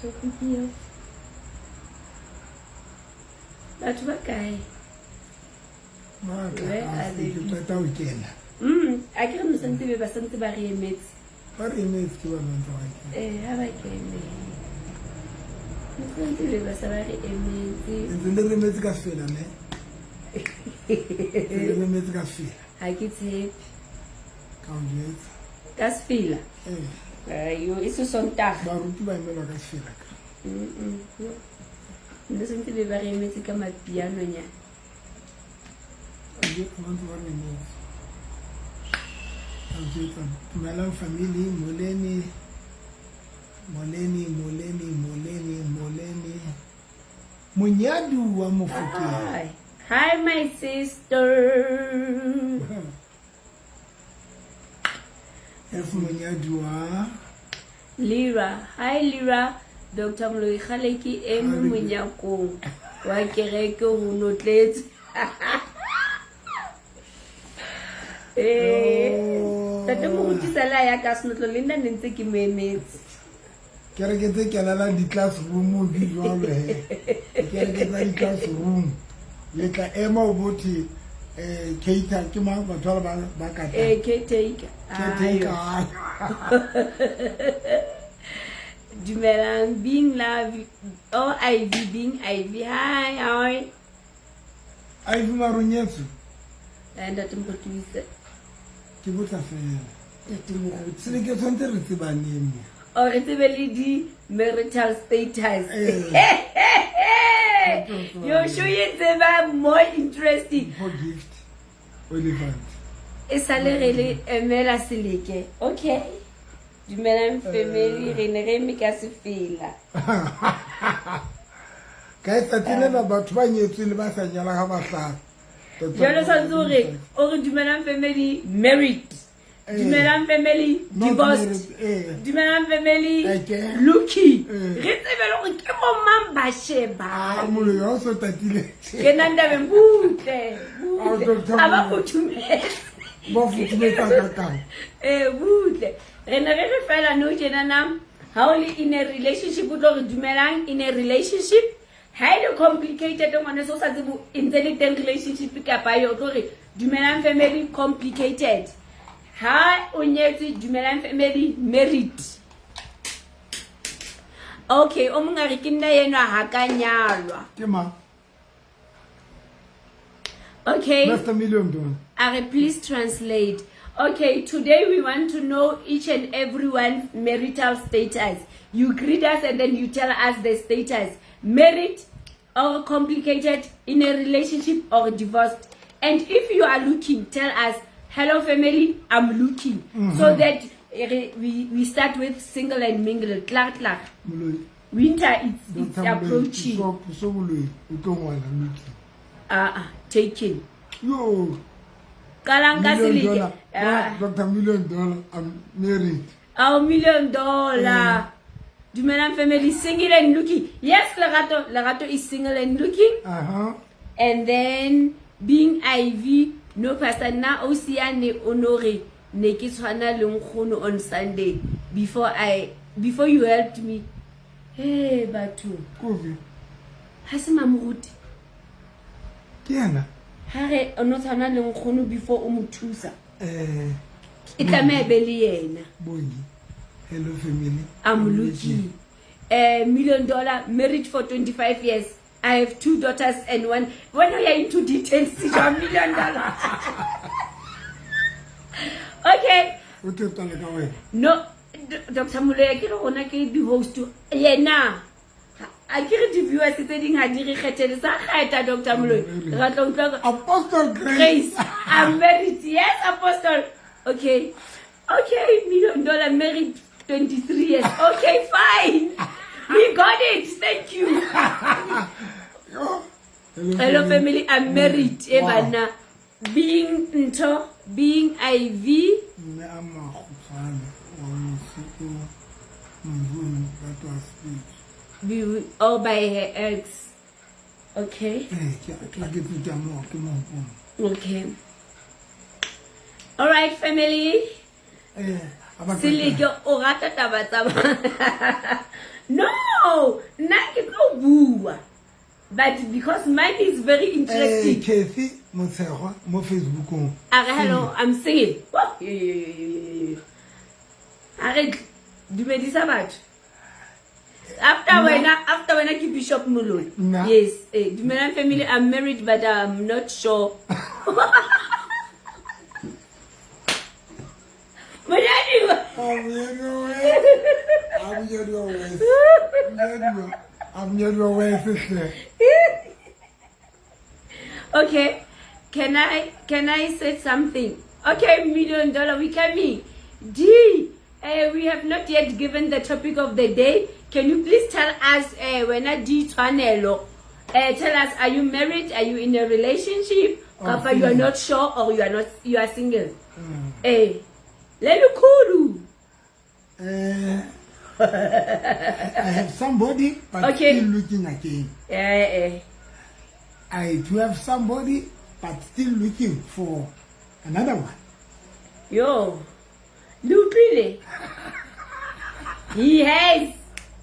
Topic eo. Batho ba kae? Matla Where a are they? se ke qeta ho kena. A ke re no santse be ba santse ba re emetse. Ba re emetse ke ba ntse ba kena. Eh, ha ba kene. No santse be ba sa ba re emetse. Ntse le re emetse ka sefela ne. Ntse le re emetse ka sefela. Ha ke tshepe. Ka o jwetsa. Ka sefela. Eh, Ayo, e se Sontaga. Baruti ba emelwa ka sefela ka. Yo. No santse be ba re emetse ka mapiano nyana. Ba jwetsa ba ntse ba re emetse. Ka o jwetsa dumelang family moleni moleni moleni moleni moleni monyaduwa Mofokeng. Hi. Hi my sister. F monyaduwa. Lira. Hi Lira. Dr. Moloi kgale ke eme monyakong wa kereke ho notletse. Eh, tate moruti sala ya ka senotlo le nna ne ntse ke mo emetse. Kereke tse kenelang di-classroom di jwalo he. Dikereke tsa di-classroom. Le tla ema o bothe cater ke mang batho ba ba ka tla. Eh, caretaker. Caretaker. Dumelang being love oh Ivy being Ivy. Hi, hi. Ivy Marunyetso. Eh, ntate moruti o itse. Ke botsa fela. Ntate moruti. Se ke tshwanetse re tsebaneng mo. O re tsebe le di marital status. Eh. Yo show e tseba more interesting. For gift. Oliphant. E sale re le emela seleke. Okay. Dumelang family re ne re eme ka sefela. Ka e tsatsi lena batho ba nyetsweng le ba sa nyalang ha ba hlaha. Jwalo tshwanetse hore o re dumelang family married. Eh. Dumelang family Not divorced. married, eh. Dumelang family Okay. looking. Eh. Re tsebe le hore ke bo mang ba Ah, shebang. moloi ha o so tatile. Ke nang tabeng butle. Ah, Butle. Dr. A ba Moloi. futhumetse. Ba futhumetsa kakang. Eh, butle. Re ne re re fela nou tjenana ha o le in a relationship o tlo re dumelang in a relationship. Ha e le complicated ngwaneso o sa tsebe e ntse le teng relationship kapa yo o tlo re dumelang family complicated. Ha o nyetse dumelang family married. Okay, o mong a re ke nna enwa ha ka nyalwa. Ke mang? Okay. Mr. Million Dollar. Are please translate. Okay, today we want to know each and everyone's marital status. You greet us and then you tell us the status. Married or complicated, in a relationship or divorced. And if you are looking, tell us, hello family, I'm looking. So that we start with single and mingle. Clark, clark. Moloi. Winter it's Dr. Moloi, approaching. So moloi o tlo ngwala looking. Taking. Yo. Qalang ka Million seleke. dollar. Ah. Dr. Million Dollar, I'm married. Our million dollar. Dumelang family, single and looking. Yes, Lerato. Lerato is single and looking. And then being Ivy, no pastor na Osiane Honore ne ke tshwana le nkgono on Sunday before you helped me. Hey batho. Kofi. Ha se mamoruti. Ke yena. Ha re o no tshwana le nkgono before o mo thusa. Eh. E tlameha be le yena. Bongi. Hello family. I'm looking. Million dollar, married for 25 years. I have 2 daughters and 1. When we are into details, it's a million dollar. Okay. O tlo qala ka wena. No, Dr. Moloi, ke re rona ke di host. Yena. A ke re di viewers tse ding ha di re kgethele sa kgetha Dr. Moloi. Re tla utlwa Apostle Grace. Grace. I'm married. Yes, Apostle. Okay. Okay, million dollar married 23 years. Okay, fine. We got it. Thank you. Hello family, I'm married. Wow. Ebana. Being Nto, being Ivy. Mme a makgutshwane wa mosi o mvumi, that was speech. Be all by her ex. Okay. Eh, ke a ke tse ke a mo ke mo hopola. Okay. All right, family. Eh. A ba Seleke o rata taba tsa No, nna ke tlo bua. But because mine is very interesting. Kathy Motshegwa mo Facebookong. A re hello, I'm singing. Whoa, yo, yo, yo, yo, yo, yo. A re dumedisa batho. After wena, after wena ke Bishop Moloi. Nna. Yes, dumelang family, I'm married but I'm not sure. Monyadiwa. A monyadiwa wese hle. Okay, can I say something? Okay, million dollar, we coming. D, we have not yet given the topic of the day. Can you please tell us, wena D Tshwanelo, tell us, are you married? Are you in a relationship? Or Kapa you are single. Not sure or you are not, you are single. Lelukhulu. I have somebody, but still looking again. I do have somebody, but still looking for another one. Yo, le utlwile? He has.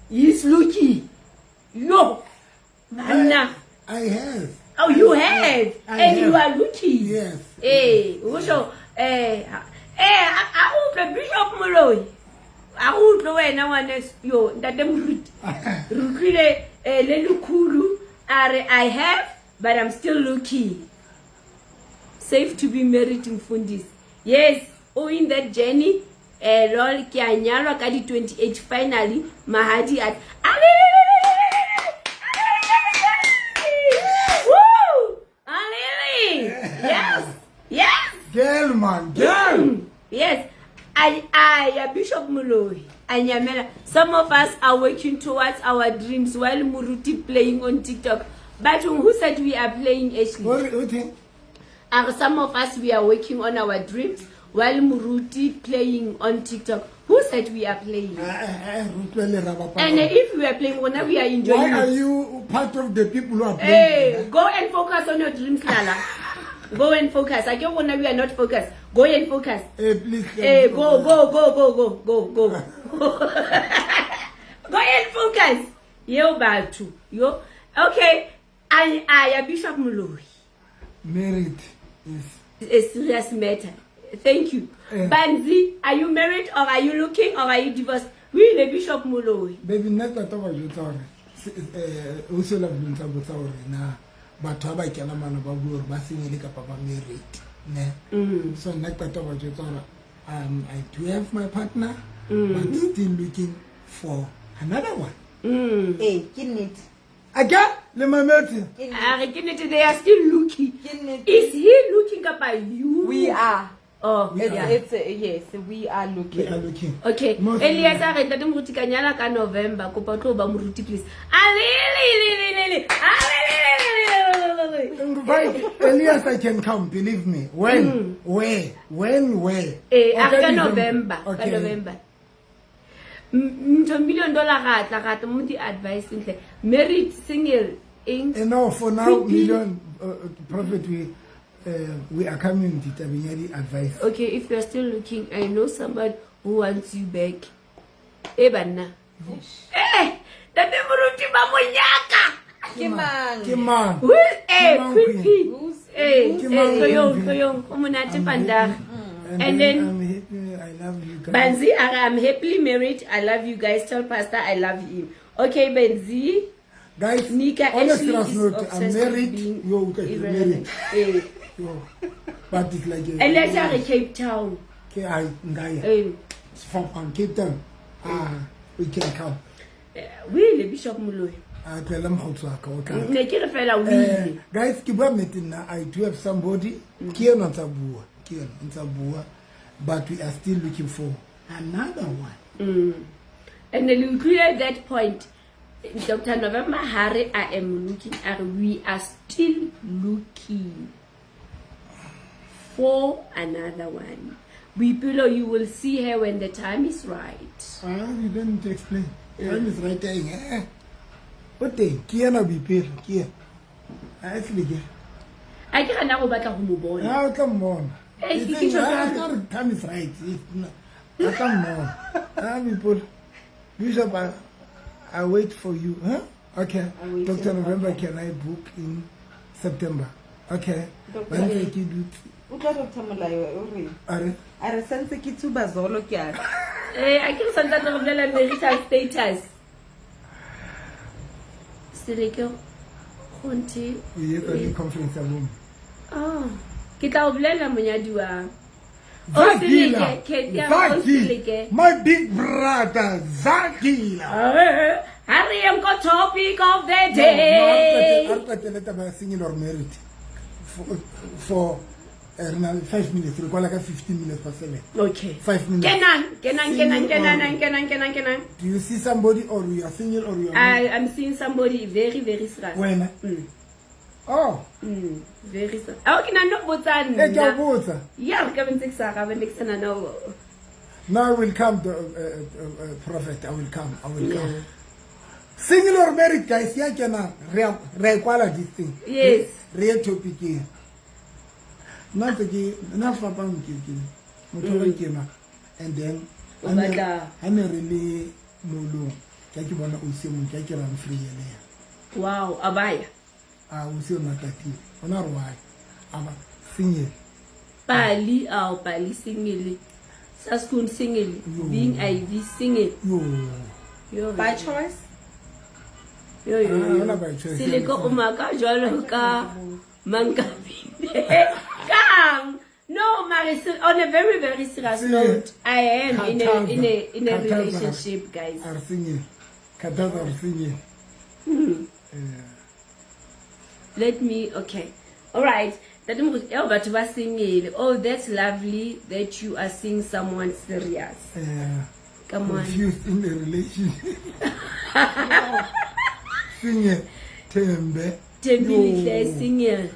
He's looking. Yo, banna. I have. Oh, you have, I and you have. Are looking. Yes. O a utlwe Bishop Moloi. A utlwe wena ngwaneso. Yo, ntate Moruti. Re utlwile le lekhulu a re I have but I'm still looking. Safe to be married, mfundisi. Yes, o in that journey. Lol ke a nyalwa ka di 28 finally mahadi a Woo! Alele! Yes! Yes! Girl, man, girl. Yes. I, Bishop Moloi, Anyamela. Some of us are working towards our dreams while Muruti playing on TikTok. But who said we are playing, Ashley? What thing? Are some of us, we are working on our dreams while Muruti playing on TikTok. Who said we are playing? And if we are playing, when we are enjoying Why are it. You part of the people who are playing? Hey, go and focus on your dreams, Lala. Go and focus. I don't wanna we are not focused. Go and focus. Hey, please. Hey, go, go, go, go, go, go, go. Go and focus. Yo, batho. Yo. Okay. I, Bishop Moloi. Married is A serious matter. Thank you. Eh. Banzi, are you married or are you looking or are you divorced? We the Bishop Moloi. Baby, nna tota ba jwetsa hore o se la ntsa botsa hore na batho ba ba kena mana ba bua hore ba single kapa ba married ne. So nna qeta ba jwetsa hore I do have my partner, but still looking for another one. Ee, ke nnete. Ake le mametse. Ke nnete. A re ke nnete, they are still looking. Ke nnete. Is he looking kapa you? We are. Oh, We It's, yeah. it's yes, we are We looking. are looking. Okay. Elias a re ntate Moruti ka nyala ka November, kopa o tlo ba moruti please. A le le le le le le. A le le le le le le. Right, Elias, I can come, believe me. When? Where? When? Where? Eh, a Okay, re ka December. November, ka Okay. November. Ntho million dollar ga tla ga tla mo di advice ntle. Married, single, eng? And now, for now, Quickly. million prophet, we are coming to tabeng ya di-advice. Okay, if you are still looking, I know somebody who wants you back. Eh banna. Eh, ntate Moruti ba mo nyaka. Ke mang? Ke mang? Who is Ke mang, Queen Queen? P? Who's- Ke mang, Tloyong, Queen P? tloyong, o monate I'm vandag. happy. And then I'm happy. I love you guys. Banzi, I'm happily married. I love you guys. Tell Pastor I love him. Okay, Benzi. Guys, Nika on a Ashley serious is note, I'm obsessed with married. being Yo, okay, irrelevant. married. Eh. Yo. But it's like a, And let's have Cape Town. Ke I ngaya. Eh. From Cape Town. Ah, we can come. We le Bishop Moloi. A tlohela mokgotsi wa ka o tla. Ne ke re fela o ile. Guys, ke bua nnete nna, I do have somebody. Ke ena ntsa bua, ke ena ntsa bua, but we are still looking for another one. And then we clear that point. Dr. November Harry, I am looking at, we are still looking for another one. Boipelo, you will see her when the time is right. Ah, you don't need to explain. Time is right eng o teng, ke ena Boipelo, ke ena a etlile ke. A ke gana go batla go mo bona. Ah, o tla mmona. Eh, ke tjho jwalo. Time is right. Ba tla mmona. Ah, Boipelo. Bishop, I wait for you. Huh? Okay. I wait Dr. in- November, okay. can I book in September? Okay. Dr. Ba ntse ke dutse. Utlwa Dr. Molayo o reng? A re, A re santse ke tsuba zolo ke a Eh, a ke re santsane re bolela marital status. Seleke kgonthe. o etsa le conference ya bomme. Oh, ke tla o bolela monyadiwa. O Zakila. Seleke, Kathy, a re o Seleke. Zaki. My big brother, Zakila. Ha re yeng ko topic of the No, no, day. a re qetele taba ya single or married for re na le 5 minutes, re kwala ka 7:15. Okay. 5 minutes. Kenang, kenang, kenang, Single kenang, or- kenang, kenang, kenang. Do you see somebody or you are single or you are married? I am seeing somebody very, very serious. Wena? Oh. Very serious. Ao ke nahana ho botsa E ke a nna. botsa. Ya re ka be ntse ke sa arabe, ne ke sa nahana ho- Now I will come, the prophet. I will come. I will come. Yeah. Single or married, guys? Ya kena re a e kwala this thing. Yes. Re ye topic e. Nna ntse ke nna fapang ke motho wa ke ma, and then O ha ne- batla- ha ne re le molong, ke a ke bona o se mong, ke a ke rang free ele ya. Wow, abaya. A o se ona tatile. Ona re why? Aba single. Pali, ao pali single. Saskun single. Yo. Being IV single. Yo. Yo. By choice? Yo yo. Ah, Yo. hona by choice. Seleke o maka jwalo ka Mankabinde. Kang. No, Mari, on a very, very serious See, note, I am in a in a Khathaza. relationship, guys. Are single. Khathaza are single. Let me, okay. All right. That oh, batho ba single. Oh, that's lovely that you are seeing someone serious. Come on. Confused in a relationship. Single. Thembe. Thembile Yo. single.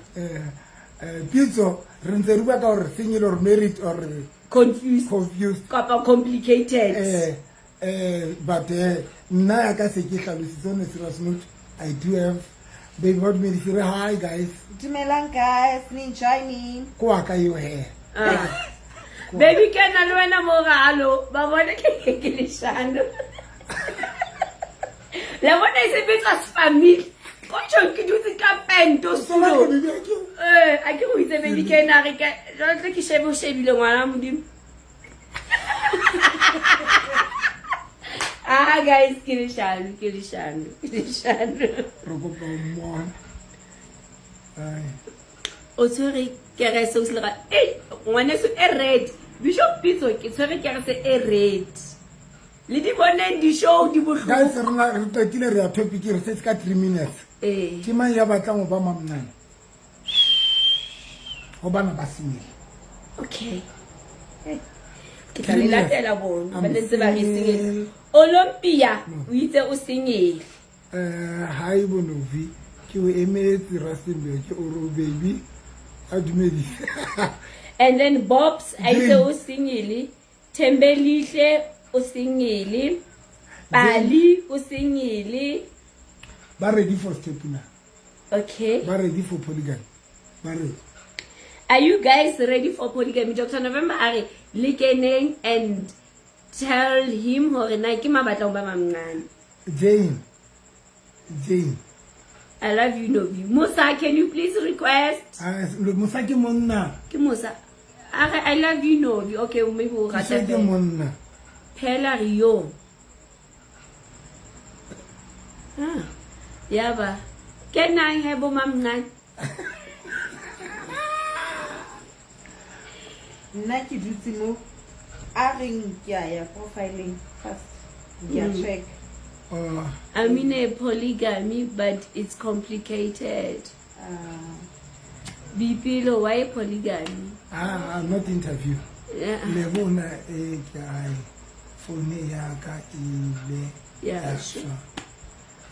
Pitso, re ntse re bua ka hore single or married or Confused. confused. Kapa complicated. But nna ya ka se ke hlalositse on a serious note, I do have baby what made re hi guys. Dumelang guys, ni njani? Ko wa ka eo he. Ah. Baby kena le wena mo galo. Ba bona ke leshano. La bona e sebetsa family. Ko tjho ke dutse ka pento So la studio. baby ke Eh, a ke go itse baby kena re ka jwale tle ke shebe o shebile ngwana wa Modimo. Ah guys, ke leshano, ke leshano, ke leshano. re kopa o mmona. Ai. O tshwere kerese o se lega. Eh, ngwaneso e red. Bishop Pitso ke tshwere kerese e red. Le di boneng di-show di Guys, bohloko. re na re qetile re ya topic re setse ka 3 minutes. Eh. Ke mang ya batlang ho ba mamnane? Ho bana ba single. Okay. Eh, Ke tla le latela bona. I'm Ba ntse ba re single. single. Olympia o itse o single. Hi Bonovi, ke o emetse Rustenburg o re o baby a dumedise. And then Bobs a itse Jane. o single. Thembelihle o single. Pali o single. Ba ready for step na. Okay. Ba ready for polygamy. Ba ready. Are you guys ready for polygamy? Dr. November a re le keneng and tell him hore na ke ma batla ho ba mamncane. Jane. Jane. I love you, Novi. Musa, can you please request? Ah, Musa ke monna. Ke Musa. A re I love you, Novi. Okay, maybe o Musa rata ke fela. monna. Phela re yo. Ah. Yaba. Kenang he bo mamncane. Nna ke dutse mo a reng ke a ya profileng first. Ke a check. I'm in a polygamy, but it's complicated. Bipilo, why polygamy? Ah, not interview. Yeah. Le bona e ke ai phone ya ka e ile Ya ya shwa. shwa.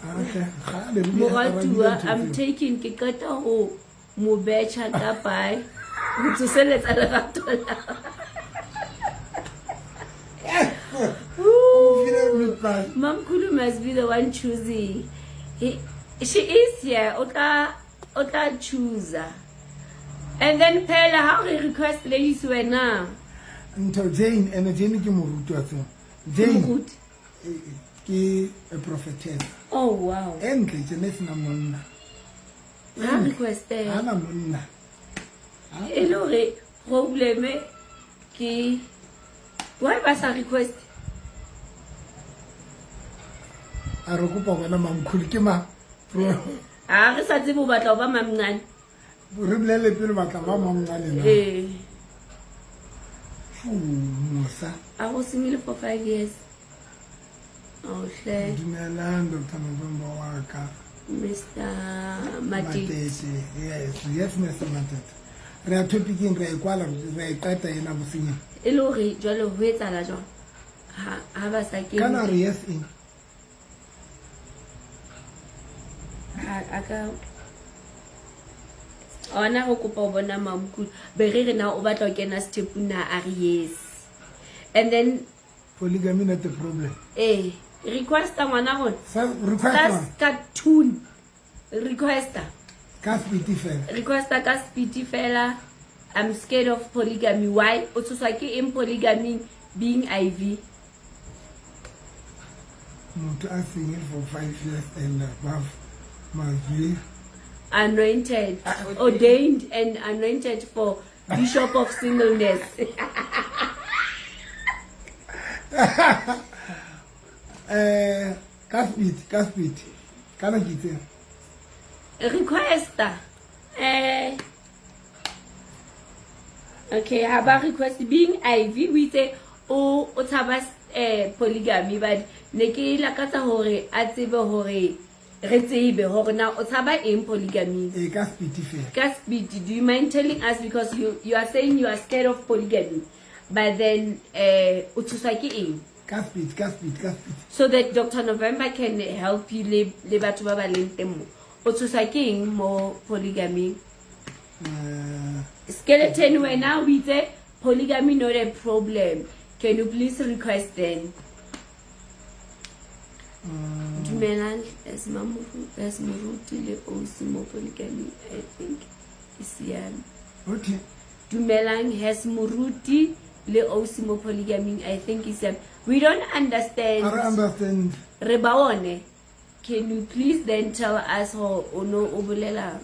Ah, okay. Kgale re bile- re Moratuwa, bile I'm ntho tseo. taking ke qeta ho mo betjha ka bye. Ho tsoseletsa lerato la. O file reply. Mamkhulu must be the one choosing. She is here. O tla choose. And then phela how re request ladies wena. Ntho Jane, ene Jane ke moruti wa tseo. Jane Moruti. Ke a prophetess. Oh wow. E ntle tjena e sena monna. Ha request Ha na monna. E le hore probleme ke why ba sa request? A re kopa bona mamkhulu ke mang? Ha re sa tsebe o batla ho ba mamncane. Re bolele pele batla ba mamncane na. Ee. Fu mosa. A go single for 5 years. Oh hle. Dumelang Dr. November wa ka. Mr. Matete. Matete. Yes, yes Mr. Matete. Re a topicing re a e kwala re a e qeta ena bosinya. E le hore jwale ho etsahala jwang? Ha ba sa kene. Kana re yes eng? A ka ona go kopa ho bona mamkhulu. Be re re na o batla ho kena sethepung na a re yes. And then polygamy not a problem. Eh, requesta ngwana rona. Sa request one. Saskatoon. Requesta. Ka speed fela. Requesta ka speed fela. I'm scared of polygamy. Why? O tshoswa ke eng polygamy being IV? Motho a single for 5 years and above must be anointed, ordained and anointed for bishop of singleness. Ka speed, ka speed. Kana ke itse. Requesta. Okay, ha ba request being IV o itse o tshaba polygamy, but ne ke lakatsa hore a tsebe hore re tsebe hore na o tshaba eng polygamy. E ka speed fela. Ka speed, do you mind telling us, because you are saying you are scared of polygamy, but then o tshoswa ke eng? Ka speed, ka speed, ka speed. So that Dr. November can help you le batho ba ba leng teng mo. O tshoswa ke eng mo polygamy? Skeleton wena o itse polygamy not a problem. Can you please request then? Dumelang as mamoru as moruti le osi mo polygamy, I think e siame. Okay. Dumelang has moruti le osi mo polygamy, I think e siame. We don't understand. I don't understand. Re ba one. Can you please then tell us how o no o bolela?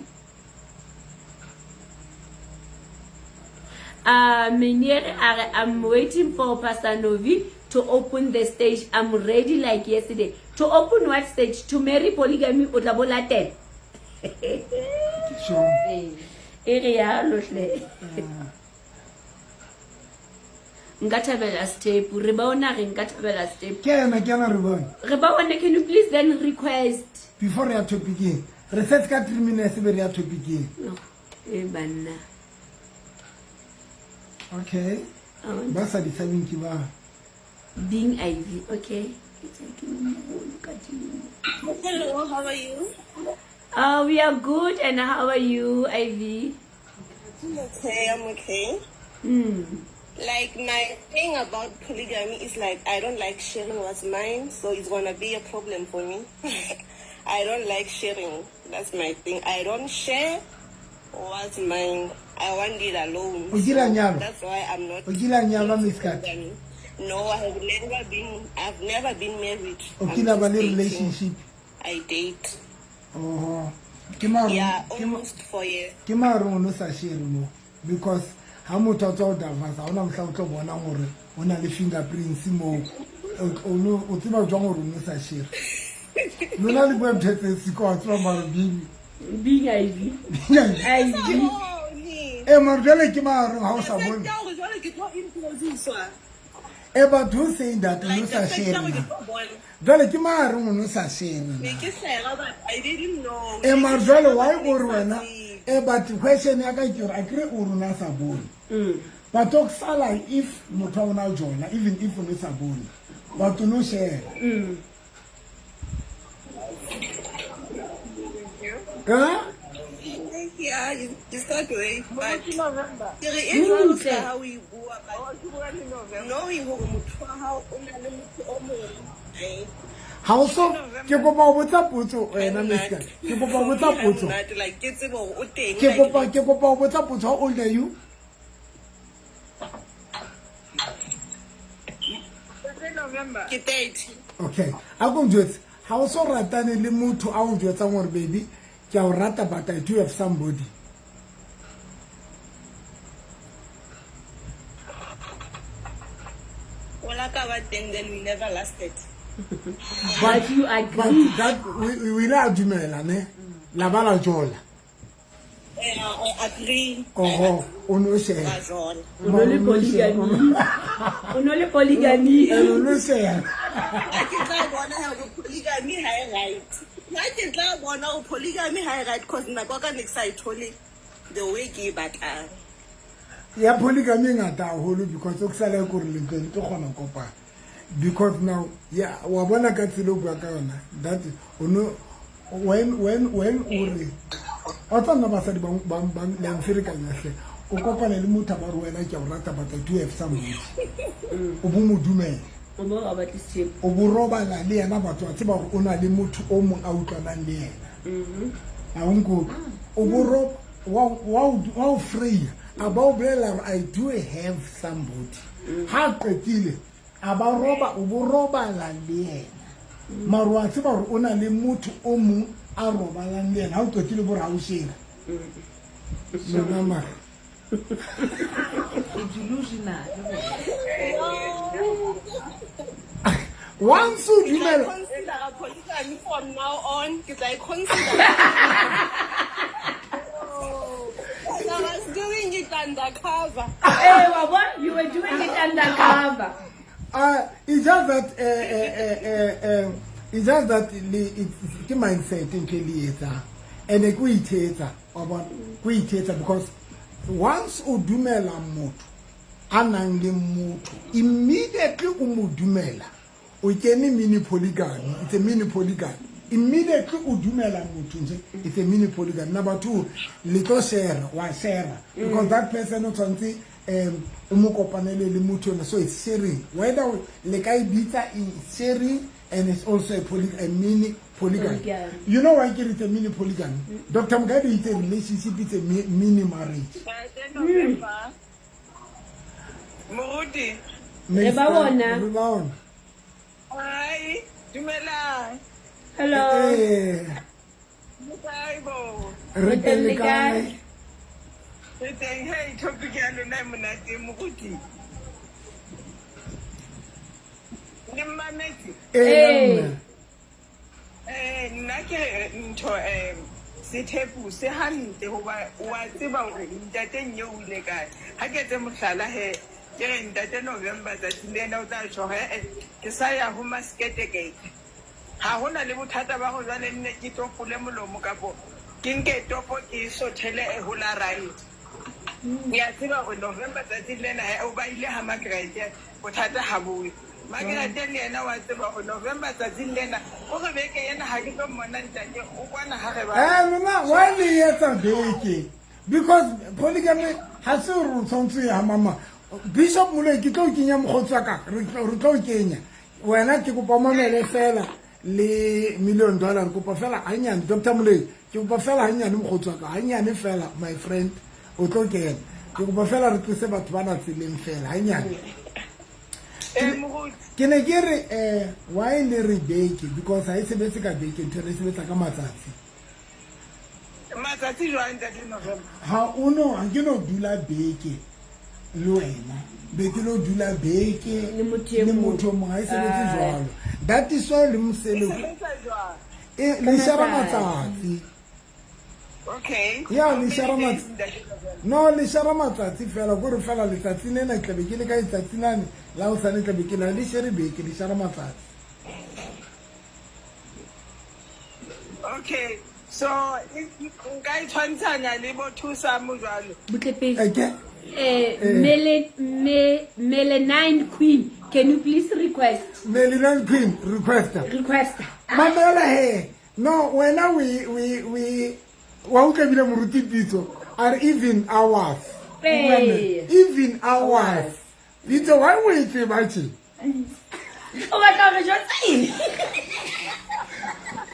Meniere, I'm waiting for Pastor Novi to open the stage. I'm ready like yesterday. To open what stage? To marry polygamy o tla bo latela. Sure. E re yalo hle. Nka thabela step. Re bona re nka thabela step. Ke ena re bone. Re ba one, can you please then request? Before re ya topicing. Re setse ka 3 minutes be re ya topicing. No. E banna. Okay. Ba sa di tshabeng ke ba. Being IV, okay. Hello, how are you? We are good, and how are you, Ivy? I'm okay, I'm okay. Like, my thing about polygamy is, like, I don't like sharing what's mine, so it's going to be a problem for me. I don't like sharing. That's my thing. I don't share what's mine. I want it alone. O kile a nyalwa? That's why I'm not. O kile a nyalwa, Miss Kat? No, I have never been. I've never been married. O kile a ba le I'm just dating. relationship? I date. Oh, ke maro. Yeah, almost 4 years. Ke maro o no sa share mo, because ha motho a tswa ho divorce, ha hona mohla o tlo bonang hore o na le fingerprints mo. O tseba jwang hore o no sa share? Lona le bua ntho tse siko, wa tseba maro baby. Being IV. Being IV. Eh, maro jwale ke maro ha o sa bone. Eh, but who saying that o no sa share? Jwale ke maro o no sa share. Ne ke share, but I didn't know. Eh, maro jwale why o re wena? Eh, but question ya ka ke hore akere o rona sa bone. But o sala if motho o na jona, even if o no sa bone, but o no share. Huh? Yeah, you start with, but ke re e jwalo ka ha o e bua, but knowing hore motho wa hao o na le motho o mong. Ha o so, ke kopa ho botsa potso wena, Miss Kat. Ke kopa ho botsa potso. Like, ke tsebe hore o teng, Ke kopa ho botsa potso. How old are you? November. Ke 30. Okay, a ko njwetse, ha o so ratane le motho a o jwetsang gore baby ke a o rata but I do have somebody. Ola ka ba teng, then we never lasted. But you But agree. that o ile a dumela ne la ba la jola. I agree. Oho, o no share. Ba jola. O no le polygamy. O no le polygamy. O no share. Ha ke tla bona hore polygamy ha e right. Ha ke tla bona hore polygamy ha e right, cause nako ka ne ke sa e thole the way ke e batlang. Ya polygamy e ngata haholo because o ke sala ko re le tlo le tlo kgona ho kopana. Because now, yeah, wa bona ka tsela o bua ka yona, that o no when o re o tla nna basadi ba le mferekanya hle. O kopane le motho a ba re wena ke a o rata but I do have somebody. O bo mo dumela. O bo a batle sethepu. O bo robala le yena, batho ba tseba hore o na le motho o mong a utlwanang le yena. Ha o nkutlwe. O bo rob wa o freya, a ba o bolella hore I do have somebody. Ha qetile a ba roba, o bo robala le yena. Mara wa tseba hore o na le motho o mong a robalang le yena. Ha o qetile bo re ha o shera. Lona mara. E delusional. Once o Ke tla dumela consider polygamy from now on. Ke tla e consider. I was doing it undercover. Eh, wa bona? You were doing it undercover. It's just that it's just that ke mindset ntho e le etsang. And ke o ithetsa, wa bona? Ke o ithetsa because once o dumela motho a nang le motho, immediately o mo dumela, o kene mini polygamy. It's a mini polygamy. Immediately o dumela motho nje, it's a mini polygamy. Number two, le tlo share, wa share. Because that person o tshwantse o mo kopanele le motho ena. So it's sharing. Whether le ka e bitsa it's sharing, and it's also a mini polygamy. Polygamy. You know why it's a mini polygamy? Dr. Mugabe, it's a relationship, it's a mini marriage. November. Moruti. Re ba bona. Re ba bona. Hi, dumelang. Hello. Le kae bo? Re teng le le kae? kae? Re teng. Hey, topic ya lona e monate, Moruti. Le mmametse? Eh. Mme. Nna ke ntho sethepu se hantle hoba wa tseba hore ntate eo o ile kae. Ha ke etse mohlala he, ke re ntate November tsatsi lena o tla tjho he, ke sa ya ho masketekete. Ha hona le bothata ba ho jwale nne ke topole molomo kapo ke nke topo ke sothele e ho la right. Ke a tseba hore November tsatsi lena he o ba ile ha Margaret, bothata ha bo. Margaret le yena wa tseba hore November tsatsi lena o re beke yena ha ke tlo mmona ntate o kwana ha re ba. Lona why le etsa beke? Because polygamy ha se hore o tshwanetse ya mama. Bishop Moloi ke tlo kenya mokgotsi wa ka, re tlo kenya. Wena ke kopa mamele fela le million dollar, re kopa fela hanyane. Dr. Moloi ke kopa fela hanyane mokgotsi wa ka, hanyane fela my friend, o tlo kena. Ke kopa fela re tlose batho bana tseleng fela hanyane. Ke ne ke re why le re beke? Because ha e sebetse ka beke, ntho e sebetsa ka matsatsi. Matsatsi jwang ntate November? Ha o no, ha ke no dula beke le wena. Beke lo dula beke le motho e le mong. motho mong, ha e sebetse jwalo. That is why le mosele E sebetsa jwang? Le share matsatsi. Okay. Ya, le share matsatsi. No, le share matsatsi fela, ko re fela letsatsi lena tla be ke le ka letsatsi lane, la hosane tla be ke la le share beke, le share matsatsi. Okay. So nka e tshwantshanya le bo Thusamo jwalo. Butle pele. Okay. Melanine Queen, can you please request? Melanine Queen, request. Request. Mamela he. No, wena we wa utlwa ebile moruti Pitso are even hours. Hey. Even hours. Pitso, why o e tseba tje? O batla hore jwetsa eng?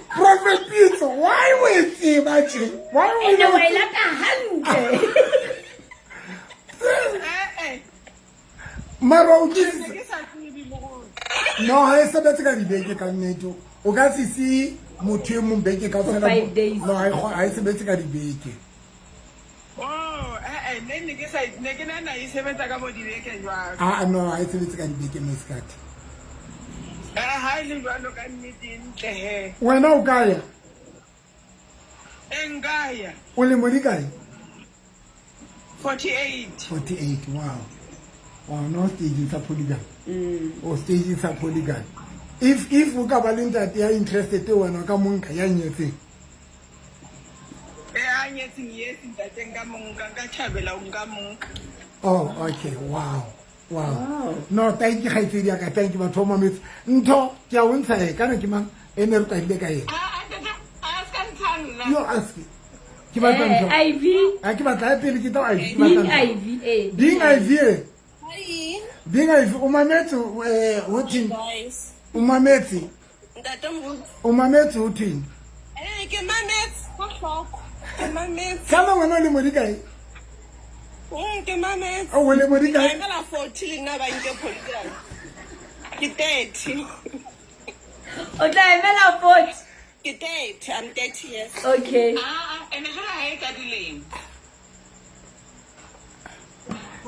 Prophet Pitso, why o e tseba tje? Why o Ene wa e lata hantle. Mara o utlwisisa. Ke sa tsebe moruti. No, ha e sebetse ka dibeke ka nnete. O ka se siye motho e mong beke kaofela. For 5 days. No, ha e sebetse ka dibeke. Oh, eh, ne ke sa ne ke nahana e sebetsa ka bo dibeke jwalo. Ah, no, ha e sebetse ka dibeke, Meskat. Eh, ha e le jwalo ka nnete e ntle he. Wena o ka ya? E nka ya. O lemo di kae? 48. 48, wow. Wow, no stage sa polygamy. O stage sa polygamy. If o ka ba le ntate ya interested wena, o ka monka ya nyetseng? E a nyetseng, yes, ntate, nka monka, nka thabela ho nka monka. Oh, okay. Wow. No, thank you, kgaitsedi ya ka. Thank you, batho ba mametse. Ntho ke a o ntsha e kana ke mang e ne re qadile ka ena? A ntate, a ska ntsha nna. Yo ask. Ke batla Eh, ntho. Ivy. A ke batla ya pele ke tla Ivy. Ke batla Bing ntho. Ivy, eh. Bing Ivy. Eh. Hi. Bing Ivy, o mametse ho theng? Guys. O mametse. Ntate Moruti. O mametse ho theng? Eh, ke mametse ka hloko. Ke mametse. Kana wena o lemo di kae? Ke mametse. O lemo di Ke kae? emela 40 le nna ba nke polygamy. Ke 30. O tla emela 40. Ke 30. I'm 30 years. Okay. Ah, ene jwale ha e ka dilemo.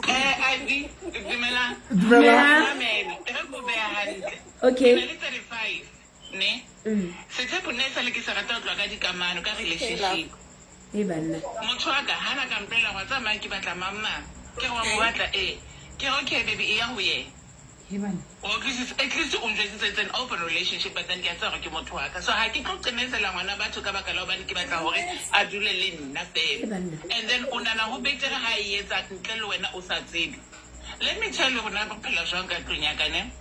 Eh, Ivy, dumelang. Dumela. Mamela, e re ko beha hantle. Okay. Ke na le 35, ne? Sethepu nne e sale ke se rata ho tloha ka dikamano, ka relationship. E banna. Motho wa ka hana ka mpela hore tsamaya ke batla mang mang. Ke re wa mo batla, ee. Ke re okay baby, e ya ho yena. He bana. Or at least o njwetsitse it's an open relationship, but then ke a tseba hore ke motho wa ka. So ha ke tlo qenezela ngwana batho ka baka la hobane ke batla hore a dule le nna fela. Banna. And then o nahana ho betere ha e etsa ntle le wena o sa tsebe. Let me tell you hore na re phela jwang ka tlung ya ka, ne.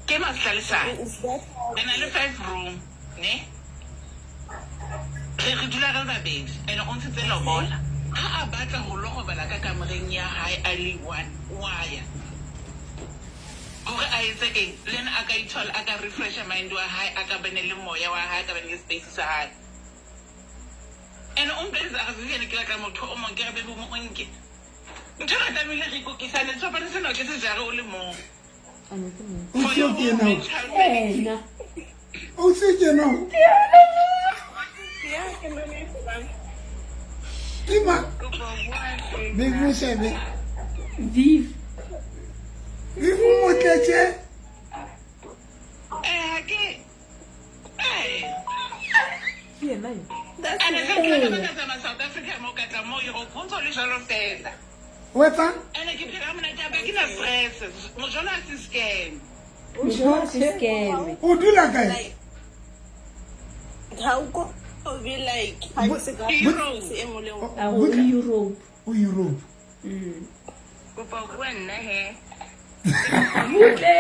Ke mahlalisane. Is that Re na le five room, ne? Re dula re le babedi and o ntshitse lobola. Ha a batla ho lo robala ka kamoreng ya hae a le one, wa ya. Hore a etse eng? Le ena a ka ithola, a ka refresha mind wa hae, a ka bene le moya wa hae, a ka bene le space sa hae. And o mpolelletse a re, "Vivian, ke batla motho o mong." Ke re, "Baby, mo nke." Ntho re tlamehile re ikokisane, sefapano sena o ke se jare o le mong. O For se your ke own ena. mental sanity. Ena. O se ke ena. Yeah, ke mametse bang. Ke ma. Big mo shebe. Viv. Viv o motle tje. Eh, ha ke eh. Ke yena yo. That's And ke tla ka tsamaya South Africa mo ka tla mo Europe, ho ntso le jwalo fela. O etsang? Ene ke phela monate ya ka, ke na stress. Mojolo ha se scam. Mojolo se scam. O dula kae? Like how go be like ha ke se ka Europe. se e nngwe le nngwe. A o Europe. O Europe. Kopa ho bua nna he. Butle,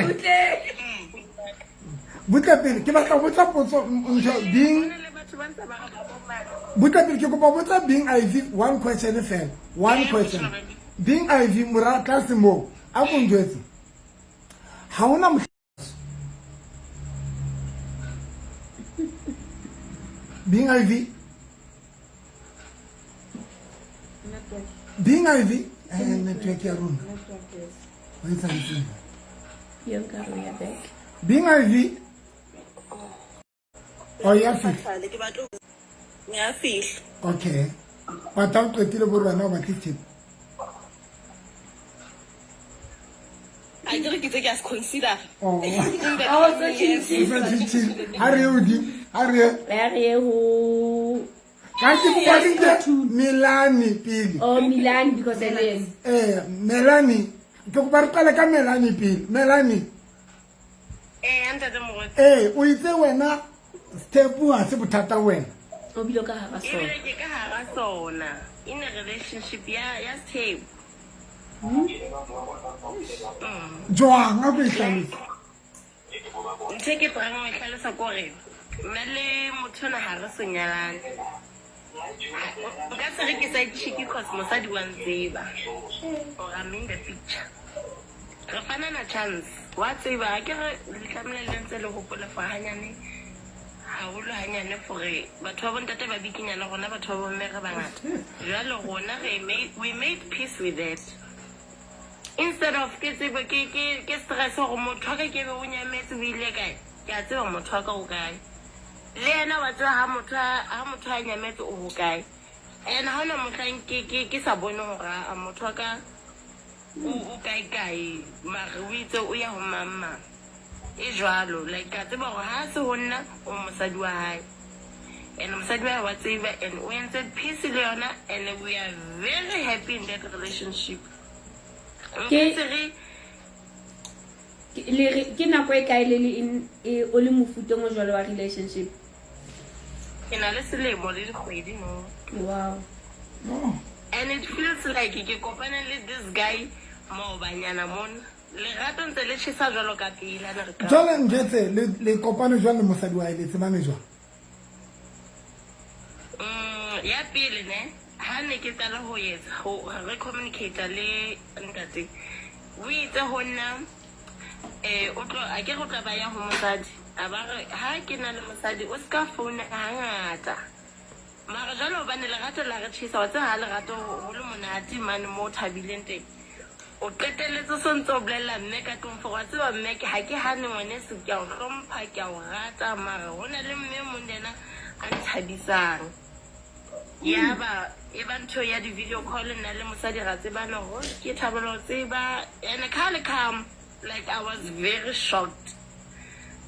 butle. Butle pele ke batla ho botsa potso ntho Bing. Hona le batho ba ntse ba re ba bo mang. Butle pele ke kopa ho botsa Bing Ivy one question fela. One Eh, question. potso, baby. Bing Ivy, mora tlase moo. A ko njwetse. Ha hona Bing Ivy. Network. Bing Ivy. Eh, network ya rona. Network, yes. O etsa eng? Yo nka re ya back. Bing Ivy. Oh, ya fihla. Kgale ke batla ya fihla. Okay. But ha o qetile bo rona o batle tip. A ke re ke tse ke a se consider. Oh. Oh, so tjhentjhile. Tjhentjhile. Ha re ye hodimo. Ha re ye. Ya re ye ho Ka ke kopa re nke Melanie pele. Oh, Milan because it is. Eh, Melanie. Ke kopa re qale ka Melanie pele. Melanie. Eh, ntate Moruti. Eh, o itse wena step ha se bothata wena. O bile ka hara sona. Ebile ke ka hara sona. In a relationship ya sethepu. Jwang a ko e hlalose. Ntho e ke tryang ho e hlalosa ke hore nna le motho ona ha re so nyalane. Nka se re ke side chick cause mosadi wa ntseba. Or I'm in the picture. Re fanana chance. Wa tseba ha ke re le tlamehile le ntse le hopola for hanyane haholo hanyane fore batho ba bontate ba bikinyana, rona batho ba bomme re bangata. Jwale rona re made, we made peace with that. Instead of ke tsebe ke stress gore motho wa ka ke be o nyametse o ile kae, ke a tseba motho wa ka o kae. Le yena wa tseba ha motho a nyametse o hokae. And ha hona mohlang ke sa bone hore a motho wa ka o kae kae, mare o itse o ya ho mang mang. E jwalo, like ka tseba hore ha se ho nna o mosadi wa hae. And mosadi wa hae wa tseba and o entse peace le yona and we are very happy in that relationship. Ke le ke nako e kae le le in e o le mofuteng o jwalo wa relationship? Ke na le selemo le dikgwedi no. Wow. No. And it feels like ke kopane le this guy maobanyana mona. Lerato ntse le tjhesa jwalo ka pele ha ne re qala. Jwale njwetse, le kopane jwang le mosadi wa hae, le tsebane jwang? Ya pele ne, ha ne ke qala ho etsa ho re communicate le ntate, o itse ho nna o tlo a ke re o tla ba ya ho mosadi, a ba re ha ke na le mosadi o ska founa hangata. Mara jwale hobane lerato la re tjhesa, wa tseba ha lerato ho le monate mane mo o thabileng teng, o qetelletse o so ntse o bolella mme ka tlung for wa tseba mme ke ha ke hane ngwaneso, ke a o hlompha, ke a o rata, mara ho na le mme mong le yena a nthabisang. Ya ba e ba ntho ya di-video call, nna le mosadi ra tsebana hore ke thabela ho tseba. And ka le calm, like I was very shocked.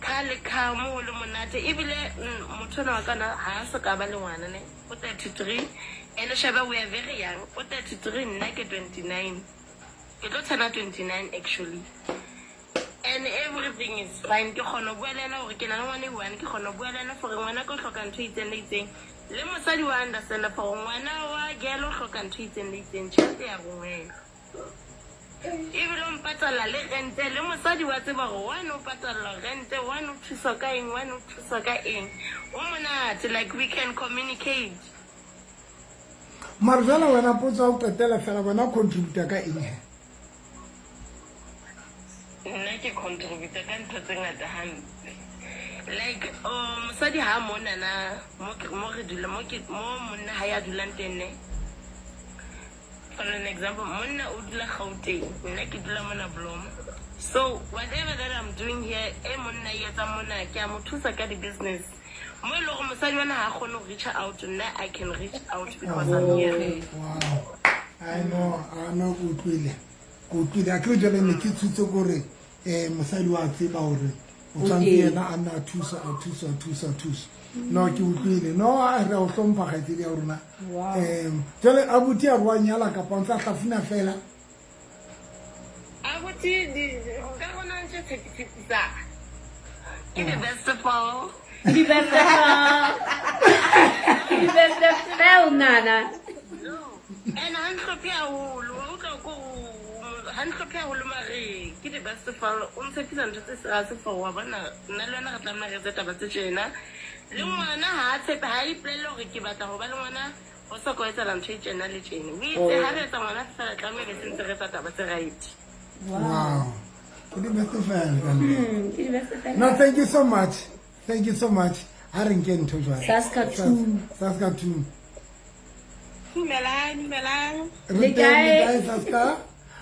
Ka le calm ho le monate ebile motho ona wa kana ha a so ka ba le ngwana ne, o 33 and sheba we are very young, o 33, nna ke 29, ke tlo turna 29 actually, and everything is fine. Ke kgona ho bua le ena hore ke na le ngwana e one, ke kgona ho bua le ena for ngwana ka o hloka ntho e itseng le itseng, le mosadi wa understand for ngwana wa girl o hloka ntho e itseng le itseng, tjhelete ya rongwela, ebile o mpatalla le rente, le mosadi wa tseba hore one o patalla rente, one o thuswa ka eng, one o thuswa ka eng. O monate, like we can communicate. Mare jwale wena, potso ya ho qetela fela, wena o contributa ka eng he? Nna ke contributa ka ntho tse ngata hampe. Like mosadi ha monana mo re dula mo ke mo monna ha ya dulang teng ne. For an example, monna o dula Gauteng, nna ke dula mona Blom. So whatever that I'm doing here, e monna e etsa mona, ke a mo thusa ka di-business. Mo e leng gore mosadi wa ha kgone ho reach out, nna I can reach out because I'm here. Okay. Wow, I know, I know, ke utlwile, ke utlwile. A ke re jwale ne ke tshutse kore mosadi wa tseba hore o tshwanetse teng. Yena a nna a thusa, a thusa, a thusa, a thusa. No, ke utlwile. No, a re o hlompha kgaitsedi ya rona. Wow. Jwale abuti a re wa nyala kapa o ntse a hlafuna fela? Abuti ka rona ntse tshepisa ke the best of all. Ke di best of all. Ke di best of all, nana. And ha ntlhophe haholo, wa utlwa ko ha ntlhophe haholo, mare ke the best of all. O ntshepisa ntho tse serious for wa bona nna le wena re tlameha re etse taba tse tjena. Le ngwana ha a tshepe, ha ipolelle hore ke batla ho ba le ngwana ho so ka etsahala ntho e tjena le tjena. O itse ha re etsa ngwana fela tlameha be se ntse re etsa taba tse right. Wow, ke di best fela ka nnete. Ke di best fela. No, thank you so much, thank you so much. Ha re nke ntho jwale. Saskatoon. Saskatoon. Dumelang, dumelang. Re Le teng, le kae? kae, Saska?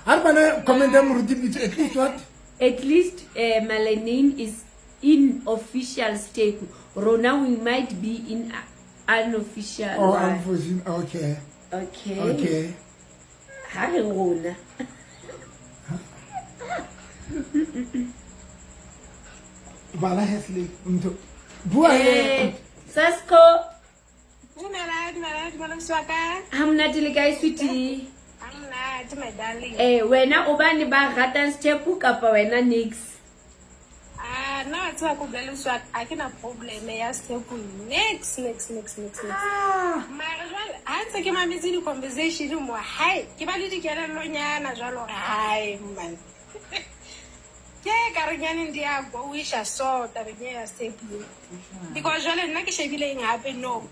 Ha re bane comment ya moruti Pitso, at least what? At least Malenane is in official state. Rona we might be in unofficial Oh, one. Unfortunately, okay. Okay. Okay. Ha re rona. Bala Hesley ntho bua he. Sasko, Dumelang, dumelang, dumelang swaka. Ha monate, le kae, sweetie? Ha monate, my darling. Wena o bane ba ratang step kapa wena nix? Ah, nna wa tseba ko bolele swaka, ha ke na problem ya step, next, next, next, next, next. Mara jwale ha ntse ke mametse di-conversation mo hae, ke ba le dikelellonyana jwalo hore hae man. Ke ka re nyaneng di a goisha so tabeng e ya step eo. Because jwale nna ke shebile eng hape no.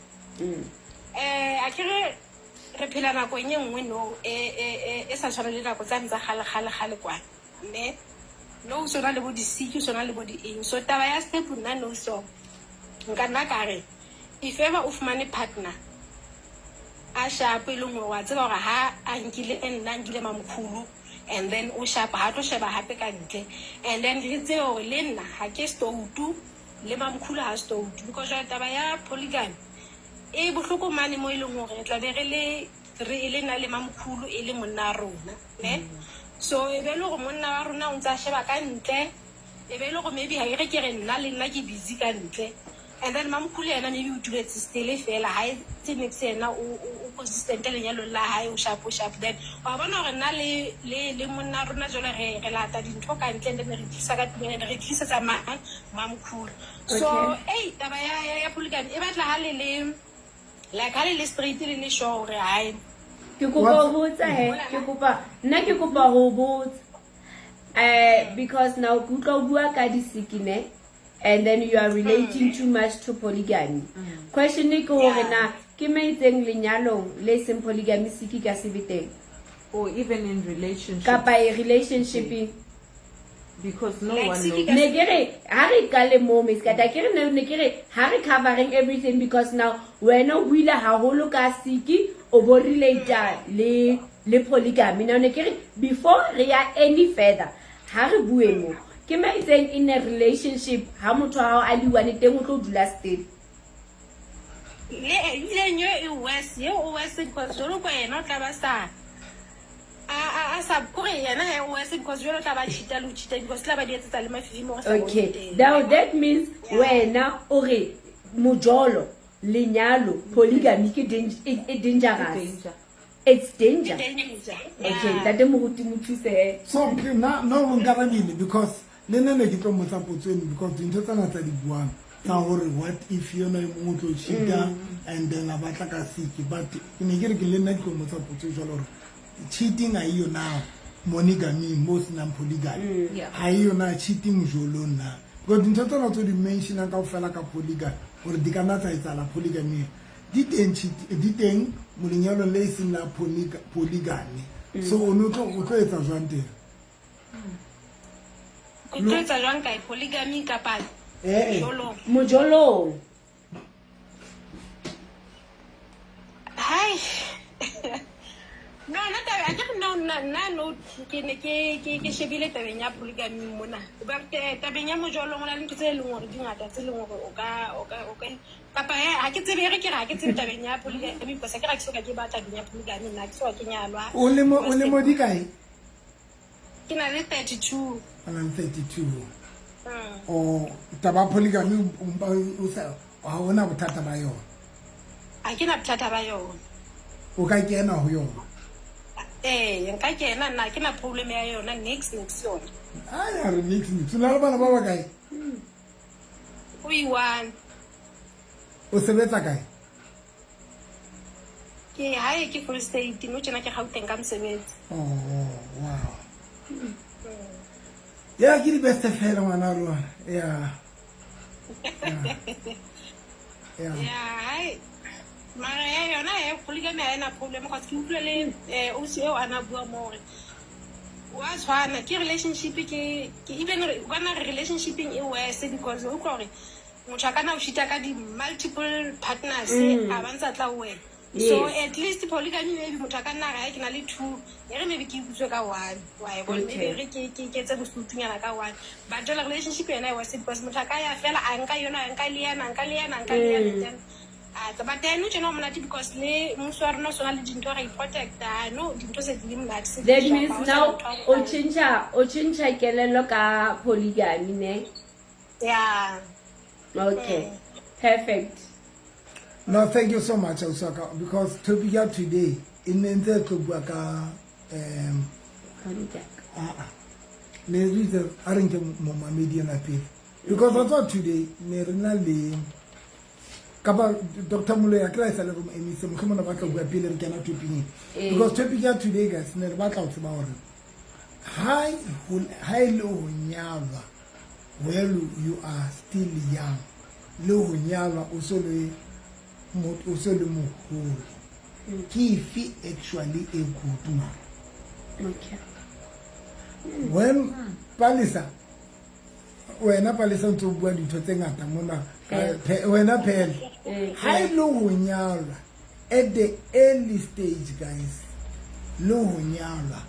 A ke re re phela nakong e nngwe no e sa tshwane le nako tsane tsa kgale kgale kgale kwana, mme no o sona le bo di-sick, o sona le bo di-eng. So taba ya step nna no, so nka nna ka re if ever o fumane partner a sharp, e leng hore wa tseba hore ha a nkile nna a nkile mamkhulu And then o sharp ha tlo sheba hape ka ntle. And then re tsebe hore le nna ha ke stoutu le mamkhulu ha stoutu, because jwale taba ya polygamy e bohloko mane mo e leng hore re tla be re le re e le nna le mamkhulu e le monna rona ne. So e be le hore monna wa rona o ntse a sheba ka ntle, e be le hore maybe ha e re ke re nna le nna ke busy ka ntle, and then mamkhulu yena maybe o tuletse still fela, ha e tse niks, yena o consistent lenyalong la hae, o sharp, o sharp. Then wa bona hore nna le monna rona jwale re lata dintho ka ntle, and then re tlisa ka tlung and re tlisetsa mang? Mamkhulu. So ei, taba ya polygamy e batla ha le le like ha le le straight, le le sure hore hae. Ke kopa ho botsa he, ke kopa nna, ke kopa ho botsa because now ke utlwa o bua ka disiki ne, and then you are relating too much to polygamy. Question ke hore na ke maitseng lenyalong le seng polygamy siki ka se be teng? Or even in relationships. Kapa e relationshipeng. Because no Like one siki knows. ka Ne ke re ha re qale mo meskata, ke re ne ke re ha re covering everything, because now wena o buile haholo ka siki, o bo relata le polygamy. Now ne ke re before re ya any further, ha re bue mo ke maitseng in a relationship, ha motho wa hao a le one teng, o tlo dula still. Le ebileng yo e worse, ye o worse, because jalo ko yena o tla ba sa a sa kore yena he o worse, because jalo o tla ba cheata le ho cheata, because tla ba di etsetsa le mafifi mo re sa boneng teng. Now that means wena o re mojolo, lenyalo, polygamy ke e dangerous. Danger. It's danger. Danger. Okay. Yeah. Ntate moruti, mo thuse he. So ke nna o nkarabile, because le nna ne ke tlo mmotsa potso eno, because dintho tsena tsa di buang tsa gore what if yona e mongwe o tlo cheata and then a batla ka siki, but ke ne ke re ke le nna ke tlo mmotsa potso e jalo gore cheating a eyo na monogamy mo senang polygamy? Ha eyo na cheating mojolong na? Because dintho tsena tse di mentionang kaofela ka polygamy gore di ka nna tsa etsahala polygamy, di teng di teng mo lenyalong le e seng la polygamy. So o ne o tlo etsa jwang teng? O tlo etsa jwang kae, polygamy kapa Ee. jolong? Mojolong. Hai, no, nna taba a ke re no, nna no, ke ne ke shebile tabeng ya polygamy mona. But tabeng ya mojolong, ho na le ntho tse leng hore di ngata tse leng hore o ka kapa he ha ke tsebe, e re ke re ha ke tsebe tabeng ya polygamy, because ha ke ra ke soka ke ba tabeng ya polygamy, nna ke soka ke nyalwa. O lemo di kae? Ke na le 32. O na le 32. O taba ya polygamy o mpa o sa ha ona bothata ba yona? Ha ke na bothata ba yona. O ka kena ho yona? Ee, nka kena nna, ha ke na problem ya yona, nix nix yona. Ai, a re nix nix. O na le bana ba bakae? O i-one. O sebetsa kae? Ke hae, ke Free State no tjena, ke Gauteng ka mosebetsi. Oh wow, ya ke di best fela ngwana rona ya. Ya, hai mara ya yona e polygamy ha ena problem, cause ke utlwile le ausi eo a na bua mo hore wa tshwana ke relationship, ke even re o kana re relationshipeng e worse, because o utlwa hore motho a kana o cheata ka di multiple partners a ba ntsa tla ho wena. So at least polygamy maybe motho a ka nna re ha ke na le two, e re maybe ke ikutswe ka one, wa e bona, maybe re ke etse bosutunyana ka one, but jwale relationship yona e worse, because motho a ka ya fela a nka yona, a nka le yena, a nka le yena, a nka le yena, then a tsa. But then o tjena o monate, because le mmuso wa rona o sona le dintho re iprotecta, no, dintho se di le monate, se di That sharp, means ha ho sana now motho a o o tjhentjha kelello ka polygamy ne? Yeah. Okay, perfect. No, thank you so much, Osaka, because topic ya today e ne ntse e tlo bua ka Polygamy. Ah ah, ne re itse a re nke momamedi ena pele, because that's what today ne re na le kapa Dr Moloi a kry sa le re mo emise, mohlomong ba tla bua pele re kena topic ena. Because topic ya today, guys, ne re batla ho tseba hore ha e le ho nyalwa well you are still young, le ho nyalwa o so le o so le moholo, ke efe actually e good mara? When Palesa, wena Palesa, ntse o bua dintho tse ngata mona. Wena phela ha e le ho nyalwa at the early stage, guys, le ho nyalwa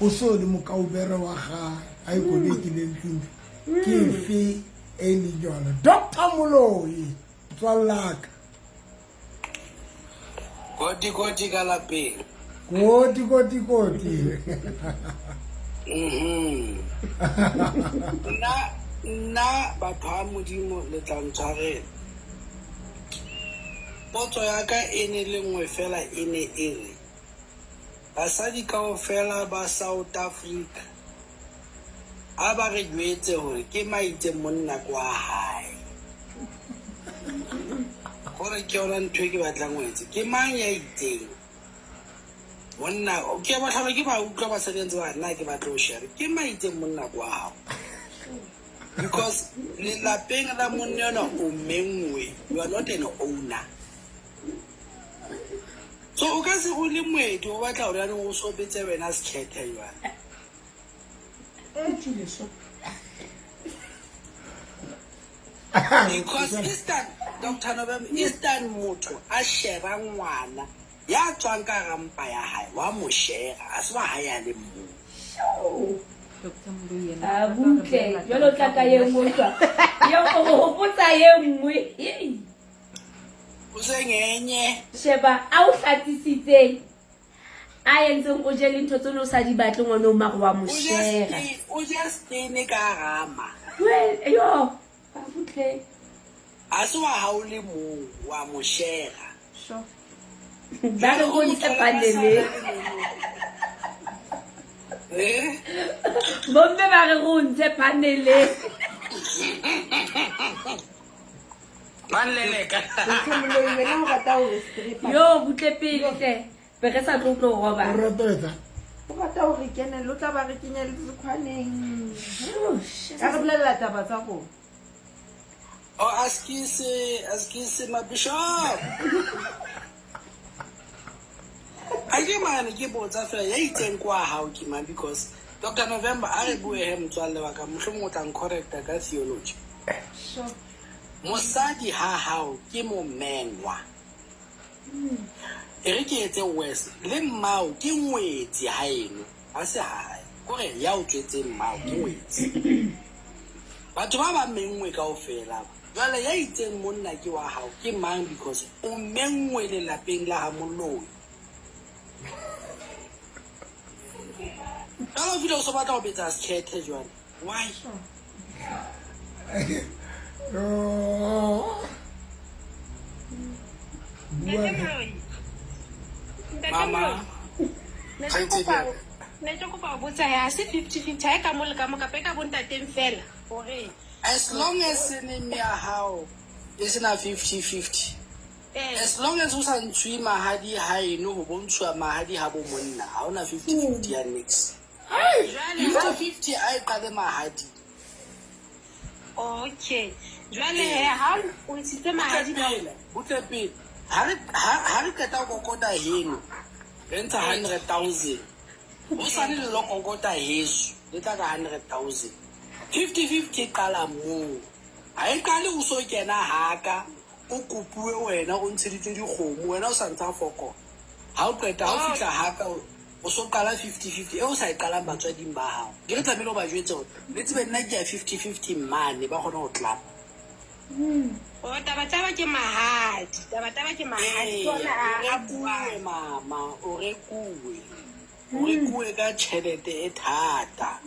O so le mokaubere wa ga a e kobekileng sentle ke efe e leng yona? Dr Moloi, tswallaka. Koti koti ka lapeng. Koti koti koti. Nna batho ba Modimo le tla ntshwarela. Potso ya ka e ne le nngwe fela, e ne e re basadi kaofela ba South Africa a ba re jwetse hore ke maitse monna kwa hae. Gore ke yona ntho e ke batlang ho etse. Ke mang ya itseng monna ke ba tlhalo ke ba utlwa basadi ntse ba nna ke batla ho share. Ke mang itseng monna kwa hao? Because lelapeng la monna yona o menngwe, you are not an owner. So o ka se go le moeti o batla hore yanong o sobetse wena sekhethe jwale. Because Eastern, Dr. November, Eastern motho a shera ngwana ya tswang ka rampa ya hae, wa mo shera, a se wa hae a le mong. Dr. Moloi yena A o rata ho re butle bolella jwalo taba tla tsa ka ye rona. nngwe utlwa. Ye o re hopotsa ye nngwe. Hei. O se ngenye. Sheba a o hlatisitseng a entseng o je le ntho tseno o sa di batle ngwane o mare wa mo O shera. O ja steine ka rama. Well, yo, a butle. A se wa hao le mong, wa mo shera. Sure. Ba re go ntshe paneleng. Eh? Bomme ba re go ntshe paneleng. Manleleka. Dr. Moloi wena o rata ho re strepa. Yo, butle pele hle. Be re sa tlo tlo O robala. rata ho etsa? O rata ho re kenela, o tla ba re kenya le sekhwaneng. Ka re bolella taba tsa rona. Oh, askise ma bishop. A ke mane ke botsa fela ya itseng kwa hao ke mang, because Dr. November a re bue he motswalle wa ka, mohlomong o tla ncorrecta ka theology. Sure. Mosadi ha hao ke momengwa. E re ke etse worse, le mmao ke ngwetsi haeno, ha se hae. Kore ya o tswetseng mmao ke ngwetsi. Batho ba ba menngwe kaofela. Jwale ya itseng monna ke wa hao ke mang, because o menngwe lelapeng la ha Moloi. Jwale o fihla o so batla ho betsa sekhethe jwale. Why? Yo. Bua. Ntate Moloi. Ntate Mama. Moloi. Ne ke Kgaitsedi kopa ya ka. ne ke kopa ho botsa ya se 50-50 ha e ka mo le ka mo kapa e ka bontateng fela hore As long as surname ya hao e sena 50-50. As long as o sa ntshuwe mahadi haeno ho bontshuwa mahadi ha bo monna, ha hona 50-50 ya nix. 50-50 a e qale mahadi. Okay. Jwale he ha o ntshitse mahadi ka Butle pele. Ha re qeta ho kokota heno, re ntsha 100,000. Ho sane le lo kokota heso, le tla ka 100,000. 50-50 e qala moo. Ha e qale o so kena haka, o kopuwe wena o ntsheditswe dikgomo, wena o sa ntsha foko. Ha o qeta ha o fihla haka o so qala 50-50 e o sa e qalang batswading ba hao. Ke re tlamehile o ba jwetse hore le tsebe nna ke ya 50-50 mane ba kgone ho tlapa. O taba taba ke mahadi. Taba taba ke mahadi. Ee, Ke ona o a rekuwe buang. mama, o rekuwe. O rekuwe ka tjhelete e thata.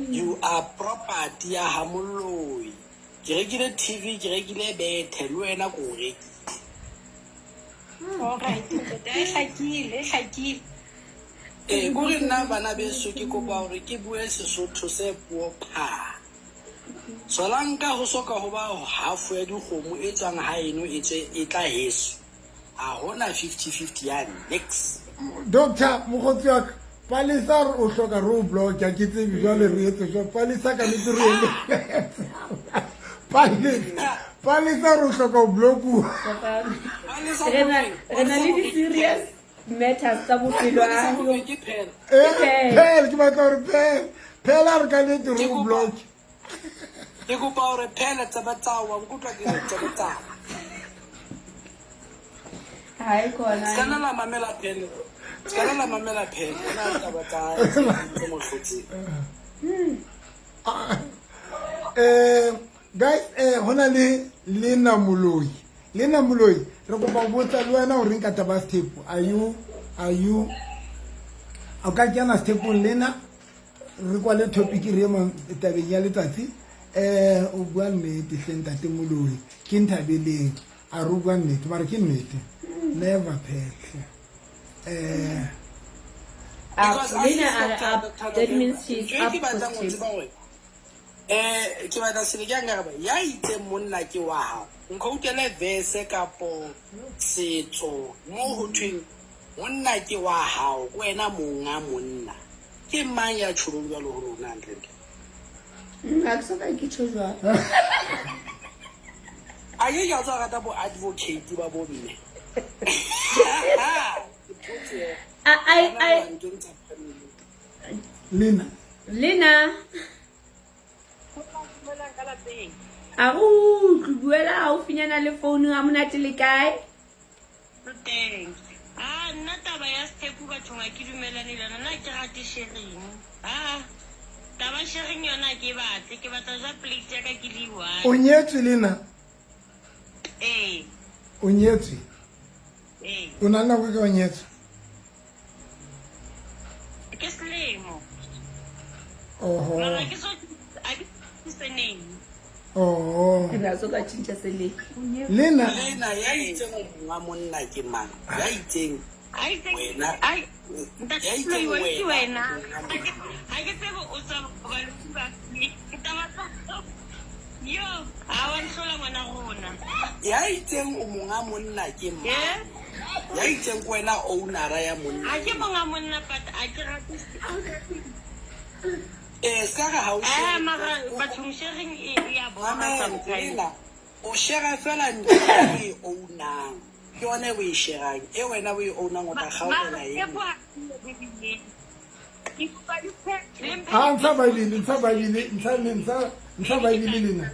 You are property ya ha Moloi. Ke rekile TV, ke rekile bethe, le wena ke o rekile. All right. Ntate, e hlakile, e hlakile. Ee, kore nna bana beso ke kopa hore ke bue Sesotho se puo phaa. Solanka ho soka ho ba half ya dikgomo e tswang haeno e tswe e tla heso. Ha hona 50-50 ya nix. Doctor mokgotsi wa ka, Palesa re o hloka re o block, ha ke tsebe jwale re etse jwang. Palesa ka nnete re eletse. Palesa re o hloka ho blockuwa. Palesa Re na Mofokeng, re na le Palesa di-serious matters tsa bophelo Palesa a Mofokeng ke phela. Eh, Phela ke batla hore phela. Phela re ka nnete re Ke o kopa- block. Ke kopa hore phela tsebe tsa wa nkutlwa ke re tsebe tsa. Ha e khona. Ska nna la mamela phela. Se ka la mamela pheko o na le taba tsa tse mo hlotseng. Guys, hona le Lena Moloi. Lena Moloi, re kopa ho botsa le wena o reng ka taba ya sethepu. Are you o ka kena sethepung lena re kwale topic re ema tabeng ya letsatsi. O bua nnete hle ntate Moloi, ke nthabeleng a re o bua nnete mara ke nnete never phehle. Up. Because Lena as are Dr. up. Dr. That November, means she's ntho e up ke for batlang ho sethepu. tseba hore ke batla sele ke a nkaraba ya itseng monna ke wa hao nkgoutele verse kapo setso mo ho thweng monna ke wa hao ke wena monga monna ke mang ya tjholong jwalo ho rona hantlentle? Ha ke soka ke tjho jwalo. A ke ke a tswa rata bo advocate ba bo mme. Ke photse. I Nkentsha family. Lena. Lena. A re utlwe, buela haufinyana le founu. Ha monate, le kae? Teng a nna taba ya sethepu bathong a ke dumelane le yona. Nna ke rate sharing. A taba sharing yona ha ke e batle, ke batla ja plate ya ka ke le O one. nyetswe, Lena? Ee. O nyetswe? Ee. O na le nako e ka o nyetswe? Ke selemo. Oho. Mara ke so a ke surname. Oho. Re a so ka tjhentjha seleng. Lena. Lena ya itseng monga monna ke mang ya itseng A itseng wena ai ya itseng ntate ke wena wena ha ke tsebe o tswa balwetsi ba taba tsa yo ha wa nhlola ngwana rona. Ya itseng o monga monna ke mang Yeah? ya itseng ke wena ownera ya monna? Ha ke monga monna, but a ke rate. Ee, se ka re ha o share. Mara bathong sharing e ya bora Mamela, sometimes. Lena, o share fela ntho e o e ownang, ke yone e o e sharang, e wena o e ownang, o tla kgaogela eng? Ha ntsha Bible, ntsha Bible, ntsha ntsha ntsha Bible, Lena.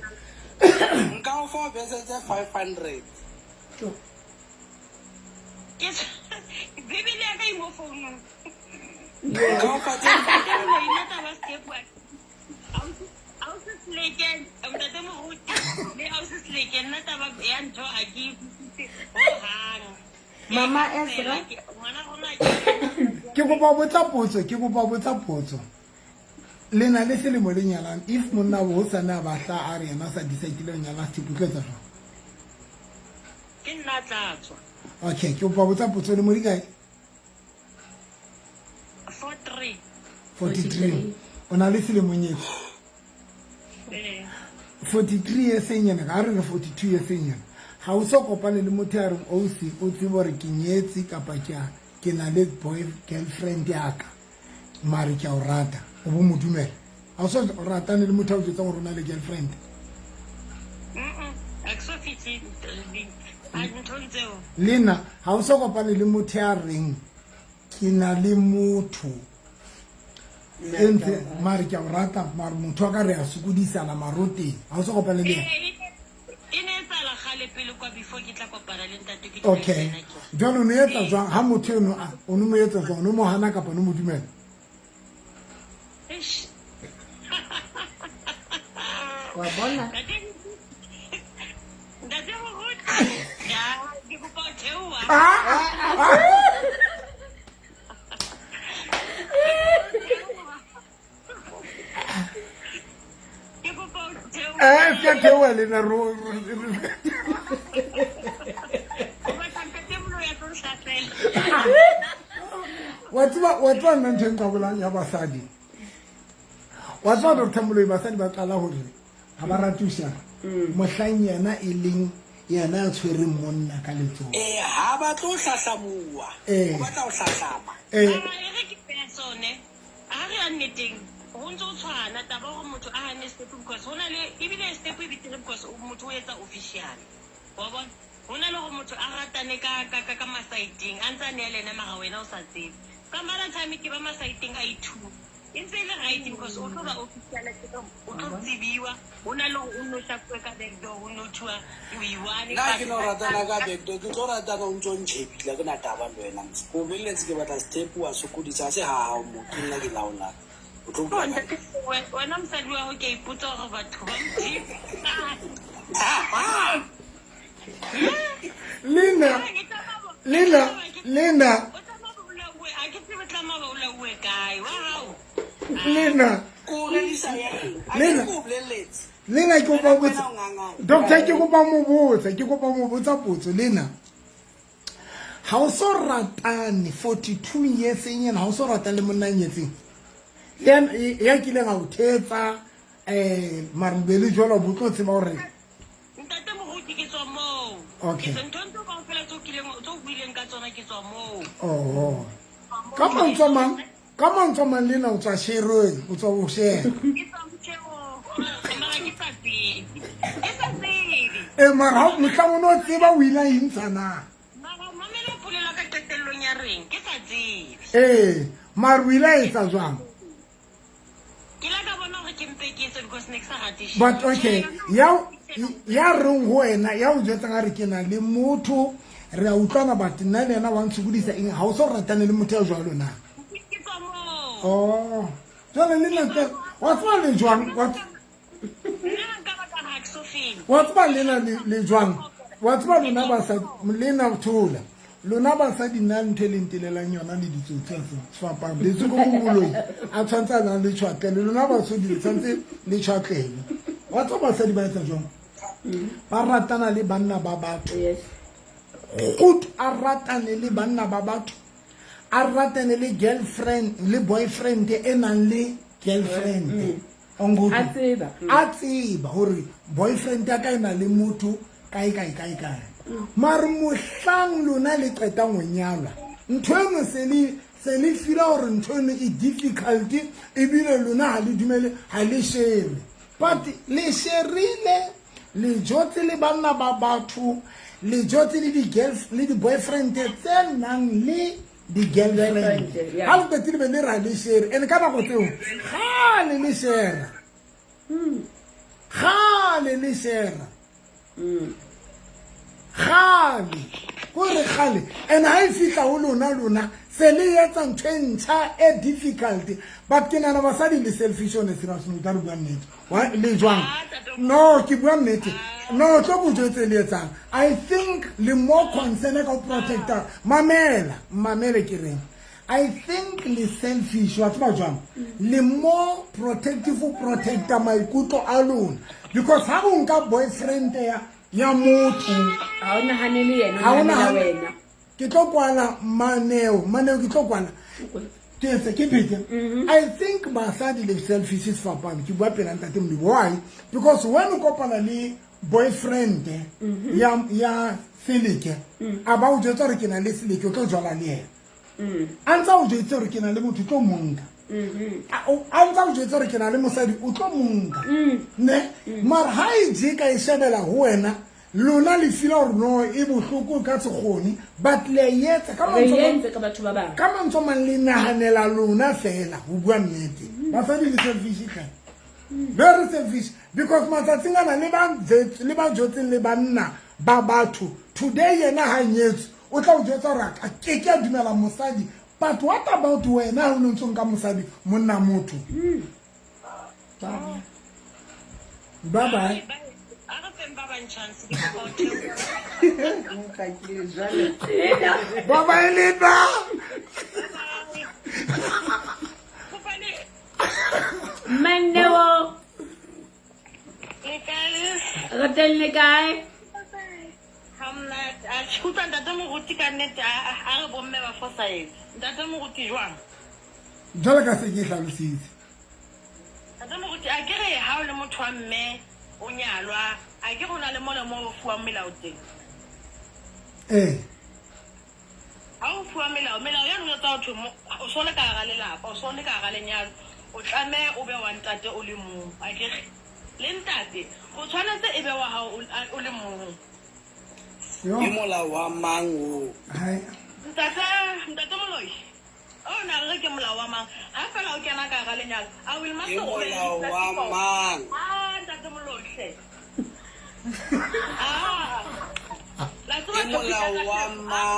Nka o fa verse tse 500. Bibele ya ka e mo founung. Nka o fa tse Nna taba step ausi Seleke, ntate moruti le ausi Seleke, nna taba ya ntho a ke e utlwisise hohang. Mama Ezra. Ngwana rona ke Ke kopa ho botsa potso, ke kopa ho botsa potso. Le na le selemo le nyalang, if monna bo ho sane a batla a re yena a sa decide ho nyala sethepu, o tlo etsa jwang? Ke nna a tla tswa. Okay, ke kopa ho botsa potso, le mo di kae? 43. 43, o na le selemo nyetse? Ee. 43 years e nyana ka re re 42 years e nyana, ga o so kopane le motho ya reng osi o tsebe gore ke nyetse kapa ke na le boy girlfriend yaka mare ke a o rata, o bo mo dumela? Ga o so ratane le motho a o jetsang gore o na le girlfriend? A ke so fitlhe a nthong tseo. Le nna ga o so kopane le motho ya reng ke na le motho e ntse mare ke a o rata, mare motho wa ka re a sokodisana maroteng, ga o so kopane le ena? Ee, e ne e tsala gale pele kwa before ke tla kopana le ntate ke Okay, dula le ena ke. Jwale o no etsa jwang ha motho eno a o no mo etsa jwang, o no mo hana kapa o no mo dumela? Eish. Wa bona. Ntate moruti ya ke kopa ho theoha. Ah! Ke kopa ho theoha. Eh, se ka theoha le nna O batla ntate Moloi a tlo nhlasela. Wa tseba nna ntho e nka bolang ya basadi, wa tseba Dr Moloi, basadi ba qala hore ga ba rate ho shara mohlang yena e leng yena a tshwereng monna ka letsoho. Ee, ha ba tlo hlahlamuwa. Ee. O batla ho hlahlama. Eh. Mara e re ke beya sone ha re ya nneteng, ho ntso o tshwana taba hore motho a hane step, because ho na le ebile step e betere because motho o etsa official, wa bona. Ho na le hore motho a ratane ka masaeteng a ntse a neya le ena, mara wena o sa tsebe. Ka mara time ke ba masaeteng a i-two. E ntse e le right because o tlo ba official, o tlo tsebiwa, ho na le hore o no shapuwe ka backdoor, ho no thuwa o i-one. Nna ke no ratana ka backdoor, ke tlo ratana o ntso ntšhebile, ke na taba le wena mos. Ko boleletse ke batla step wa sokodisa, ha se ha hao mo, ke nna ke laolang. O tlo utlwa. Ntate, wena mosadi wa ho ke a ipotsa hore batho ba Modimo. Lena, lena, lena. O tlameha ho bolauwe, ha ke tsebe tlameha ba bolauwe kae, wa hao. Lena. Ko rekisa ya eng? A Lena. ke ko boleletse. Lena ke kopa Wena botsa. o ngangane. Doctor ke kopa mo botsa, ke kopa mo botsa potso lena. Ha o so ratane 42 years enyana, ha o so ratane le monna nyetseng. Le ya kileng a o thetsa mare be le jwalo bo tlo tseba hore Ntate Moruti ke tswa moo. Okay. Ke ntho ntho kaofela tseo kileng tseo buileng ka tsona ke tswa moo. Oh. Ka mantswe a mang, ka mantswe a mang lena o tswa shereng, o tswa ho shera. Ke tswa motjheong. Mara ke sa tsebe. Ke sa tsebe. Mara ha mohlang o no tseba o ile a intsha na? Mara mamela polelo ka qetellong ya reng, ke sa tsebe. Mara o ile a etsa jwang? Ke la ka bona hore ke mpe ke etse because ne ke sa rate shit. But okay, ya reng ho wena, ya o jwetsang a re ke na le motho, re a utlwana, but nna le yena wa ntshokodisa eng, ha o so ratane le motho ya jwalo na? Ke tswa moo. Oh. Jwale le nna ke, wa tseba le jwang? Wa Nna nka ba ka ha ke so fele. Wa tseba lena le jwang? Wa tseba lona basadi, lena thola. Lona basadi nna ntho e le ntelelang yona le ditsotsi a sefapano. Le tsoko bo boloi, a tshwantse a nang le tshwatlele. Lona basadi le tshwantse le tshwatlele. Wa tseba basadi ba etsa jwang? Ba ratana le banna ba batho. Yes. Kgutu a ratane le banna ba batho. A ratane le girlfriend, le boyfriend e nang le girlfriend. Ongutu. A tseba. A tseba hore boyfriend ya ka e na le motho kae kae kae kae. Mare mohlang lona le qetang ho nyalwa, ntho eno se le feel-a hore ntho eno e difficult, ebile lona ha le dumele, ha le share. But le share-ile, le jotse le banna ba batho, le jotse le di-girls, le di-boyfriend tse nang le di-girlfriend. Girlfriend, yeah. Ha le qetile be le ra le share. And ka nako tseo, kgale le share. Kgale le share. Kgale. Kore kgale. And ha e fihla ho lona, lona, se le etsa ntho e ntjha e difficult. But ke nahana basadi le selfish yone sena se tla re bua nnete. Wa, le jwang? No, ke bua nnete. No, tlo bo jwetse le etsang. I think le more concern ka ho protecta. Mamela, mamele ke reng. I think le selfish, wa tseba jwang? Le more protective ho protecta maikutlo a lona. Because ha o nka boyfriend ya motho, Ha o nahane le yena, o Ha o nahanela nahane. wena. Ke tlo kwala maneo, maneo ke tlo kwala. Ke etse, ke phete. I think basadi le selfish se fapane. Ke bua pela ntate Molimo. Why? Because when o kopana le boyfriend ya Seleke, a ba o jwetsa hore ke na le Seleke, o tlo jwala le yena. A ntsa o jwetse hore ke na le motho, o tlo mo nka. A ntsa o jwetse hore ke na le mosadi, o tlo mo nka. Ne? Mara ha e je ka e shebela ho wena, lona le feel hore no e bohloko ka sekgoni, but le a etsa ka Re mantswe a mang- entse ka batho ba bang. Ka mantswe a mang le nahanela lona fela, ho bua nnete. Basadi le selfish hle. Very selfish. Because matsatsing ana le ba le ba jwetseng le banna ba batho, today yena ha nyetswe, o tla o jwetsa hore a ke ke a dumela mosadi. But what about wena ha o no ntso nka mosadi, monna motho? Bye bye. A re feng ba bang chance, ke kopa ho theoha. Ntakile jwale. Bye bye, Lena. Kopane. Maneo. Le kae? Re teng le kae? Ha monate. A ke utlwa ntate Moruti ka nnete, a re bomme ba fosahetse. Ntate Moruti jwang? Jwalo ka se ke hlalositse. Ntate Moruti, a ke re ha o le motho wa mme o nyalwa, a ke re o na le mole moo o fuwang melao teng? Ha o fuwa melao, melao ya lona tsa ho thwe o so le ka hara lelapa, o so le ka hara lenyalo, o tlameha o be wa ntate o le mong. A ke re le ntate o tshwanetse e be wa hao o le mong. Yo. Ke molao wa mang o? Hai. Ntate Moloi. O na re ke molao wa mang? Ha fela o kena ka hara lenyalo, a will Ke master o be le molao wa di-platform. mang? Ah, ntate Molohle. Ah. La Ke tseba topic ya molao wa kajeno. Ah, ntate mang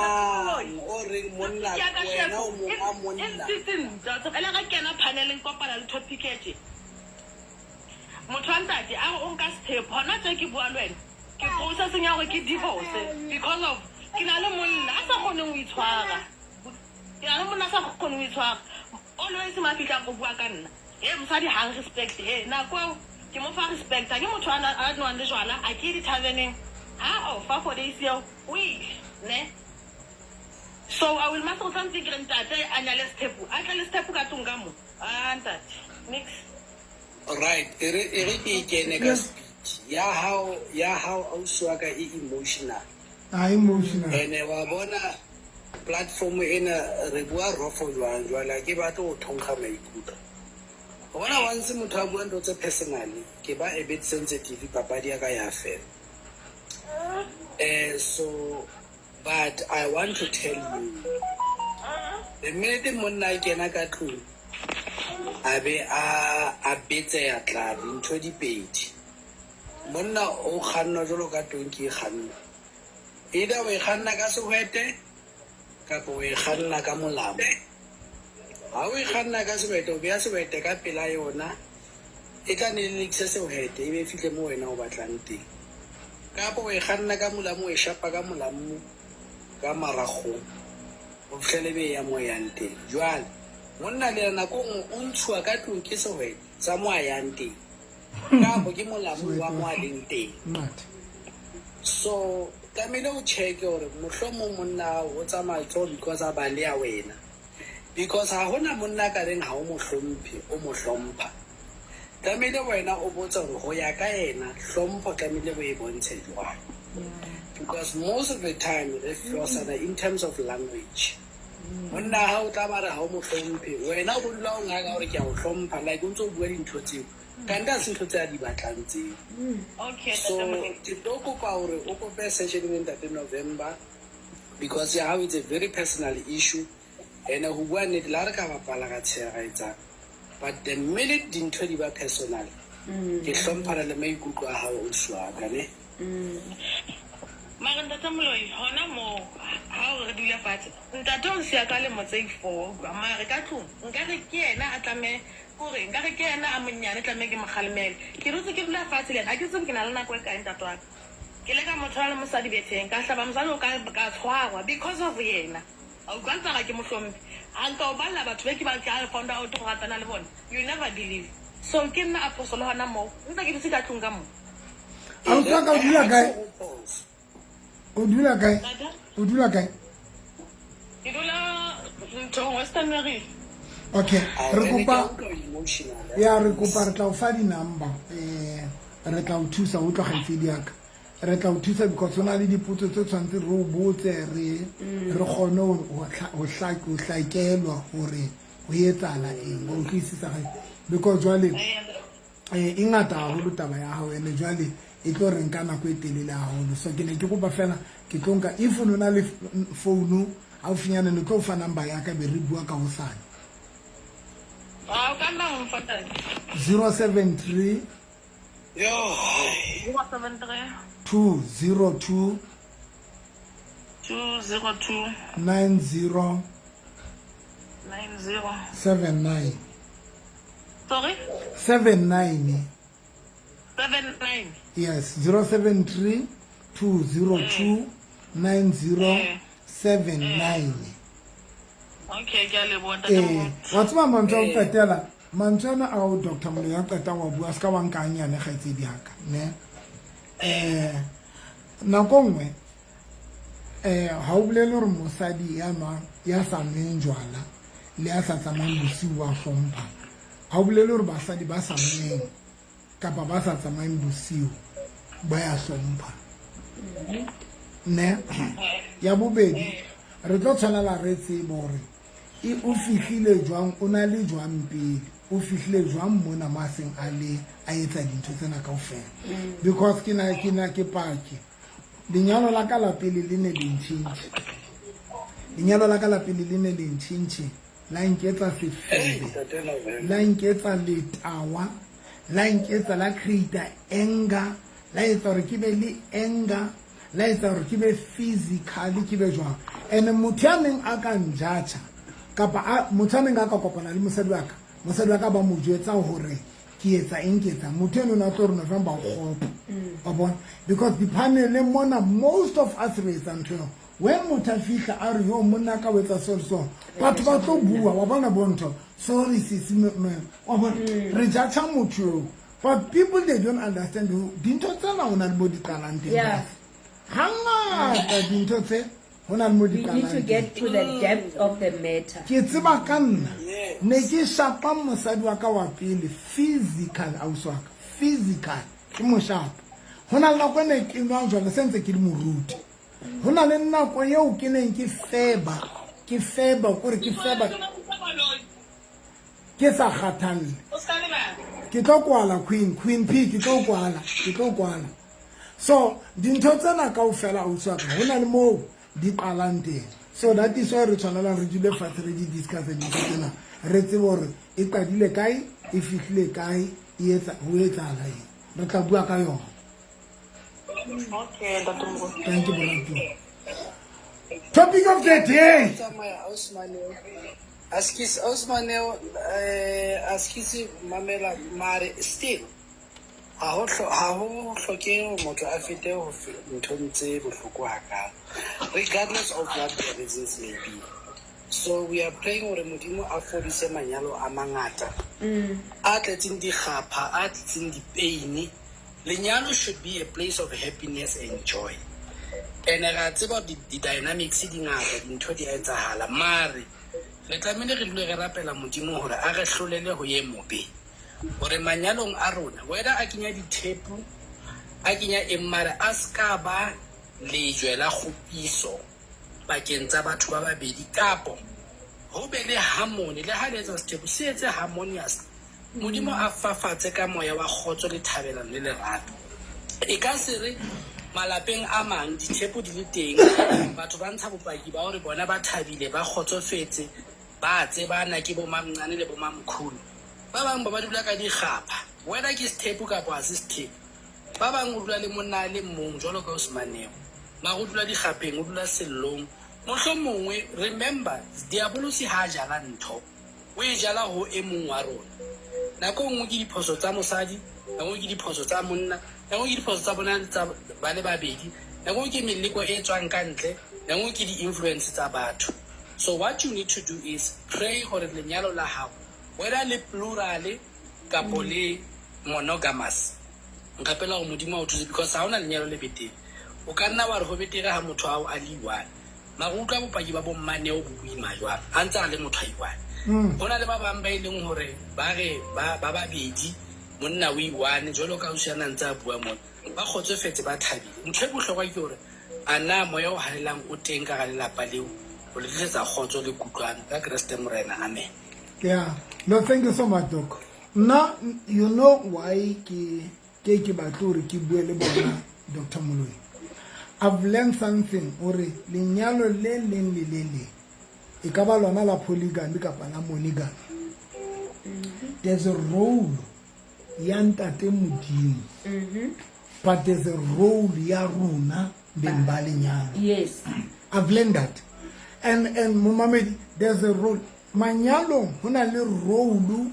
Moloi. o reng monna Topic ya wena kajeno o monga e monna? ntsitsintse. Wa tseba, ele re kena paneleng kopana le topic e tje. Motho wa ntate a re o nka sethepo. Hona tje ke bua le wena. Ke processing ya hore ke divorce because of ke na le monna a sa kgoneng ho itshwara. Ke na le monna a sa kgoneng ho itshwara. Always ma fihlang go bua ka nna. He mosadi ha respect. He nako eo ke mo fa respect. Ha ke motho a nwang le jwala, a ke di-taverneng. Ha ofa for days eo, o ile, ne? So I will must go tshwanetse ke re ntate a nyale sethepu. A tle le sethepu ka tlung ka mo. Ah ntate. Nix. Right, e re ke e kene ka speed. Ya hao ausi wa ka e emotional. A emotional. Ene wa bona platform ena re bua rofo jwang jwale ha ke batle ho thonkga maikutlo. O bona once motho a bua ntho tse personally, ke ba a bit sensitive, papadi ya ka ya fela. So but I want to tell you, the minute monna a kena ka tlung, a be a betseya tla dintho di pedi. Monna o kgannwa jwalo ka tonki e kganna. Either o e kganna ka sehwete kapa o e kganna ka molamo. Ha o e kganna ka sehwete, o beha sehwete ka pela yona, e tla ne le lekise sehwete e be e fihle moo wena o batlang teng. Kapa o e kganna ka molamu, o e shapa ka molamu ka maragong, o fihlele be e ya moo e yang teng. Jwale monna le yena nako nngwe o ntshuwa ka tlung ke sehwete sa mo a yang teng, kapo ke molamu wa mo a leng teng. So tlamehile o check hore mohlomong monna hao o tsamaya tso because a baleha wena. Because ha hona monna ka reng ha o mo hlomphe, o mo hlompha. Tlamehile wena o botse hore ho ya ka yena hlompho tlamehile o e bontshe jwang. Because most of the time re fosana in terms of language. Monna ha o tla ba re ha o mo hlomphe, wena o dula o ngaka hore ke a o hlompha, like o ntso o bua dintho tseo. Kante ha se ntho tse a di batlang tseo. Okay, So ke tlo kopa hore o kope session le ntate November because ya hao it's a very personal issue. And ho bua nnete le ha re ka bapala ka tsheha ra etsang. But the minute dintho di ba personal, ke hlomphana le maikutlo a hao ausi wa ka, ne? Mara ntate Moloi, hona moo ha o re dule fatshe, ntate o nsiya ka lemo tse 4, mare ka tlung nka re ke yena a tlameha hore nka re ke yena a monyane tlameha ke mo kgalemele. Ke dutse ke dula fatshe le yena, ha ke tsebe ke na le nako e kae ntate wa ka. Ke le ka motho wa le mosadi betheng, ka hlaba mosadi o ka tshwarwa because of yena. A utlwa ntse ga ke mo hlomphe. Ha nka o balla batho be ke ba ke found out go ratana le bona, you never believe. So ke nna a phoso le hona moo, ntse ke dutse ka tlung ka moo. Ausi wa ka o dula kae? O dula kae? O dula kae? Ke dula nthong Western Marine. Okay, re kopa ya re kopa re tla o fa di-number, re tla o thusa o utlwa kgaitsedi ya ka. Re tla o thusa because ho na le dipotso tse tshwanetse re o botse re kgone ho hlakelwa hore ho etsahala eng, wa utlwisisa ge? Because jwale e ngata haholo taba ya hao, ene jwale e tlo re nka nako e telele haholo. So ke ne ke kopa fela ke tlo nka if o na le founu haufinyane, ne tlo o fa number ya ka be re bua ka hosane. Ah, o ka nna wa mfa ntate. 073 Yo. 073 202 202 90 90 79. Sorry? 79. 79. Yes, 073 202 90 79. Okay, ke a leboha ntate Moruti. Wa tseba mantswe a ho qetela, mantswe ana ao Dr. Moloi a qetang wa bua, se ka wa nka hanyane kgaitsedi ya ka, ne? Nako nngwe ha o bolele hore mosadi ya nwang, ya sa nweng jwala le ya sa tsamayeng bosiu wa hlompha. Ha o bolele hore basadi ba sa nweng kapa ba sa tsamayeng bosiu ba ya hlompha. Ne? Ya bobedi, re tlo tshwanela re tsebe hore e o fihlile jwang, o na le jwang pele, o fihlile jwang mona mo a seng a le a etsa dintho tsena kaofela. Because ke na ke paki. Lenyalo la ka la pele le ne le ntjhintjhe. Lenyalo la ka la pele le ne le ntjhintjhe. La nketsa sefebe, la nketsa letawa, la nketsa la create anger, la etsa hore ke be le anger, la etsa hore ke be physically ke be jwang. And motho ya neng a ka njatjha kapa motho a neng a ka kopana le mosadi wa ka, mosadi wa ka ba mo jwetsa hore ke etsa eng ke etsa motho eno na tlo re November o kgopo. Wa bona? Because di-panel mona most of us re etsa ntho eo. When motho a fihla a re yo monna ka o etsa so le so, batho ba tlo bua wa bona bontho, sorry sisi wa bona re judge motho eo. But people they don't understand dintho tsena ho na le mo di qalang teng. Hangata dintho tse ho na le mo di We need to qalang teng. get to the depth of the matter. Ke tseba ka nna ne ke shapa mosadi wa ka wa pele physical ausi wa ka, physical ke mo shapa. Ho na le nako e ne ke nwang jwala se ntse ke le moruti. Ho na le nako eo ke neng ke feba, ke feba kore ke feba ke sa kgathalle. Ke tlo kwala Queen, Queen P ke tlo kwala, ke tlo kwala. So dintho tsena kaofela ausi wa ka ho na le moo di qalang teng. So that is why re tshwanelang re dule fatshe re di discuss dintho tsena. Re tsebe hore e qadile kae, e fihlile kae, e etsa ho etsahala eng. Re tla bua ka yona. Okay, Ntate Moruti. Thank you, Moratuwa. Topic of the day. Tsamaya Osmaneo. Askis Osmaneo askisi mamela mare still ha ho hlokehe hore motho a fete ho nthong tse bohloko hakalo regardless of what the reasons may be. So we are praying hore Modimo a fodise manyalo a mangata a tletseng dikgapha, a tletseng dipeini. Lenyalo should be a place of happiness and joy. And re a tseba di-dynamics di ngata, dintho di a etsahala. Mare re tlamehile re dule re rapela Modimo hore a re hlolele ho ye mobe. Hore manyalong a rona, whether a kenya dithepu, a kenya eng, mare a ska ba lejwe la kgopiso pakeng tsa batho ba babedi, kapo ho be le harmony. Le ha le etsa sethepu, se etse harmonious. Modimo a fafatse ka moya wa kgotso le thabelano le lerato. E ka se re malapeng a mang dithepu di le teng, batho ba ntsha bopaki ba hore bona ba thabile, ba kgotsofetse, ba tsebana ke bo mamncane le bo mamkhulu. Ba bang ba ba dula ka dikgapha, whether ke sethepu kapa ha se sethepu. Ba bang o dula le monna a le mong jwalo ka Osmaneo, mara o dula dikgapheng, o dula sellong. Mohlomongwe, remember, diabolosi ha a jala ntho, o e jala ho e mong wa rona. Nako e nngwe ke diphoso tsa mosadi, nako e nngwe ke diphoso tsa monna, nako e nngwe ke diphoso tsa bona tsa ba le babedi, nako e nngwe ke meleko e tswang ka ntle, nako e nngwe ke di-influence tsa batho. So what you need to do is pray hore lenyalo la hao, whether le plural kapo le monogamous, nrapela hore Modimo a o thuse, because ha hona lenyalo le betere. O ka nna wa re ho betere ha motho ao a le one, mara o utlwa bopaki ba bo mmaneo bo boima jwang ha ntse a le motho a i-one. Ho na le ba bang ba e leng hore ba re ba babedi, monna o i-one, jwalo ka ausi ana ntse a bua mona, ba kgotsofetse, ba thabile. Ntho e bohlokwa ke hore a na moya o halalelang o teng ka hara lelapa leo ho le tlisetsa kgotso le kutlwano ka Kreste Morena. Amen. Yeah. No, thank you so much, Doc. Nna, you know why ke ke batle hore ke bue le bona, Dr. Moloi. I've learned something hore lenyalo le leng le le leng, e ka ba lona la polygamy kapa la monogamy, there's a role ya ntate Modimo, but there's a role ya rona beng ba lenyalo. Yes. I've learned that. And momamedi, there's a role. Manyalong ho na le role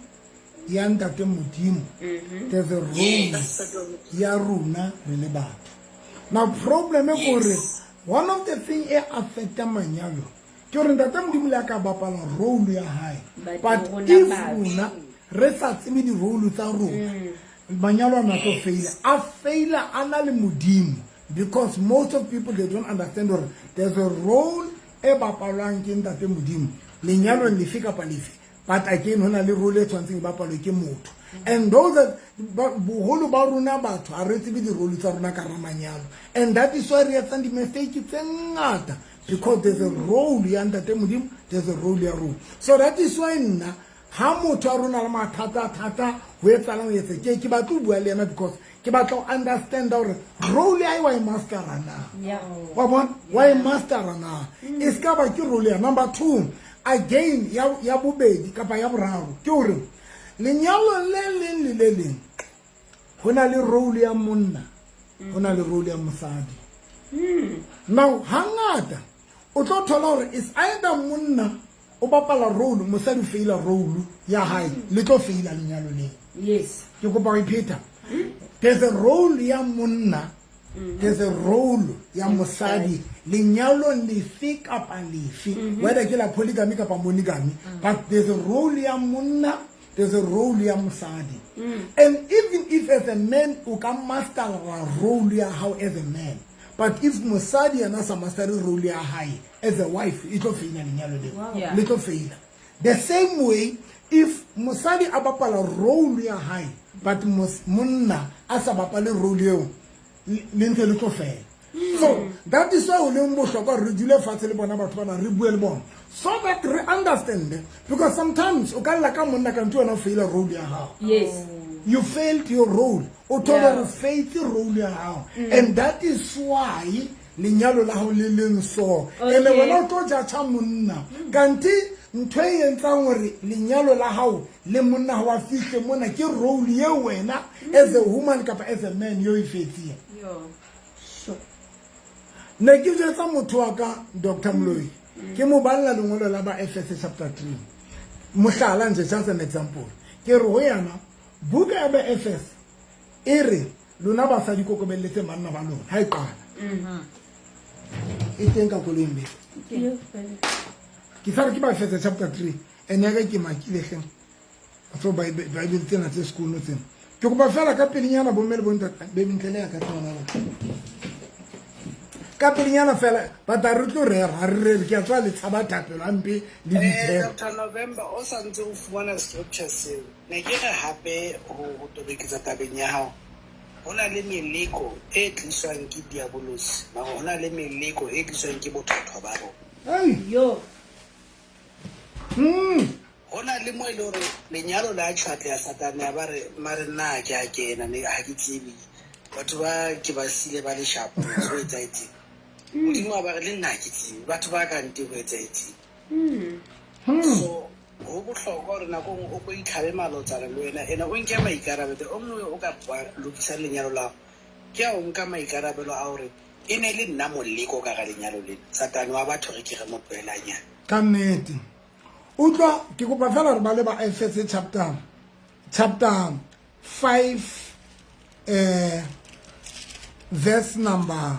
ya ntate Modimo. There's a role ya rona re le batho. Now problem e kore one of the thing e affecta manyalo ke hore ntate Modimo le a ka bapala role ya hae, but if rona re sa tsebe di-role tsa rona, manyalo a na tlo faila, a faila a na le Modimo, because most of people they don't understand hore there's a role e bapalwang ke ntate Modimo lenyalong lefe kapa lefe, but again ho na le role e tshwanetseng e bapalwe ke motho. And those that boholo ba rona batho ha re tsebe di-role tsa rona ka hara manyalo, and that is why re etsang di-mistake tse ngata, because there's a role ya ntate Modimo, there's a role ya rona. So that is why nna ha motho a rona le mathata thata ho etsahalang ho etse, ke batla ho bua le yena because ke batla ho understand hore role ya hae wa e mastera na. Wa bona? Wa e mastera na. E ska ba ke role ya number 2. Again, ya bobedi kapa ya boraro ke hore lenyalo le leng le le leng ho na le role ya monna, ho na le role ya mosadi. Now hangata o tlo thola hore is either monna o bapala role, mosadi o feila role ya hae, le tlo feila lenyalo leo. Yes. Ke kopa ho ipheta. There's a role ya monna, there's a role ya mosadi lenyalong lefe kapa lefe, whether ke la polygamy kapa monogamy, but there's a role ya monna, there's a role ya mosadi. And even if as a man o ka master role ya hao as a man, but if mosadi yena a sa mastere role ya hae as a wife, e tlo feila lenyalo leo. Le tlo feila. The same way, if mosadi a bapala role ya hae, but monna a sa bapale role eo, le ntse le tlo fela. So that is why ho leng bohlokwa re dule fatshe le bona batho bana, re bue le bona, so that re understand. Because sometimes o ka lla ka monna kante wena o faila role ya hao. Yes. You failed your role. O thole re failed role ya hao. And that is why lenyalo la hao le leng so. Ene wena o tlo judge monna. Kante ntho e entsang hore lenyalo la hao le monna ha wa fihle mona ke role ye wena as a woman kapa as a man yo e fetseng. Sure. Ne ke jwetsa motho wa ka, Dr. Moloi, ke mo balla lengolo la ba Efese chapter 3. Mohlala nje, just an example. Ke re ho yana buka ya ba Efese e re lona basadi kokobelletse manna ba lona ha e qala. E teng ka koloing be. Ke sa re ke ba Efese chapter 3 ene ya ka ke makile hleng. So Bible tsena tse sekolo tsena. Ke kopa fela ka pelenyana bomme le bontate be ntle le ya ka tsona la. Ka pelenyana fela ba tla re tlo rera ha re rere ke a tswa le tshaba thapelo hampe le dithero. Dr. November o sa ntse o fumana scripture seo. Ne ke re hape ho tobeketsa tabeng ya hao. Ho na le meleko e tliswang ke diabolosi, mara ho na le meleko e tliswang ke bothotho ba rona. Hey. Yo. Ho na le mo e le hore lenyalo la tjhatla ya Satane ya ba re mare nna ke a kena ne ha ke tsebe. Batho ba ke ba sile ba le shapo so etsahetseng. Modimo a ba re le nna ha ke tsebe. Batho ba ka nte ho etsahetseng. So ho bohlokwa hore nako e nngwe o ko itlhabe malotsana le wena, ene o nke maikarabelo. O mongwe o ka lokisa lenyalo la hao, ke a o nka maikarabelo a hore e ne le nna moleko ka ga lenyalo lena. Satane wa batho re ke re mo tlohelanyana. Ka nnete. Utlwa ke kopa fela re ba le ba Efese chapter 5 verse number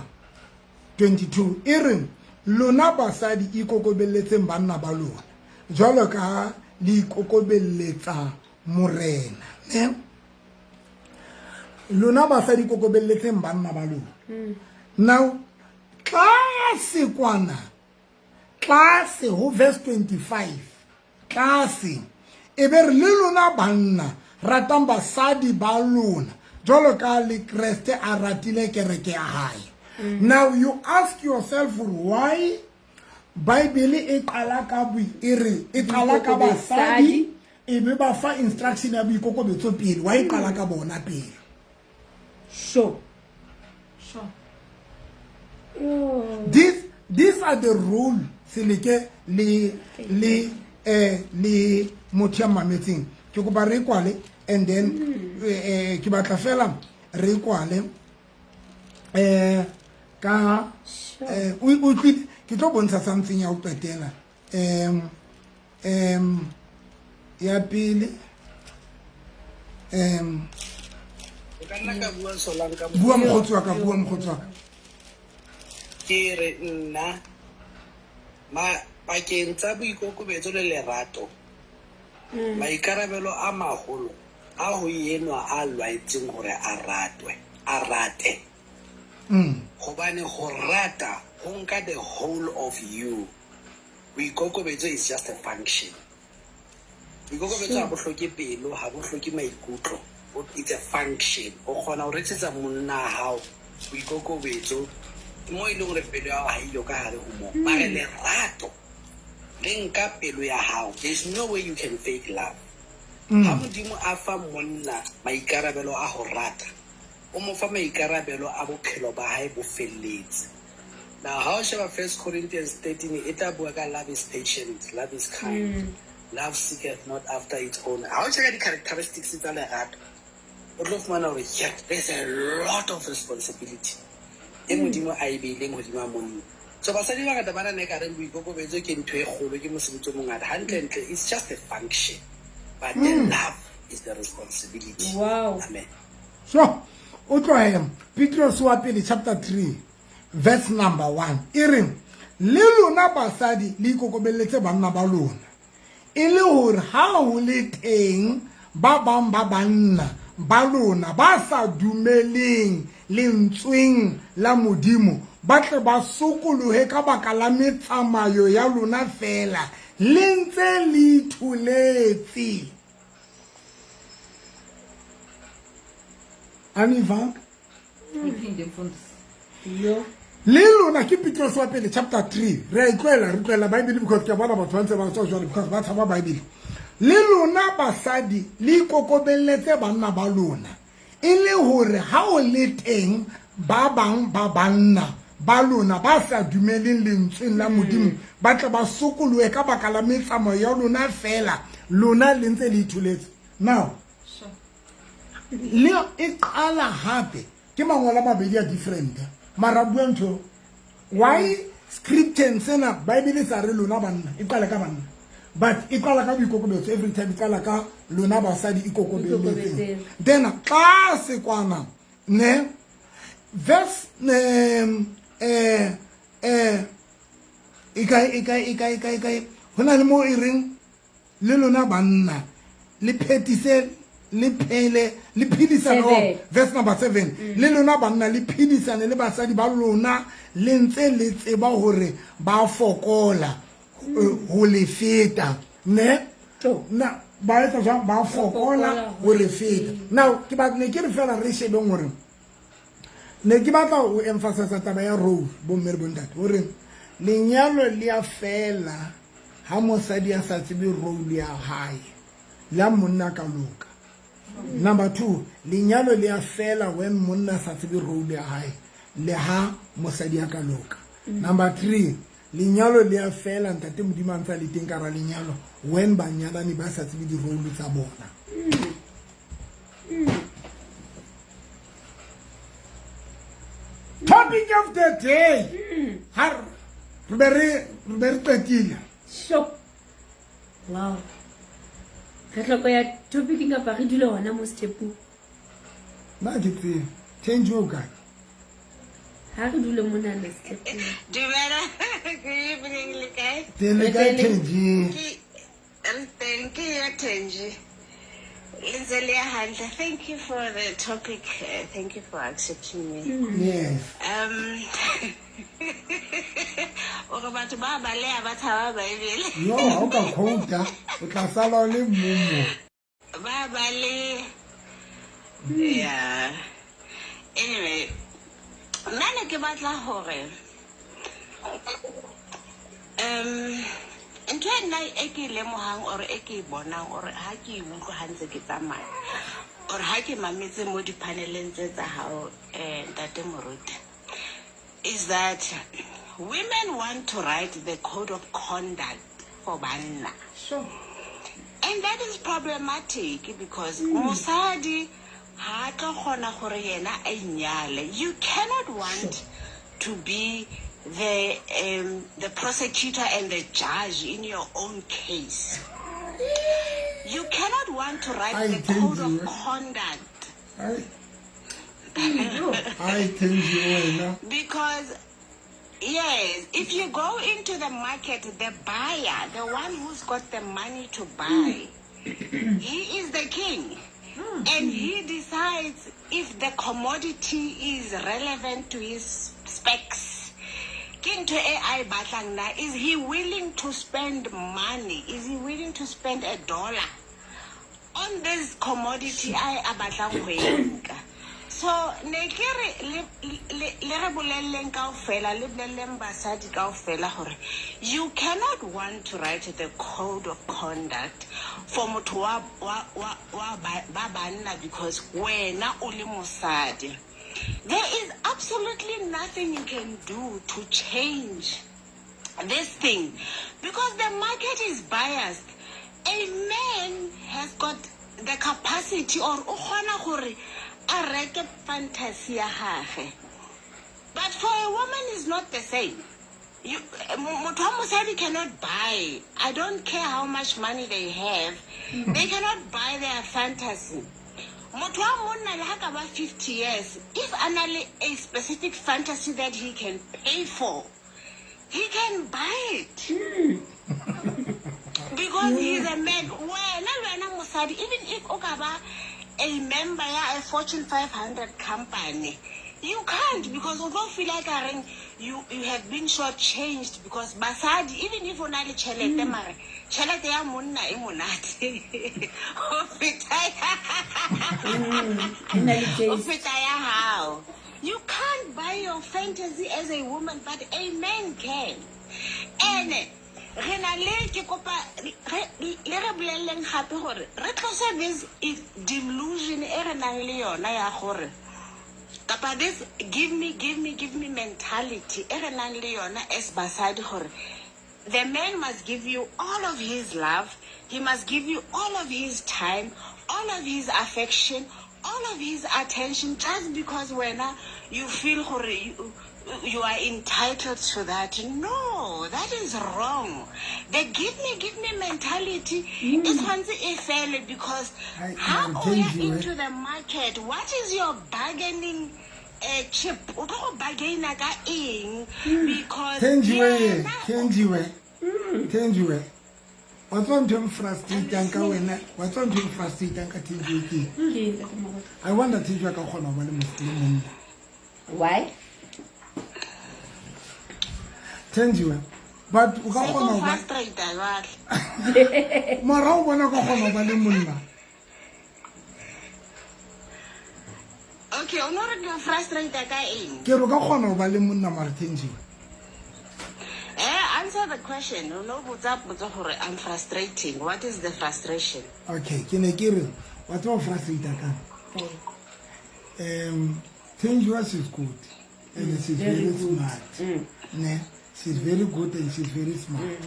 22. E re lona basadi ikokobelletseng banna ba lona jwalo ka ha le ikokobelletsa morena, ne? Lona basadi ikokobelletseng banna ba lona. Now tlase kwana, tlase ho verse 25, tlase e be re le lona banna ratang basadi ba lona jwalo ka le Kreste a ratile kereke ya hae. Now you ask yourself why Bible e qala ka e re e qala ka basadi e be ba fa instruction ya boikokobetso pele, wa e qala ka bona pele. Sure. Sure. These are the rule seleke le le le motho ya mametseng. Ke kopa re kwale and then ke batla fela re kwale ka o tlile ke tlo bontsha something ya ho qetela. Ya pele O ka nna ka bua Solang ka bua mokgotsi wa ka, bua mokgotsi wa ka. Ke re nna ma pakeng tsa boikokobetso le lerato, maikarabelo a maholo a ho enwa a lwaetseng hore a ratwe, a rate. Hobane ho rata ho nka the whole of you. Boikokobetso is just a function. Boikokobetso ha bo hloke pelo, ha bo hloke maikutlo. It's a function. O kgona ho rekisetsa monna hao boikokobetso mo e leng hore pelo ya hao ha e yo ka hare ho moo. Mare lerato le nka pelo ya hao. There's no way you can fake love. Ha Modimo a fa monna maikarabelo a ho rata, o mo fa maikarabelo a bophelo ba hae bo felletse. Now ha o sheba First Corinthians 13 e tla bua ka love is patient, love is kind, love seeketh not after its own. Ha o check di-characteristics tsa lerato, o tlo fumana hore yeah, there's a lot of responsibility e Modimo a e beileng hodima monna. So basadi ba bangata ba nahana ekareng boikokobetso ke ntho e kgolo, ke mosebetsi o mongata. Hantlentle, it's just a function, but the love is the responsibility. Wow. Amen. So o tlohe Petros wa pele chapter 3 verse number 1 e reng le lona basadi le ikokobelletse banna ba lona e le hore ha ho le teng ba bang ba banna ba lona ba sa dumeleng lentsweng la Modimo ba tle ba sokolohe ka baka la metsamayo ya lona feela le ntse le itholetse. Aniva? Iphinde mfundisi. Yo. Le lona ke Petros wa pele chapter 3 re a itlohela re tlohela Bible because ke a bona batho ba ntse ba tswa jwale because ba tshaba Bible. Le lona basadi le ikokobelletse banna ba lona e le hore ha o le teng ba bang ba banna ba lona ba sa dumeleng lentsweng la Modimo ba tle ba sokolohe ka baka la metsamao ya lona feela lona le ntse le itholetse. Now le e qala hape ke mangolo a mabedi a different mara bua ntho why scripture sena Bible sa re lona banna e qala ka banna but e qala ka boikokobetso every time e qala ka lona basadi ikokobeletseng then tlase kwana ne verse e kae e kae e kae e kae e kae ho na le mo e reng le lona banna le phetise le phele le phedisane oh, verse number 7 le lona banna le phedisane le basadi ba lona le ntse le tseba hore ba fokola ho le feta ne na ba etsa jwang ba fokola ho re feta. Now ke ba ne ke re fela re shebeng hore ne ke batla ho emphasize taba ya role bomme le bontate hore lenyalo le a fela ha mosadi a sa tsebe role ya hae la monna ka loka. Number 2, lenyalo le a fela when monna sa tsebe role ya hae le ha mosadi a ka loka. Number 3, lenyalo le a fela ntate Modimo a ntse a le teng ka hara lenyalo when banyalani ba sa tsebe di-role tsa bona. Topic of the day. Ha re be re qetile. Sure. Wow. Re tlhoko ya topic kapa re dule hona mo stepung. Nna ke tsebe. Change o kae? Ha re dule mona le stepung. Dumela. Good evening le kae? Teng le kae Thenji? Ke teng ke ya Thenji. Le ntse le ya hantle. Thank you for the topic. Thank you for accepting me. Yes. Ore batho ba baleha ba tshaba Bible. Yo, ha o ka quota, o tla sala o le mong. Ba bale. Yeah. Anyway, nna ne ke batla hore ntho e nna e ke lemohang or e ke bonang or ha ke e utlwa ha ntse ke tsamaya or ha ke mametse mo di-paneleng tse tsa hao Ntate Moruti is that women want to write the code of conduct for banna. Sure. And that is problematic because mosadi ha tlo kgona gore yena a inyale. You cannot want to be the prosecutor and the judge in your own case. You cannot want to write the code of conduct. I thank you, wena. Because yes, if you go into the market, the buyer, the one who's got the money to buy, he is the king. And he decides if the commodity is relevant to his specs. Ke ntho e a e batlang na, is he willing to spend money? Is he willing to spend a dollar on this commodity a a batlang ho e nka? So ne ke re le re bolelleng kaofela, le bolelleng basadi kaofela hore you cannot want to write the code of conduct for motho wa wa wa wa ba banna because wena o le mosadi. There is absolutely nothing you can do to change this thing because the market is biased. A man has got the capacity or o kgona gore a reke fantasy ya gage. But for a woman is not the same. You, motho wa mosadi cannot buy. I don't care how much money they have. They cannot buy their fantasy. Motho wa monna le ha ka ba 50 years, if a na le a specific fantasy that he can pay for, he can buy it. Because he's a man. Wena le wena mosadi, even if o ka ba a member ya a Fortune 500 company, you can't, because o tlo feel like a reng you have been shortchanged, because basadi, even if o na le tjhelete, mare tjhelete ya monna e monate ho feta E na le ho taste. feta ya hao. You can't buy your fantasy as a woman, but a man can. And re na le ke kopa le re bolelleng gape gore re tlose this delusion e re nang le yona ya gore kapa this give me, give me, give me mentality e re nang le yona as basadi, gore the man must give you all of his love, he must give you all of his time, all of his affection, all of his attention, just because wena you feel gore you are entitled to that. No, that is wrong. The give me, give me mentality e tshwanetse e fele, because Hai, ha mare o ya Thenjiwe. into the market, what is your bargaining chip? O tlo go bargaina ka eng? Because Thenjiwe, yena Thenjiwe, Thenjiwe, wa tseba ntho e nfrustrateang ka wena, wa tseba ntho e nfrustrateang ka Thenjiwe ke eng? Ke eng, Ntate Moruti? I wonder Thenjiwe a ka kgona ho ba le monna. Why? Thenjiwe, but o ka Se kgona ko ho ba frustrate jwale. mara o bona o ka kgona ho ba le monna. Okay, o no re ke frustrate ka eng? Ke re o ka kgona ho ba le monna, mare Thenjiwe. Answer the question. O no botsa potso gore I'm frustrating. What is the frustration? Okay, ke ne ke re wa tseba o frustrate kang? Thenjiwe, she's good and she's Very very good. smart. Ne, she's very good and she's very smart.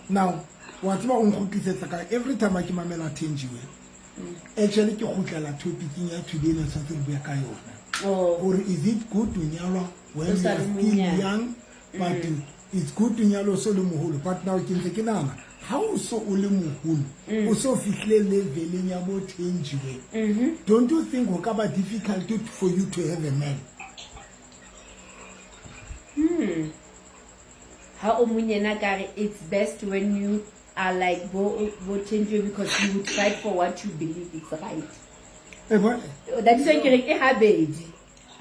Now, wa tseba o nkgutlisetsa ka every time a ke mamela Thenjiwe, actually ke kgutlela topicing ya today ne tshwanetse re bua ka yona. Oh. Gore is it good to nyalwa when O you sa are le still monyane. young, but it's good to nyalwa o so le moholo. But now ke ntse ke nahana ha o so o le moholo, o so fihlile leveleng ya bo Thenjiwe, don't you think ho ka ba difficult for you to have a man? Ha o monyena ka re it's best when you are like bo Thenjiwe, because you would fight for what you believe is right. Eh, but That is why ke reng e habedi.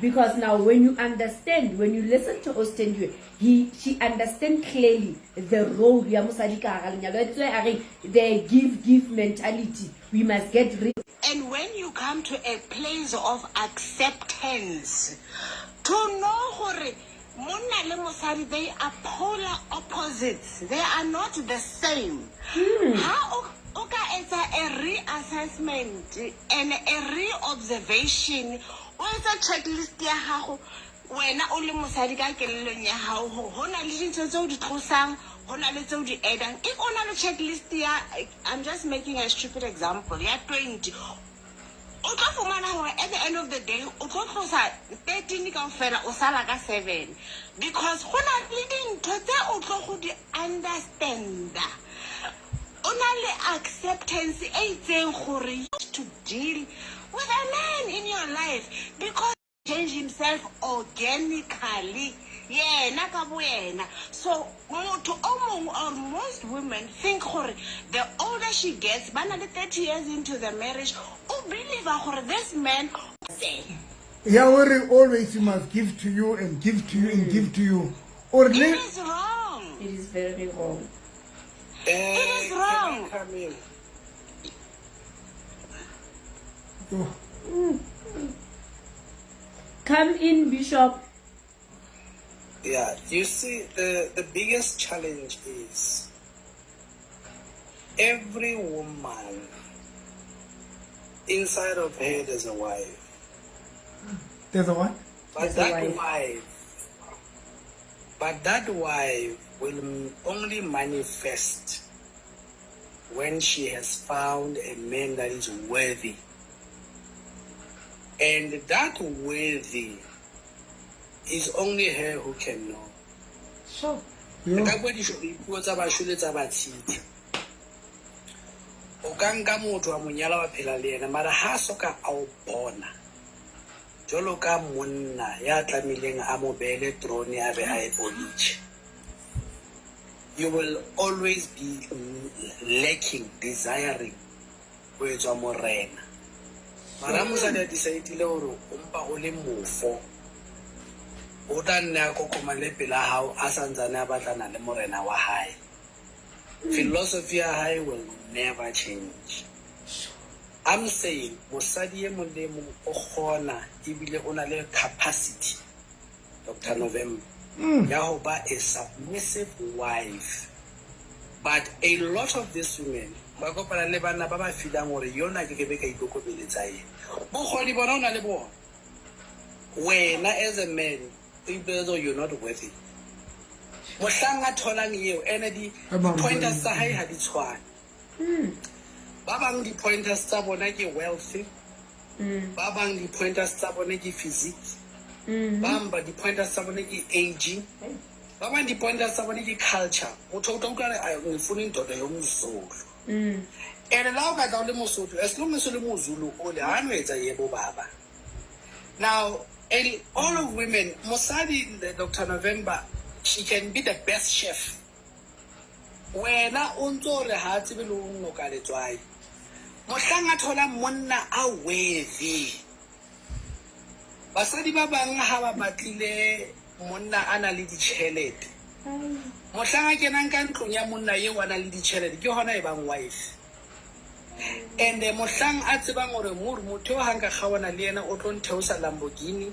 Because now when you understand, when you listen to Ostendwe, he she understand clearly the role ya mosadi ka hara lenyalo. That's why a reng the give give mentality, we must get rid. And when you come to a place of acceptance, to know gore monna le mosadi, they are polar opposites. They are not the same. Ha o ka etsa a reassessment and a re-observation, o etsa checklist ya gago wena o le mosadi ka kelellong ya gago, gore go na le dintho tse o di tlosang, go na le tse o di addang. If o na le checklist ya, I'm just making a stupid example, ya 20, o tlo fumana hore at the end of the day o tlo tlosa 13 kaofela, o sala ka 7, because go na le dintho tse o tlo go di understanda. O na le acceptance e itseng gore you have to deal with a man in your life, because change himself organically, yena ka boyena. So motho o mongwe or most women think gore the older she gets, ba na le 30 years into the marriage, o believe gore this man Ya hore always he must give to you and give to you and give to you. Or It le is wrong. It is very wrong. It is wrong. Can I come in? Oh, Come in, Bishop. Yeah, you see, the biggest challenge is every woman inside of her there's a wife. There's a what? But There's a that wife. wife, but that wife will only manifest when she has found a man that is worthy. And that worthy is only her who can know. Sure. Re ka bua dipuo tsa basho le tsa batshitse. O ka nka motho wa mo nyala wa phela le yena, mara ha a soka a o bona jwalo ka monna ya tlamehileng a mo beele throne a be a e politjhe, you will always be lacking, desiring ho etswa morena. Mara ha mosadi a decide-ile hore o mpa o le mofo, o tla nne a kokomale pela hao a santsane a batlana le morena wa hae. Philosophy ya hae will never change. I'm saying mosadi e mong le mong o kgona ebile o na le capacity, Dr. November, ya ho ba a submissive wife. But a lot of these women ba kopana le banna ba ba feelang hore yona ke ke be ka ikokobeletsa ena. Bokgoni bona o na le bona. Wena as a man, o ipoletse hore you're not worthy. Mohlang a tholang eo, ene di-pointers tsa hae ha di tshwane. Ba bang di-pointers tsa bona ke wealth, ba bang di-pointers tsa bona ke physique, ba bang ba di-pointers tsa bona ke aging, ba bang di-pointers tsa bona ke culture. Motho o tla utlwa a re, ngifuna indoda yomZulu. And la o ka tla o le Mosotho, as long as o le moZulu o le, ha no etsa yebo baba. Now, and all of women, mosadi, the Dr. November, she can be the best chef. Wena o ntso re ha tsebe le ho noka letswai. Mohlang a thola monna a worthy. Basadi ba bang ha ba batlile monna a na le ditjhelete. Mohlang a kenang ka ntlong ya monna eo a nang le ditjhelete, ke hona e bang wife. And mohlang a tsebang hore motho eo ha nka kgaohana le yena o tlo ntheosa Lamborghini,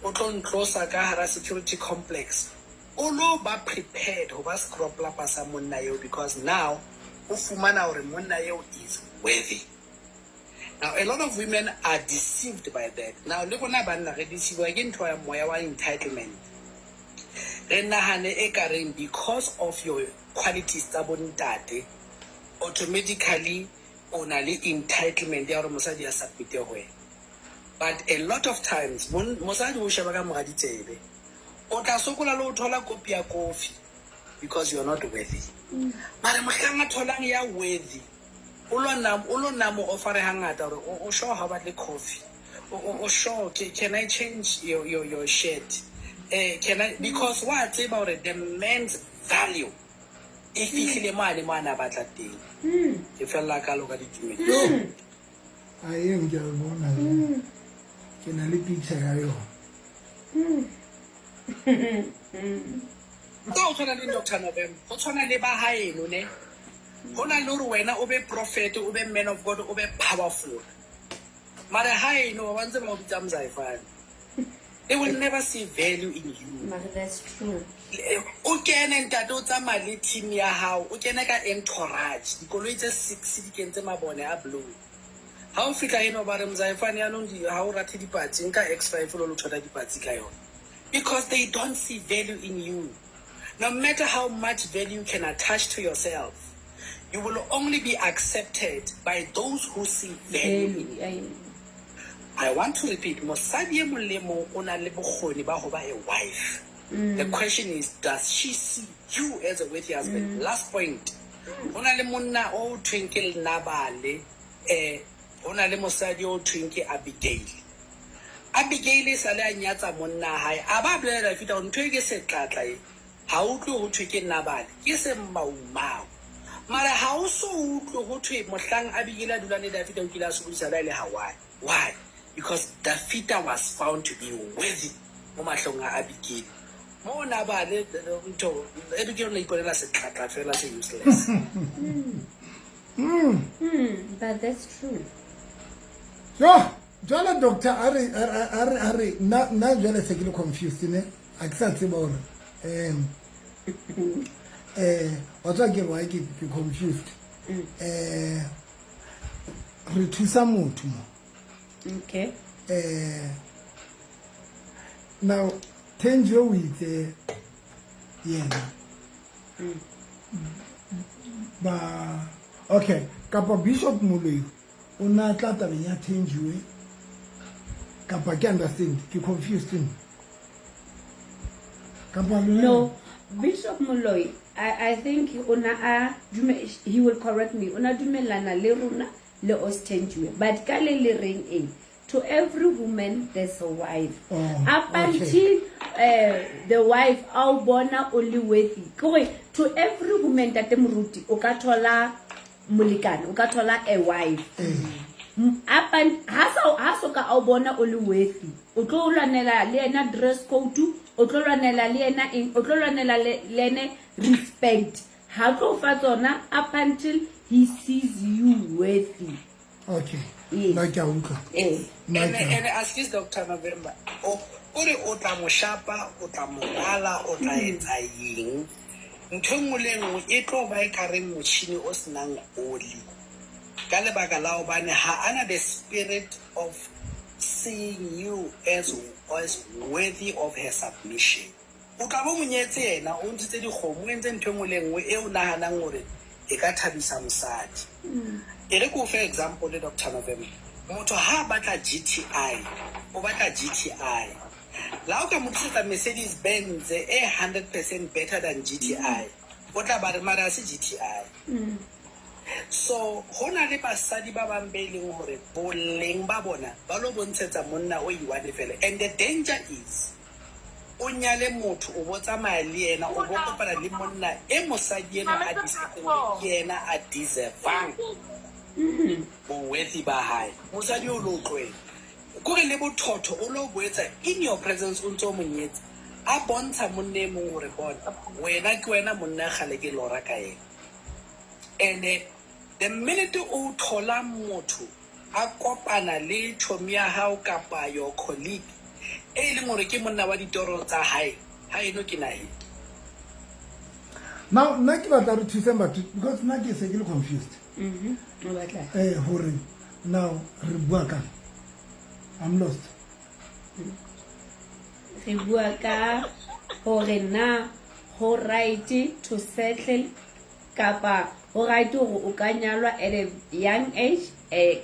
o tlo ntlosa ka hara security complex, o lo ba prepared ho ba scroplapa sa monna eo, because now o fumana hore monna eo is worthy. Now, a lot of women are deceived by that. Now, le rona banna re deceive ke ntho ya moya wa entitlement. Re nahane e ka reng because of your qualities tsa bontate, automatically o na le entitlement ya hore mosadi a submit ho wena. But a lot of times, mosadi o sheba ka mora ditsebe. O tla sokola le ho thola kopi ya kofi because you are not worthy. Mara mohlang a tholang ya worthy, o lo nna mo offer hangata hore o sure ha o batle coffee. O sure, can I change your shirt? Can I, because wa tseba hore the man's value e fihlile mane mo a na batla teng. Ke fella ka lo ka ditumelo. A eng ke a bona. Ke na le picture ya yona. Ka ho tshwana le Doctor November, ho tshwana le ba haeno ne. Ho na le hore wena o be prophet, o be man of God, o be powerful. Mara haeno ba ntse ba o bitsa Mzaifane. They will never see value in you. Mara that's true. O kene ntate o tsamaya le team ya hao, o kene ka entourage, dikoloi tse 6 di kentse mabone a blue. Ha o fihla eno ba re Mzaifane yanong ha o rate dipatsi, nka X5 lo lo thola dipatsi ka yona. Because they don't see value in you. No matter how much value you can attach to yourself, you will only be accepted by those who see value in you. I want to repeat, mosadi e mong le mong o na le bokgoni ba ho ba a wife. The question is, does she see you as a worthy husband? Last point. Ho na le monna o thweng ke Nabale, ho na le mosadi o thweng ke Abigail. Abigail e sale a nyatsa monna hae, a ba bolela Dafita hore ntho e ke setlatla e, ha o utlwe ho thwe ke Nabale, ke semaumau. Mara ha o so utlwe ho thwe mohlang Abigail a dulang le Dafita o kile a sokodisa le Hawaii. Why? Because Dafita was found to be worthy mo mahlong a Abigail. Mo Nabale ntho Abigail o ne iponela setlatla fela se useless. But that's true. Jo, jwale doctor a re nna jwale se ke le confused ne. A ke sa tseba hore wa tswa ke why ke confused. Re thusa motho mo. Okay. Now Thenjiwe o itse yena ba, okay, kapa Bishop Moloi o na tla tabeng ya Thenjiwe, kapa ke understand, ke confused nna. Kapa lona- No, Bishop Moloi, I think o na a dume, he will correct me. O na dumellana le rona le Osthenjiwe. But ka le le reng eng? To every woman there's a wife. Oh, Up okay. until the wife a o bona o le worthy. Ke gore to every woman, Ntate Moruti, o ka thola molekane, o ka thola a wife. Up and ha so ka a o bona o le worthy, o tlo lwanela le ena dress code, o tlo lwanela le ena eng, o tlo lwanela le ene respect, ha tlo fa tsona up until he sees you worthy. Okay. Yes. Nna ke a utlwa. Eh. Nna Ene ke a- ene askis Dr November, o re o tla mo shapa, o tla mo rala, o tla etsa eng, ntho e nngwe le e nngwe e tlo ba e kareng motšhini o senang oli, ka lebaka la hobane ha ana the spirit of seeing you as worthy of her submission. O tla bo monyetse yena, o ntshitse dikgomo, o entse ntho e nngwe le nngwe e o nahanang hore e ka thabisa mosadi. E re ke o fe example, Dr November. Motho ha a batla GTI, o batla GTI. La o ka mo tlisetsa Mercedes Benz e 100% better than GTI, o tla ba re mara ha se GTI. So ho na le basadi ba bang be leng hore boleng ba bona ba lo bontshetsa monna o i-one fela. And the danger is o nyale motho, o bo tsamaya le yena, o bo kopana le monna e mosadi enwa a decide hore ke yena a deservang boworthy ba hae. Mosadi o lo tlohela kore le bothotho o lo bo etsa in your presence, o ntso o monyetse, a bontsha monna e mong hore bona wena ke wena monna kgale ke lora ka ena. And the minute o thola motho a kopana le chomi ya hao kapa your colleague e leng hore ke monna wa ditoro tsa hae, ha eno ke naheng. Now nna ke batla re thuseng batho, because nna ke se ke le confused. O batla Eh, hore now re bua kang? I'm lost. Re bua ka hore na ho right to settle kapa ho right hore o ka nyalwa at a young age,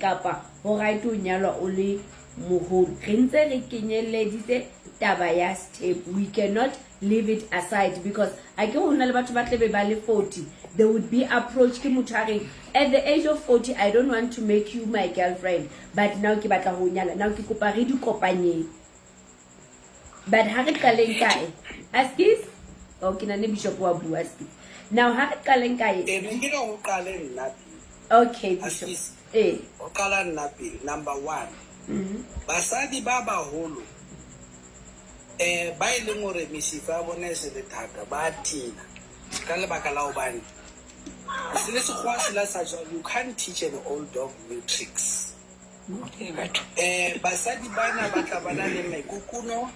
kapa ho right ho nyalwa o le moholo. Re ntse re kenyeleditse taba ya step, we cannot leave it aside, because a ke ho na le batho ba tlebe ba le 40, they would be approached ke motho a reng, at the age of 40, I don't want to make you my girlfriend, but now ke batla ho nyala, now ke kopa re di kopanyeng. But ha re qaleng kae, askis? Oh, ke na ne bishop wa bua, askis. Now ha re qaleng kae? E be ke re ho qale nna pele. Okay, bishop. Askis. Eh. Ho qala nna pele. Number one, basadi ba baholo ba e leng hore mesifa ya bona e se le thata, ba tena ka lebaka la hobane se le sekgowa se la sa jwa, you can't teach an old dog new tricks. Basadi bana ba tla bana le maikukuno,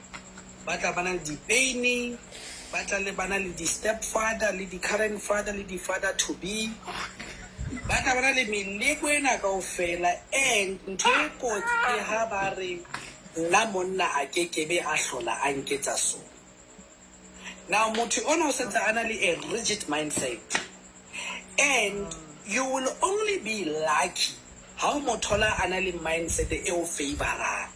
ba tla bana le di-pain, ba tla le bana le di-stepfather le di-current father le di-father to be, ba tla bana le meleko ena kaofela. And ntho e kotsi ke ha ba re nna monna a kekebe a hlola a nketsa so. Now motho ona o setse a na le a rigid mindset, and you will only be lucky ha o mo thola a na le mindset e o favorang.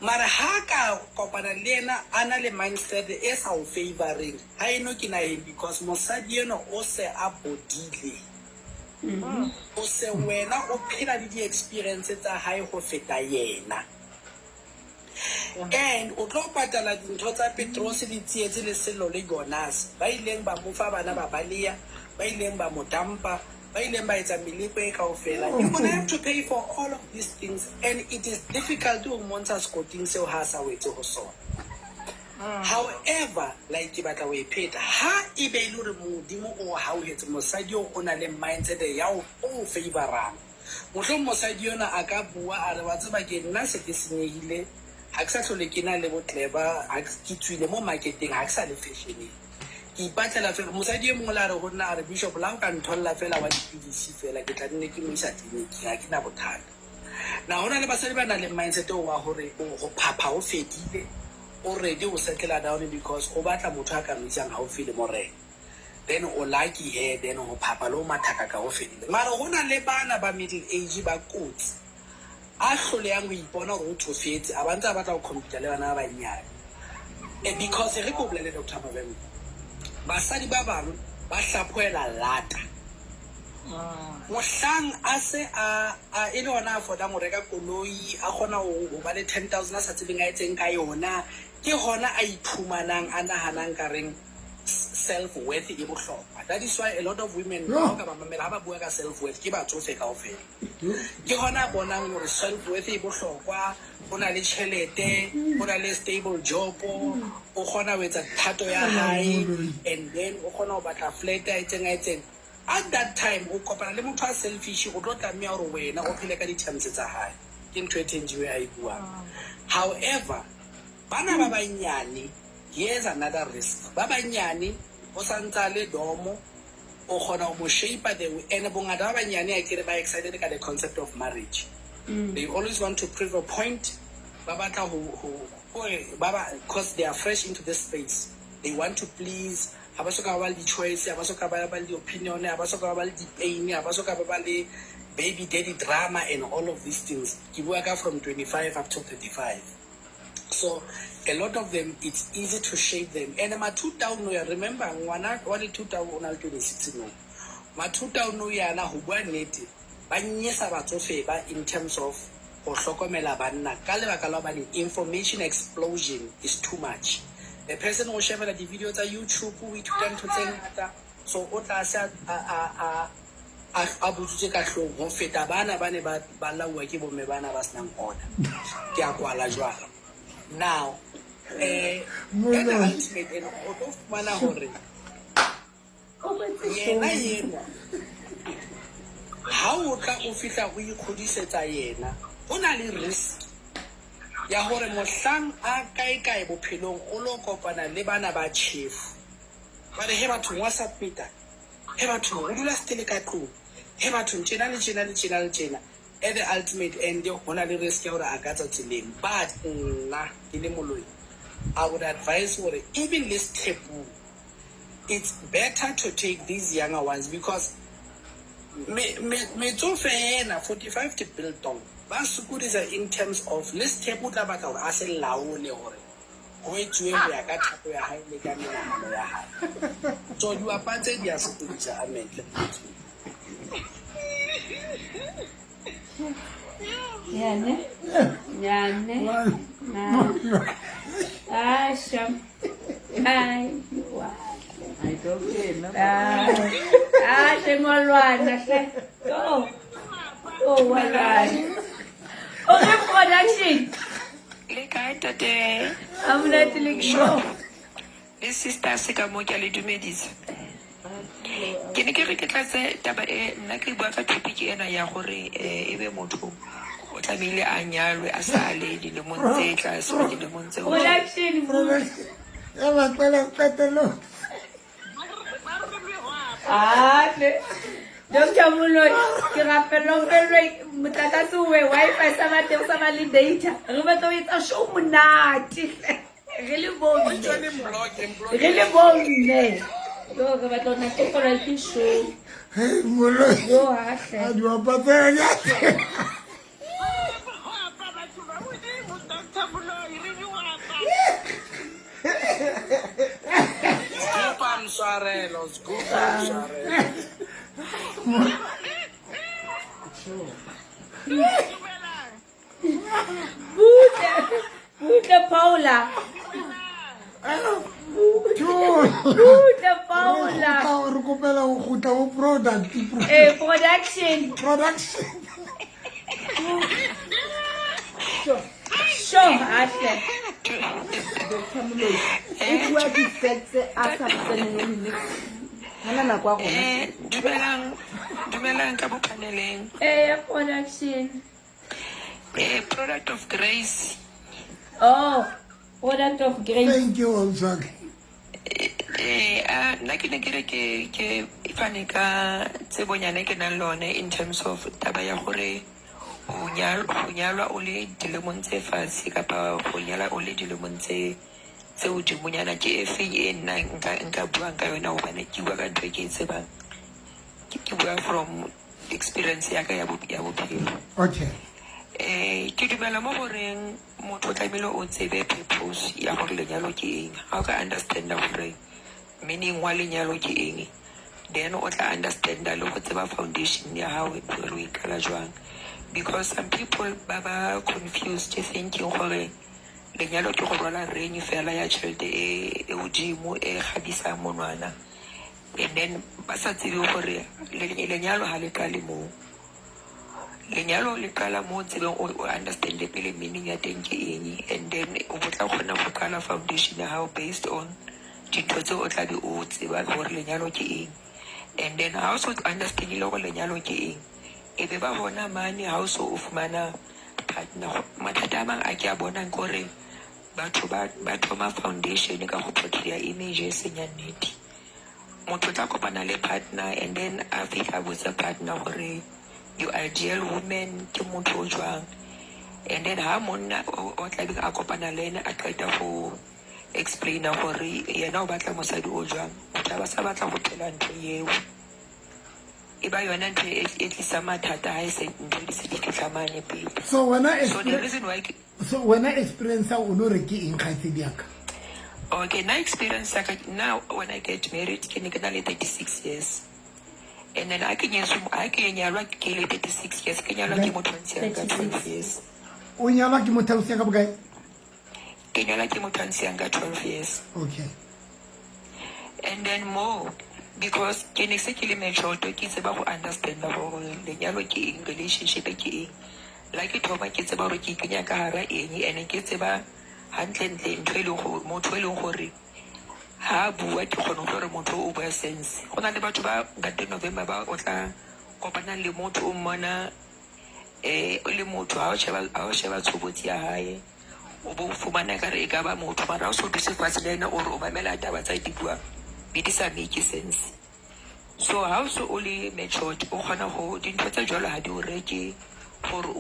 Mara ha ka kopana le yena a na le mindset e sa o favoreng, ha eno ke naheng, because mosadi eno o se a bodile, o se wena o phela le di-experience tsa hae ho feta yena, and o tlo patala dintho tsa Petros le Tsietsi le Sello le Jonas ba ileng ba mo fa bana ba baleya, ba ileng ba mo dampa, ba ileng ba etsa meleko e kaofela. You gonna have to pay for all of these things, and it is difficult ho montsha sekoting seo ha a sa wetse ho sona. However, like ke batla ho e pheta, ha e be e le hore Modimo o hauhetse mosadi o na le mindset ya o favorang, mohlomong mosadi ona a ka bua a re, wa tseba ke nna se ke senyehile, ha ke sa hlole ke na le botleba, ha ke tswile mo marketeng, ha ke sa le fashioneng, ke ipatlela fela mosadi e mongwe. Le a re ho nna, a re, Bishop, la o ka ntholla fela wa dipidisi fela, ke tla nne ke mo isa tleliniking, ha ke na bothata. Na ho na le basadi ba nang le mindset o wa hore ho phapha ho fedile, O ready ho settle down because o batla motho a ka mo isang haufi le morena. Then o lucky he, then ho phapa le ho mathaka ka ho fedile. Mara ho na le bana ba middle age ba kotsi, a hlolehang ho ipona hore o tsofetse, a ba ntse a batla ho compete le bana ba banyane. Because re ko bolele, Dr November, basadi ba bang ba hlaphohela lata mohlang a se a e le hona a affordang ho reka koloi, a kgona ho ba le 10 000 a sa tsebeng a etseng ka yona. Ke hona a iphumanang a nahanang ka reng self worth e bohlokwa. That is why a lot of women, ha o ka ba mamela ha ba bua ka self worth, ke batsofe kaofela. Ke hona a bonang hore self worth e bohlokwa, o na le tjhelete, o na le stable job, o kgona ho etsa thato ya hae, and then o kgona ho batla flat a etseng a etseng. At that time o kopana le motho a selfish, o tlo tlameha hore wena o phele ka di-terms tsa hae. Ke ntho e Thenjiwe a e buang. However, bana ba banyane, here's another risk. Ba banyane o santsa le domo, o kgona ho mo shape the way. And bongata ba banyane a kere ba excited ka the concept of marriage. They always want to prove a point. Ba batla ho hore ba ba, because they are fresh into this space, they want to please. Ha ba soka ba ba le di-choice, ha ba soka ba ba le di-opinion, ha ba soka ba ba le di-pain, ha ba soka ba ba le baby daddy drama and all of these things. Ke bua ka from 25 up to 35. So a lot of them, it's easy to shape them. And ma-2000 ya, remember, ngwana wa le 2000 o na le 26 no. Ma-2000 yana, ho bua nnete, ba nyesa batsofe ba in terms of ho hlokomela banna, ka lebaka la hobane information explosion is too much. The person o shebela di-video tsa YouTube, o ithuta ntho tse ngata, so o tlase a butswitse ka hloohong ho feta bana ba ne ba lauwa ke bomme bana ba senang order. Ke a kwala jwalo now. Ka the ultimate end, o tlo fumana hore yena enwa ha o tla o fihla o ikgodisetsa yena, o na le risk ya hore mohlang a kae-kae bophelong o lo kopana le bana ba tjhefu, ba re, "He bathong, wa submita, he bathong, o dula stele ka tlung, he bathong, tjena le tjena le tjena le tjena." At the ultimate end, ho na le risk ya hore a ka tswa tseleng. But nna ke le Moloi, I would advise hore even le sethepu, it's better to take these younger ones, because metsofe ena 45 to biltong ba sokodisa in terms of le sethepu. O tla batla hore a se laole, hore ho etsuwe ho ya ka thato ya hae le ka menahano ya hae. So diwapa tse di a sokodisa. Amen. Le motswedi. Yeah, ne? Yeah, ne? Ah, sham. Ai, wa. Ah, ah, shame wa lwana hle. Oh. Oh, wa lwana. Okay, production. Le kae, tate? A monate le Sure. Le sister se ka mo, ke a le dumedisa. Ke ne ke re ke tlatse taba e nna ke bua ka topic ena ya gore e be motho o tlamehile a nyalwe a sa le dilemong tse tlase, dilemong tse hodimo. Production. Ya ba qela qetelo. Ah, hle. Dr. Moloi, ke rapella o fellwe motlakase owe, Wi-Fi sa ba teng, sa ba le data. Re batla ho etsa show monate hle. Re le bomme. Re le bomme. Yo, re batla ho natefelwa ke show. Hey, Moloi. Yo, ha hle. A diwapa tsena di a Batho ba Modimo, Dr Moloi, re diwapa. Scoop mswarelo, scoop mswarelo. Dumelang. Butle. Butle, Paula. Butle, Paula. Re kopela go kgutla go product. Eh, production. Production. Sure, ha hle. Dr Moloi o bua di-facts a sa tseneng le niks, gana nako ya rona. Dumelang, dumelang ka bophaneleng. Eh, production. Product of grace. Oh, product of grace. Thank you also. A nna ke ne ke re ke fane ka tsebonyana e ke nang le one in terms of taba ya gore ho nyalwa o le dilemong tse fatshe kapa ho nyala o le dilemong tse Tse hodimonyana ke e feng e nna nka buang ka yona, hobane ke bua ka ntho e ke e tsebang, ke bua from experience ya ka ya bophelo. Okay. Ke dumela mo goreng motho o tlamehile o tsebe purpose ya gore lenyalo ke eng. Ha o ka understanda gore meaning wa lenyalo ke eng, then o tla understanda le go tseba foundation ya hao gore o e qala jwang. Because some people ba ba confused thinking gore lenyalo ke go rwala ring fela ya tšhelete e hodimo e kgabisang monwana, and then ba sa tsebe gore lenyalo ha le qale moo. Lenyalo le qala mo tsebeng o understande pele meaning ya teng ke eng, and then o bo tla kgona go qala foundation ya hao based on dintho tseo o tla be o tseba gore lenyalo ke eng. And then ha o so understandile gore lenyalo ke eng, e be ba bona mane ha o so o fumana partner. Mathata a mang a ke a bonang ke hore batho ba thoma foundation ka go portray image e seng ya nnete. Motho o tla kopana le partner and then a fihla a botsa partner gore your ideal woman ke motho o jwang, and then ha monna o tlabeng a kopana le ene a qeta go explaina gore yena o batla mosadi o jwang, motho a ba sa batla go phela ntho eo. E ba yona ntho e tlisang mathata ha e se ntho di se di fihla mane pele. So wena So the reason why so wena experience ya o no re ke eng, kgaitsedi ya ka? Okay, na experience ya ka, now when I get married ke ne ke na le 36 years. And then I ke nyetswe, ha ke nyalwa ke le 36 years, ke nyalwa ke motho a ntshiyang ka 12 years. O nyalwa ke motho a ntshiyang ka bokae? Ke nyalwa ke motho a ntshiyang ka 12 years. Okay. And then more, because ke ne se ke le matured, ke tseba go understanda gore lenyalo ke eng, relationship ke eng. La ke thoma ke tseba gore ke ikenya ka hara eng, and ke tseba hantlentle ntho e leng gore motho e leng gore ha bua ke kgona gore motho o bua sense. Go na le batho ba ntate November ba o tla kopana le motho o mmona o le motho ha o sheba tshobotsi ya hae, o bo fumana ka re e ka ba motho, mara o so dutse fatshe le ena o re o mamela taba tsa di buang, be di sa make sense. So ha o so o le matured, o kgona go dintho tse jwalo ha di o reke gore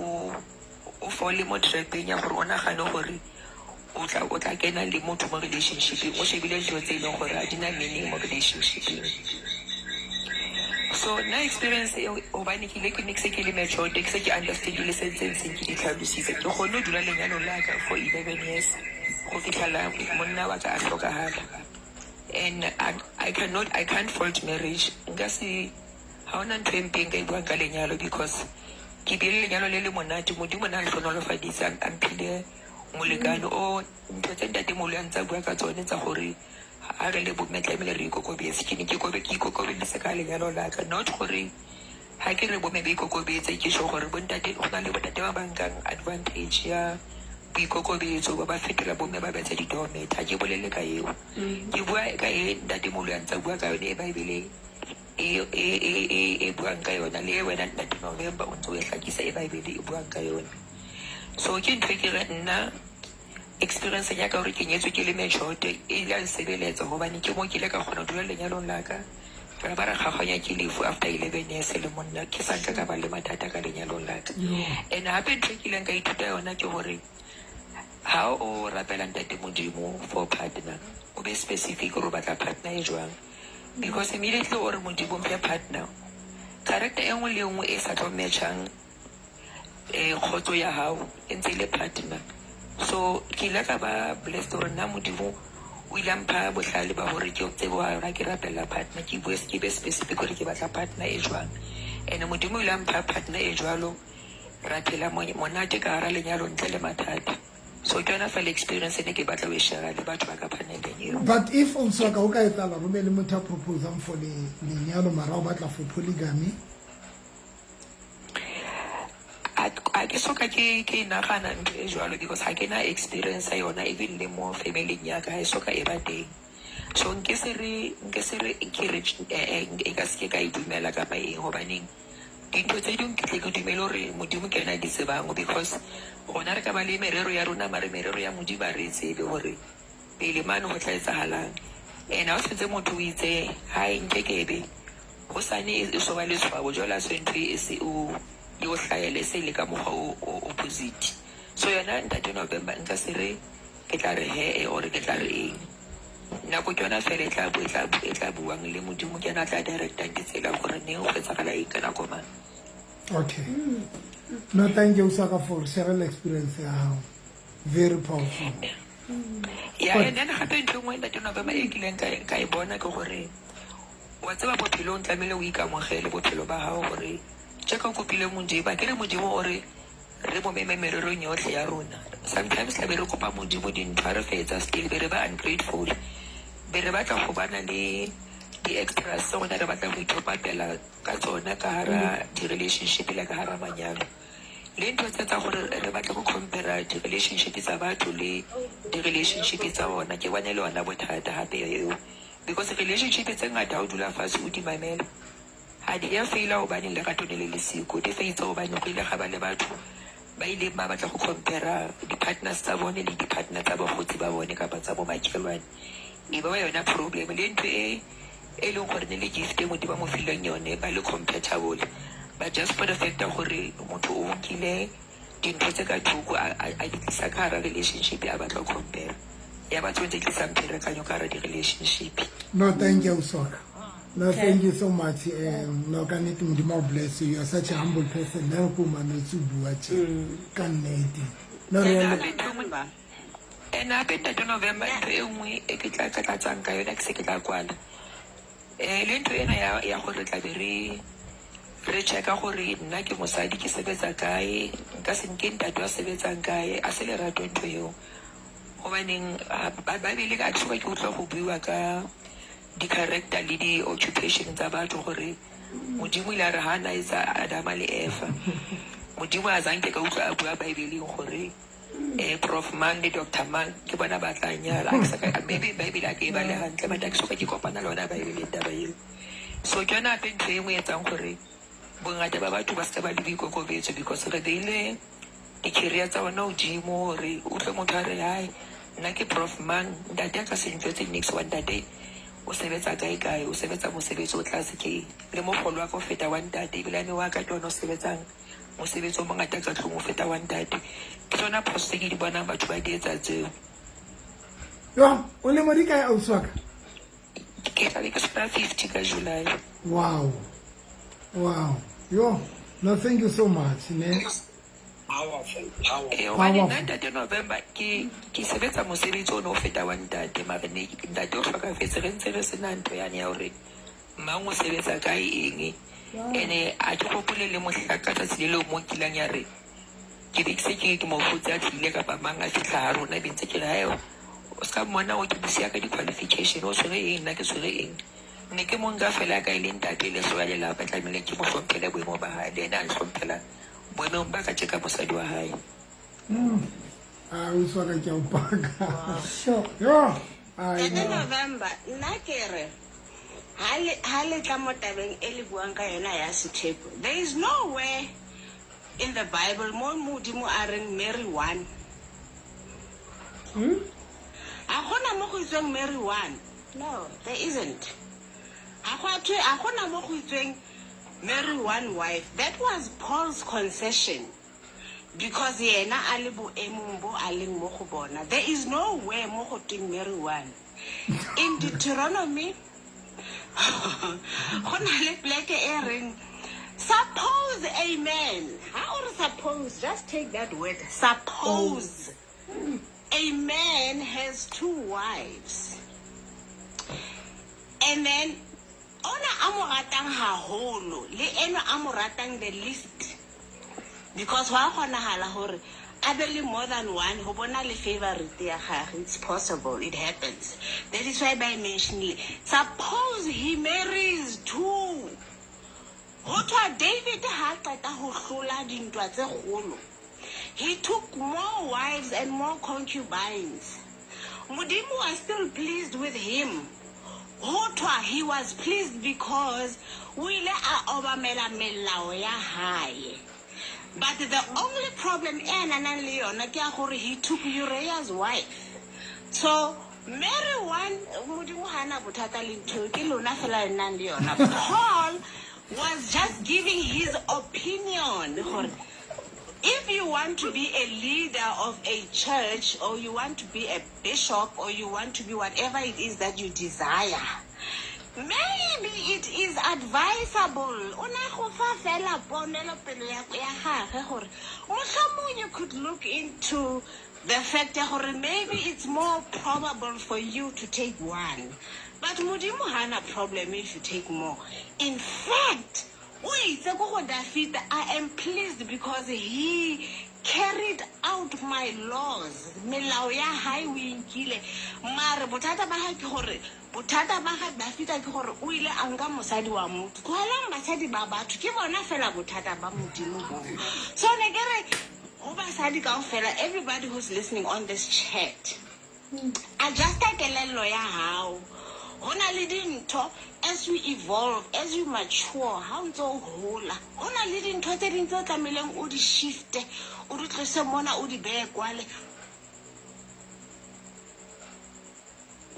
o fole mo trapeng ya gore o nagane gore o tla kena le motho mo relationshipeng, o shebile dilo tse e leng gore ha di na meaning mo relationshipeng. So na experience eo, hobane ke ile ke ne ke se ke le matured, ke se ke understandile se ntseng seng ke di tlhalositse, ke kgonne ho dula lenyalong la ka for 11 years go fitlhela monna wa ka a hlokahala. And I can't fault marriage. Nka se, ha hona ntho e mpe nka e buang ka lenyalo, because ke bile lenyalo le le monate, Modimo na hlohonolofaditse, a mphile molekane o ntho tse ntatemoholo a ntsa bua ka tsone tsa gore ha re le bomme tlamehile re ikokobetse. Ke ne ke ikokobeditse ka lenyalo la ka, not gore ha ke re bomme ba ikokobetse, ke tjho gore bontate, go na le bontate ba ba nkang advantage ya boikokobetso, ba ba fetola bomme ba betsa di-doormat. Ha ke bolele ka eo, ke bua ka e ntatemoholo a ntsa bua ka yone e Bibeleng e buang ka yona, le wena ntate November o ntse o e hlakisa e Bibele e buang ka yone. So ke ntho e ke re nna experience ya ka hore ke nyetswe ke le matured e ile ya nsebeletsa, hobane ke mo ke ile ka kgona ho dula lenyalong la ka, ra ba ra kgaohanya ke lefu after 11 years le monna, ke sa nka ka ba le mathata ka lenyalong la ka. And hape ntho e ke ileng ka ithuta yona ke hore ha o rapela ntate Modimo for partner, o be specific hore o batla partner e jwang, because immediately o re Modimo mphe partner, character e nngwe le e nngwe e sa tlo matchang kgotso ya hao e ntse e le partner. So ke ile ka ba blessed hore nna Modimo o ile a mpha bohlale ba hore ke tsebe hore ha ke rapella partner, ke bue, ke be specific hore ke batla partner e jwang. And Modimo o ile a mpha partner e jwalo, ra phela monate ka hara lenyalo ntle le mathata. So ke yona fela experience e ne ke batla ho e share le batho ba ka paneleng eo. But if also ka o ka etsahala hore o be le motho a proposang for lenyalo, mara o batla for polygamy, a ke soka ke nagana ntho e jwalo, because ha ke na experience ya yona, even le mo family-ing ya ka ha e soka e ba teng. So nke se re ke re e ka se ke ka e dumela kapa eng, hobaneng dintho tse dingwe ke tle ke dumele hore Modimo ke yena a di tsebang, because rona re ka ba le merero ya rona, mare merero ya Modimo ha re e tsebe hore pele mane ho tla etsahalang. And ha o sentse motho o itse hae nkekebe hosane e so ba le tshwabo, jwale ha se ntho e se o e o hlahele se le ka mokgwa o opposite. So yona ntate November nka se re Ke tla re he or ke tla re eng. Nako ke yona fela e tla e tla e tla buang le Modimo ke yena a tla directang ditsela gore neng go etsagala eng ka nako mang. Okay. No, thank you, Usaka, for sharing experience ya hao. Very powerful. Yeah, and then gape ntho e nngwe ntate November e kileng ka e bona ke gore wa tseba bophelong tlamehile o ikamogele bophelo ba gago gore jaaka o kopile Modimo a kere Modimo o re re mo meme mererong yotlhe ya rona. Sometimes tla be re kopa Modimo dintho ha re fetsa still be re ba ungrateful, be re batla go bana le di-extras tse rona re batla go ithopapela ka tsona ka hara di-relationship le ka hara manyalo. Le ntho tse tsa gore re batla go compare di-relationship tsa batho le di-relationship tsa bona, ke bone le yona bothata gape eo, because relationship tse ngata ha o dula fatshe o di mamela ga di a faila gobane lerato ne le le siko, di faitse gobane go ile ga ba le batho ba ileng ba batla go compare di-partners tsa bone le di-partner tsa bagotsi ba bone kapa tsa bo makhelwane. E ba ba yona problem le ntho e e leng gore ne le gift e Modimo a mo fileng yone ba le compatible, but just for the fact ya gore motho o nkile dintho tse ka thoko a di tlisa ka hara relationship a batla go compare, ya ba tsone tse tlisang pherekanyo ka hara di-relationship. No, thank you, Usaka. No, thank you so much. No, ka nnete Modimo o bless you. You are such a humble person. Nna ko mametse o bua tje. Ka nnete. No, re And hape ntho e nngwe, and hape ntate November ntho e nngwe e ke tla ka tlatsang ka yona ke se ke tla kwala. Le ntho ena ya gore tla be re checka gore nna ke mosadi ke sebetsa kae, nka se nke ntate wa sebetsang kae, a se lerato ntho eo. Gobaneng Bible ka tshoka ke utlwa go buiwa ka di-character le di-occupation tsa batho gore Modimo ile a re ha na etsa Adama le Eva. Modimo a zanke ka utlwa a bua Bible gore Prof mang le Doctor mang ke bona ba tla nyala. A ke sa ka, maybe Bible a ke e bale hantle, but a ke soka ke kopana le yona Bible taba eo. So ke yona hape ntho e nngwe e etsang gore bongata ba batho ba seka ba le boikokobetso, because re beile di-career tsa bona hodimo gore utlwe motho a re hai nna ke prof mang, ntate a ka se ntjwetse niks wa ntate o sebetsa kae kae, o sebetsa mosebetsi o tlase ke le mogolo wa ka o feta wa ntate, ebilane wa ka ke ona o sebetsang mosebetsi o mongata ka tlung o feta wa ntate. Ke tsona phoso tse ke di bonang batho ba di etsa tseo. Yo, o lemo di kae, ausi wa ka? Ke tlabe ke tshwara 50 ka July. Wow. Wow. Yo, no, thank you so much. Ne? Powerful, powerful. Hobane nna ntate November ke sebetsa mosebetsi o ne o feta wa ntate, mare ne ntate o hlokafetse re ntse re sena ntho yane ya hore mang o sebetsa kae eng. Ene a ke gopole le mohla ka tsatsi le leng mo nkilang ya re ke be ke se ke mokgotsi a tlile kapa mang a fihla ha rona, be ntse ke re hae o ska mmona o ke busi ya ka di-qualification, o tshwere eng, nna ke tshwere eng. Ne ke mo nka fela ka e le ntate le hlooho ya lelapa, tlamehile ke mo hlomphele boemo ba hae, le ena a nhlomphela boemong ba ka tje ka mosadi wa hae. Ah, ausi wa ka ke a o paka. Sure. Yo, ai, Ntate no. November, nna ke re ha le tla mo tabeng e le buang ka yona ya sethepu, there is nowhere in the Bible mo Modimo a reng marry one. Ha gona mo go itsweng marry one. No, there isn't. Ha go a thwe, ha gona mo go itsweng marry one wife. That was Paul's concession, because yena a le boemong bo a leng mo go bona. There is nowhere mo go tweng marry one. In Deuteronomy, go na le pleke e reng suppose a man. Ha o re suppose, just take that word, suppose a man has two wives. And then ona a mo ratang haholo le enwa a mo ratang the least, because hwa kgonahala hore a be le more than one, ho bona le favorite ya gagwe. It's possible, it happens. That is why by mentioning suppose he marries two. Ho thwa David ha qeta ho hlola dintwa tse kgolo, he took more wives and more concubines. Modimo was still pleased with him. Ho thwa he was pleased because o ile a obamela melao ya hae. But the only problem e a nang le yona ke ya gore he took Uriah's wife. So marry one, Modimo ha na bothata le ntho eo, ke lona fela le nang le yona. Paul was just giving his opinion gore If you want to be a leader of a church, or you want to be a bishop, or you want to be whatever it is that you desire, maybe it is advisable. O na go fa fela ponelopele ya gagwe gore mohlomong you could look into the fact ya gore maybe it's more probable for you to take one. But Modimo ha na problem if you take more. In fact, o itse ko go Dafita, I am pleased because he carried out my laws. Melao ya hae o e nkile. Mare bothata ba hae ke gore, bothata ba ga Dafita ke gore o ile a nka mosadi wa motho. Tlohelang basadi ba batho, ke bona fela bothata ba Modimo boo. So ne ke re ho basadi kaofela, everybody who's listening on this chat, adjusta kelello ya hao. Ho na le dintho as you evolve, as you mature, ha o ntse o hola, ho na le dintho tse ding tse o tlamehileng o di shifte, o di tlose mona, o di behe kwale.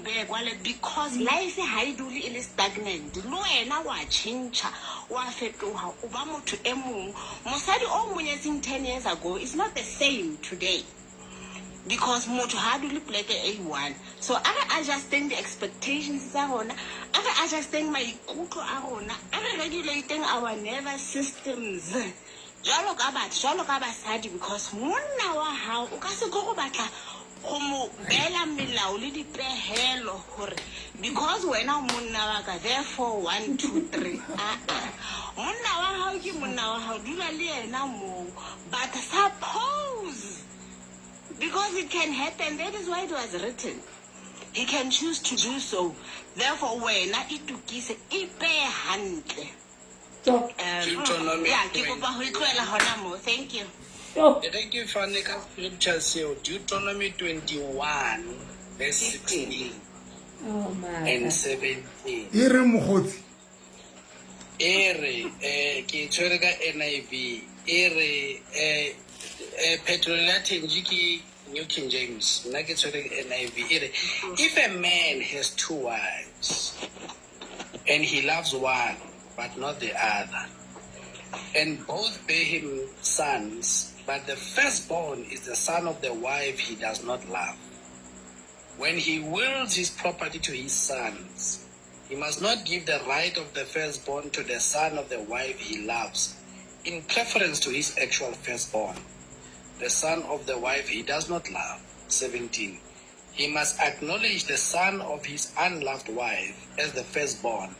Behe kwale, because life ha e dule e le stagnant. Le wena wa tjhentjha, wa fetoha, o ba motho e mong. Mosadi o mo nyetseng 10 years ago is not the same today. Because motho ha dule poleke e one. So a re adjusting the expectations tsa rona, a re adjusting maikutlo a rona, a re regulating our nervous systems. Jwalo ka batho, jwalo ka basadi, because monna wa hao o ka se tlo go batla go mo beela melao le dipehelo hore because wena o monna wa ka, therefore 1 2 3. Monna wa hao ke monna wa hao, dula le yena moo. But suppose, because it can happen, that is why it was written. He can choose to do so. Therefore, wena itukise, ipehe hantle. Yeah, ke kopa ho tlohela hona moo. Thank you. E re ke fane ka scripture seo, Deuteronomy 21 verse 16 Oh my. and 17. E re mokgotsi. E re, ke tshwere ka NIV. E re, phetolelo ya Thenji ke New King James. Nna ke tshwere NIV. E re, if a man has two wives and he loves one but not the other, and both bear him sons, but the firstborn is the son of the wife he does not love, when he wills his property to his sons, he must not give the right of the firstborn to the son of the wife he loves, in preference to his actual firstborn, the son of the wife he does not love. 17. He must acknowledge the son of his unloved wife as the firstborn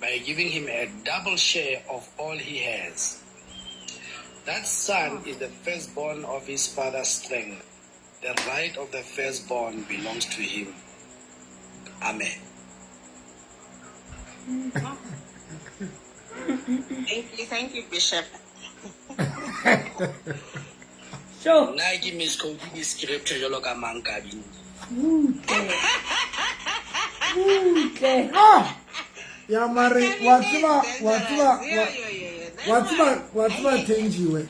by giving him a double share of all he has. That son is the firstborn of his father's strength. The right of the firstborn belongs to him. Amen. Thank you, Bishop. Sure. Nna ke misquote di-scripture jwalo ka mang ka bing. Butle. Butle. Ah! Ya mare wa tseba Thenjiwe.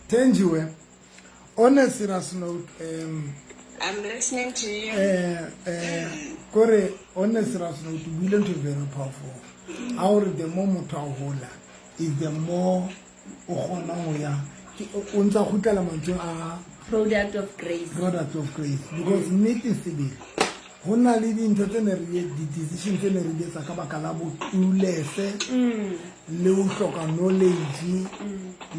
Thenjiwe. On a serious note, I'm listening to you. Kore on a serious note, we learn to be very powerful. How the more motho a hola is the more o kgona ho ya o ntsa kgutlela mantswe a product of grace. Product of grace, because nnete sebele ho na le dintho tse ne re di-decision tse ne re di etsa ka baka la botulese le ho hloka knowledge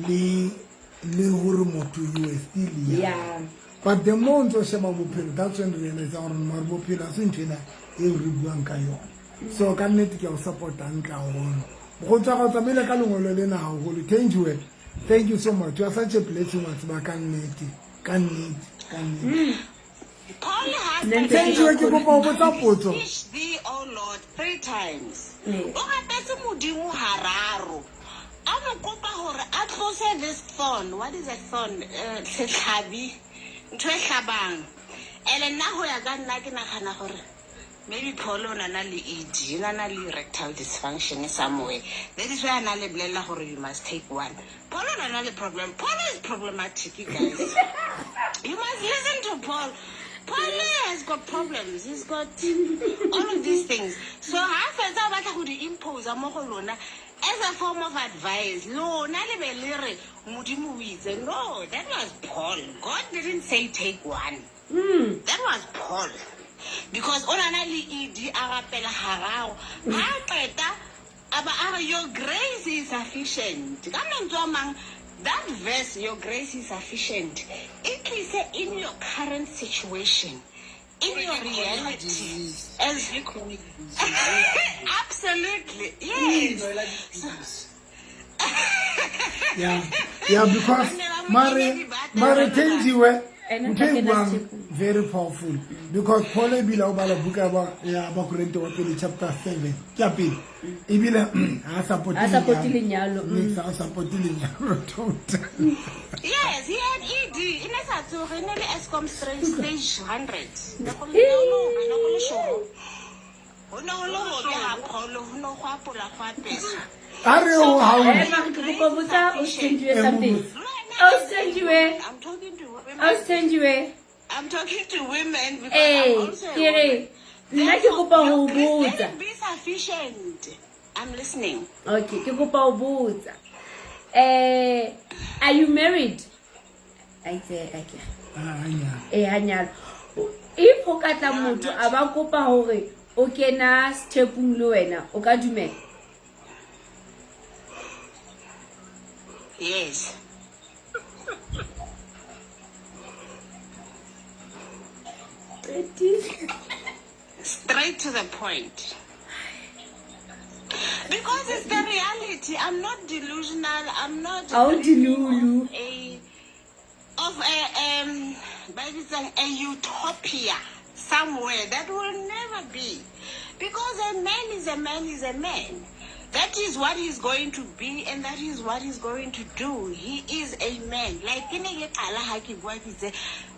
le hore motho you are still young. Yeah. But the more ntso sheba bophelo, that's when realize hore mare bophelo ha se ntho ena eo re buang ka yona. So ka nnete ke a o support hantle haholo. Mokgotsi wa ka o tsamaile ka lengolo lena haholo. Thenjiwe, thank you so much. You are such a blessing, wa tseba, ka nnete. Ka nnete, ka nnete. Paul has Thenjiwe, ke kopa ho botsa potso. Teach thee, O Lord, 3 times. O rapetse Modimo hararo. A mo kopa hore a tlose this thorn. What is a thorn? Setlhabi. Ntho e hlabang. Ene nna ho ya ka nna ke nagana hore maybe Paul o na na le ED, o na na le erectile dysfunction somewhere. That is why a na le bolella hore you must take one. Paul o na na le problem. Paul is problematic, you guys. You must listen to Paul. Paul has got problems. He's got all of these things. So ha fetsa o batla go di impose mo go lona. As a form of advice, lona le be le re Modimo o itse. No, that was Paul. God didn't say take one. That was Paul. Because o na na le ED a rapela hararo. Ha qeta a ba a re your grace is sufficient. Ka mantswe a mang, that verse, your grace is sufficient, e tlise in your current situation, in your reality. As absolutely, yes. Yeah, because mare Thenjiwe Ena ntho e tla kena buang sethepu. very powerful because Paul ebile o bala buka ya Bakorinte wa pele chapter 7 ke ya pele ebile ha support Ha support lenyalo, Niks, ha support lenyalo total. Yes, he had ED. E ne sa tsoge, e ne le Eskom stage 100. Ne go le ne go le sure. Ho ne ho le hobe ha Paul, ho ne go apola go apesa. A re o ha o Eh, mare ke kopa ho botsa Thenjiwe something. Thenjiwe. I'm talking to women. Thenjiwe. I'm talking to women because Eh, I'm also a ke re woman. nna ke kopa ho Your grace, botsa. Let it be sufficient. I'm listening. Okay, ke kopa ho botsa. Eh, are you married? Aitse akere. Ah, nya. Eh, ha nyalo. If ho ka tla motho a ba kopa hore o kena sethepung le wena, o ka dumela? Yes. Straight to the point. Because it's the reality. I'm not delusional. I'm not Ha o delulu. a of a ba e bitsang a utopia somewhere that will never be. Because a man is a man is a man. That is what he's going to be and that is what he's going to do. He is a man. Like ke ne ke qala ha ke bua ke itse,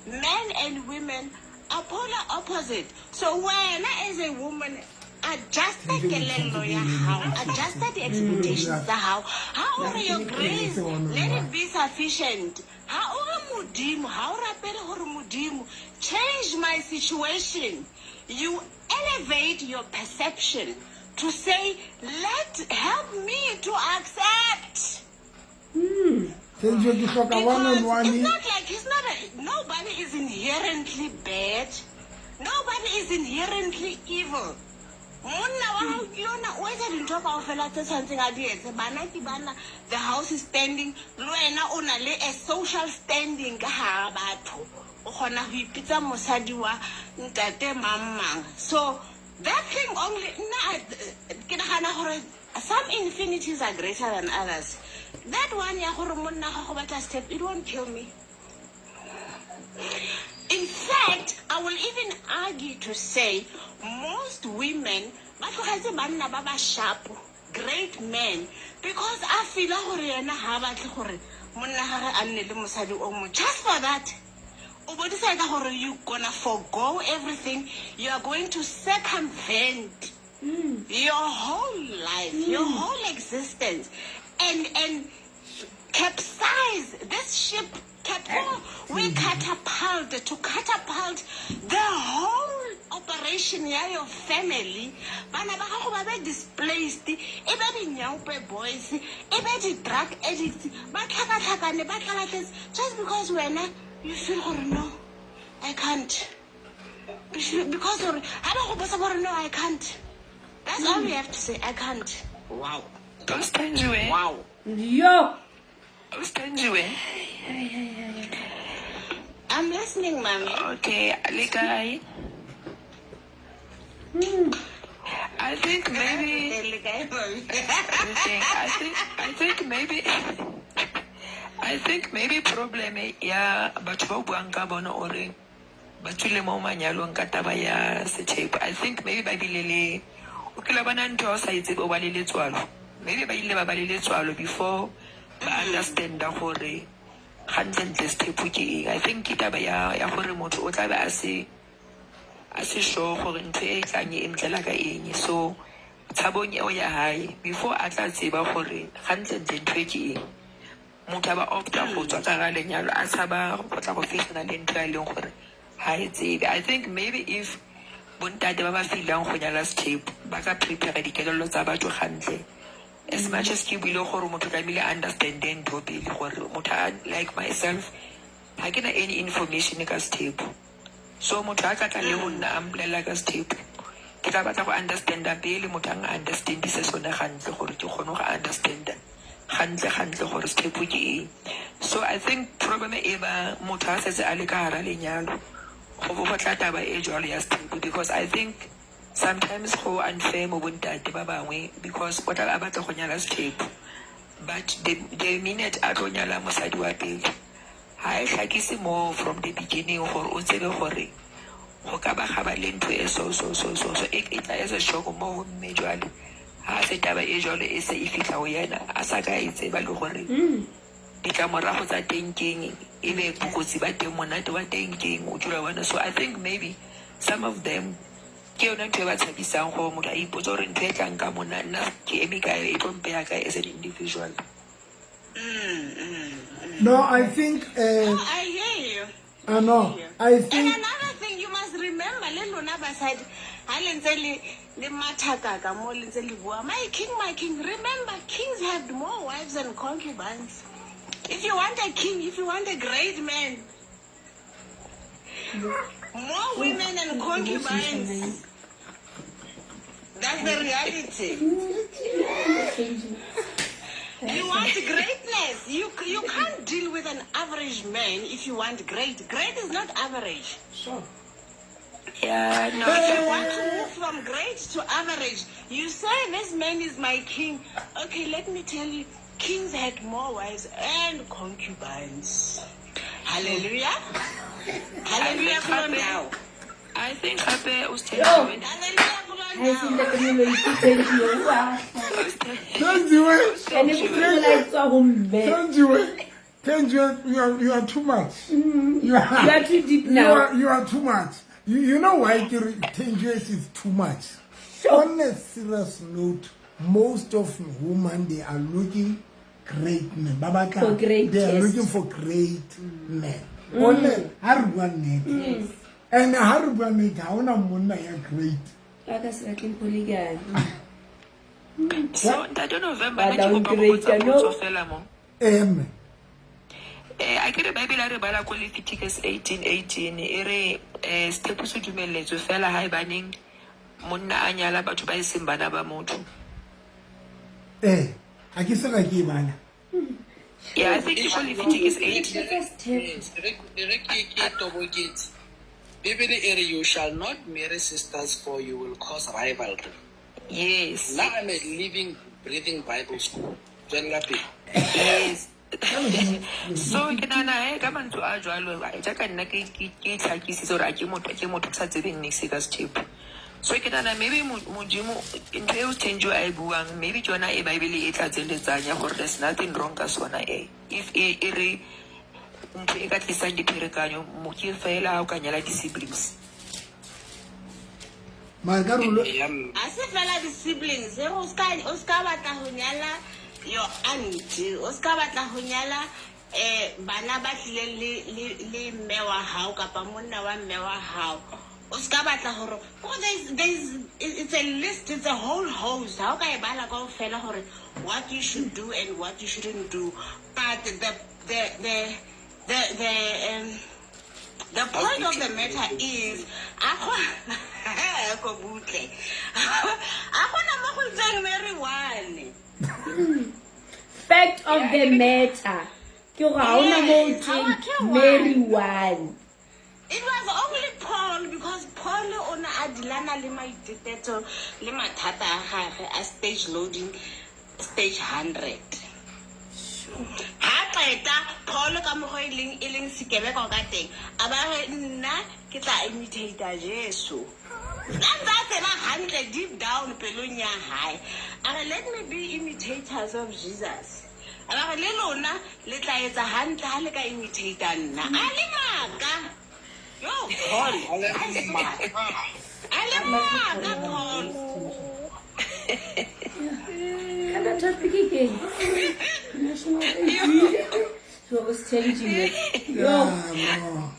men and women are polar opposite. So when as a woman adjust kelello ya hao, adjust the expectations tsa hao. Ha o re your grace, let it be sufficient. Ha o re Modimo, ha o rapele hore Modimo, change my situation. You elevate your perception to say, let help me to accept. Thenjiwe ke hloka one Because on one. it's not like he's not a, nobody is inherently bad. Nobody is inherently evil. Monna wa hao ke yona o etsa dintho kaofela tse tshwanetseng a di etse. Bana ke bana, the house is standing. Le wena o na le a social standing ka hara batho. O kgona ho ipitsa mosadi wa ntate mang mang. So that thing only nna ke nagana gore some infinities are greater than others. That one ya gore monna ga go batla step, it won't kill me. In fact, I will even argue to say most women ba tlogetse banna ba ba sharp, great men, because a feel gore yena ha batle gore monna gage a nne le mosadi o mongwe. Just for that, o bo decide gore you gonna forgo everything. You are going to circumvent your whole life, your whole existence, and capsize this ship. We catapult to catapult the whole operation ya your family. Bana ba gago ba be displaced, e be di-nyaope boys, e be di-drug addicts, ba tlhakatlhakane, ba tlalatletse, just because wena you feel gore no, I can't. Because gore ha ba go botsa gore no, I can't. That's all you have to say, I can't. Wow. Thenjiwe. Wow. Yo. Thenjiwe. I'm listening, mommy. Okay, le kae? I think maybe Le kae, mommy? everything. I think maybe problem ya batho ba o buang ka bona ore ba tswile mo manyalong ka taba ya sethepu. I think maybe ba bile le o kile bona ntho ya o sa e tsebe o ba le letswalo. Maybe ba ile ba ba le letswalo before ba understanda gore gantlentle sethepu ke eng. I think ke taba ya gore motho o tlabe a se sure gore ntho e tlang e ntlela ka eng. So tshabong eo ya hae before a tla tseba gore gantlentle ntho e ke eng, motho a ba opta go tswa ka gare lenyalo a tshaba go tla go fitlhela le ntho e leng gore ha e tsebe. I think maybe if bontate ba ba feelang go nyala sethepu ba ka prepare dikelello tsa batho gantle, As much as ke buile gore motho tlamehile a understande ntho pele, gore motho a like myself ha ke na any information ka sethepu. So motho a ka tla le ho nna a mpolelela ka sethepu, ke tla batla go understanda pele, motho a understandise sone gantle gore ke kgone go understanda gantle gantle gore sethepu ke eng. So I think problem e ba motho a setse a le ka hara lenyalo, go bo go tla taba e jwalo ya sethepu, because I think sometimes go unfair mo bontate ba bangwe, because o tla a batla go nyala sethepu, but the minute a tlo nyala mosadi wa pele, ha e hlakise mo from the beginning gore o tsebe gore go ka ba ga ba le ntho e so so so so so e tla as a shock mo ho mme. Jwale ha se taba e jwalo e se e fihla ho yena, a sa ka e tseba le gore ditlamorago tsa teng keng, e be bokotsi ba teng, monate wa teng keng, o dula bona. So I think maybe some of them ke yona ntho e ba tshabisang, gore motho a ipotsa gore ntho e tlang ka mona, nna ke eme kae, e tlo mpeya kae as an individual. No, I think I hear you. No, I And think another thing you must remember, le lona basadi, ha le ntse le mathakaka mo, le ntse le bua, "My king, my king." Remember, kings have more wives and concubines. If you want a king, if you want a great man, more women and concubines. That's the reality. You want greatness. You can't deal with an average man if you want great. Great is not average. Sure. Yeah, no. If you want to move from great to average, you say this man is my king. Okay, let me tell you, kings had more wives and concubines. Hallelujah. Hallelujah I for now. I think gape o se Yo. Hallelujah for Ha e se now. ntate Moloi, ke thank you. Wa. Thanjiwe, Ene bohloko la e tswa ho mme. Thanjiwe, Thanjiwe, you are too much. You are, You are too deep you now. are too much. You know why Thanjiwe is too much? On a serious note, most of women, they are looking great men. Ba batla- For great They are taste. looking for great men. On a, ha re bua nnete. And ha re bua nnete, ha hona monna ya great. Ba ka se batleng polygamy. So ntate November, Ba nna ke kopa go botsa downgrade, no? potso fela mo. Eme. A ke re Bible a re bala ko Leviticus 18:18, e re sethepu se dumelletswe fela ha ebaneng monna a nyala batho ba e seng bana ba motho. Ha ke soka ke e bala. Yeah, I think ke ko Leviticus 18. Tsa sethepu. Yes, e re ke toboketse. Bibele e re you shall not marry sisters, for you will cause rivalry. Yes. Nna, I'm a living, breathing Bible school. Tswelela pele. Yes, so ke nahana he ka mantswe a jwalo, jaaka nna ke itlhakisitse gore a ke motho ke sa tsebeng niks ka sethepu, so ke nahana maybe Modimo ntho eo Thenjiwe a e buang, maybe ke yona e Bible e tlatseletsang ya gore there's nothing wrong ka sona, e if e re ntho e ka tlisang dipherekanyo mo ke fela ha o ka nyala di-siblings. Mara ka rolo Ya mme. A se fela di-siblings, o ska batla ho nyala your auntie, o ska batla ho nyala bana ba tlileng le mme wa hao kapa monna wa mme wa hao. O ska batla hore oh, it's a list, it's a whole host, ha o ka e bala kaofela hore what you should do and what you shouldn't do. But the point of the matter is, a go butle, a gona mo go itseng marry one. Fact of the matter ke gore ha hona mo ho Yes, ha wa thweng thwe marry one. It was only Paul, because Paul o ne a dilana le maitetetso le mathata a gagwe a stage loading stage 100. Ha qeta Paul, ka mokgwa e leng sekebekwa ka teng, a ba re nna ke tla imitate Jesu. Nna ntse a tseba hantle deep down pelong ya hae, a re, "Let me be imitators of Jesus." A ba re le lona le tla etsa hantle ha le ka imitate nna. A le maka yo Paul, a le maka Paul. Kana topic ke eng? National ID. So o Thenjiwe. Yo. Yeah, no.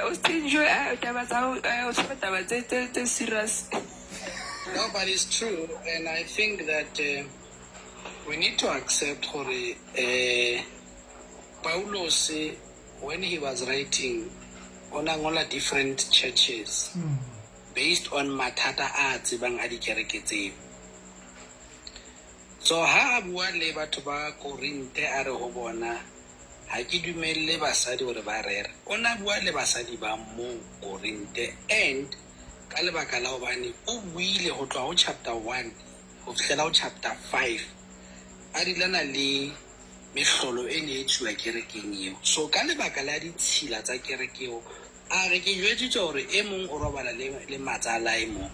O Thenjiwe, taba tsa hao, o tshwere taba tse serious. No, but it's true, and I think that We need to accept gore Paulos, when he was writing, o na ngola different churches based on mathata a tsebang a dikereke tseo. So ha a bua le batho ba Korinte, a re ho bona ha ke dumelle basadi hore ba rere, o na bua le basadi ba mo Korinte, and ka lebaka la hobane o buile ho tloha ho chapter 1 ho fihlela ho chapter 5 a dilana le mehlolo e ne e tsuwa kerekeng eo. So ka lebaka la ditshila tsa kereke eo, a re ke jwetsitswe hore e mong o robala le matsalae mong.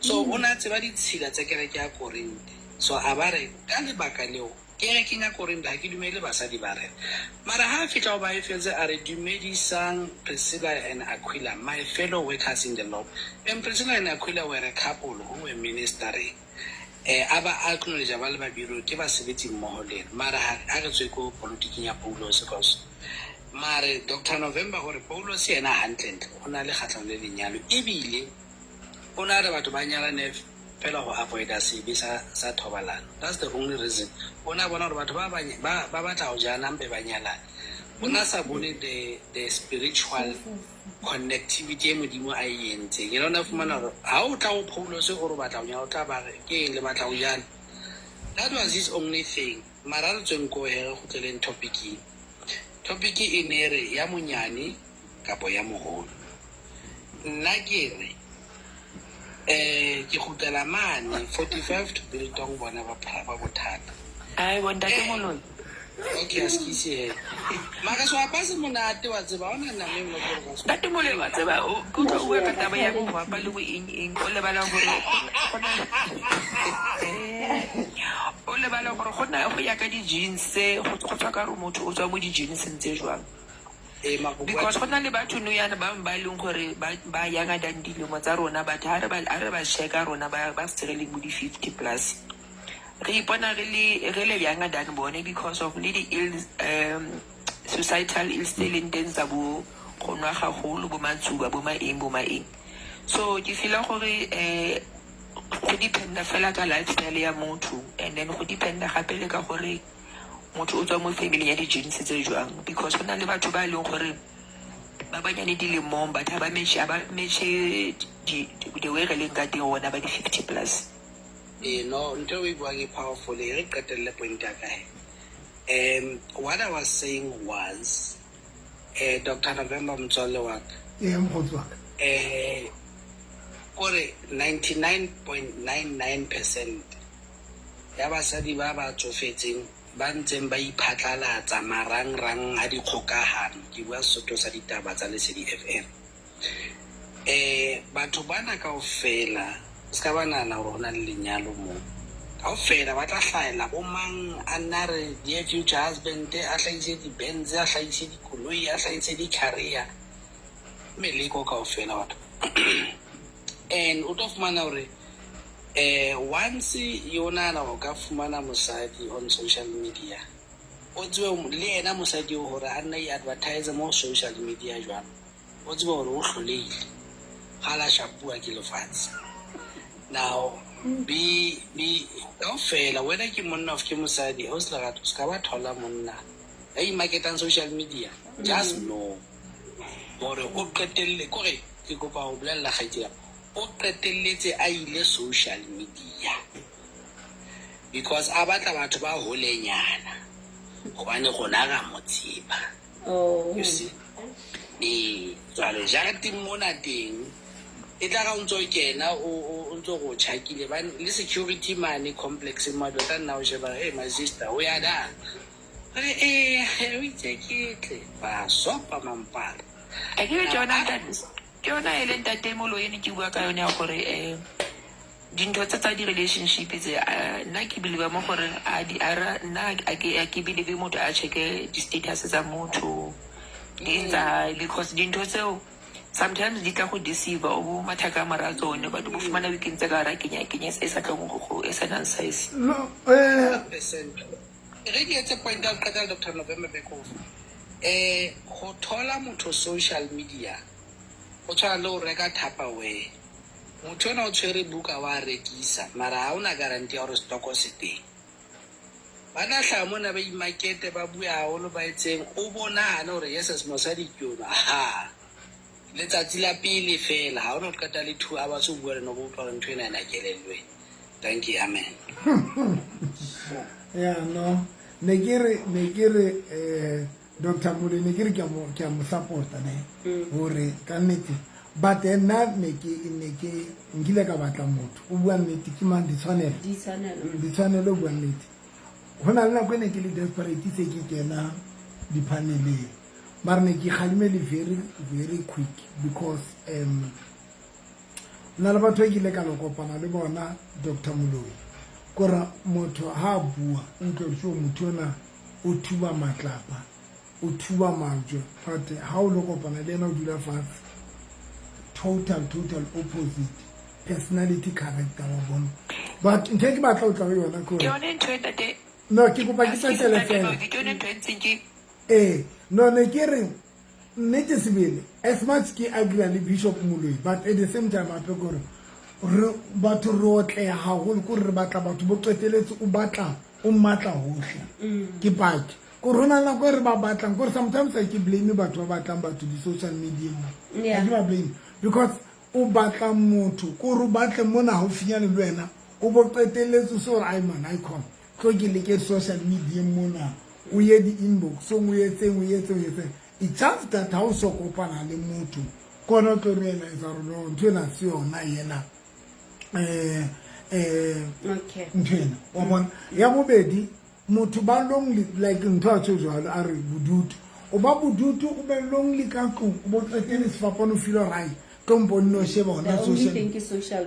So o na tseba ditshila tsa kereke ya Korinte. So a ba re ka lebaka leo kerekeng ya Korinte ha ke dumele basadi ba rere. Mara ha a fihla ho ba Efese, a re dumedisang Priscilla and Aquila, my fellow workers in the Lord. And Priscilla and Aquila were a couple who were ministering. A ba acknowledge ba le babiro ke basebetsi mmoho le ena. Mara ha re tswe ko politiking ya Paulos, cause mare Dr November gore Paulos yena hantlentle o na le kgatlhano le lenyalo, ebile o na re batho ba nyalane fela go avoida sebe sa thobalano. That's the only reason. O na bona gore batho ba batla ho jana mpe ba nyalane. O na sa bone the spiritual connectivity e Modimo a e entseng. Ena o na fumana hore ha o tla ho Paulos o re o batla ho nyala, o tla ba re ke eng le batla ho jana. That was his only thing. Mara re tsweng ko he, re kgutleleng topicing. Topic e ne re ya monyane kapo ya moholo. Nna ke re ke kgutlela mane 45 to biltong bona ba bothata. Ai, bo ntate Moloi. Okay, a se he. Mara so apa se monate wa tseba, ha ona nama e nngwe ke hore ka se- Ntate Moloi, wa tseba, ke utlwa o bua ka taba ya bohwapa le bo eng eng, o lebala hore o lebala gore go na go ya ka di-genes tse go tswa ka gore motho o tswa mo di-geneseng tse jwang. Mara ho bua Because go na le batho nou yana bangwe ba e leng gore ba younger than dilemo tsa rona, but ha re ba checka rona ba se re le bo di-50 plus, re ipona re le younger than bone because of le di-ill societal ills tse leng teng tsa bo go nwa gagolo, bo matsuba, bo maeng, bo maeng. So ke feela gore go dependa fela ka lifestyle ya motho, and then go dependa gape le ka gore motho o tswa mo family ya di-genes tse jwang, because go na le batho ba e leng gore ba banyane dilemong, but ha ba matche the way re leng ka teng rona ba di-50 plus. No, ntho e buang e powerful, e re qetelle point ya ka he. What I was saying was, Dr. November motswalle wa ka. Ee, mokgotsi wa ka. Kore 99.99% ya basadi ba ba tsofetseng ba ntseng ba iphatlalatsa marangrang a dikgokahano, ke bua Sesotho sa ditaba tsa Lesedi FM, batho bana kaofela se ka ba nahana hore ho na le lenyalo moo. Kaofela ba tla hlahella bo mang a nna re dear future husband, a hlahise di-Benz, a hlahise dikoloi, a hlahise di-career, meleko kaofela batho. And o tlo fumana hore once yo nahana o ka fumana mosadi on social media, o tsebe le yena mosadi o hore a nna i-advertise mo social media jwang, o tsebe hore o hlolehile ga la shapuwa ke lefatshe. Now be kaofela wena ke monna of ke mosadi, o se lerato, se ka ba thola monna ya imarketang social media. Just know hore o qetelle kore ke kopa ho bolella kgaitsedi ya ka, o qetelletse a ile social media because a batla batho ba holenyana, hobane rona ra mo tseba. You see, ee, jwale jareteng mona teng e tla ra o ntso kena, o ntso go tjhakile ba le security mane complex mo tla nna o sheba, hey my sister, o ya da re o itse ke tle ba sopa mampara. A ke re ke yona ke yona e leng ntate Moloi ne ke bua ka yone ya gore dintho tse tsa di-relationship tse, nna ke believe mo gore a di ara nna a ke believe motho a checke di-status tsa motho di eng tsa hae, because dintho tseo sometimes di tla go deceive, o bo matha ka mora tsone, but bo fumana o ikentse ka hara kenya kenya e sa tlong go e sa nang size. No, Percent re ke etse point ya ho qetela, Dr November Bekofa. Ho thola motho social media o tshwana le ho reka Tupperware. Motho ona o tshwere buka wa rekisa, mara ha ona guarantee ya hore stoko se teng. Ba na hlaha mona ba imakete ba bue haholo ba etseng o bonahane hore yes mosadi ke yona. Ha letsatsi la pele fela ha o no qeta le 2 hours o bua le no bo utlwa hore ntho ena ena kelellwe. Thank you, amen. Yeah, no. Ne ke re Dr. Moloi ne ke re ke a mo support-a ne hore ka nnete but nna ne ke nkile ka batla motho o bua nnete ke mang ditshwanelo o bua nnete. Ho na le nako e ne ke le desperate se ke kena di-paneleng mara ne ke kgalemele very very quick because nna le batho ba ke ile ka lo kopana le bona Dr. Moloi kore motho ha a bua o utlwa hore motho ona o thuba matlapa o thuba majwe but ha o lo kopana le yena o dula fatshe total opposite personality character wa bona. But ntho e ke batla ho tla ho yona ke hore yone ntho e ntate no ke kopa ke qetele fela ke yone ntho e ntseng ke no ne ke re nnete sebele as much ke agree le Bishop Moloi but at the same time hape kore re batho re otleha haholo kore re batla batho bo qeteletse o batla o matla hohle ke paki kore ho na le nako e re ba batlang kore sometimes I ke blame batho ba batlang batho di-social media mo ha ke ba blame because o batla motho kore o batle mona haufinyane le wena o bo qeteletse so hore ai man icon tlo ke leke social media mona o ye di-inboxong o etseng o etseng. It's just that ha o so kopana le motho kona o tlo realize hore no ntho ena se yona yena ntho ena wa bona. Ya bobedi motho ba lonely like ntho a tjho jwalo a re bodutu o ba bodutu o be lonely ka tlung o bo qetele sefapano feel right tlo mpone o sheba hona social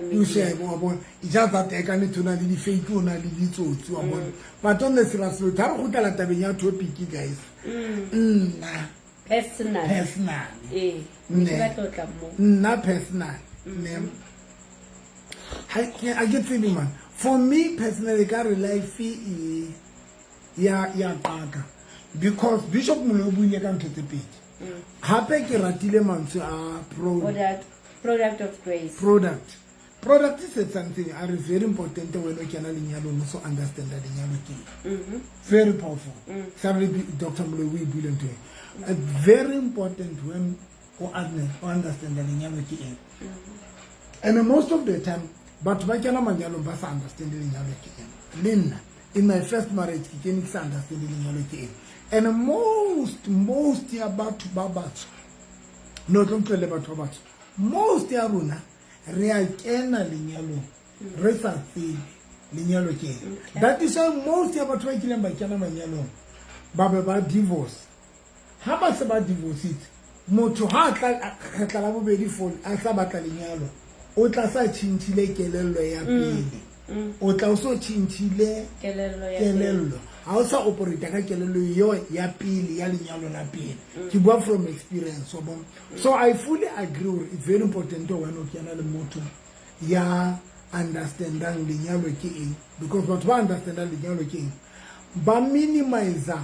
media o sheba wa bona. It's just that e ka nnete o na le di-fake o na le ditsotsi wa bona. But on the serious note ha re kgutlela tabeng ya topic guys nna personally nna personally ne ha ke tsebe man for me personally ka re life e ya qaka because Bishop Moloi o buile ka ntho tse pedi hape ke ratile mantswe a product of grace product is something are very important when o kena lenyalong so understand that lenyalo ke very powerful. Sorry Dr. Moloi o buile ntho e very important when o understand that lenyalo ke eng. And most of the time batho ba kena manyalong ba sa understand lenyalo ke eng. Le nna in my first marriage ke kene ke sa understand lenyalo ke eng. And most ya batho ba batsho no tlo ntlele batho ba batsho most ya rona re a kena lenyalong re sa tsebe lenyalo ke eng. That is why most ya batho ba kileng ba kena manyalong ba be ba divorce. Ha ba se ba divorcitse motho ha tla kgetla la bobedi phone a sa batla lenyalo o tla sa tjhintjhile kelello ya pele o tla o so tjhintjhile kelello ha o sa operate ka kelello eo ya pele ya lenyalo la pele. Ke bua from experience wa bona. So I fully agree hore it's very important wena o kena le motho ya understandang lenyalo ke eng because batho ba understandang lenyalo ke eng ba minimize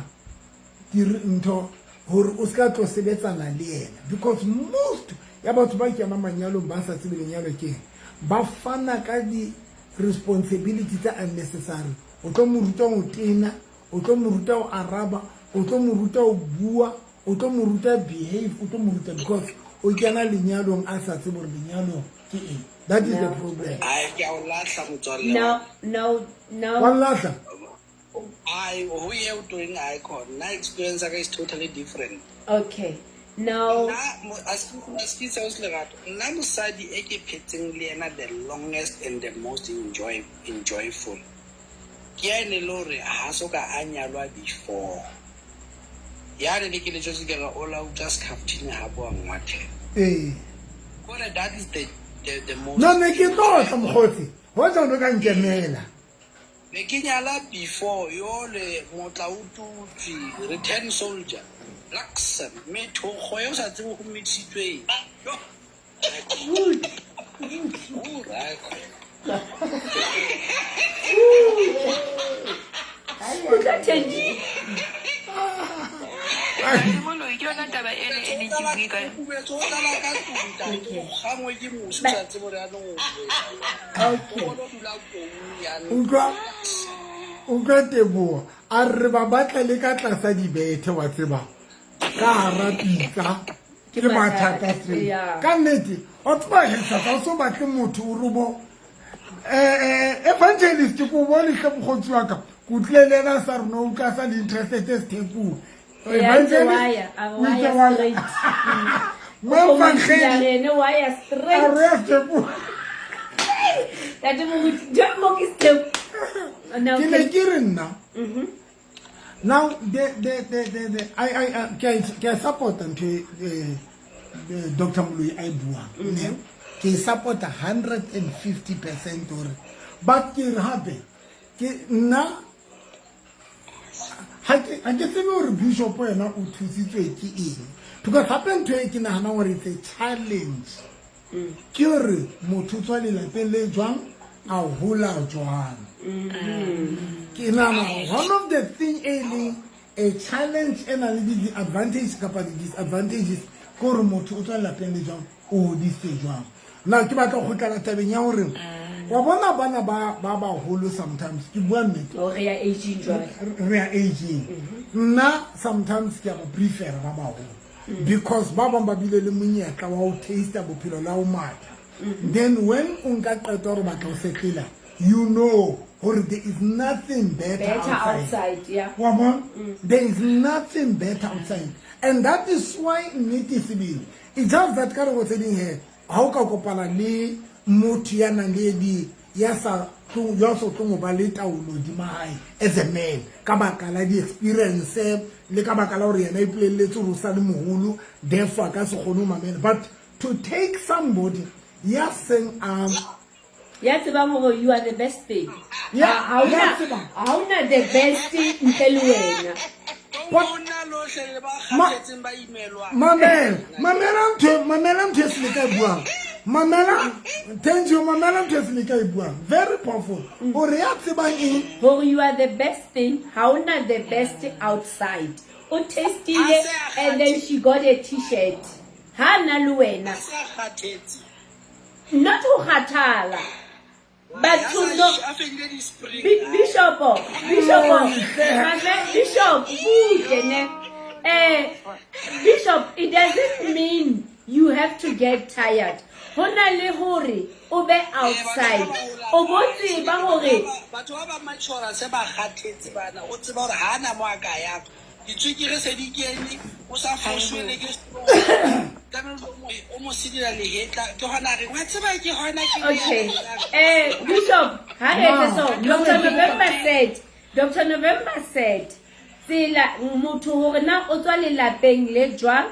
ntho hore o ska tlo sebetsana le yena because most ya batho ba kena manyalong ba sa tsebe lenyalo ke eng ba fana ka di responsibility tse unnecessary. O tlo mo ruta ho tena, o tlo mo ruta ho araba, o tlo mo ruta ho bua, o tlo mo ruta behave, o tlo mo ruta because o kena lenyalong a sa tsebe hore lenyalo ke eng. That is the problem. Ai ke a o lahla motswalle. No. Wa lahla. I who you doing icon. My experience is totally different. Okay. Now as nna mosadi e ke phetseng le yena the longest and the most enjoyful. Ke ene le hore ha so ka a nyalwa before. Yane le ke le jwetse ke re o la utlwa skhaftini ha bo ngwathe. Kore that is the most. No ne ke tlotla mokgotsi. Ho tswa no ka nkemela. Ne ke nyala before yole motla o tutsi return soldier Luxem methokgo e o sa tsebe go mixitsweng. Moloi ke yona taba ene e neng ke bue ka Utlwa teboho. A re ba batla le ka tlasa dibethe wa tseba. Ka hara pitsa. Ke mathata straight. Ka nnete, wa tseba he sa o so batle motho o robo evangelist ko bone hle mokgotsi wa ka. Ko tlile le ena sa rona o ka sa le interested sethepung. Evangelist o itse wa ya. Moevangeli wa ya straight. A re sethepung. Tate moruti, jwang mo ke sethepu? Ke ne ke re nna. Now the I ke a support ntho e Dr. Moloi a e buang. Ne? Ke support 150% hore but ke re hape ke nna ha ke tsebe hore bishop yena o thusitswe ke eng, because hape ntho e ke nahanang hore it's a challenge ke hore motho o tswa lelapeng le jwang, a hola jwang. Ke nahana one of the thing e leng a challenge e nang le di-advantage kapa di-disadvantages ke hore motho o tswa lelapeng le jwang, o hodisitswe jwang. Now ke batla ho kgutlela tabeng ya hore wa bona bana ba baholo sometimes ke bua nnete. Re ya aging jwale. Re ya aging. Nna sometimes ke a ba prefer ba baholo because ba bang ba bile le monyetla wa ho taste bophelo la ho matha. Then when o nka qeto hore batla ho setlela, you know hore there is nothing better outside. Yeah. Wa bona? There is nothing better outside. And that is why nnete sebele. It's just that ka nako tse ding he ha o ka kopana le motho ya nang le di ya sa ya so tlong ba le taolo hodima hae as a man ka baka la di-experience le ka baka la hore yena ipolelletse hore o sa le moholo, therefore a ka se kgone ho mamela. But to take somebody ya seng a ya tsebang hore you are the best thing. Ya Ha hona the best ntle le wena. Mamela ntho e se ka buang. Mamela Tenjo, mamela ntho e se ka buang. Very powerful. O re ya tsebang eng? Hore you are the best thing, ha hona the best outside. O testile and then she got a t-shirt. Ha na le wena. Not ho kgathala. But to know Bishop, Bishop, it doesn't mean you have to get tired. Hona le hore o be outside. O bo tseba hore batho ba ba mature se ba kgathetse bana, o tseba hore ha na mo a ka yang. Ditswekere se di kene, o sa foswe le ke o mo sidila lehetla, ke hona re wa tseba ke hona ke. Okay. Bishop, ha re etse so. Dr. November said tsela motho hore na o tswa lelapeng le jwang,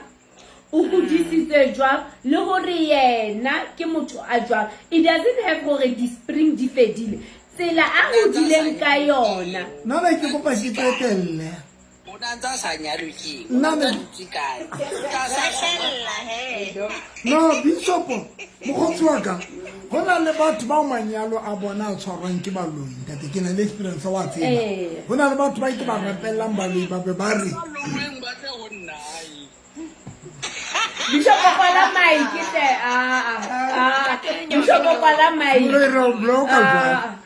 o hodisitswe jwang, le hore yena ke motho a jwang. It doesn't have hore di-spring di fedile. Tsela a hodileng ka yona. Nna ne ke kopa ke qetelle. O na ntse a sa nyalwe ke eng? Nna ne No, Bishop, mokgotsi wa ka, ho na le batho bao manyalo a bona a tshwarwang ke baloi, ntate, ke na le experience wa tseba. Ho na le batho ba ke ba rapellang baloi ba be ba re Bishop kwala mic hle. Bishop kwala mic. Moloi re o bloka jwang?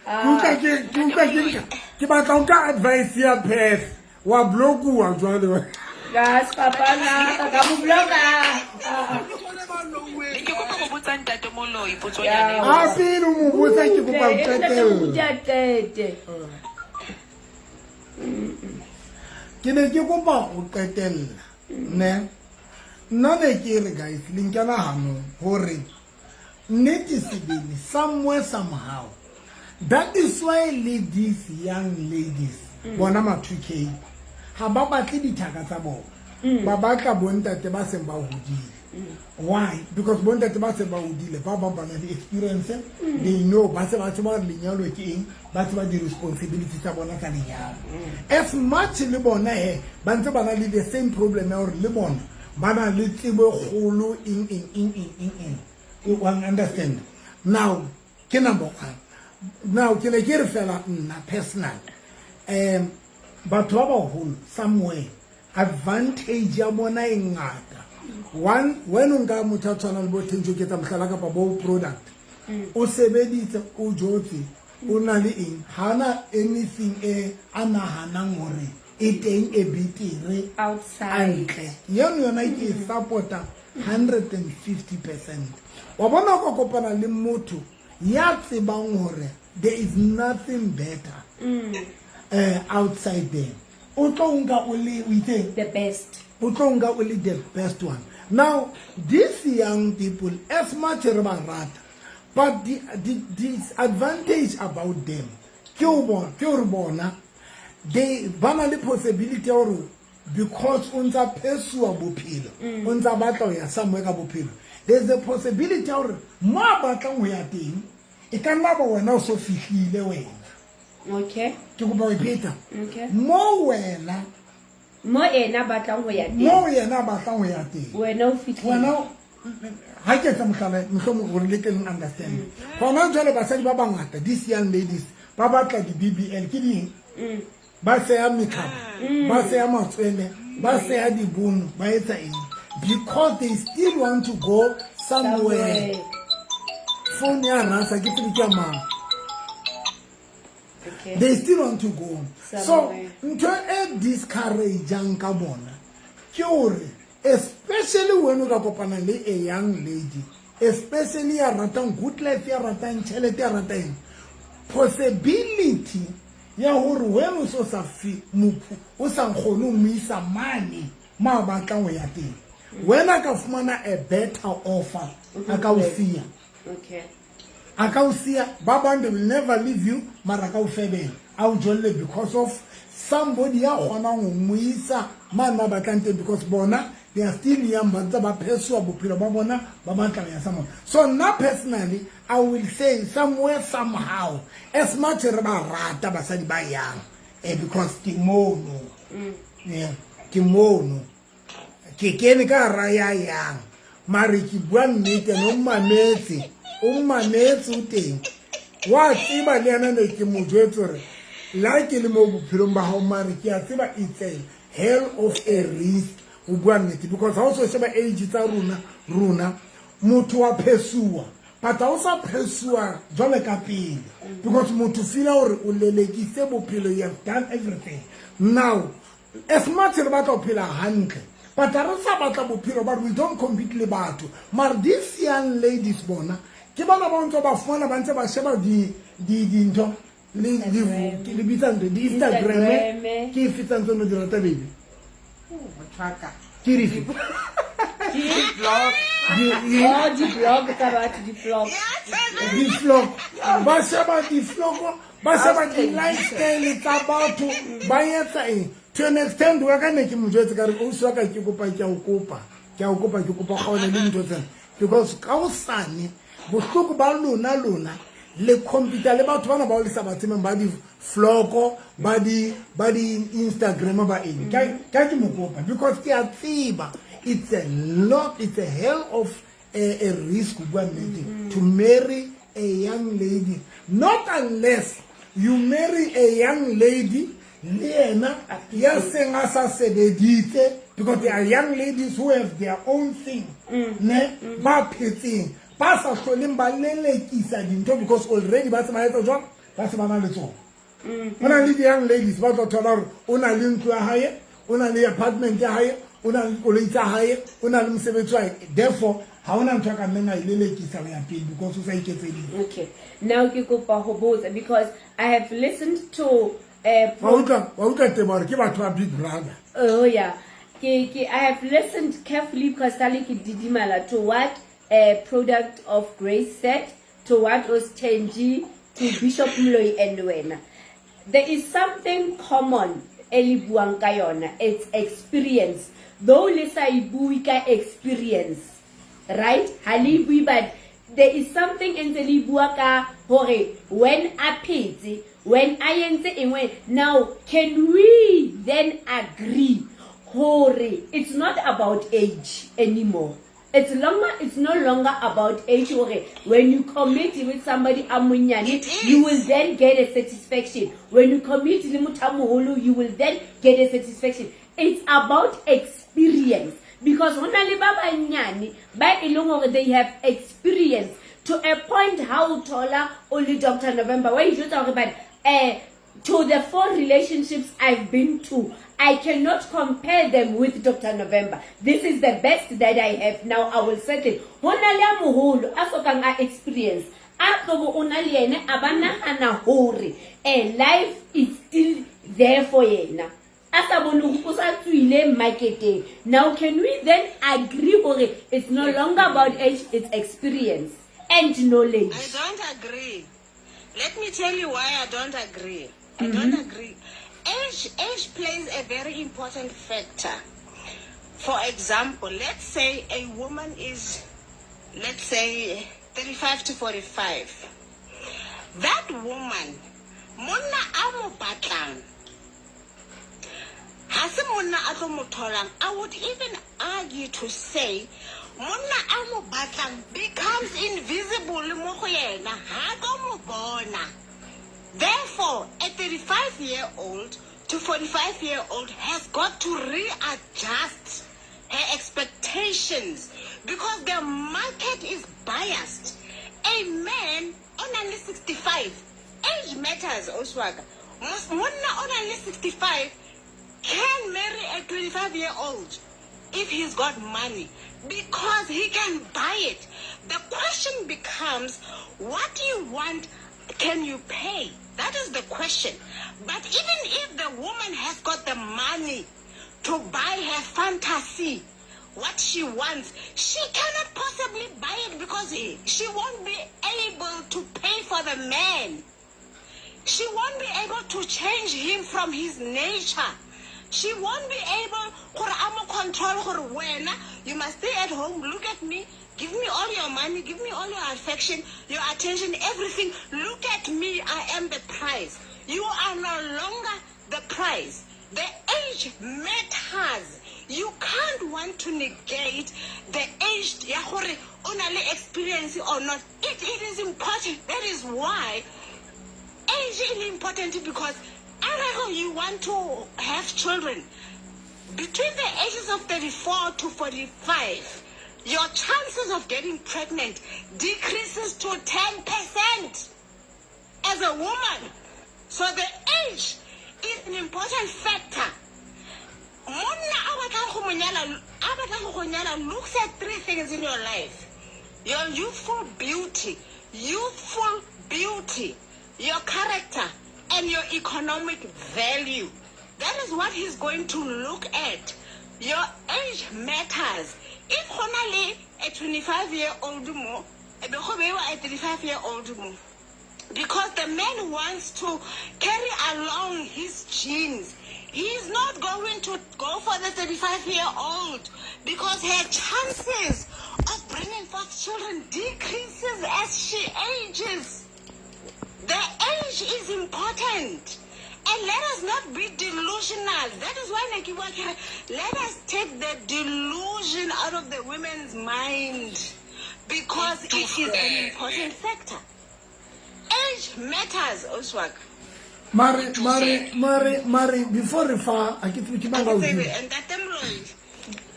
Ke batla ho nka advice ya Perth. Wa blokuwa jwale. Gas papa na ka mo bloka. Ne ke kopa go botsa ntate Moloi potsonyane. A pele o mo botsa ke kopa o qetelle. Ke ne ke kopa go qetella. Ne. Nna ne ke re guys, le nkela hanong hore nnete sebele somewhere somehow. That is why ladies, young ladies, bona ma 2K ha ba batle dithaka tsa bona. Ba batla bontate ba seng ba hodile. Why? Because bontate ba seng ba hodile, ba bang ba na le experience, they know ba se ba tseba lenyalo ke eng, ba tseba di-responsibility tsa bona tsa lenyalo. As much le bona he, ba ntse ba na le the same problem ya hore le bona ba na le tsebo e kgolo eng eng eng eng eng eng. You understand? Now, ke number one. Now, ke ne ke re fela nna personal. Batho ba baholo somewhere advantage ya bona e ngata. One, when o nka motho a tshwanang le bo Thenjo ke tsa mohlala kapa bo product, o sebeditse, o jotse, o na le eng ha na anything e a nahanang hore e teng e betere Outside. ntle yeno yona ke e support-a 150%. Wa bona o ka kopana le motho ya tsebang hore there is nothing better outside there, o tlo nka o le o itseng The best. O tlo nka o le the best one. Now these young people, as much re ba rata, but the disadvantage about them ke o bona, ke hore bona they ba na le possibility ya hore because o ntsa phesua bophelo, o ntsa batla ho ya somewhere ka bophelo, there's a possibility ya hore mo a batlang ho ya teng e ka nna ba wena o so fihlile wena. Ke kopa ho e pheta. Mo wena Mo ena batlang ho ya teng. Mo yena a batlang ho ya teng. Wena o fihlile. Wena ha ke etsa mohlala mohlomong hore le tle le understand. Hona jwale basadi ba bangata, these young ladies, ba batla di-BBL ke ding? Ba seya makeup, ba seya matswele, ba seya dibono, ba etsa eng? Because they still want to go somewhere. Somewhere. Phone ya rasa ke tsebe ke ya mang. They still want to go. So Somewhere. ntho e discourageang ka bona ke hore especially when o ka kopana le a young lady, especially ya ratang good life, ya ratang tjhelete, ya ratang possibility ya hore when o so sa fi mophu o sa kgone ho mo isa mane mo a batlang ho ya teng, wena ka fumana a better offer, a ka o siya. A ka o siya. Ba bang they will never leave you, mara ka o febela, a o jolle because of somebody ya kgonang ho mo isa mane ba batlang teng, because bona they are still young, ba ntse ba phesua bophelo ba bona, ba batla ho ya somewhere. So nna personally I will say somewhere somehow, as much re ba rata basadi ba young, because ke mono. Yeah, ke mono ke kene ka hara ya yang, mare ke bua nnete, ene o mmametse, o mmametse o teng wa tseba le yena ne ke mo jwetse hore la ke le mo bophelong ba hao, mare ke a tseba it's a hell of a risk ho bua nnete, because ha o so sheba age tsa rona, rona motho wa phesuwa, but ha o sa phesuwa jwale ka pele, because motho feel hore o lelekise bophelo, you have done everything. Now as much re batla ho phela hantle, but ha re sa batla bophelo, but we don't compete le batho. Mare these young ladies bona ke bana ba ntse ba fumana, ba ntse ba sheba di di dintho le di ke le bitsa ntho di Instagram, Instagram. Ke efe tsa ntse no di rata, baby? Motho wa ka. Ke dife? Blog. Oh, di-blog tsa batho, di-blog. Di-vlog, ba sheba di-vlog, ba sheba di-lifestyle tsa batho ba etsa eng, to an extent wa ka ne ke mo jwetse ka re ausi wa ka, ke kopa, ke a o kopa, ke a o kopa, ke kopa kgaone le dintho tsena, because ka hosane bohloko ba lona, lona le computer le batho bana bao le sa ba tsebeng, ba di-vlog, ba di-Instagram, ba eng. Ka ke mo kopa because ke a tseba it's a lot, it's a hell of a risk ho bua nnete to marry a young lady, not unless you marry a young lady le yena ya seng a sa sebeditse, because there are young ladies who have their own thing ne, ba phetseng, ba sa hloleng ba lelekisa dintho, because already ba se ba etsa jwang, ba se ba na le tsona. Ho na le di-young ladies ba tlo thola hore o na le ntlo ya hae, o na le apartment ya hae, o na le dikoloi tsa hae, o na le mosebetsi wa hae, therefore ha hona ntho ya ka nneng a e lelekisa ho ya pele because o sa iketseditse. Okay, now ke kopa ho botsa because I have listened to Wa utlwa, wa utlwa tebo hore ke batho ba Big Brother. Oh yeah. Ke I have listened carefully because sale ke didimala to what Product of Grace said, to what was Tenji, to Bishop Mloi and wena. There is something common e le buang ka yona. It's experience. Though le sa e bue ka experience, right? Ha le e bue, but there is something e ntse le bua ka hore when a phetse, when a entse engwe. Now, can we then agree hore it's not about age anymore? It's no longer about age hore when you commit with somebody a monyane, It you will is. then get a satisfaction. When you commit le motho a moholo, you will then get a satisfaction. It's about experience, because ho na le ba banyane ba e leng hore they have experience. To a point ha o thola o le Dr. November wa ijwetsa hore but to the four relationships I've been to, I cannot compare them with Dr. November. This is the best that I have now. I will settle. Ho na le a moholo a sokang a experience a tlobo o na le yene a ba nahana hore life is still there for yena. A sa bone hore o sa tswile marketeng. Now can we then agree hore it's no longer about age, it's experience and knowledge? I don't agree. Let me tell you why I don't agree. I don't agree. Age plays a very important factor. For example, let's say a woman is, let's say, 35 to 45. That woman, monna a mo batlang, ha se monna a tlo mo tholang. I would even argue to say monna a mo batlang becomes invisible mo go yena, ha tlo mo bona. Therefore, a 35-year-old to 45-year-old has got to readjust her expectations because the market is biased. A man on only 65, age matters, Oswaka. Monna on only 65 can marry a 25-year-old if he's got money because he can buy it. The question becomes, what do you want? Can you pay? That is the question. But even if the woman has got the money to buy her fantasy, what she wants, she cannot possibly buy it because she won't be able to pay for the man. She won't be able to change him from his nature. She won't be able gore a mo control gore wena you must stay at home, look at me, give me all your money, give me all your affection, your attention, everything. Look at me, I am the prize. You are no longer the prize. The age matters. You can't want to negate the age ya gore o na le experience or not. It is important. That is why age is important, because you want to have children between the ages of 34 to 45, your chances of getting pregnant decreases to 10% as a woman. So the age is an important factor. Monna a batlang go mo nyala, a batlang go nyala looks at three things in your life: your youthful beauty, your character, and your economic value. That is what he's going to look at. Your age matters. If go na le a 25-year-old mo, e be go beiwa a 35-year-old mo, because the man wants to carry along his genes. He is not going to go for the 35-year-old because her chances of bringing forth children decreases as she ages. The age is important. And let us not be delusional. That is why let us take the delusion out of the women's mind, because it is an important factor. Age matters, Oswag. Mare, before refer, I get to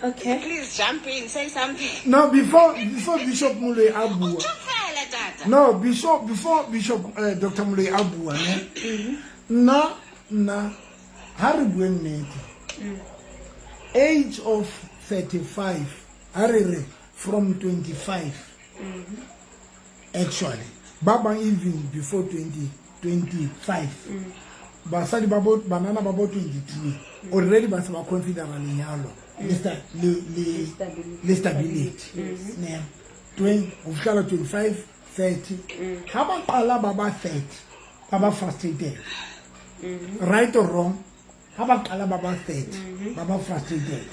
Okay. Please jump in, say something. No, before Bishop Moloi Abu. No, before Bishop Dr. Moloi Abu, na ha re bue nnete. Age of 35, ha re re from 25. Actually, ba even before 25. Basadi ba bo banana ba bo 23 already ba se ba consider lenyalo le stability. Ne 20 o fihla 25 30 ha ba qala ba ba 30 ba ba frustrated. Right or wrong, ha ba qala ba ba 30 ba ba frustrated.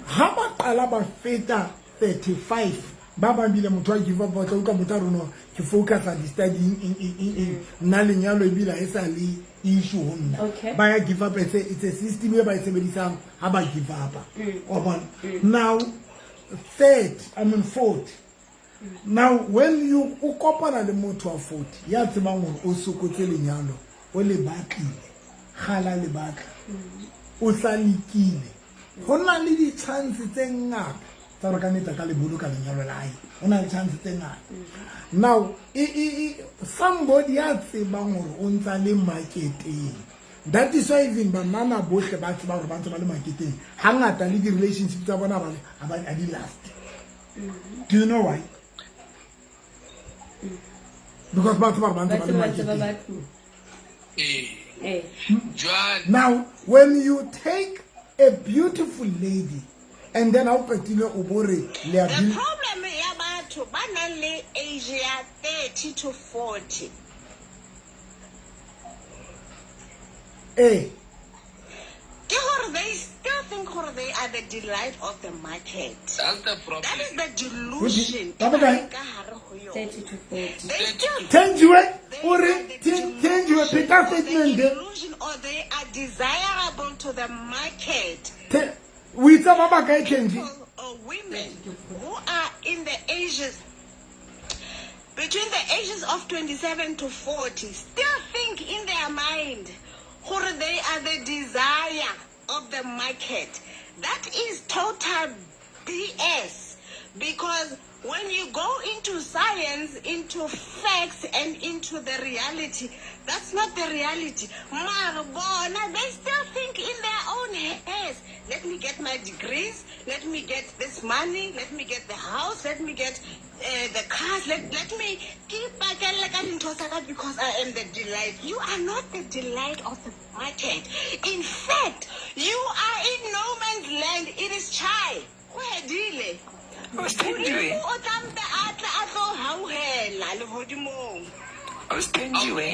Ha ba qala ba feta 35 ba ba bile motho a give up ba tla utlwa motho a rona ke focus on the studying in nna lenyalo ebile ha e sa le issue ho nna. Ba ya give up, it's a system e ba e sebedisang ha ba give up. Wa bona? Now 40. Now when you o kopana le motho wa 40 ya tsebang hore o sokotse lenyalo, o le batlile, gala le batla, o sa lekile, ho na le di-chance tse ngata tsa gore ka nnete a ka le boloka lenyalo la hae. O na le chance tse ngata. Now, somebody ya tsebang hore o ntsa le marketeng. That is why even banana bohle ba tseba hore ba ntse ba le marketeng. Hangata le di-relationship tsa bona ba ha ba di last. Do you know why? Because ba tseba hore ba ntse ba le marketeng. Now, when you take a beautiful lady and then ha o qetile o bo re le a The problem ya batho ba nang le age ya 30 to 40 ke gore they still think gore they are the delight of the market. That's the problem. That is the delusion. Ba bokae? Ka hare ho yona. 30 to 40. They still Thenjiwe they o re are the Thenjiwe pheta delusion or the statement. delusion or they are desirable to the market. O itse ba bakae Thenji? People or women who are in the ages between the ages of 27 to 40 still think in their mind gore they are the desire of the market. That is total BS, because when you go into science, into facts, and into the reality, that's not the reality. Mara bona, they still think in their own heads. Let me get my degrees, let me get this money, let me get the house, let me get the cars, let me keep because I am the delight. You are not the delight of the market. In fact, you are in no man's land. It is chai. Osthenjiwe. O tla mpe a tle a tlo hauhela lehodimong. Osthenjiwe.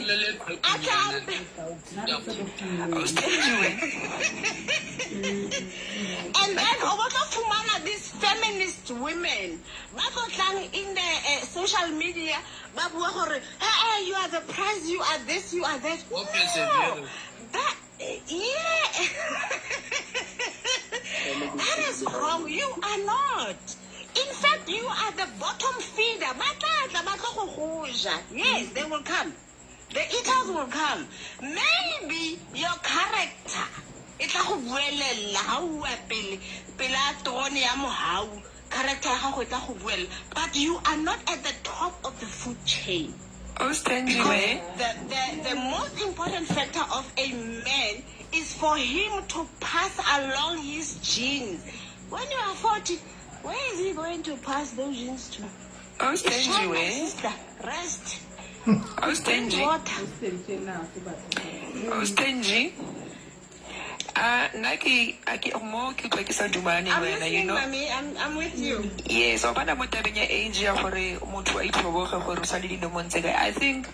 A tla mpe. Osthenjiwe. And then o bo tlo fumana these feminist women ba tlo tlang in the social media ba bua gore hey, you are the prize, you are this, you are that. What No, perseverance? that, yeah. That is wrong. You are not. In fact, you are the bottom feeder. Ba tla tla ba tlo go go ja. Yes, they will come. The eaters will come. Maybe your character e tla go buelella ha o bua pele pela terone ya mohau. Character ya gago e tla go buella. But you are not at the top of the food chain. Osthenjiwe. The most important factor of a man is for him to pass along his genes. When you are 40, where is he going to pass those genes to? It's time, my Osthenjiwe. sister. Rest. Drink Osthenji. water. Osthenji. Ah, nna ke a ke mo ke utlwa ke sa dumane I'm wena, you listening, know. mommy. I'm with you. Yes, o bona mo tabeng ya age ya gore motho a itlhoboge gore o sa le dilemong tse kae. I think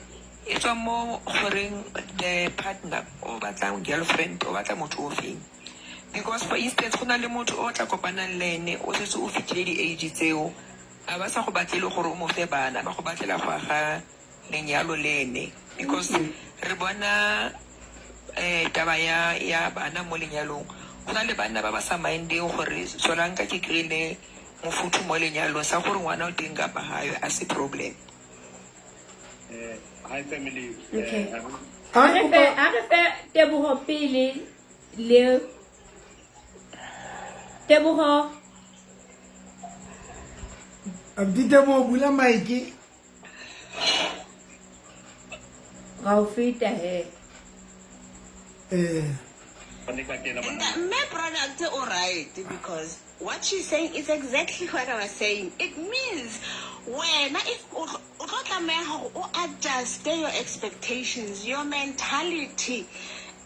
e tswa mo goreng the partner o batlang girlfriend, o batla motho o feng. Because for instance, go na le motho o tla kopanang le ene, o setse o fitlhile di-age tseo, a ba sa go batlele gore o mo fe bana, ba go batlela go aga lenyalo le ene. Because re bona taba ya bana mo lenyalong, go na le banna ba ba sa mindeng gore solanka ke kry-ile mofuthu mo lenyalong sa gore ngwana o teng kapa hayo a se problem. Hi family. Okay. A A re fe Teboho pele le Teboho. Abuti Teboho bula mic. Ga o feta he. And my product all right, because what she's saying is exactly what I was saying. It means when if o tlo tlameha hore o adjust your expectations, your mentality,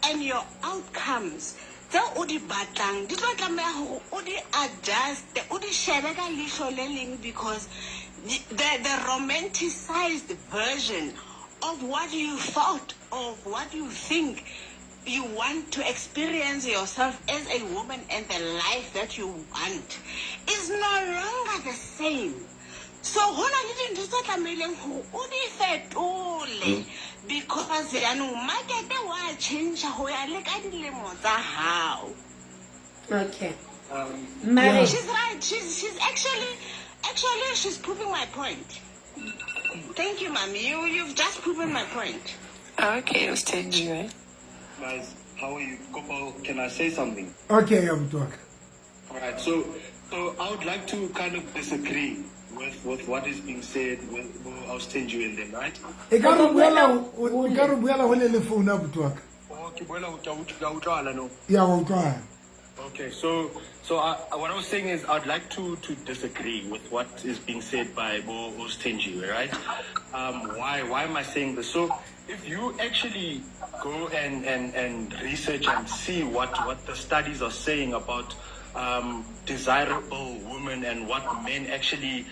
and your outcomes. Tse o di batlang di tlo tlameha hore o di adjust, o di shebe ka leihlo le leng, because the romanticized version of what you thought, of what you think you want to experience yourself as a woman and the life that you want is no longer the same. So ho na le dintho tse tlamehileng hore o di fetole, because yaanong market wa change ho ya le ka dilemo tsa hao. Okay. Mare, She's right. She's actually she's proving my point. Thank you, mommy. You've just proven my point. Okay, Osthenjiwe. Guys, how are you? Kopo, can I say something? Okay, abuti wa ka. All right. So So I would like to kind of disagree with what is being said with Austenju and them, right? E ka re buela o ka re buela hole le phone abuti wa ka. Oh, ke boela ho tla utlwahala no? Ya wa utlwahala. Okay, so what I was saying is I'd like to disagree with what is being said by Bo Ostenji, right? Why am I saying this? So if you actually go and research and see what the studies are saying about desirable women and what men actually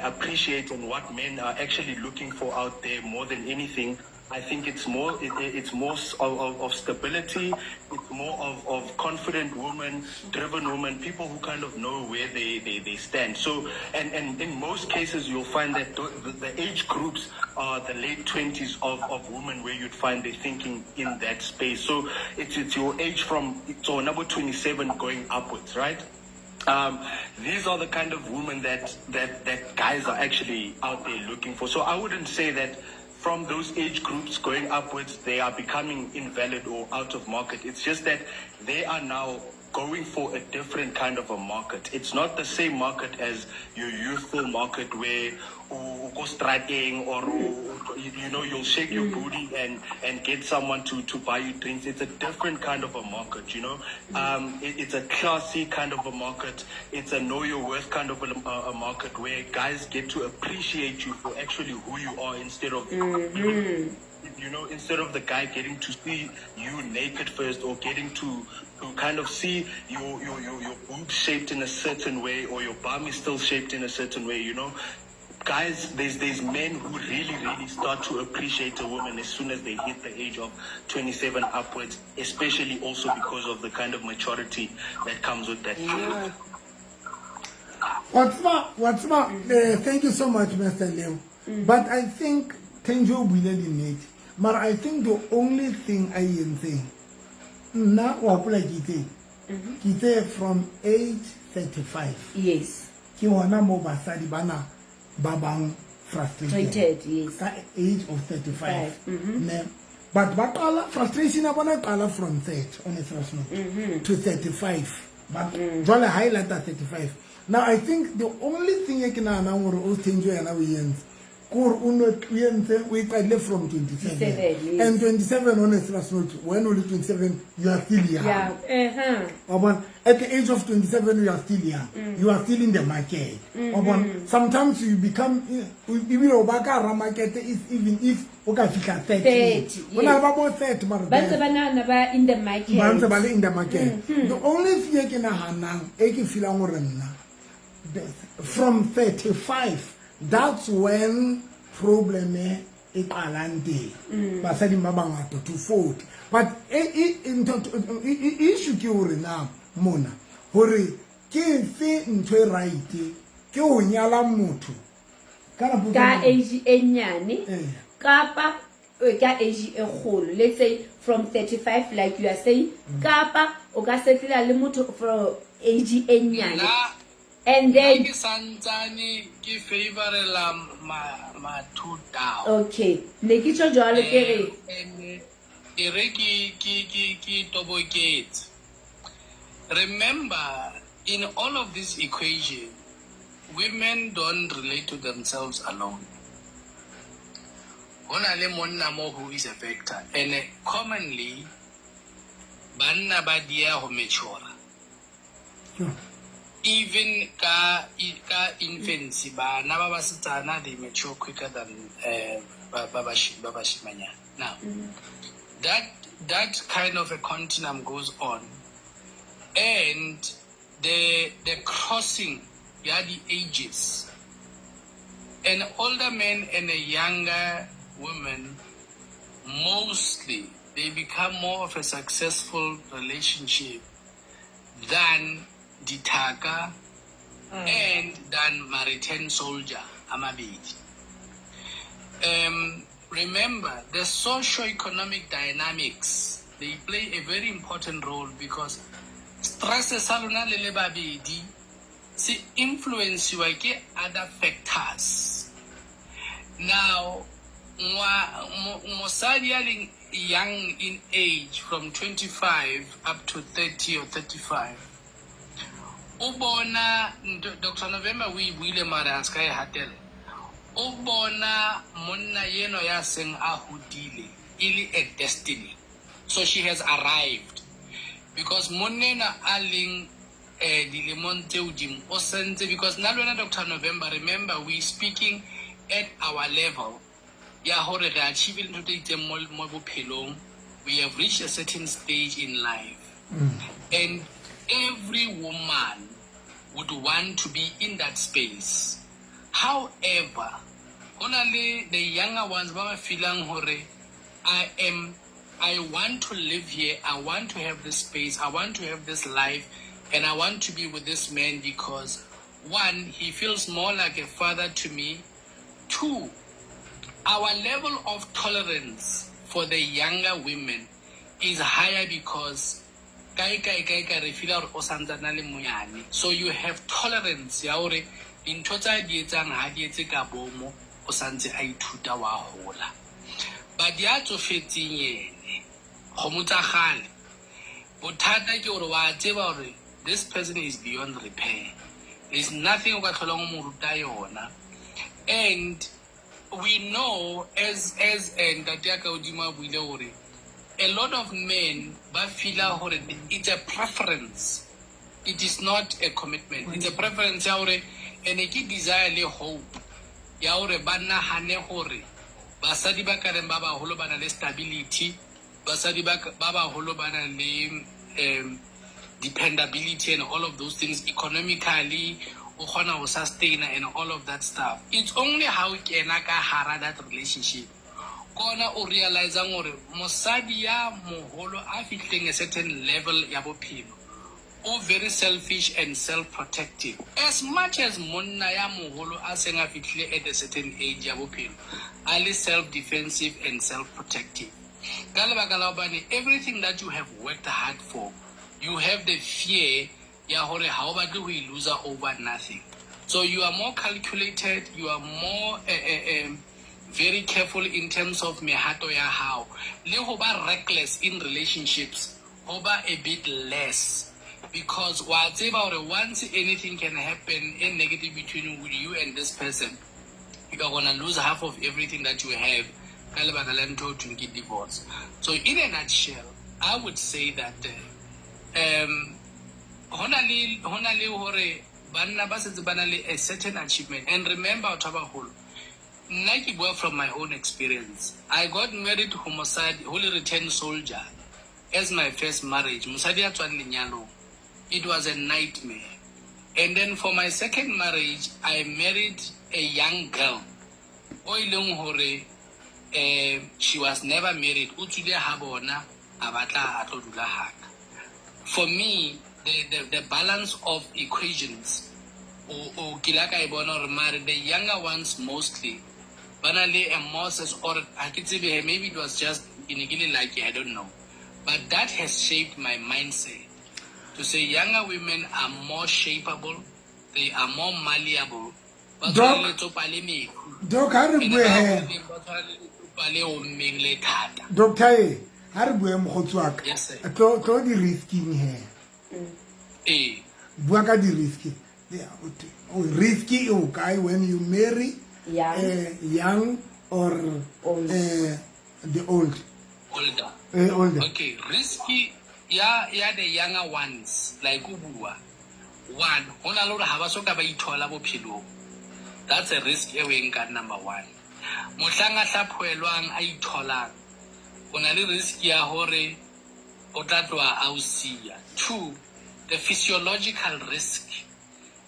appreciate and what men are actually looking for out there more than anything, I think it's more of stability, it's more of confident women, driven women, people who kind of know where they stand. So, and in most cases, you'll find that the age groups are the late 20s of women where you'd find they're thinking in that space. So it's your age from, so number 27 going upwards, right? These are the kind of women that guys are actually out there looking for. So I wouldn't say that from those age groups going upwards, they are becoming invalid or out of market. It's just that they are now going for a different kind of a market. It's not the same market as your youthful market where you go striking or you know, you'll shake your booty and get someone to buy you drinks. It's a different kind of a market, you know. It's a classy kind of a market. It's a know your worth kind of a market where guys get to appreciate you for actually who you are instead of you know, instead of the guy getting to see you naked first or getting to kind of see your boobs shaped in a certain way or your bum is still shaped in a certain way, you know. Guys, there's men who really, really start to appreciate a woman as soon as they hit the age of 27 upwards, especially also because of the kind of maturity that comes with that. Yeah. Thank you so much, Mr. Leo. But I think Tenjo buile but I think the only thing I think na wa hopola ke itse from age 35. Yes. Ke hona mo basadi bana ba bang frustrated. Yes. Ka age of 35. Ne. But ba qala frustration ya bona qala from 30 on a serious note to 35. But jwale ha e lata 35. Now I think the only thing e ke nahanang hore o Tenjo yena o entse from 27. Yes. And 27 on a serious note, when only 27, you are still young. Yeah. At the age of 27, you are still young. You are still in the market. Sometimes you become, even market is even if 30. 30. Yes. 30 in the market. In the market. The only thing I can from 35, that's when problem e qalang teng. Basadi ba bangata to 40. But issue ke hore na mona hore ke efe ntho e right ke ho nyala motho ka age e nyane kapa ka age e kgolo, let's say from 35 like you are saying, kapa o ka setlela le motho from age e nyane. And then ke santsane ke favorela ma two down. Okay, ne ke tjho jwalo ke re e re ke toboketse. Remember, in all of this equation, women don't relate to themselves alone. Hona le monna mo who is a factor, and commonly banna ba dia ho mature. Sure. Even ka infancy, bana ba basetsana, they mature quicker than ba bashimanyana. Now, that kind of a continuum goes on, and the crossing the ages, an older man and a younger woman, mostly they become more of a successful relationship than Ditaka and than Maritain soldier Amabedi. Remember, the socio-economic dynamics, they play a very important role because stress sa lona le le babedi se influensiwa ke other factors. Now, mosadi ya leng young in age from 25 up to 30 or 35, O bona Dr. November o e buile mare a ska e hatella. O bona monna yeno ya seng a hodile e le a destiny. So she has arrived. Because monna enwa a leng dilemong tse hodimo o sentse, because nna le wena Dr. November, remember we speaking at our level ya hore re achieve ntho tse itseng mo bophelong. We have reached a certain stage in life. And every woman would want to be in that space. However, ho na le the younger ones ba ba feelang hore I want to live here, I want to have this space, I want to have this life, and I want to be with this man because, one, he feels more like a father to me. Two, our level of tolerance for the younger women is higher because kae kae kae kae re feel hore o santsana le monyane. So you have tolerance ya hore dintho tsa di etsang ha di etse ka bomo, o santse a ithuta wa hola. But ya tsofetseng yene, kgomo tsa kgale, bothata ke hore wa tseba hore this person is beyond repair. There's nothing o ka tlholang o mo ruta yona. And we know, as ntate ya ka hodimo a buile hore a lot of men ba feela hore it's a preference. It is not a commitment. It's a preference ya hore ene ke desire le hope ya hore ba nahane hore basadi ba ka reng ba baholo ba na le stability, basadi ba baholo ba na le dependability and all of those things economically, o kgona ho sustain and all of that stuff. It's only how kena ka hara that relationship kona o realizang hore mosadi ya moholo a fihleng a certain level ya bophelo o very selfish and self-protective. As much as monna ya moholo a seng a fihlile at a certain age ya bophelo a le self-defensive and self-protective. Ka lebaka la hobane everything that you have worked hard for, you have the fear ya hore ha o batle ho e lose over nothing. So you are more calculated, you are more very careful in terms of mehato ya hao. Le ho ba reckless in relationships, ho ba a bit less. Because wa tseba hore once anything can happen in negative between you and this person, you are going to lose half of everything that you have. Ka lebaka la ntho ho thweng ke divorce. So in a nutshell, I would say that hona le hore banna ba setse ba na le a certain achievement. And remember, batho ba baholo, nna ke bua from my own experience. I got married ho mosadi, ho le returned soldier as my first marriage. Mosadi ya tswang lenyalong. It was a nightmare. And then for my second marriage, I married a young girl. O e leng hore, she was never married. O tswile ha bona, a batla a tlo dula haka. For me, the balance of equations, o ke la ka e bona hore mare the younger ones mostly, ba na le a more sense, or ha ke tsebe, maybe it was just ke ne ke le lucky, I don't know. But that has shaped my mindset. To say younger women are more shapeable, they are more malleable. Ba tshwana le letsopa le mefu. Doc, ha re bue he. Ba tshwana le letsopa le ommeng le thata. Doctor, ha re bue mokgotsi wa ka. Yes, sir. Tlo di risking he. Eh. Bua ka di risky. Risky e o kae when you marry young, young or old. The old. Older. Older. Okay, risky ya the younger ones like o bua. One, ho na le hore ha ba soka ba ithola bophelong. That's a risk e o e nkang, number one. Mohlang a hlaphohelwang a itholang, o na le risk ya hore o tla tloha a o siya. Two, the physiological risk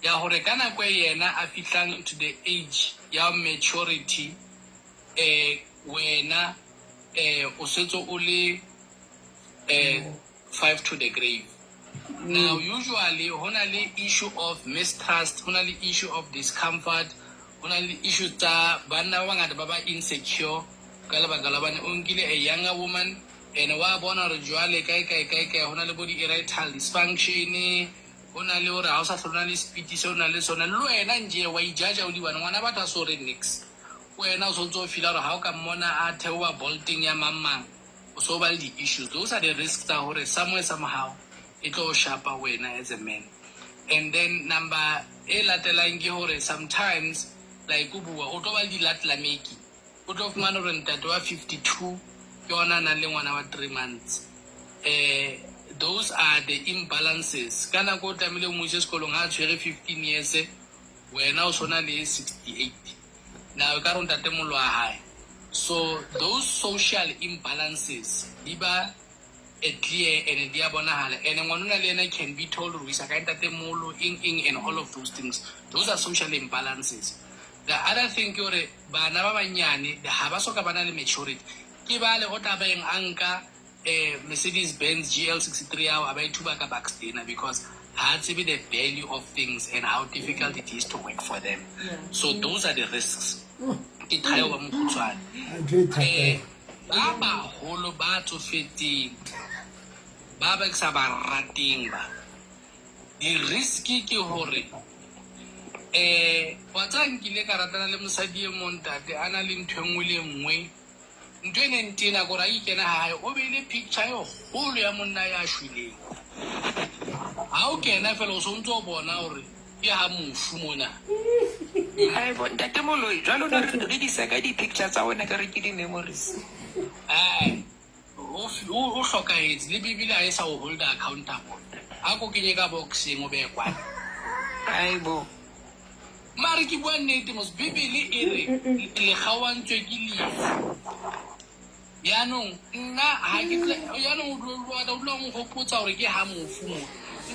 ya hore ka nako e yena a fihlang to the age ya maturity, wena o setse o le 5 to the grave. Now, usually, ho na le issue of mistrust, ho na le issue of discomfort, ho na le issue tsa banna ba bangata ba ba insecure ka lebaka la hobane o nkile a younger woman and wa bona hore jwale kae kae kae kae ho na le bo di-erectile dysfunction, ho na le hore ha o sa hlole o na le speed seo o na le sona, le wena nje wa ijaja o le one, ngwana batho a so re nix. Wena o sontse o feela hore ha o ka mmona a theoha bolting ya mang mang, o so ba le di-issues. Those are the risks tsa hore somewhere somehow e tlo shapa wena as a man. And then number e latelang ke hore sometimes, like o bua, o tlo ba le dilatlameki, o tlo fumana hore ntate wa 52 ke ona a nang le ngwana wa 3 months. Those are the imbalances. Ka nako o tlamehile o mo ise sekolong ha a tshwere 15 years, wena o sona le 68 now, e ka re ntate mollo wa hae. So those social imbalances di ba a clear and di a bonahala, and ngwanona le ena can be told hore o isa kae ntate molo, eng eng, and all of those things. Those are social imbalances. The other thing ke hore bana ba banyane ha ba soka ba na le maturity. Ke bale o tla beng a nka Mercedes Benz GL 63 ao, a ba ithuba ka Baxtena, because ha a tsebe the value of things and how difficult it is to work for them. So those are the risks. Ke try ho ba mokgutshwane. Ntho e thata. Ba baholo ba tsofetseng ba ba ke sa ba rateng, ba di-risk ke hore wa tseba, nkile ka ratana le mosadi e mong, ntate a na le ntho e nngwe le e nngwe. Ntho e neng tena kore a ikena hae, o beile picture e kgolo ya monna ya shweleng. Ha o kena fela, o sontse o bona hore ke ha mofu mona. Haebo, ntate Moloi, jwale o ne re di ka di-picture tsa ona ka re ke di-memories. Ai, o hlokahetse, le Bibele ha e sa o hold accountable. A ko kenye ka boxeng, o behe kwana. Haebo. Mare ke bua nnete mos. Bibele e re le kgaohantswe ke lefu. Yaanong nna ha ke yaanong o dula o nkgopotsa hore ke ha mofu mo.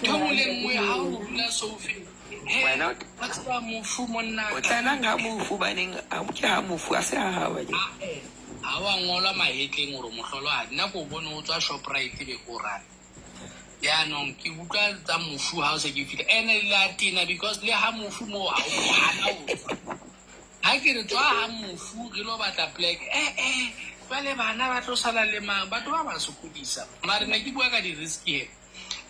Ntho e nngwe le nngwe ha o dula soufeng, he Wena wa tseba mofu monna. O tlalang ha mofu baneng, ke ha mofu a se ha hao akere? Ae, ha wa ngolwa mahetleng hore mohlolohadi. Nna ko bone o tswa Shoprite, be ko rata. Yaanong ke utlwa tsa mofu ha o se ke fihla, ene le a tena because le ha mofu moo ha o hana ho tswa. Ha ke re tswa ha mofu, re lo batla plek, jwale bana ba tlo sala le mang? Batho ba ba sokodisa. Mare ne ke bua ka di-risk here.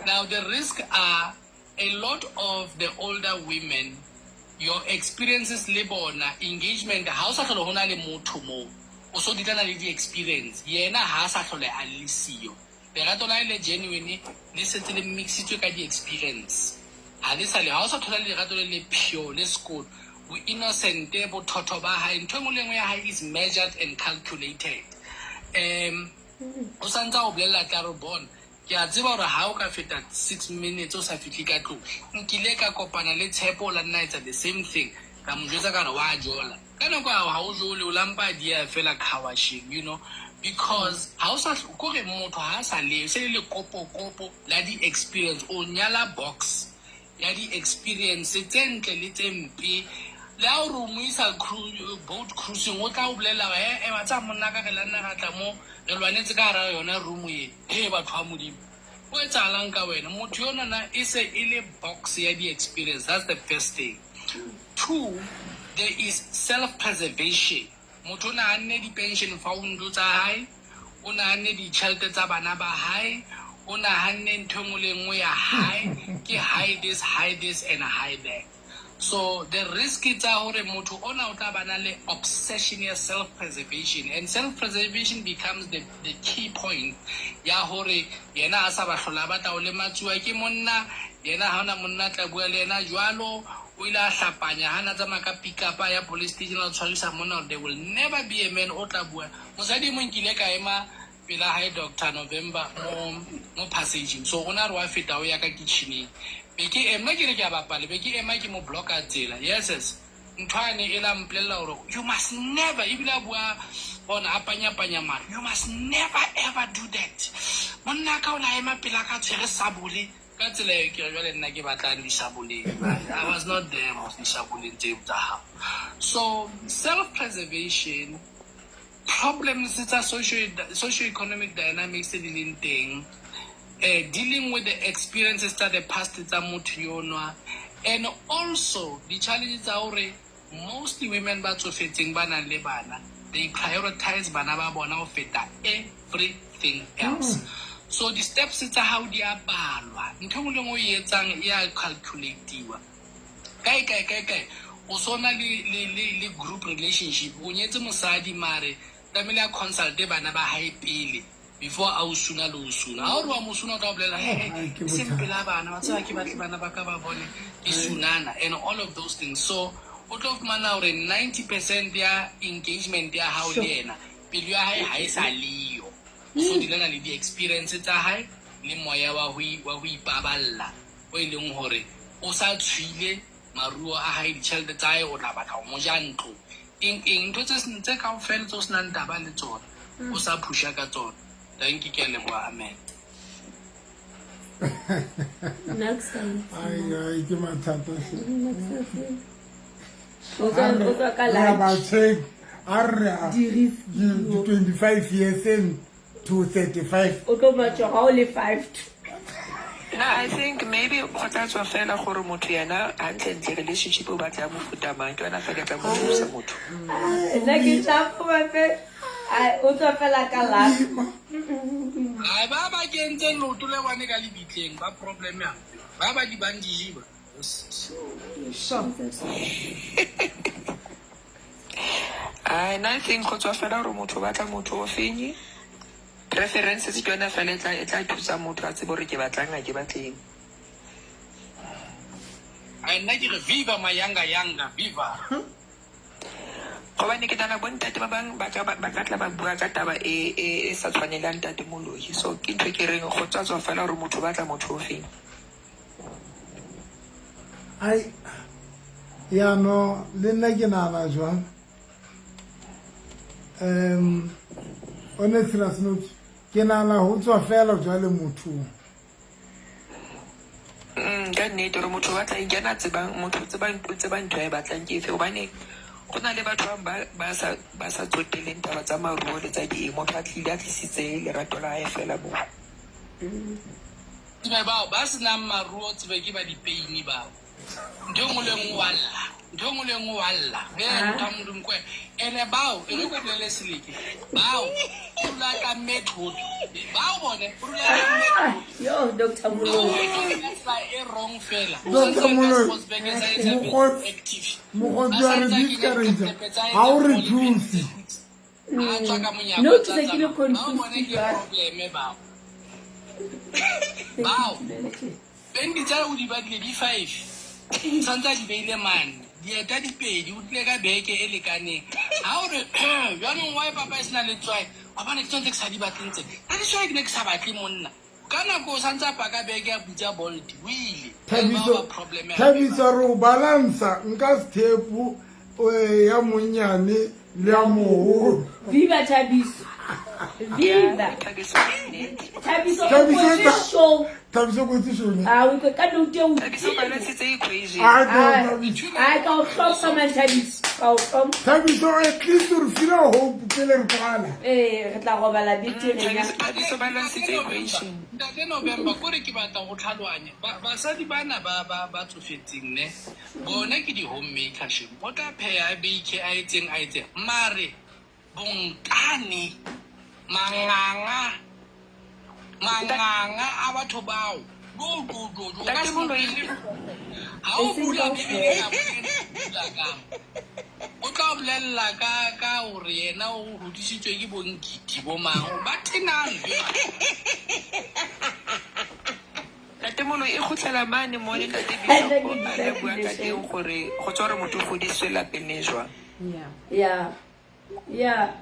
Now the risk are a lot of the older women, your experiences le bona, engagement, ha o sa hlole ho na le motho moo, o so ditlana le di-experience. Yena ha a sa hlole a le siyo, lerato la hae le genuine le setse le mixitswe ka di-experience. Ha le sa le ha o sa thola lerato le le pure, le sekolo, bo innocent, bothotho ba hae, ntho e nngwe le nngwe ya hae is measured and calculated. O santse a o bolella, tla re bona, ke a tseba hore ha o ka feta 6 minutes o sa fihle ka tlong, nkile ka kopana le Tshepo, o la nna etsa the same thing. Ka mo jwetsa ka re wa jola. Ka nako ao ha o jole, o lampa dia fela car washing, because ha o sa kore motho ha a sa le se le lekopokopo la di-experience. O nyala box ya di-experience tse ntle le tse mpe. Le ha o re o mo isa boat cruising, o tla o bolela hore e wa tsaya monna ka re la nna ra tla mo re lwanetse ka hara yona room e. He, batho ba Modimo, o etsahalang ka wena? Motho yonana e se e le box ya di-experience. That's the first thing. Two, there is self preservation. Motho o nahanne di-pension fund tsa hae, o nahanne ditjhelete tsa bana ba hae, o nahanne ntho e nngwe le nngwe ya hae, ke hide this, hide this and hide that. So the risk tsa hore motho ona o tla ba na le obsession ya self preservation, and self preservation becomes the key point ya hore yena a sa ba hlola batla o lematsuwa ke monna. Yena ha ona monna tla bua le yena jwalo. O ile a hlapanya ha na tsamaya ka pick-up ya police station a tshwarisa monna hore there will never be a man o tla bua. Mosadi e mong ke ile ka ema pela hae, Dr November, mo passageng. So o na re wa feta, o ya ka kitcheneng, be ke ema, ke re ke a bapala, be ke ema ke mo blocka tsela. Yes, ntho ane e la mpolella hore you must never, ebile a bua bona a panyapanya mahlo, "You must never ever do that. Monna ka o la ema pela ka tshwere sabole ka tsela eo." Ke re jwale nna ke batlang disaboleng? I was not there mos disaboleng tseo tsa hao. So self preservation problems tsa socio-economic dynamics tse di leng teng, dealing with the experiences tsa the past tsa motho yonwa, and also di-challenge tsa hore mostly women ba tsofetseng ba nang le bana, they prioritize bana ba bona ho feta everything else. So di-steps tsa hao di a balwa, ntho e nngwe le nngwe o e etsang e a calculatiwa. Kae kae kae kae o so na le group relationship, o nyetse mosadi, mare tlamehile a consulte bana ba hae pele. Before a o suna le o suna. Ha o re wa mo suna o tla o bolela he Ai, ke he seng bothata. pela bana wa tseba ke batle bana ba ka ba bone ke sunana and all of those things. So o tlo fumana hore 90% ya engagement ya hao le yena pelo ya hae ha e sa leyo. O so dilana le di-experience tsa hae le moya wa ho ipaballa o e leng hore o sa tshwile maruo a hae ditjhelete tsa hae o tla batla ho mo ja ntlo eng eng ntho tse tse kaofela tse o senang taba le tsona o sa phusha ka tsona. Thank you, ke a leboha, amen. Nna ke sa itse. Ai, ai, ke mathata hle. Nna ke sa tsebe. O tswa ka Re a ba lunch. check. A re a Di-risk di 25 years in to 35. O tlo matjwa ha o le 5. Na I think maybe go tla tswa fela gore motho yena hantlentle relationship o batla ya mofuta mang ke yona fela e tla mo thusa motho. Nna ke tla foma fe. Ai, o tswa fela ka lunch. Ai ba ba kentseng leoto le bone ka lebitleng ba problem ya ba ba di bandage ba. Sure. Ai nna I think go tswa fela gore motho o batla motho o feng. Preferences ke yona fela e tla thusa motho a tsebe gore ke batlang ha ke batleng. Ai nna ke re viva mayanga yanga viva. Gobane ke nahana bontate ba bang ba ka tla ba bua ka taba e sa tshwanelang ntate Moloi. So ke ntho e ke reng go tswa tswa fela gore motho o batla motho o feng. Ai, ya no, le nna ke nahana jwang? On a serious note, ke nahana ho tswa fela jwale mothong. Ka nnete hore motho o batla eng, ke yena a tsebang, motho o tseba ntho a e batlang ke efe. Hobane go na le batho ba bang ba sa tsoteleng taba tsa maruo le tsa di eng. Motho a tlile a tlisitse lerato la hae fela moo. Tsebe bao ba senang maruo tsebe ke ba dipeini bao. Ntho e nngwe le nngwe wa lla. Ntho e nngwe le nngwe wa lla. Re motho a Modimo kwe. Ene bao, e re ko bolele seleke. Bao, o dula ka mme thoto. Bao bone, o dula ka mme thoto. Yo, Dr. Moloi. Ka tsela e wrong fela. Dr. Moloi, Sports bag e sa e tsa active. Mokgotsi wa re discourage. Ha o re thuse. A tswa ka monyako. No, ke se ke le Bao confused bone ke jwale. problem bao. Bao. Pendi tsa o di badile di 5. Santse a di beile mane. Dieta di pedi, o tlile ka beke e lekaneng. Ha o re jwanong why papa e sena letswai? Wa bona ke tsone tse ke sa di batleng tse. Ka letswai ke ne ke sa batle monna. Ka nako o santse a paka beke a bitsa Bolt, o ile. Thabiso, Bao ba problem ya Thabiso re o balansa nka sethepu ya monyane le ya moholo. Viva Thabiso. Viva. Thabiso ke nnete. Thabiso o Thabiso kwetse show. Thabiso kwetse show ne? Ah, o ka note eo. Thabiso o balansitse equation. Ah, no, Thabiso. Ai, ka o hlompha man Thabiso. Ka o hlompha. Thabiso at least re feel hope pele re kwala. Eh, re tla robala betere ya. Thabiso balansitse equation. Ntate November kore ke batla go tlhaloganya. Basadi bana ba tsofetseng ne. Bona ke di homemaker shem. O tla pheha a bake a etseng a etseng. Mare bonkane manganga manganga a batho bao. Go go go go. Ntate Moloi. Ha o bula Bibele ka bula ka. O tla bolella ka hore yena o hodisitswe ke bonkiti bo mang. Ba tenang. Ntate Moloi e kgutlela mane mo le ntate Bishop a le bua ka teng gore go tswa gore motho o godisitswe lapeng le jwang. Yeah. Yeah. Yeah.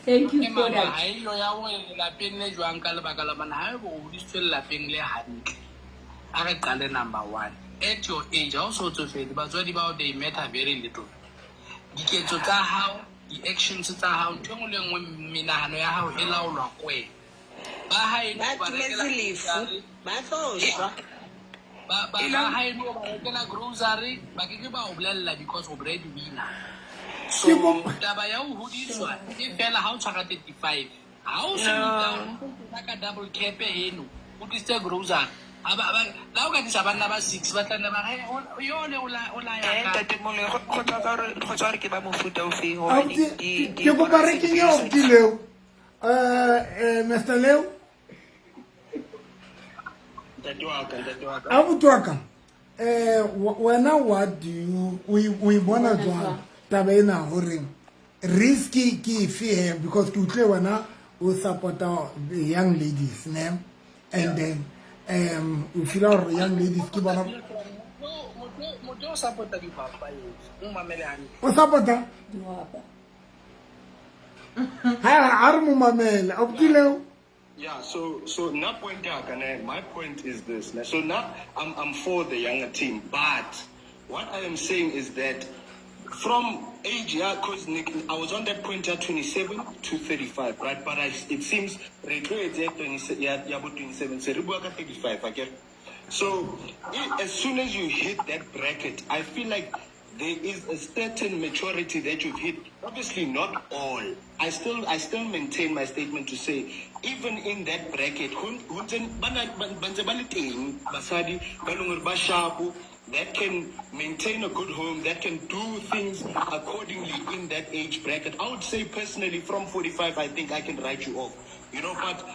Thank you for Mama, that. ha e yo ya hore lelapeng le jwang ka lebaka la bana, ha ebe o hodisitswe lelapeng le hantle. A re qale number 1. At your age, ha o so tsofetse, batswadi bao they matter very little. Diketso tsa hao, di-actions tsa hao, ntho e nngwe le nngwe, menahano ya hao e laolwa ke wena. Ba haeno Ba ba rekela tumetse lefu, grocery. ba tlo shwa. Ba haeno ba rekela grocery, ba ke ke ba o bolella because o breadwinner. So, taba ya ho hodiswa e fela ha o tshwara 35. Ha o se o ka double cap eno, o tlisitse grocery. Ha ba la o ka tlisa banna ba 6 ba tla nna ba re, hey, yo le o la ya ka. Ntate Moloi, go tswa ka hore, go tswa hore ke ba mofuta o feng, hobane Ke kopa re kenye Opti Leo. Mr. Leo? Ntate wa ka, ntate wa ka. Abuti wa ka, wena what do you, o e bona jwang taba ena hore risk ke efe he? Because ke utlwe wena o support-a young ladies, ne? And then o feel hore young ladies ke bona Motho o support-a dihwapa eo, o mamele hantle. O support-a? Dihwapa. Ha a re mo mamele. Abuti. Yeah, so now point ya ka ne, my point is this. Ne? So now I'm for the younger team, but what I am saying is that from age, yeah, because I was on that point at 27 to 35, right? But it seems re tlo etse 27 ya bo 27, se re bua ka 35, akere? So as soon as you hit that bracket, I feel like there is a certain maturity that you've hit. Obviously, not all. I still maintain my statement to say, even in that bracket, ho ntse ba ntse ba le teng basadi ba leng hore ba sharp, that can maintain a good home, that can do things accordingly in that age bracket. I would say personally, from 45, I think I can write you off. But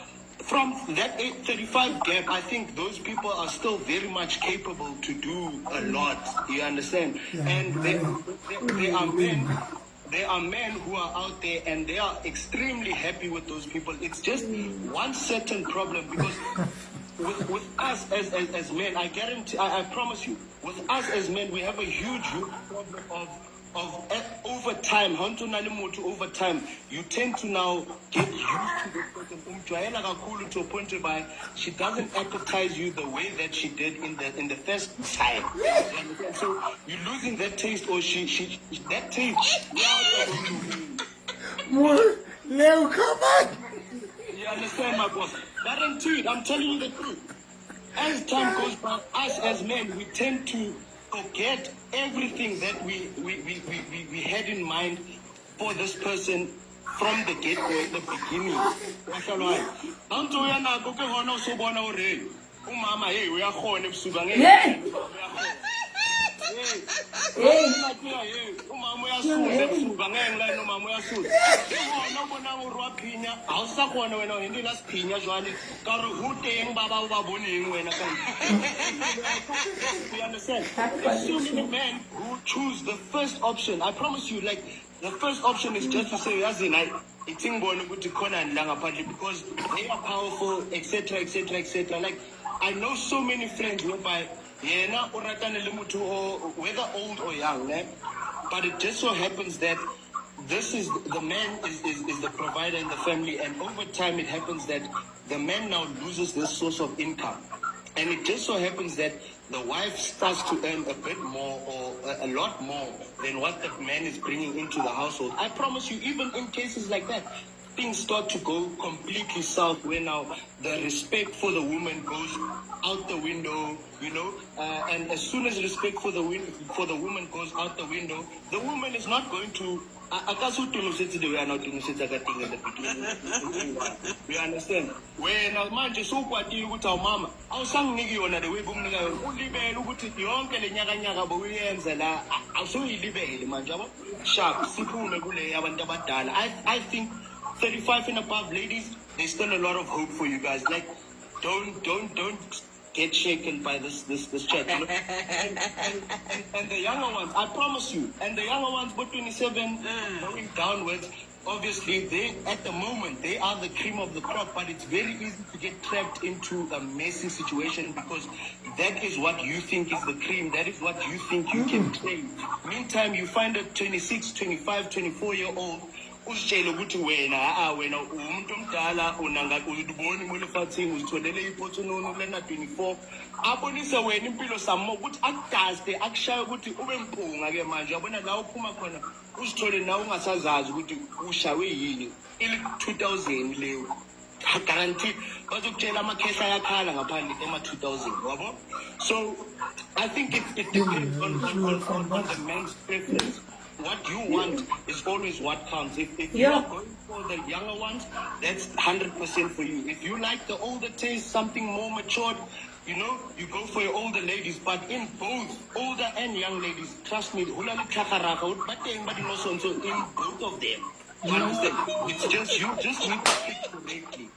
from that 35 gap, I think those people are still very much capable to do a lot. You understand? Yeah, And there are men. There are men who are out there and they are extremely happy with those people. It's just one certain problem because with us as men, I guarantee, I promise you, with us as men, we have a huge, huge problem of over time, ha o ntso na le motho over time, you tend to now get used to this person. O mtlwaela kakhulu to a point whereby she doesn't appetize you the way that she did in the first time. You understand? So you're losing that taste, or she that taste. Leo, come on. You understand, my boss? Guaranteed. I'm telling you the truth. As time goes by, us as men, we tend to forget everything that we had in mind for this person from the get-go in the beginning. Wa hlalohanyo? Ha o ntso o ya nako ke hona o so bona hore, hey, umama, hey, uyakgona ebusuku angeke. Hey! Hey, Hey! hey, umama uyasudla ebusuku angeke ngilale nomama uyasudla. Ke hona o bonang hore wa phinya, ha o sa kgona wena ho handle sephinya jwale ka hore ho teng ba ba o ba boneng wena ka ntle. You understand? There's so many men who choose the first option. I promise you, like, the first option is just to say, yazini, hayi, ithi ngibone ukuthi khonani la ngaphandle because they are powerful, etc., etc., etc. Like, I know so many friends whereby yena o ratana le motho whether old or young, ne? But it just so happens that this is the man is the provider in the family, and over time it happens that the man now loses this source of income. And it just so happens that the wife starts to earn a bit more or a lot more than what the man is bringing into the household. I promise you, even in cases like that, things start to go completely south where now the respect for the woman goes out the window. And as soon as respect for the woman goes out the window, the woman is not going to a ka se o tonosetse the way a na o tonosetsa ka teng in the beginning. You understand? Wena manje sowukwatile ukuthi awu mama awusanginiki yona the way bomnika yona, ulibele ukuthi yonke le nyakanyaka bowuyenza la awusuyilibele manje, yabo. Sharp, siphume kule yabantu abadala. I think 35 and above ladies, there's still a lot of hope for you guys. Like, don't get shaken by this chat. And the younger ones, I promise you, and the younger ones, but 27 going downwards, obviously they at the moment they are the cream of the crop, but it's very easy to get trapped into a messy situation because that is what you think is the cream, that is what you think you can claim. Meantime, you find a 26, 25, 24 year old uzitshele ukuthi wena a wena umuntu omdala unanga uziboni mo lefatsheng uzitholele ipotsononi lena 24 abonise wena impilo samo ukuthi akudaste akushaye ukuthi ube mpunga ke manje uyabona la uphuma khona uzithole nawe ungasazazi ukuthi ushawe yini ili 2000 leyo guaranteed bazokutshela amakhehla ayakhala ngaphandle ema-2000 wabo. So I think it depends on the man's preference. What you want is always what counts. If you are going for the younger ones, that's 100% for you. If you like the older taste, something more matured, you go for your older ladies. But in both older and young ladies, trust me, ho na le tlhagaraga, ba teng ba di-nonsense in both of them. You understand? It's just you just need to pick correctly.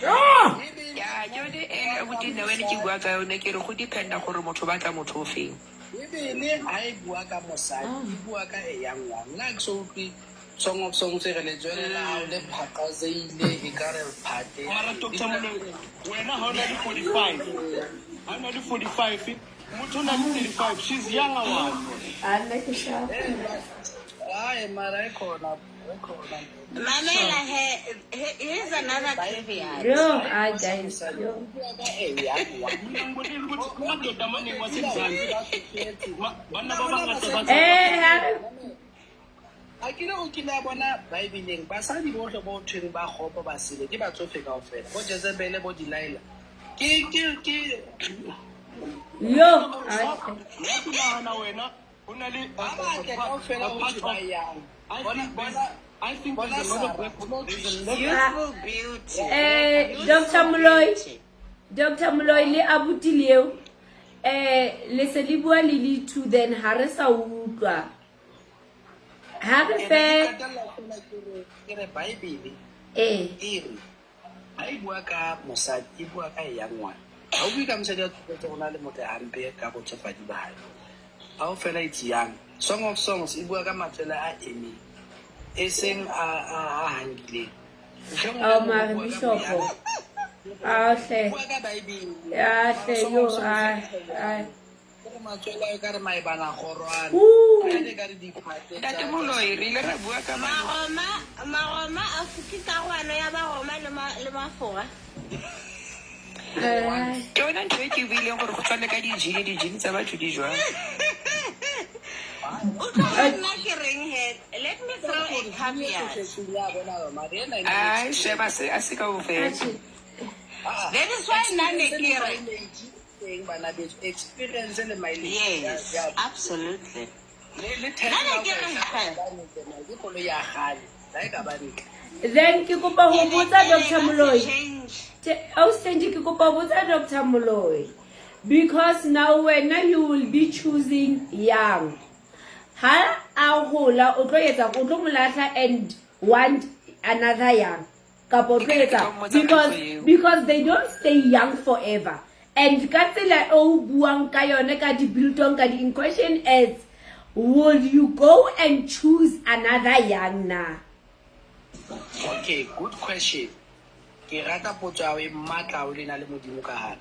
Ya yone e abuti nna wene ke bua ka yone ke re go dependa gore motho o batla motho o feng. Ebele ha e bua ka mosadi, e bua ka e young one. Nna ke so utlwe. Song of Songs e re letswele la hao le phakazeile e ka re phate. Mara Dr. Moloi, wena ha o na le 45. Ha o na le 45, motho o na le 35. She's younger one. A nna ke sharp. Hayi mara e khona, e khona. Mamela he, here's another caveat. Yo, ai guys, yo. Mina ngibonile ukuthi amadoda amaningi waseMzansi banna ba bangata ba Eh, ha re A kile o kile a bona Bibeleng basadi bohle bo thweng ba kgopo ba sele ke batsofe kaofela. Bo Jezebele bo Delilah. Ke ke ke yo. Ai. Nna ke nahana wena ho na le ba batle kaofela a ho part thwe ba of yang. I Bona think bona there's I think bona there's a lot of Sarah, black o no there's a lot Youthful beauty. Eh, Dr. Youthful Moloi, beauty. Dr. Moloi le abuti leo. Eh, le se le bua le le two then ha re sa utlwa. Ha re Ke ne fe ke qetella fela ke re Bible eh e re ha e bua ka mosadi e bua ka e yang ngwana. Ha o bue ka mosadi ya tsofetse go na le motle hampe ka botsofadi ba hae. Ha o fela it's young. Song of Songs e bua ka matswele a emeng e seng a hangileng. Ntho e nngwe le ao e nngwe mare e bua ka bishopo. boyang. A hle. Bua ka Bible. Ya hle Song yo of Songs ai ai. e re matswele a e ka re maebana kgorwana. Ooh. A ne ka re diphate Ntate tsa Moloi, re ile ra bua ka Maroma, Maroma a fuke karolwana ya Baroma le le Mafora. Ai. Ke yona ntho e ke buileng gore go tshwane ka di-gene, di-gene tsa batho di jwang. Utlwa hore nna ke reng he. Let me throw a caveat. Ai, sheba se a se kaofela. Atjhe. That is why nna ne ke re. Teng bana beso experience le mileage Yes, ya absolutely. le Nna ne ke re he. ke koloi ya kgale la e ka ba ntle. Then ke kopa ho Ene botsa ene Dr. ka se Moloi. change. Austenji ke kopa ho botsa Dr. Moloi because now wena you will be choosing young. Ha a hola o tlo etsa o tlo mo lahla and want another young. Kapa o tlo Ke ke etsa tlo mmotsa because potso eo. because they don't stay young forever. And ka tsela e o buang ka yone ka di-biltong ka di-in question is will you go and choose another young na? Okay, good question. Ke rata potso ya hao e matla haholo e na le modimo ka hare.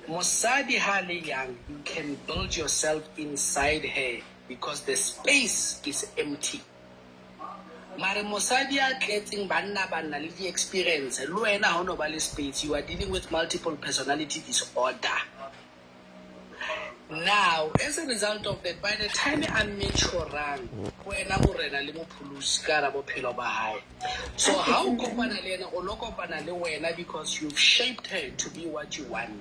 Mosadi ha le young, you can build yourself inside her because the space is empty. Mare mosadi a tletseng banna banna le di-experience, le wena ha o no ba le space, you are dealing with multiple personality disorder. Now, as a result of that, by the time a maturang, wena morena le mopholosi ka hara bophelo ba hae. So ha o kopana le yena, o lo kopana le wena because you've shaped her to be what you want.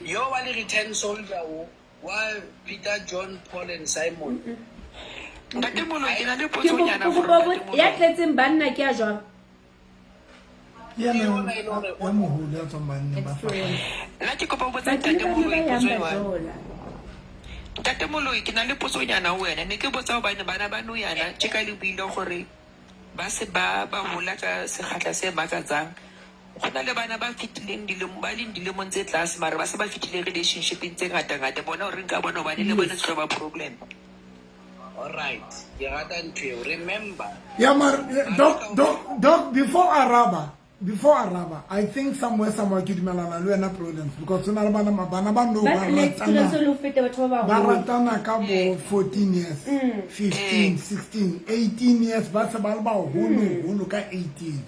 Yo wa le return soldier o, wa Peter, John, Paul and Simon. Ntate Moloi, ke na le Ke potsonyana kopa for ho Ntate botsa ya Moloi. tletseng banna ke ya jwang? Ke yena Ke yona e le hore ya moholo ya tswang banneng ba fapana. Nna ke kopa ho botsa Batho le Ntate ba ne Moloi ba yang potso e ba one. jola. Ntate Moloi, ke na le potsonyana ho wena. Ne ke botsa hobane bana ba nou yana tje ka le buile hore ba se ba ba hola ka sekgahla se makatsang. Go na le bana ba fetileng dilemo ba leng dilemong tse tlase mare ba se ba fetile relationshipeng tse ngata-ngata. Bona hore nka bona hobane le bona se tlo ba problem. All right, ke rata ntho eo. Remember, Yeah, mar, doc, doc, doc, before Araba, I think somewhere ke dumelana le wena Prudence because ho na le bana bana ba nou Ba ba na le experience ratana le ho feta batho ba ba baholo. ratana ka bo 14 years, 15, 16, 18 years ba se ba le baholo holo ka 18.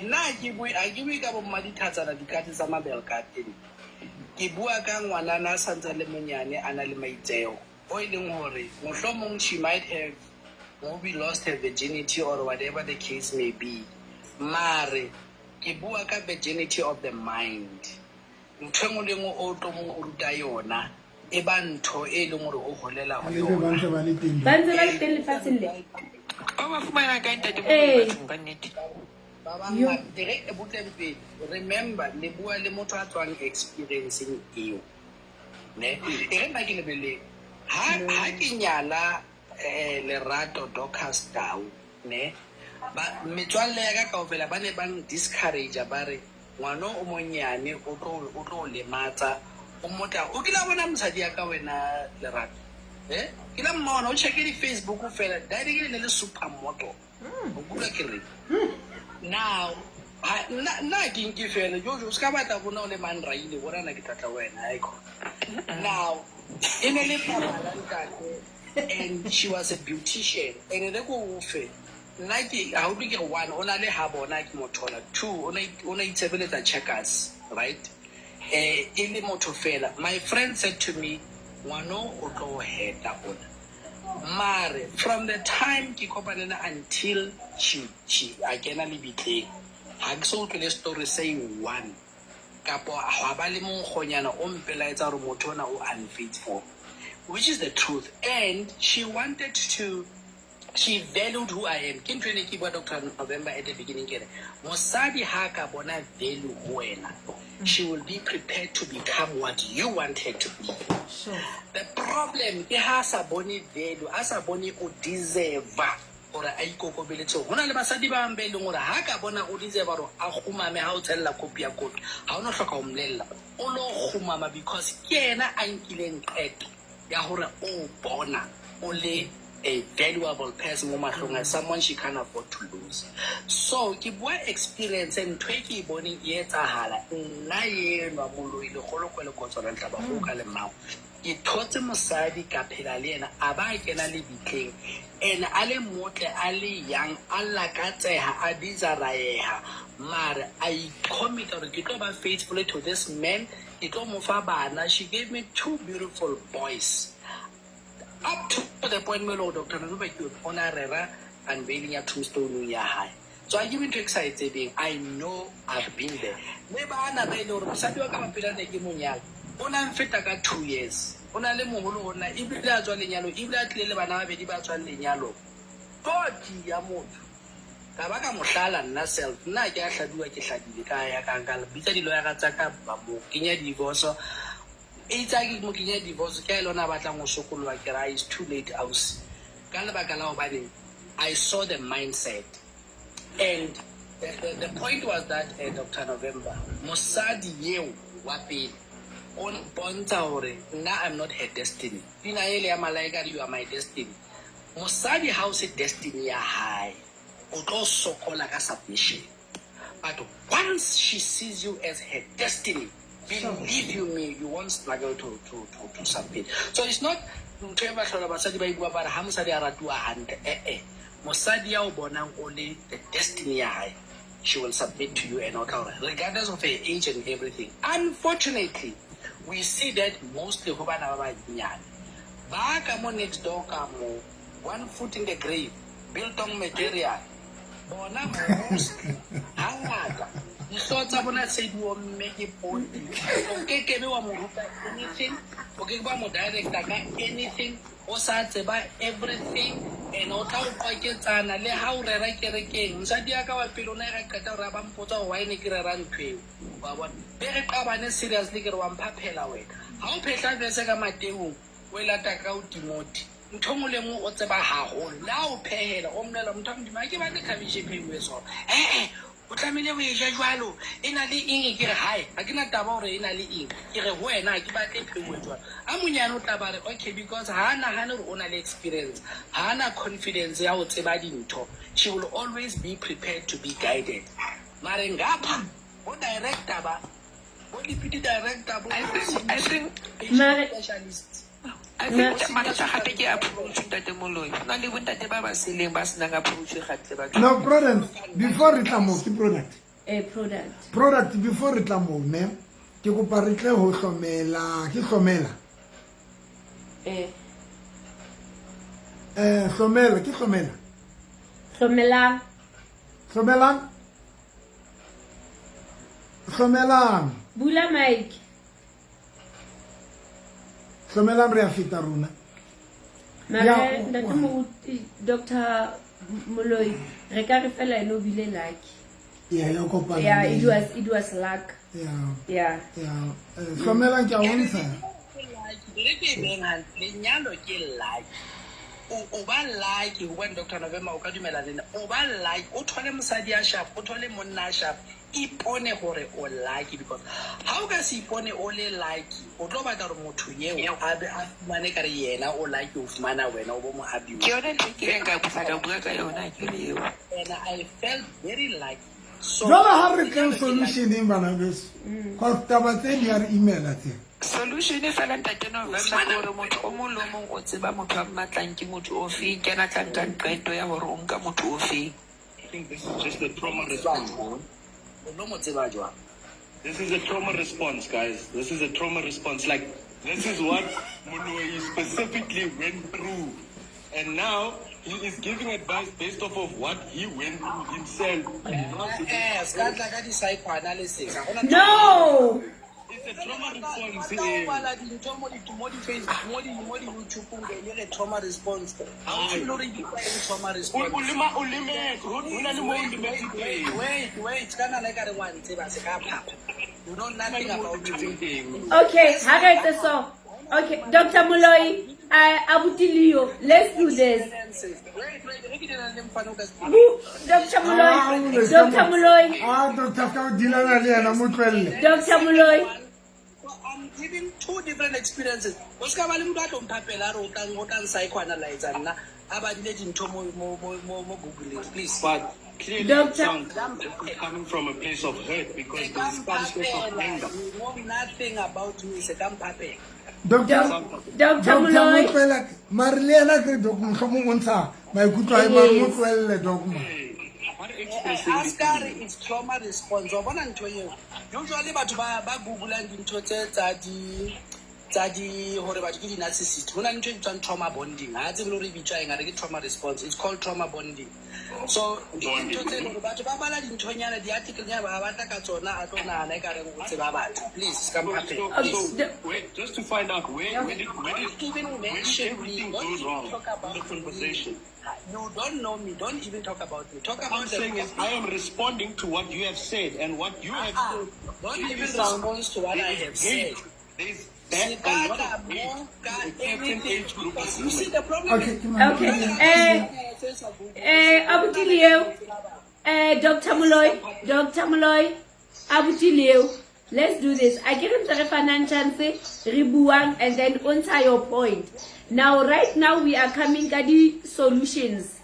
Nna ha ke bue ha ke bue ka bo mma dithatsana dikate tsa mabelka teng. Ke bua ka ngwanana a santse a le monyane a na le maitseo. O e leng hore mohlomong she might have maybe lost her virginity or whatever the case may be. Mare ke bua ka virginity of the mind. Ntho e nngwe le nngwe o tlo mo ruta yona e ba ntho e leng hore o holela ho Le be ba yona. ntse ba le teng. Ba ntse ba le teng lefatsheng le. Ba ba fumana kae Ntate Moloi Ee. bathong ka nnete? Ba bangata re e butleng pele remember le bua le motho a tswang experienceng eo ne e re nna ke lebeleng ha ke nyala Lerato Dorcas Tau ne ba metswalle ya ka kaofela ba ne ba discourage ba re ngwana o monyane o tlo o lematsa o motla o kile wa bona mosadi ya ka wena Lerato. Ke la mmona o checke di-Facebook fela daddy ke ne le supermodel. O kula ke re now nna ke nke fela jojo o se ka batla bona o le mang raile bona na ke tlatla wena aiko. Now e ne le papa la ntate and she was a beautician and re ko ofe nna ke ha utlwe ke re one o na le ha bona ke mothola two o na itshebeletsa Checkers, right? E le motho fela. My friend said to me, ngwano o tlo heta ona. Mare from the time ke kopane le until she a kena lebitleng, ha ke so utlwele story say one kapo hwa ba le monkgonyana o mpelaetsa hore motho ona o unfaithful, which is the truth. And she wanted to, she valued who I am. Ke ntho e ne ke bua Dr. November at the beginning ke re, mosadi ha ka bona value ho wena, she will be prepared to become what you want her to be. Sure. The problem ke ha sa bone value, a sa bone o deserve hore a ikokobeletse. Ho na le basadi ba bang ba e leng hore ha ka bona o deserve hore a kgumame ha o tshella kopi ya kopi, ha o no hloka ho mmolella, o lo kgumama because ke yena a nkileng qeto ya hore o bona o le a valuable person mo mahlong a someone she can't afford to lose. So ke bua experience ntho e ke e boneng e etsahala nna enwa moloi lekgolo ko le kotswana ntla ba go ka le mmao. Ke thotse mosadi ka phela le yena a ba kena lebitleng and a le motle a le young a lakatseha a desiraeha mare a commit hore ke tlo ba faithful to this man, ke tlo mo fa bana. She gave me two beautiful boys up to the point where Dr. November ke o na rera unveiling ya tombstone ya hae. So I give ntho e ke sa e tsebeng. I know I've been there. Le bana ba ile hore mosadi wa ka wa pele ne ke monyala o na mfeta ka 2 years. O na le moholo ho nna ebile a tswa lenyalo ebile a tlile le bana ba babedi ba tswang lenyalo. Toti ya motho. Ka ba ka mohlala nna self nna ke a hladuwa ke hladile ka ya ka nka bitsa di-lawyer tsa ka ba mo kenya divorce. Eitse ha ke mo kenya divorce ke a le ona a batlang ho sokoloha ke re it's too late ausi. Ka lebaka la hobane I saw the mindset. And the point was that Dr. November, mosadi eo wa pele o mpontsha hore nna I'm not her destiny. Pina ele ya Malaika, you are my destiny. Mosadi ha o se destiny ya hae, o tlo sokola ka submission. But once she sees you as her destiny, believe you me, you won't struggle to submit. So it's not ntho e ba hlola basadi ba ibua ba re ha mosadi a ratuwa hantle, eh. Mosadi ya o bonang o le the destiny ya hae, she will submit to you and o tla hore regardless of her age and everything. Unfortunately, we see that mostly ho bana ba banyenyane. Ba ka mo next door ka mo, one foot in the grave, built on material. Bona mostly, hangata, dihlooho tsa bona se di omme ke poti. O kekebe wa mo ruta anything, o keke wa mo directa ka anything, o sa tseba everything, and o tla o qwaketsana le ha o rera kerekeng. Mosadi ya ka wa pele o ne re qeta hore a ba mpotsa hore why ne ke rera ntho eo. Wa bona? Be re qabane seriously ke re wa mphaphela wena. Ha o phehla verse ka Mateong, o e lata ka o Timothy. Ntho nngwe le nngwe o tseba haholo. Le ha o phehela, o mmolella motho wa Modimo, ha ke batle khabetjhe e pheuwe so. O tlamehile ho e ja jwalo. E na le eng? Ke re hae, ha ke na taba hore e na le eng. Ke re ho wena ha ke batle e pheuwe jwalo. A monyane o tla ba re, okay, because ha nahane hore o na le experience, ha na confidence ya ho tseba dintho. She will always be prepared to be guided. Mare ngapha, bo director ba, bo deputy director, bo I think specialist. I think mathata gape ke approach ntate Moloi. Ho na le bontate ba ba seleng ba senang approach gatle batho. No, Prudence, before re tla moo, ke product. Product. Product, before re tla moo, ne, ke kopa re tle ho hlomela, ke hlomela. Hlomela, ke hlomela. Hlomelang. Hlomelang. Hlomelang. Bula mic. Hlomelang re a feta rona. Mare ntate Moruti, Dr. Moloi, re ka re fela ene o bile lucky. Yeah, ya kopana. Yeah, it was luck. Yeah. Yeah. Yeah. Hlomelang ke a bontsha. Re ke beng hantle, lenyalo ke lucky. O ba lucky hobane Dr. November o ka dumela le nna. O ba lucky, o thole mosadi a sharp, o thole monna a sharp. Ipone hore o lucky, because ha o ka se ipone o le lucky, o tlo batla hore motho eo a be a fumane kare yena o lucky ho fumana wena, o bo mo abuse. Ke yona ntho e kileng ka botsa ka bua ka yona, ke re eo. And I felt very lucky. So Jwale ha re tleng solutioneng, bana beso, cause taba tse di a re imela tse. Solution e fela, ntate November, ke hore motho o mong le o mong o tseba motho a mmatlang ke motho o feng, ke yena a tla nkang qeto ya hore o nka motho o feng. I think this is just a trauma response. O lo mo tseba jwang? This is a trauma response, guys. This is a trauma response. Like, this is what Moloi specifically went through. And now he is giving advice based off of what he went through himself. Se ka tla ka di-psychoanalysis. Ha hona. No. It's a trauma response. O bala dintho mo di-Facebook, mo di-YouTube-ong, be le re trauma response. Ha o tsebe le hore ke eng trauma response. O lemetse, ho na le mo o lemetseng teng. Wait, wait, ka nana ekare wa ntseba, se ka phapha. You know nothing about me. Okay, ha re etse so. Okay, Dr. Moloi, Abuti Leo, let's do this. Wait, wait, re ke dira le mfana o ka Dr. Moloi, Dr. Moloi. Ah, doctor, ka o dealana le yena, mo tlohelle. Dr. Moloi. I'm giving two different experiences. O ska ba le motho a tlo mphapela a re o tlang psychoanalyze nna, a badile dintho mo Google, please. But clearly it sounds this is coming from a place of hurt because there's some sort of anger. You know nothing about me, se ka mphapela. Doctor. Dr. Doctor, mo Moloi. tlohela mare le yena kere doc, mohlomong o ntsha maikutlo a hae, mare mo tlohelle, doc, ma. What expressing A ska re it's trauma response. Wa bona ntho eo, usually batho ba googlang dintho tse tsa di hore batho ke di-narcissist, ho na le ntho e bitswang trauma bonding. Ha tsebe le hore e bitswa eng, a re ke trauma response. It's called trauma bonding. So ke dintho tse leng hore batho ba bala dinthonyana, di-article-nyana, ba batla ka tsona, a tlo nahana e ka reng o tseba batho. Please, se ka mphapela. So wait, just to find out where did Don't even where did mention me. everything Don't go even wrong talk in about the me. conversation? You don't know me. Don't even talk about me. Talk I'm about the saying is I am responding to what you have said, and what you have Ah, said. don't it even sounds- respond to what there I is have said. hate. There's that, a lot of hate to a certain age group of You see, women. the problem Okay, is ke mang? Okay. Abuti Leo, Dr. Moloi, Dr. Moloi, Abuti Leo, let's do this. I give him the fanang chance, re buang, and then answer your point. Now, right now, we are coming ka di solutions.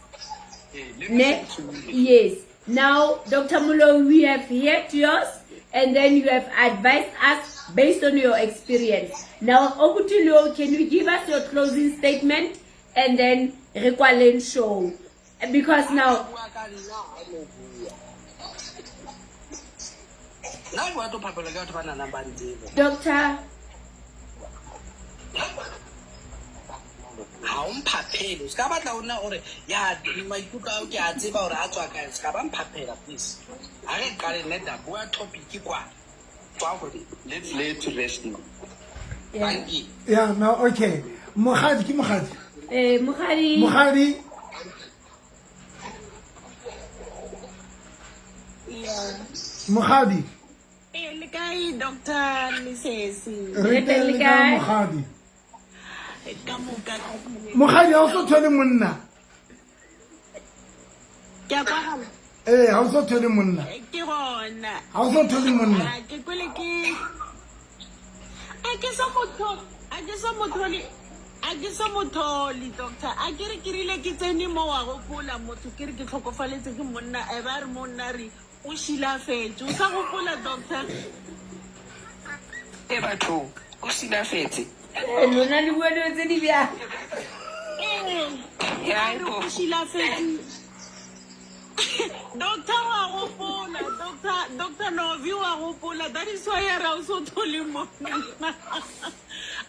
Hey, let me Ne? say to you, Yes. Now, Dr. Moloi, we have heard yours, and then you have advised us based on your experience. Now, Abuti Leo, can you give us your closing statement, and then re kwaleng show? Because now, Bua ka nna, ha no bua. Nna ke batlo phapelwa ke batho ba nahanang ba ntseba. Doctor, Ha o mphaphele. O ska batla ho nna hore ya maikutlo ao ke a tseba hore a tswa kae. Se ka ba mphaphela, please. Ha re qale nna bua topic kwa. Tswa hore. Let's lay it to rest now. Yeah. Thank you. Yeah, no, okay. Mogadi ke mogadi. Mogadi. Mogadi. Yeah. Mogadi. Eh, le kae, Dr. Lesesi? Re teng, le kae, Mogadi? Ka moka. Mogadi, ha o so thole monna. Ke a kwagala. Eh, ha o so thole monna. Ke gona. Ha o so thole monna. Ah, ke kwele ke a ke so motho, a ke so mothole, a ke so mothole, doctor. A ke re ke rile ke tsene mo, wa gopola motho ke re ke tlhokofaletse ke monna, e ba re monna re o šilafetse. O sa gopola, doctor? E bathong, o silafetse. Lona le bua dilo tse di bjang? Ee. Ya, A re o šilafetse, doctor. Wa gopola, doctor? Doctor Novi, wa gopola? That is why ya re a o so thole monna.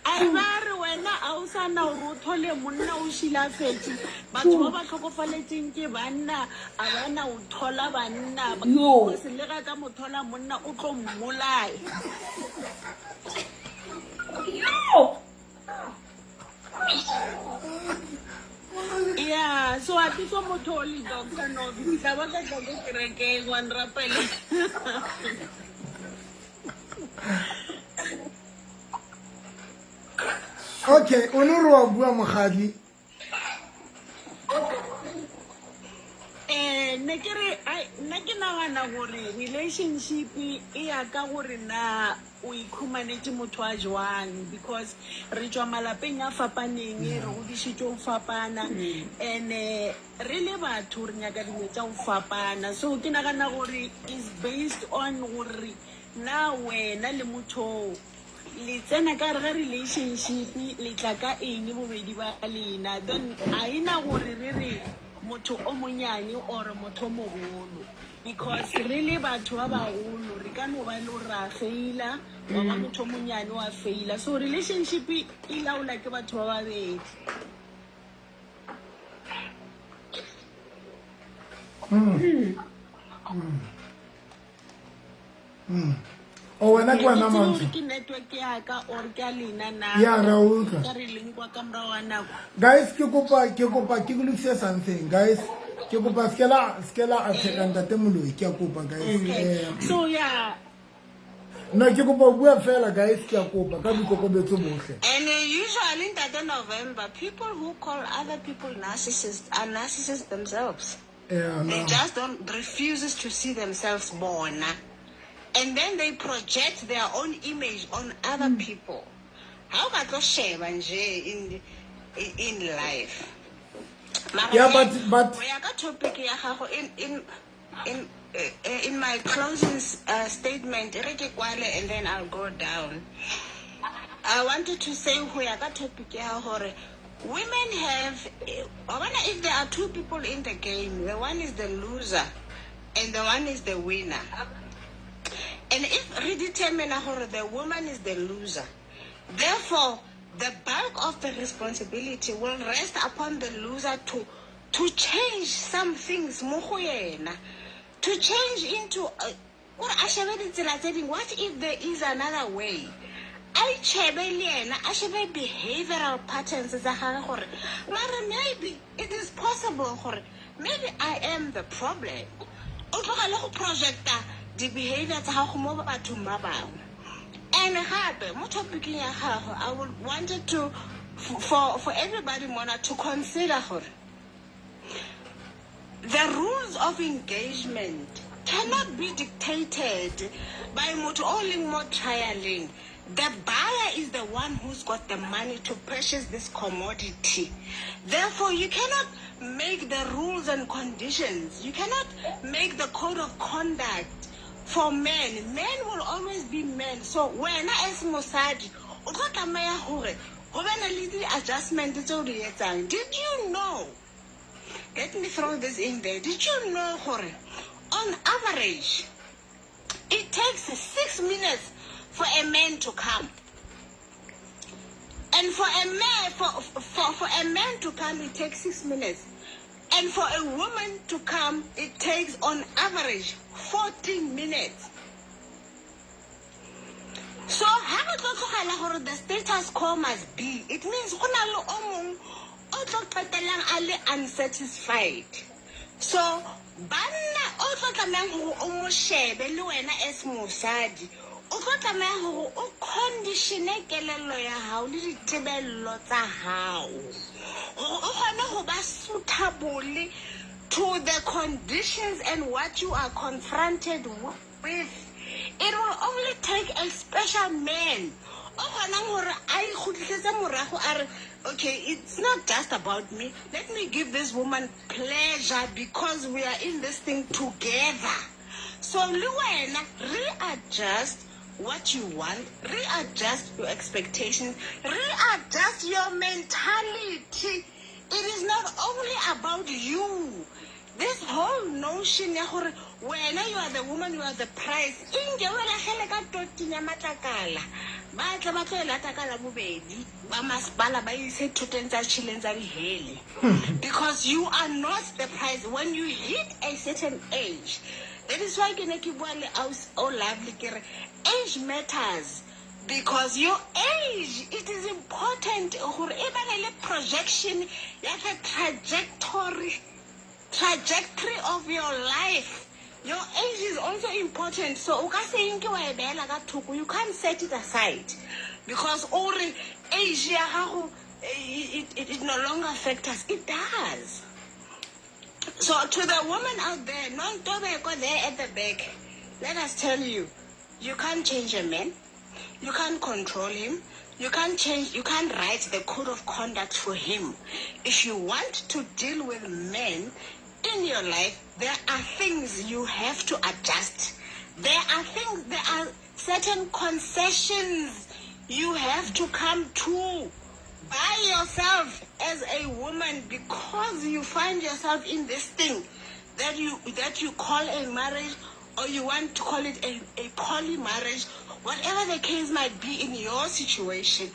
A ba re wena a o sa na gore o thole monna, o šilafetse. Batho ba ba tlhokofaletseng ke banna a bana o thola banna. Yo. Because le ga ka mo thola monna, o tlo mmolaya. Yo. Yeah, so a ke so mothole, Doctor Novi. Ke tla ba ka tla ko kerekeng wa nrapele. Okay, o no re wa bua, mogadi. Relationship e ya ka gore na o ikhumanetše motho a jwang, because re tšwa malapeng a fapaneng, re godišitšwe go fapana, and re le batho re nyaka dilo tša go fapana. So ke nagana gore is based on gore na wena le motho le tsena ka gare ga relationship, le tla ka eng bobedi ba lena. Then a ena gore re re motho o monyane or motho o mogolo, because re le batho ba bagolo re ka no ba le gore ra faila, wa ba motho o monyane wa faila. So relationship e laola ke batho ba babedi. O wena ke wena Ke tsebe gore Mantsho. ke network ya ka or ke a lena na? Ya, ra utlwa. Ka re leng kwa ka morago ga nako. Guys, ke kopa ke lokise something, guys. Ke kopa se ke la attack ntate Moloi, ke a kopa, guys. Okay. So yeah. No, ke kopa ho bua fela, guys, ke a kopa ka boikokobetso bohle. And usually in that November, people who call other people narcissists are narcissists themselves. Yeah, They no. just don't refuses to see themselves born. And then they project their own image on other people. How ka tlo sheba nje in life? Mara Yeah, he, but ho ya ka topic ya gago, in my closing statement, e re ke kwale and then I'll go down. I wanted to say ho ya ka topic ya hore women have wa bona, if there are two people in the game, the one is the loser and the one is the winner. And if re determine hore the woman is the loser, therefore the bulk of the responsibility will rest upon the loser to change some things mo go yena, to change into gore a shebe ditsela tse dingwe. What if there is another way? A itšhebe le yena, a shebe behavioral patterns tsa gage gore mare maybe it is possible gore maybe I am the problem. O tlogele go projecta di-behavior tsa gago mo bathong ba bangwe. And gape mo topicing ya gago, I would wanted to for everybody mona to consider gore the rules of engagement cannot be dictated by motho o leng mo trialing. The buyer is the one who's got the money to purchase this commodity. Therefore, you cannot make the rules and conditions. You cannot make the code of conduct for men. Men will always be men. So wena as mosadi, o tlo tlameha hore ho be na le di-adjustment tse o di etsang. Did you know, let me throw this in there, did you know gore on average it takes 6 minutes for a man to come? And for a man to come, it takes 6 minutes. And for a woman to come, it takes on average 14 minutes. So ha re tlo tlogela gore the status quo must be, it means go na le o mongwe o tlo qetellang a le unsatisfied. So banna o tlo tlamehang gore o mo shebe le wena as mosadi, o tlo tlameha gore o conditione kelello ya hao le ditebello tsa hao gore o kgone go ba suitable to the conditions and what you are confronted with. It will only take a special man o kgonang gore a ikgutlisetse morago a re, "Okay, it's not just about me. Let me give this woman pleasure because we are in this thing together." So le wena readjust what you want, readjust your expectations, readjust your mentality. It is not only about you. This whole notion ya gore wena you are the woman, you are the prize, inke o latlhele ka toting ya matlakala, ba tle ba tlo e lata ka la bobedi ba masepala ba ise thoteng tsa tšhileng tsa dihele, because you are not the prize when you hit a certain age. That is why ke ne ke bua le aus o lovely ke re age matters, because your age, it is important gore e bane le projection ya the trajectory of your life. Your age is also important. So o ka se nke wa e beela ka thoko. You can't set it aside because o re age ya gago it no longer factors. It does. So to the woman out there, Nontobeko there at the back, Let us tell you, you can't change a man. You can't control him. You can't change, you can't write the code of conduct for him. If you want to deal with men in your life, there are things you have to adjust. There are things, there are certain concessions you have to come to by yourself as a woman, because you find yourself in this thing that you call a marriage, or you want to call it a poly marriage, whatever the case might be in your situation.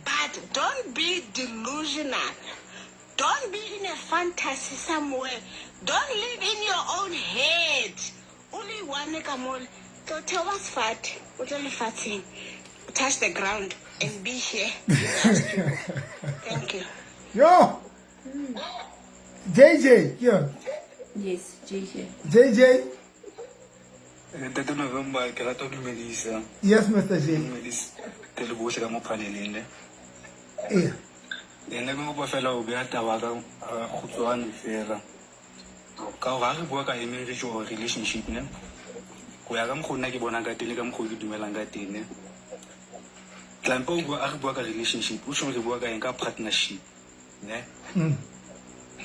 But don't be delusional. Don't be in a fantasy somewhere. Don't live in your own head. Only one kamol. Tell us fat. Touch the ground and be here. Thank you. Yo, JJ, yeah. Yes, JJ. JJ. Ntate November, ke rata ho dumedisa. Yes, Mr. J. Dumedisa le bohle ka mo paneleng le. Eh. Nna ke kopa fela ho beha taba ka kgutshwane fela. Ka hore ha re bua ka marriage or relationship ne. Ho ya ka mokgwa nna ke bonang ka teng le ka mokgwa ke dumelang ka teng ne. Tlampe o bua, a re bua ka relationship, o tjho re bua ka eng, ka partnership ne.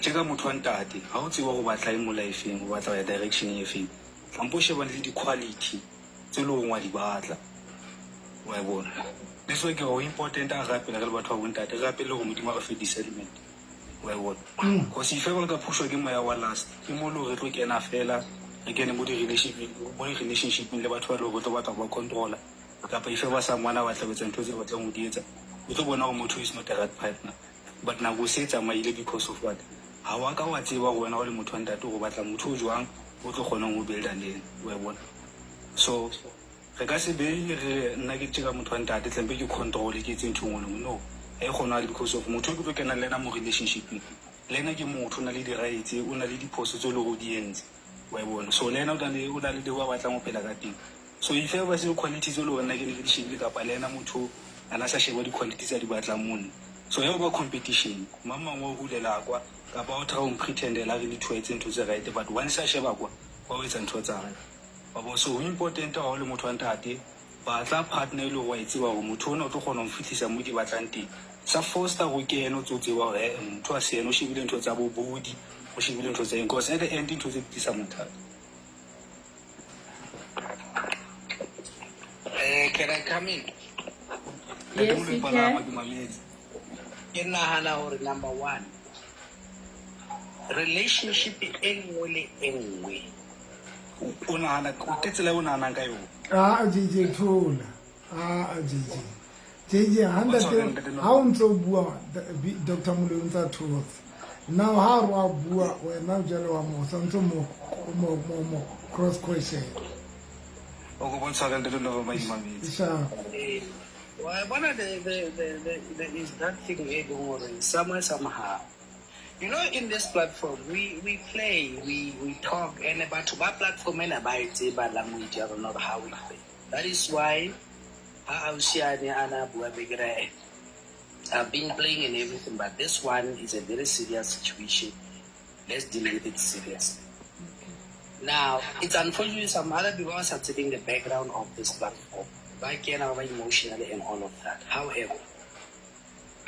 Tje ka motho wa ntate, ha o tseba ho batla eng mo life-eng, o batla ho ya direction e feng. Tlampe o shebane le di-quality tse leng hore wa di batla. Wa e bona. This way ke ho important a rapela re le batho ba bontate, re rapele hore Modimo a re fe discernment. Wa e bona. Cause if ever re ka pushwa ke moya wa lust, ke mo le hore re tlo kena fela, re kene mo di-relationship-eng le batho ba leng hore re tlo batla ho ba controller. Kapa if ever someone a batla ho etsa ntho tse batlang ho di etsa, o tlo bona hore motho is not a right partner. But nako se tsamaile because of what? Ha wa ka wa tseba hore wena o le motho wa ntate hore o batla motho o jwang, o tlo kgonang ho builda le ena. Wa e bona. So re ka se be re nna ke tje ka motho wa ntate tlampe ke control ke etse ntho e nngwe le nngwe. No, ha e kgonahale because of motho o ke tlo kenang le ena mo relationship-eng, le ena ke motho, o na le di-rights, o na le diphoso tseo e leng hore o di entse. Wa e bona. So le ena o na le le wa batlang ho phela ka teng. So if ever se quality tseo le hore nna ke ne ke di shebile kapa le ena motho a na sa sheba di-quality tse a di batlang mo nna. So ya ho ba competition, mang mang wa hulela kwa kapa o try ho pretendela re le two etse ntho tse right, but once a sheba kwa wa o etsa ntho tsa hae. Wa bo, so ho important ha o le motho wa ntate, batla partner e leng hore wa e tseba hore motho ona o tlo kgona ho mfihlisa mo ke batlang teng. Sa foster ho kena o tso tseba hore motho a se yena o shebile ntho tsa bo body, o shebile ntho tsa eng, because at the end ntho tse di tlisa mathata. Can I come in? Yes, you can. Ke nahana hore number one, relationship e nngwe le e nngwe. O nahana ke tsela eo o nahanang ka yona. Ah, JJ thola. Ah, JJ. JJ ha o ntso bua Dr. Moloi o ntsa thotse. Now ha re wa bua wena jwale wa mo santse mo cross question. O go bontsha ka ntate November imametse. Sha. Well, bona there is that thing e leng hore somewhere somehow. You know, in this platform, we play, we talk, and batho ba platform ena ba e tseba language ya rona hore how we play. That is why ha ausi a ne a na bua be ke re, I've been playing and everything, but this one is a very serious situation. Let's deal with it seriously. Now, it's unfortunate some other people are sitting in the background of this platform. Ba kena ba emotionally and all of that. However,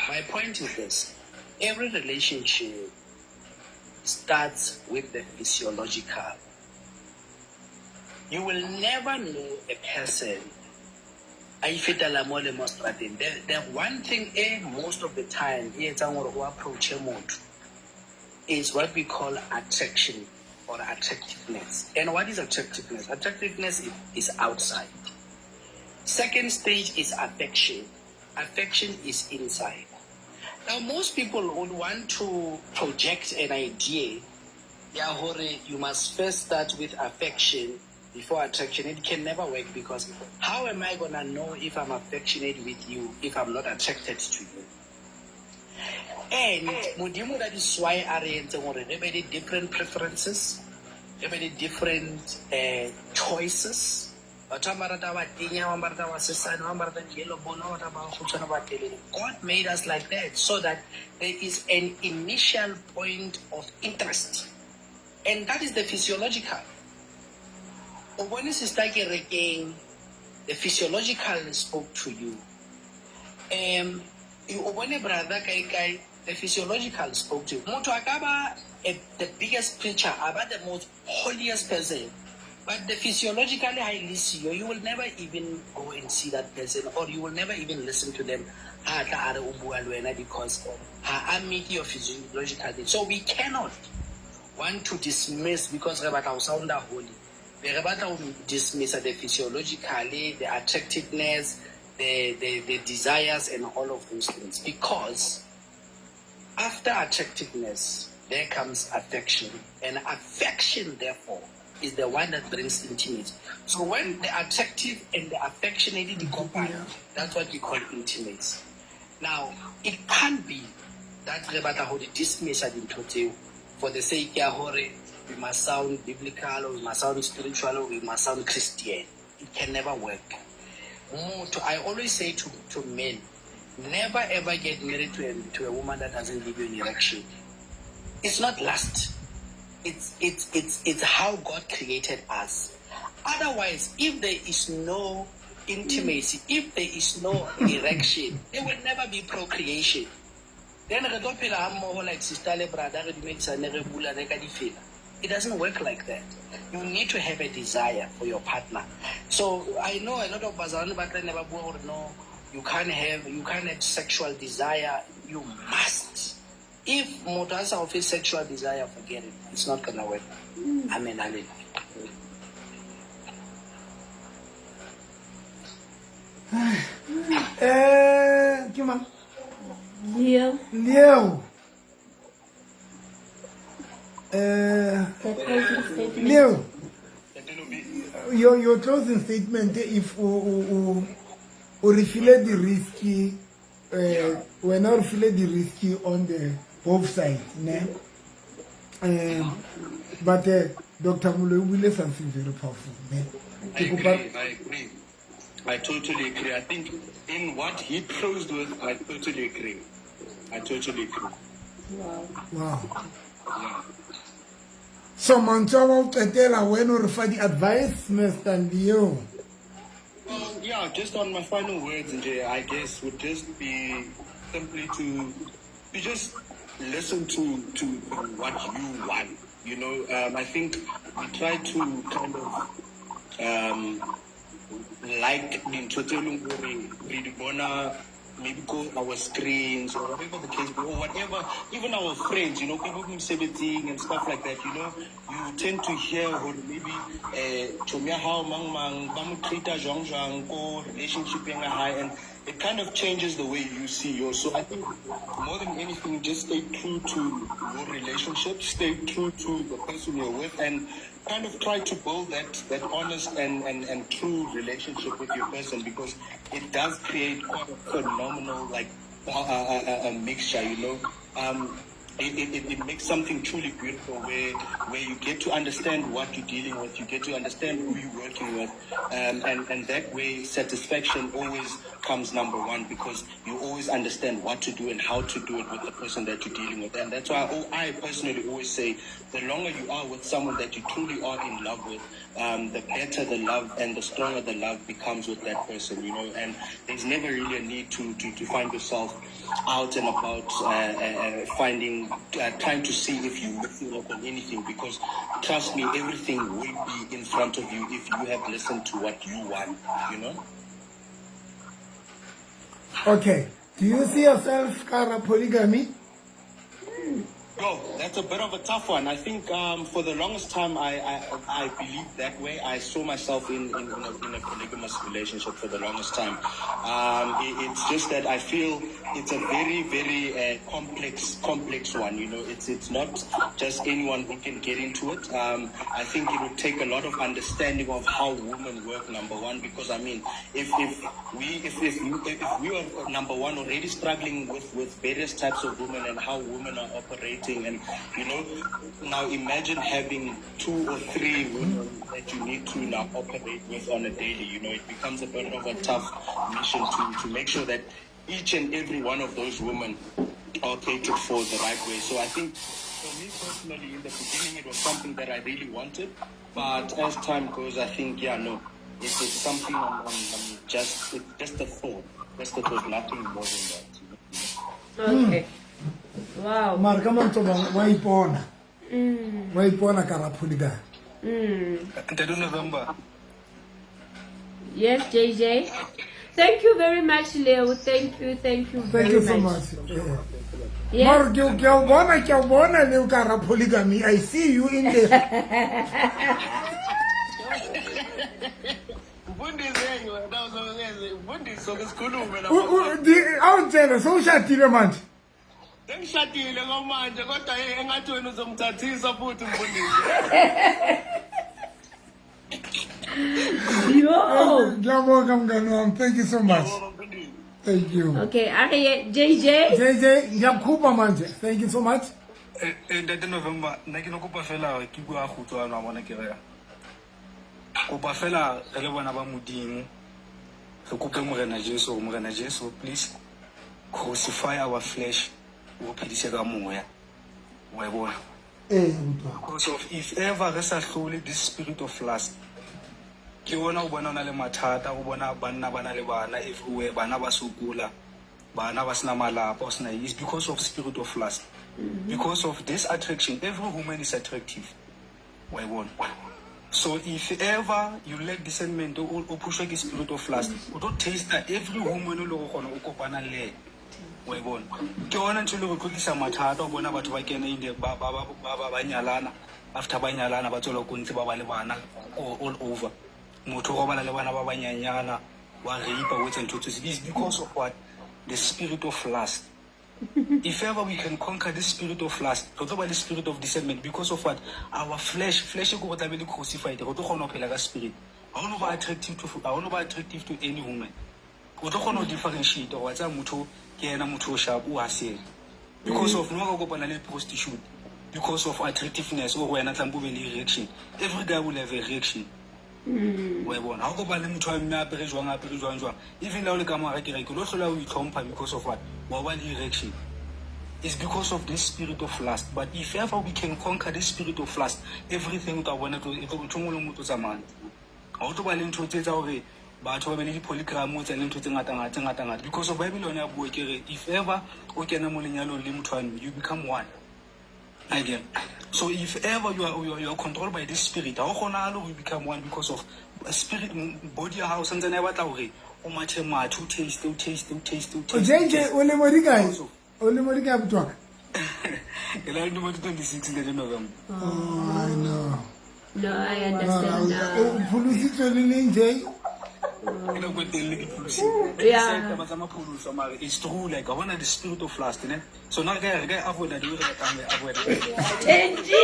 my point is this. Every relationship starts with the physiological. You will never know a person. A fetela mo le mo strateng. The one thing most of the time e etsang hore o approach motho is what we call attraction or attractiveness. And what is attractiveness? Attractiveness is outside. Second stage is affection. Affection is inside. Now, most people would want to project an idea ya hore you must first start with affection before attraction. It can never work, because how am I going to know if I'm affectionate with you if I'm not attracted to you? And Modimo, that is why a re entse hore re be le different preferences, re be le different choices. Batho ba rata ba tenya, ba rata ba sesane, ba rata yellow bone, ba rata ba kgutshwane, ba telele. God made us like that so that there is an initial point of interest. And that is the physiological. O bone sister kerekeng, the physiological spoke to you. O bone brother kae kae, the physiological spoke to you. Motho a ka ba the biggest preacher, a ba the most holiest person, but the physiologically ha e le siyo, you will never even go and see that person, or you will never even listen to them ha tla a re o bua le wena, because ha a meet your physiological need. So we cannot want to dismiss because re batla ho sounda holy. Be re batla ho dismiss the physiologically, the attractiveness, the desires and all of those things, because after attractiveness there comes affection, and affection therefore is the one that brings intimacy. So when the attractive and the affectionate di kopana, that's what we call intimacy. Now it can't be that re batla ho di dismiss dintho tseo for the sake ya hore we must sound biblical, or we must sound spiritual, or we must sound Christian. It can never work. Motho, I always say to men, never ever get married to a woman that doesn't give you an erection. It's not lust. It's how God created us. Otherwise, if there is no intimacy, if there is no erection, there will never be procreation. Then re tlo phela ha mmoho like sister le brother, re dumedisane, re bulane ka difela. It doesn't work like that. You need to have a desire for your partner. So I know a lot of bazalwane ba tla ne ba bua hore no, you can't have sexual desire. You must. If motho a sa o fe sexual desire, forget it. It's not gonna work. Amen. Amen. Ke mang? Leo. Leo. The closing statement. Leo, your closing statement, if o re file di risky, when I feel the risky on the both sides, ne? But Dr. Moloi o buile something very powerful, ne? I agree. I totally agree. I think in what he closed with, I totally agree. Wow. Wow. Yeah. So mantswe wa o qetela wena o re fa di-advice, Mr. Leo. Yeah, just on my final words, Nje, I guess would just be simply to just listen to what you want. You know, I think we try to kind of like dintho tse leng hore re di bona maybe go our screens or whatever the case, or whatever, even our friends, you know, people mosebetsing and stuff like that, you know, you tend to hear or maybe chomi ya hao mang mang ba mo treat-a jwang jwang ko relationship ya hae, and it kind of changes the way you see yours. So I think more than anything, just stay true to your relationship, stay true to the person you're with, and kind of try to build that honest and true relationship with your person, because it does create quite a phenomenal a mixture, you know. It makes something truly beautiful where you get to understand what you're dealing with, you get to understand who you're working with, and that way satisfaction always comes number one, because you always understand what to do and how to do it with the person that you're dealing with. And that's why I personally always say the longer you are with someone that you truly are in love with, the better the love and the stronger the love becomes with that person, you know. And there's never really a need to find yourself out and about finding, trying to see if you're missing out on anything, because trust me, everything will be in front of you if you have listened to what you want, you know? Okay. Do you see yourself, Kara, polygamy? Yo, that's a bit of a tough one. I think for the longest time, I believed that way. I saw myself in a polygamous relationship for the longest time. It's just that I feel it's a very, very complex one. You know, it's not just anyone who can get into it. I think it would take a lot of understanding of how women work, number one, because I mean, if we are number one already struggling with various types of women and how women are operating. And you know, now imagine having 2 or 3 women that you need to now operate with on a daily. You know, it becomes a bit of a tough mission to make sure that each and every one of those women are catered for the right way. So I think for me personally, in the beginning, it was something that I really wanted. But as time goes, I think, yeah, no, it's something I'm just, it's just a thought. Just a thought, nothing more than that. Okay. Wow. Mara ka mantswe bang wa ipona. Wa ipona ka ra polygamy. Ntate November. Yes, JJ. Thank you very much, Leo. Thank you, thank you Thank very you so much. much. Yeah. Yes. Mara ke a o bona, ke a o bona le o ka ra polygamy. I see you in the Awutshele sowushadile manje. Sengishadile kwamanje kodwa engathi wena uzongithathisa futhi mfundisi. Yo. Ngiyabonga mngani wami. Thank you so much. Thank you. Okay, are JJ. JJ ngiyakukhupha manje. Thank you so much. Ntate November, nna ke no kopa fela ke bua kgutswana wa bona ke re. Kopa fela re le bona ba Modimo. Re kope Morena Jesu, Morena Jesu, please crucify our flesh. O phedise ka moya. Wa e bona. Because of if ever re sa hlole this spirit of lust, ke ona o bona o na le mathata, o bona banna ba na le bana everywhere, bana ba sokola, bana ba sena malapa, o sena, it's because of spirit of lust. Because of this attraction, every woman is attractive. Wa e bona. So if ever you lack discernment, o pushwa ke spirit of lust, o tlo taste every woman o le go kgona o kopana le yena. Wa e bona. Ke yona ntho e le go tlisa mathata, o bona batho ba kena in the ba ba ba ba ba nyalana, after ba nyalana ba tswela ko ntle ba ba le bana all over. Motho o robala le bana ba banyanyana, wa rape, o etsa ntho tse. It's because of what? The spirit of lust. If ever we can conquer this spirit of lust, re tlo ba le spirit of discernment because of what? Our flesh, flesh e ko go tlabe le crucified, re tlo kgona ho phela ka spirit. Ha o no ba attractive to, ha o no ba attractive to any woman. O tlo kgona ho differentiate hore wa tseba motho ke yena motho o sharp, o ha sele. Because of no ka kopana le prostitute, because of attractiveness, o wena tlampe o be le reaction. Every guy will have a reaction. Wa e bona. Ha o kopana le motho wa mme a apere jwang, a apere jwang jwang. Even ha o le ka mohara kereke, o lo hlola o itlhompha because of what? Wa ba le erection. It's because of this spirit of lust. But if ever we can conquer this spirit of lust, everything o tla bona ntho e nngwe le nngwe e tlo tsamaya. Ha o tlo ba le ntho tse tsa hore batho ba be le di-polygram tsa le ntho tse ngata-ngata, tse ngata-ngata. Because of Bible yona ya bua ke re, if ever o kena mo lenyalong le motho wa mme, you become one. Again. So if ever you are controlled by this spirit, ha o kgonahale hore you become one because of spirit, body ya hao santsane e batla hore o mathe mathe, o taste, o taste, o taste, o taste. JJ, o lemo di kae? O lemo di kae abuti wa ka? Ke na le dilemo tse 26 ntate November. Oh, I know. No, I understand now. O pholositswe le neng, Jay? Ke nako e telele ke pholositswe. Yeah. Taba tsa mapholoso, mare it's true, like, wa bona the spirit of lust, ne? So na re ka avoid di re batlang ho e avoid. Tenji.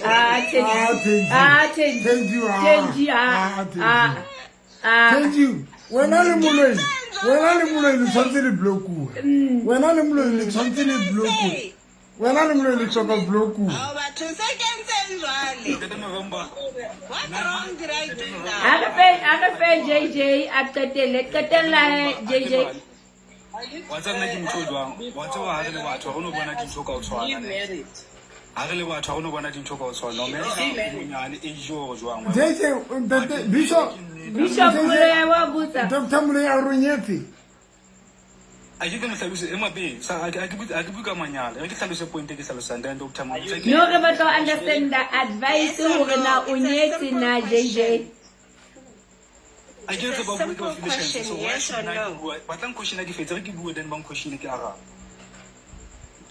Ah, Tenji. Ah, Tenji. Tenji, ah. Tenji, ah. Ah, Tenji. Ah. Ah. Tenji, wena le moloi, wena le moloi le tshwanetse le blokuwe. Wena le moloi le tshwanetse le blokuwe. Wena le moloi le hloka blokuwe. Oh, batho se kentseng jwale. Ntate November. What wrong did I do now? A re fe JJ a qetelle. Qetella he, JJ. Wa tseba nna ke motho o jwang? Wa tseba ha re le batho, ha re no bona dintho ka ho tshwana, ne? Ha re le batho, ha re no bona dintho ka ho tshwana. No, monyane, age hore jwang, wa JJ, ntate, Bishop. Bishop Moloi wa botsa. Doctor Moloi a ronyetse. A ke mo hlalose e mabe, sa a ke bue ka manyalo. Re ke hlalose point e ke hlalosang, then Doctor Moloi. No, re batla ho understand the advice hore na o nyetse na, JJ. A ke etse ba bue ka Simple question, so why yes should or I no? bua? Batlang question a ke fetse, re ke bue then bang question ke araba.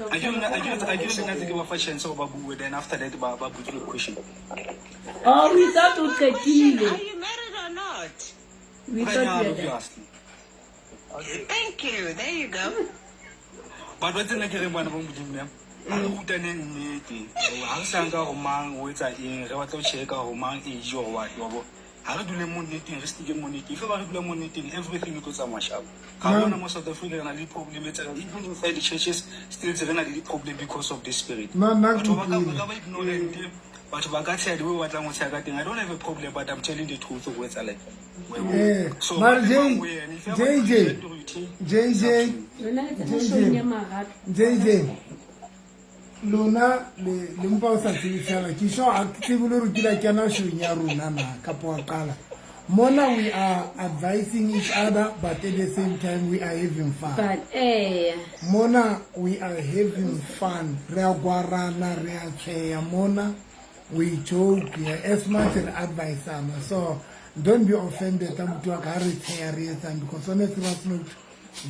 A ke nna, a ke a ke nna ke ba fa chance hore ba bue, then after that ba botse the question. Oh, we thought o qetile. Are you married or not? We thought you were done. Obviously. Thank you. There you go. Batho ba tsena ke reng bana ba Modimo ne? Ha re rutaneng nnete. Ha re sa nka hore mang o etsa eng, re batla ho check-a hore mang age or what, wa bo. Ha re dule mo nneteng, re stick-e mo nneteng. If ba re dula mo nneteng, everything e tlo tsamaya sharp. Ga bona mo South Africa re na le di-problem tse, even inside the churches still re na le di-problem because of this spirit. Nna ke Batho ba utlwile. ka ba ignorant, batho ba ka tsheha the way ba batlang ho tsheha ka teng. I don't have a problem, but I'm telling the truth ho etsa like. Eh, So, mare ba J, bang ho yena, if ever JJ, you want to take, JJ, Lona le tsena JJ, showing ya marato. JJ. Lona le mpa o sa tsebe fela ke sure ha ke tsebe le hore kile a kena showng ya rona na kapa wa qala. Mona we are advising each other but at the same time we are having fun. Fun, eh. Mona we are having fun. Re a gwarana, re a tsheya mona. We joke, yeah, as much re advisana. So don't be offended abuti wa ka ha re tsheya re etsang because on a serious note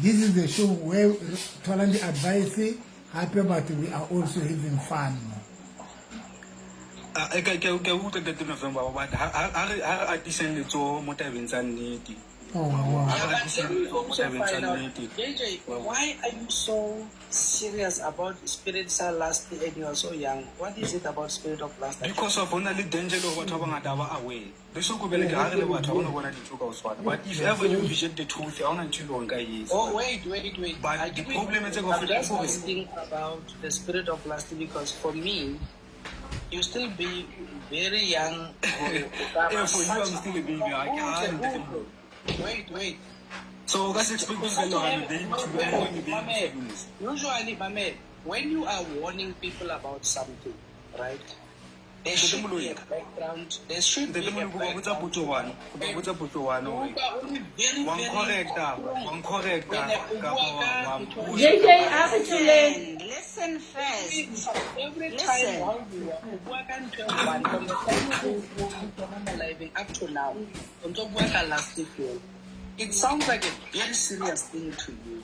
this is the show where re tholang di-advice hape but we are also having fun. Ah, eh, ke a utlwa Ntate November, but ha re atiseng letsoho mo tabeng tsa nnete. Oh, wow. Ha re atiseng letsoho mo tabeng tsa nnete. JJ, why are you so serious about spiritual lust and you are so young? What is it about spirit of lust? Because of hona le danger le hore batho ba bangata ba aware. Le so ko bele ke ha re le batho ha ona bona dintho ka ho tshwana. But if ever you reject the truth, ha hona ntho e leng hore nka e etsa. Oh, wait, wait, wait. But I the give problem tse I'm kaofela just ke hore asking about the spirit of lust because for me, you still be very young. Eh, for you, I'm still a baby. Ha ke hane, Ntate Moloi. Wait, wait. So o ka se expect hore I'm a baby to be a baby. Mame, usually, Mame, when you are warning people about something, right? There should be a background. There should be Ntate a Moloi, ko ba botsa background. potso one. Ko ba botsa potso one hore Very, wa very ncorrecta, wa ncorrecta kapa wa mpusha JJ, kapa a re tholeng. Listen first. Every time Listen. while you are o bua ka ntho e one from the time o kena mo live-eng up to now, o ntso bua ka last fear. It sounds like a very serious thing to you.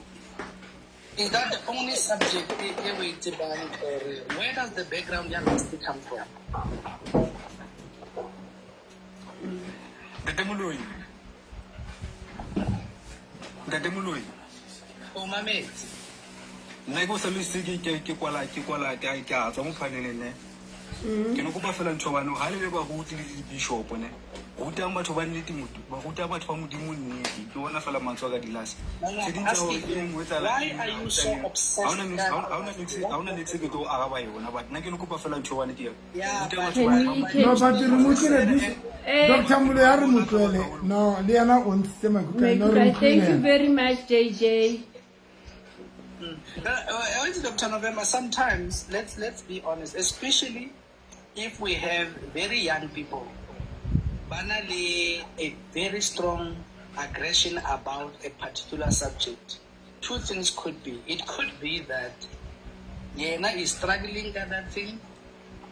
Is that the only subject e o e tsebang or where does the background ya lust come from? Ntate Moloi. Ntate Moloi. O mametse. Nna ke o sa lose ke kwala ke kwala ke a tswa mo paneleng ne. Ke ne kopa fela ntho bano ha le le baruti le di-bishop ne. Rutang batho ba nnete ba ruta batho ba Modimo nnete. Ke bona fela mantswe a ka dilase. Tse ding tsa hore ke eng ho etsahala Why eng, are ha you ho so etsahala eng. obsessed Ha hona with niks that? ha hona niks e ke tlo araba yona but nna ke ne kopa fela ntho one ke Yeah, ruta but batho Can ba we No, can but re mo utlwile eh Dr. Moloi ha re mo tlohele. No, le yena o ntshitse maikutlo a no re Maikutlo, thank you utlwile. very much JJ. Dr. November, sometimes let's be honest, especially if we have very young people, ba na le a very strong aggression about a particular subject. Two things could be. It could be that yena is struggling ka that thing,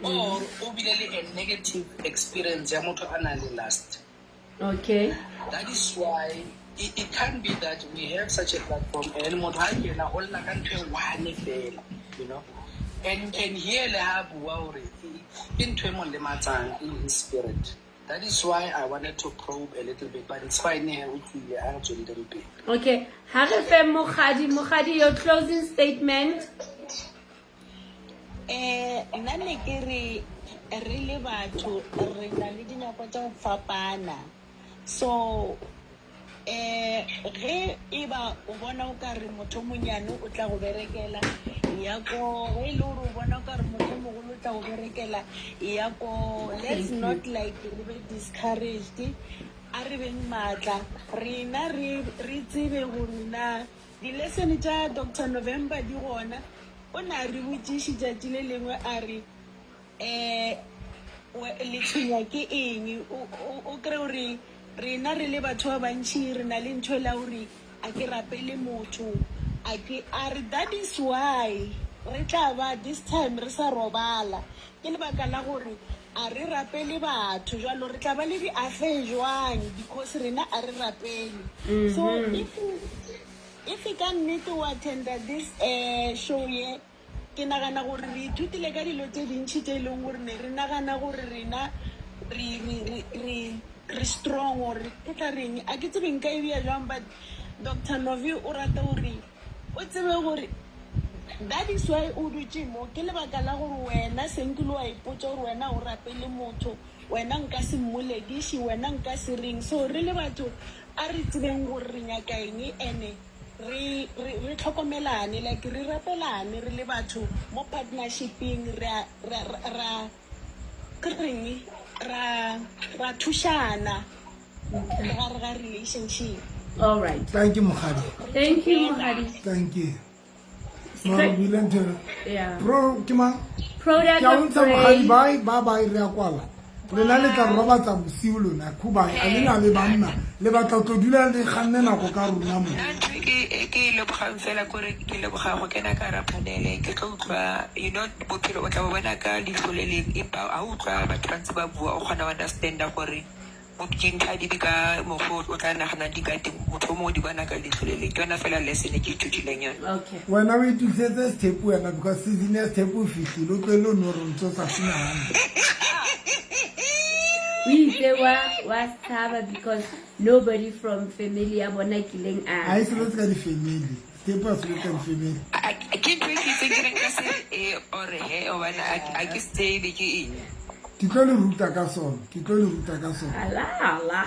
or o bile le a negative experience ya motho a nang le lust. Okay. That is why it can be that we have such a platform and motho ha kena o lla ka ntho e one fela, you know. And you can hear le ha bua hore ke ntho e mo lematsang in his spirit. That is why I wanted to probe a little bit, but it's fine here o tswile a re tsweleng pele. Okay. Ha re fe Mokgadi, Mokgadi, your closing statement. Nna ne ke re re le batho re na le dinako tsa go fapana. So ge e ba o bona o ka re motho o monyane o tla go berekela ya ko, ge e le gore o bona o ka re motho o mogolo o tla go berekela ya ko, let's Thank you. not like re be discouraged. A re beng maatla rena re tsebe gore na di-lesson tša Dr. November di gona. O na re botšiše tšatši le lengwe a re le tshwenya ke eng, o kry gore rena re le batho ba bantši re na le ntho e la gore a ke rapele motho a ke a re that is why re tla ba this time re sa robala ke lebaka la gore a re rapele batho jwalo re tla ba le di-affair jwang because rena a re rapele. So if ka nnete o attenda this show ye, ke nagana gore re ithutile ka dilo tse dintšhi tse e leng gore ne re nagana gore rena re strong or ke tla reng a ke tsebe nka e bea jwang, but Dr. Novi o rata gore o tsebe gore that is why o dutse mo ke lebaka la gore wena senkile wa ipotsa gore wena o rapele motho, wena nka se mmolediše, wena nka se reng. So re le batho a re tsebeng gore re nyaka eng ene re tlhokomelane, like re rapelane re le batho mo partnershipeng ra ke reng ra thušana gare ga relationship. All right. Thank you, Mokgadi. Thank you, Mokgadi. Thank you. Mara o buile ntho ena. Yeah. Bro, ke mang? Product Ke a of o ntsha bogadi grace. bye ba bye re a kwala. Lena le tla robatsa bosiu lona khubai a le na le banna le batla ho tlo dula le kganne nako ka rona mo. Nna ntho e ke e ke e lebogang fela kore ke leboga go kena ka hara panel-e ke tlo utlwa you know bophelo o tla bo bona ka leihlo le leng empa ha o utlwa batho ba ntse ba bua o kgona ho understand-a gore dintho ha di be ka mokgwa o tla naganang di ka teng motho o mongwe o di bona ka leihlo le leng ke yona fela lesson e ke ithutileng yone. Okay. Wena o itokisetse sethepu wena because season ya sethepu e fihlile o tlohele o no re o ntso sa fina hantle. O itse wa wa tshaba because nobody from family ya bona kileng Ha a e sebetse ka di-family. Sethepu ha sebetse ka di-family. Ke ntho e ke itseng ke re nka se e or he hobane ha ke se tsebe ke eng. Ke tlo le ruta ka sona. Ke tlo le ruta ka sona. Ala ala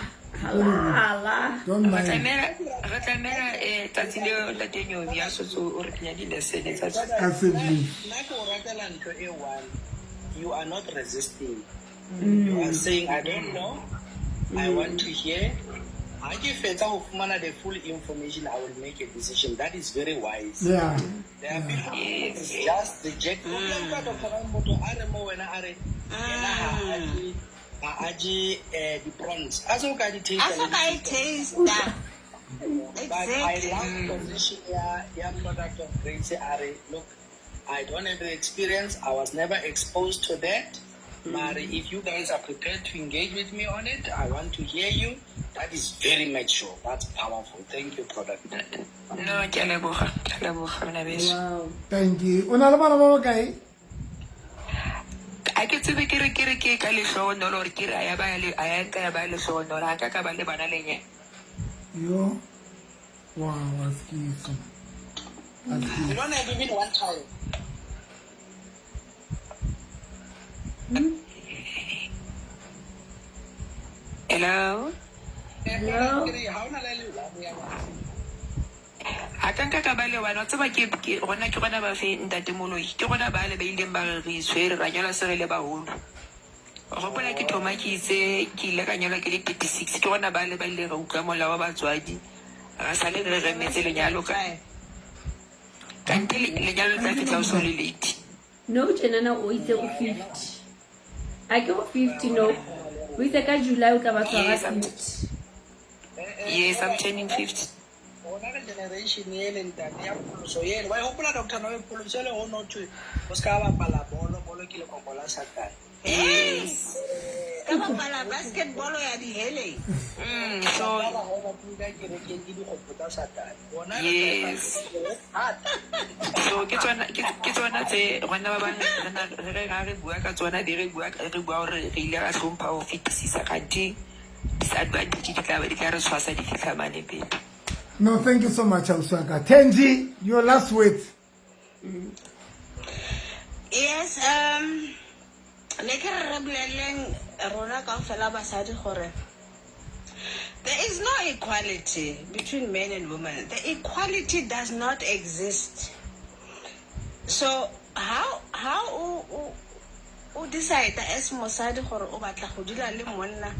ala ala. Don't Re mind. tlamela re tlamela eh tsatsi leo ntate Nyobi a sotse o re kenya di-lesson tsa Ka sebele. Nna ke o ratela ntho e one. You are not resisting. You are saying, I don't know. I want to hear. Ha ke fetsa ho fumana the full information, I will make a decision. That is very wise. Yeah. There are people who just reject. O tla utlwa Dr. Ramotho a re mo wena a re yena ha a je ha a je eh, di-prawns. A so ka di taste. A so ka e taste-a. But I Exactly. love position ya ya product of grace. A re, look, I don't have the experience. I was never exposed to that. But if you guys are prepared to engage with me on it, I want to hear you. That is very mature. That's powerful. Thank you, product. No, ke a leboga, ke a leboga bana beso. Wow. Thank you. O na le bana ba bakae? Ha ke tsebe ke re ke re ke ka lehlohonolo hore ke re a ya ba ya le a ya nka ya ba lehlohonolo ha ka ka ba le bana le Yo. Wow, askies. Askies. You don't have even one child. Hello? Hello? Ha o na le one ya ngwana. Ha ka nka ka ba le one wa tseba ke ke rona ke rona ba fe ntate Moloi ke rona ba le ba ileng ba re re itshwere ra nyalwa se re le baholo. O gopola ke thoma ke itse ke ile ka nyalwa ke le 36 ke rona ba le ba ile ra utlwa molao wa batswadi ra sale re remetse lenyalo ka kante lenyalo le tla fihla o so le late. No tjenana o itse o 50. A ke go 50 no. O itse ka July o tla ba tshwara Yes, I'm 50. Yes, I'm turning 50. Rona re generation ele ntate ya pholoso ele. Wa e hopola Dr. Noe pholoso ele ho no thwe o ska bapala bolo, bolo ke lekoko la Satane. Yes. Ka bapala basketball ya diheleng. So Ba ba ba ka kerekeng ke dikgopo tsa Satane. Rona re Yes. thata. So ke tsona ke tsona tse rona ba bang re na re re ha re bua ka tsona be re bua re bua hore re ile ra hlompha ho fetisisa kante disadvantage di tla di tla re tshwasa di fihla mane pele. No, thank you so much, Auswaka. Tenji, your last words. Yes, ne ke re re boleleng rona kaofela basadi gore there is no equality between men and women. The equality does not exist. So how o o decide as mosadi gore o batla go dula le monna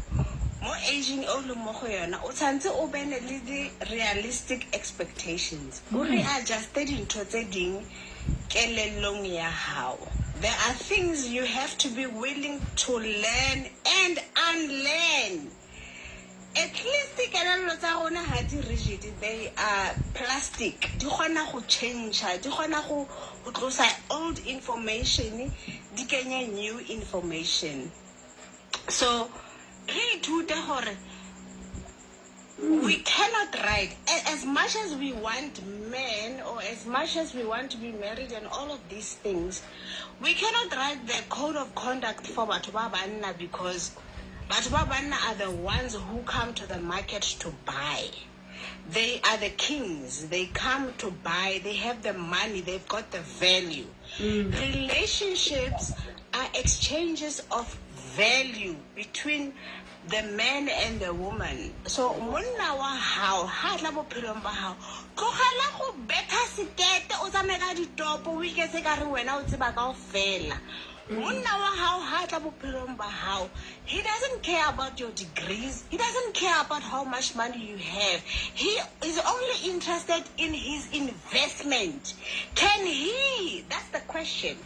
mo aging o leng mo go yona o tshwanetse o bene le di-realistic expectations, o readjuste dintho tse ding kelellong ya hao. There are things you have to be willing to learn and unlearn. At least dikelello tsa rona ha di rigid, they are plastic, di kgona go change, di kgona go tlosa old information di kenye new information. So re ithute gore we cannot write as much as we want men or as much as we want to be married and all of these things, we cannot write the code of conduct for batho ba banna, because batho ba banna are the ones who come to the market to buy. They are the kings. They come to buy. They have the money. They've got the value. Relationships are exchanges of value between the man and the woman. So monna wa hao ha tla bophelong ba hao, tlogela go betha sekete o tsamaye ka ditopo o iketse ka re wena o tseba kaofela. Monna wa hao ha tla bophelong ba hao, he doesn't care about your degrees, he doesn't care about how much money you have. He is only interested in his investment. Can he, that's the question,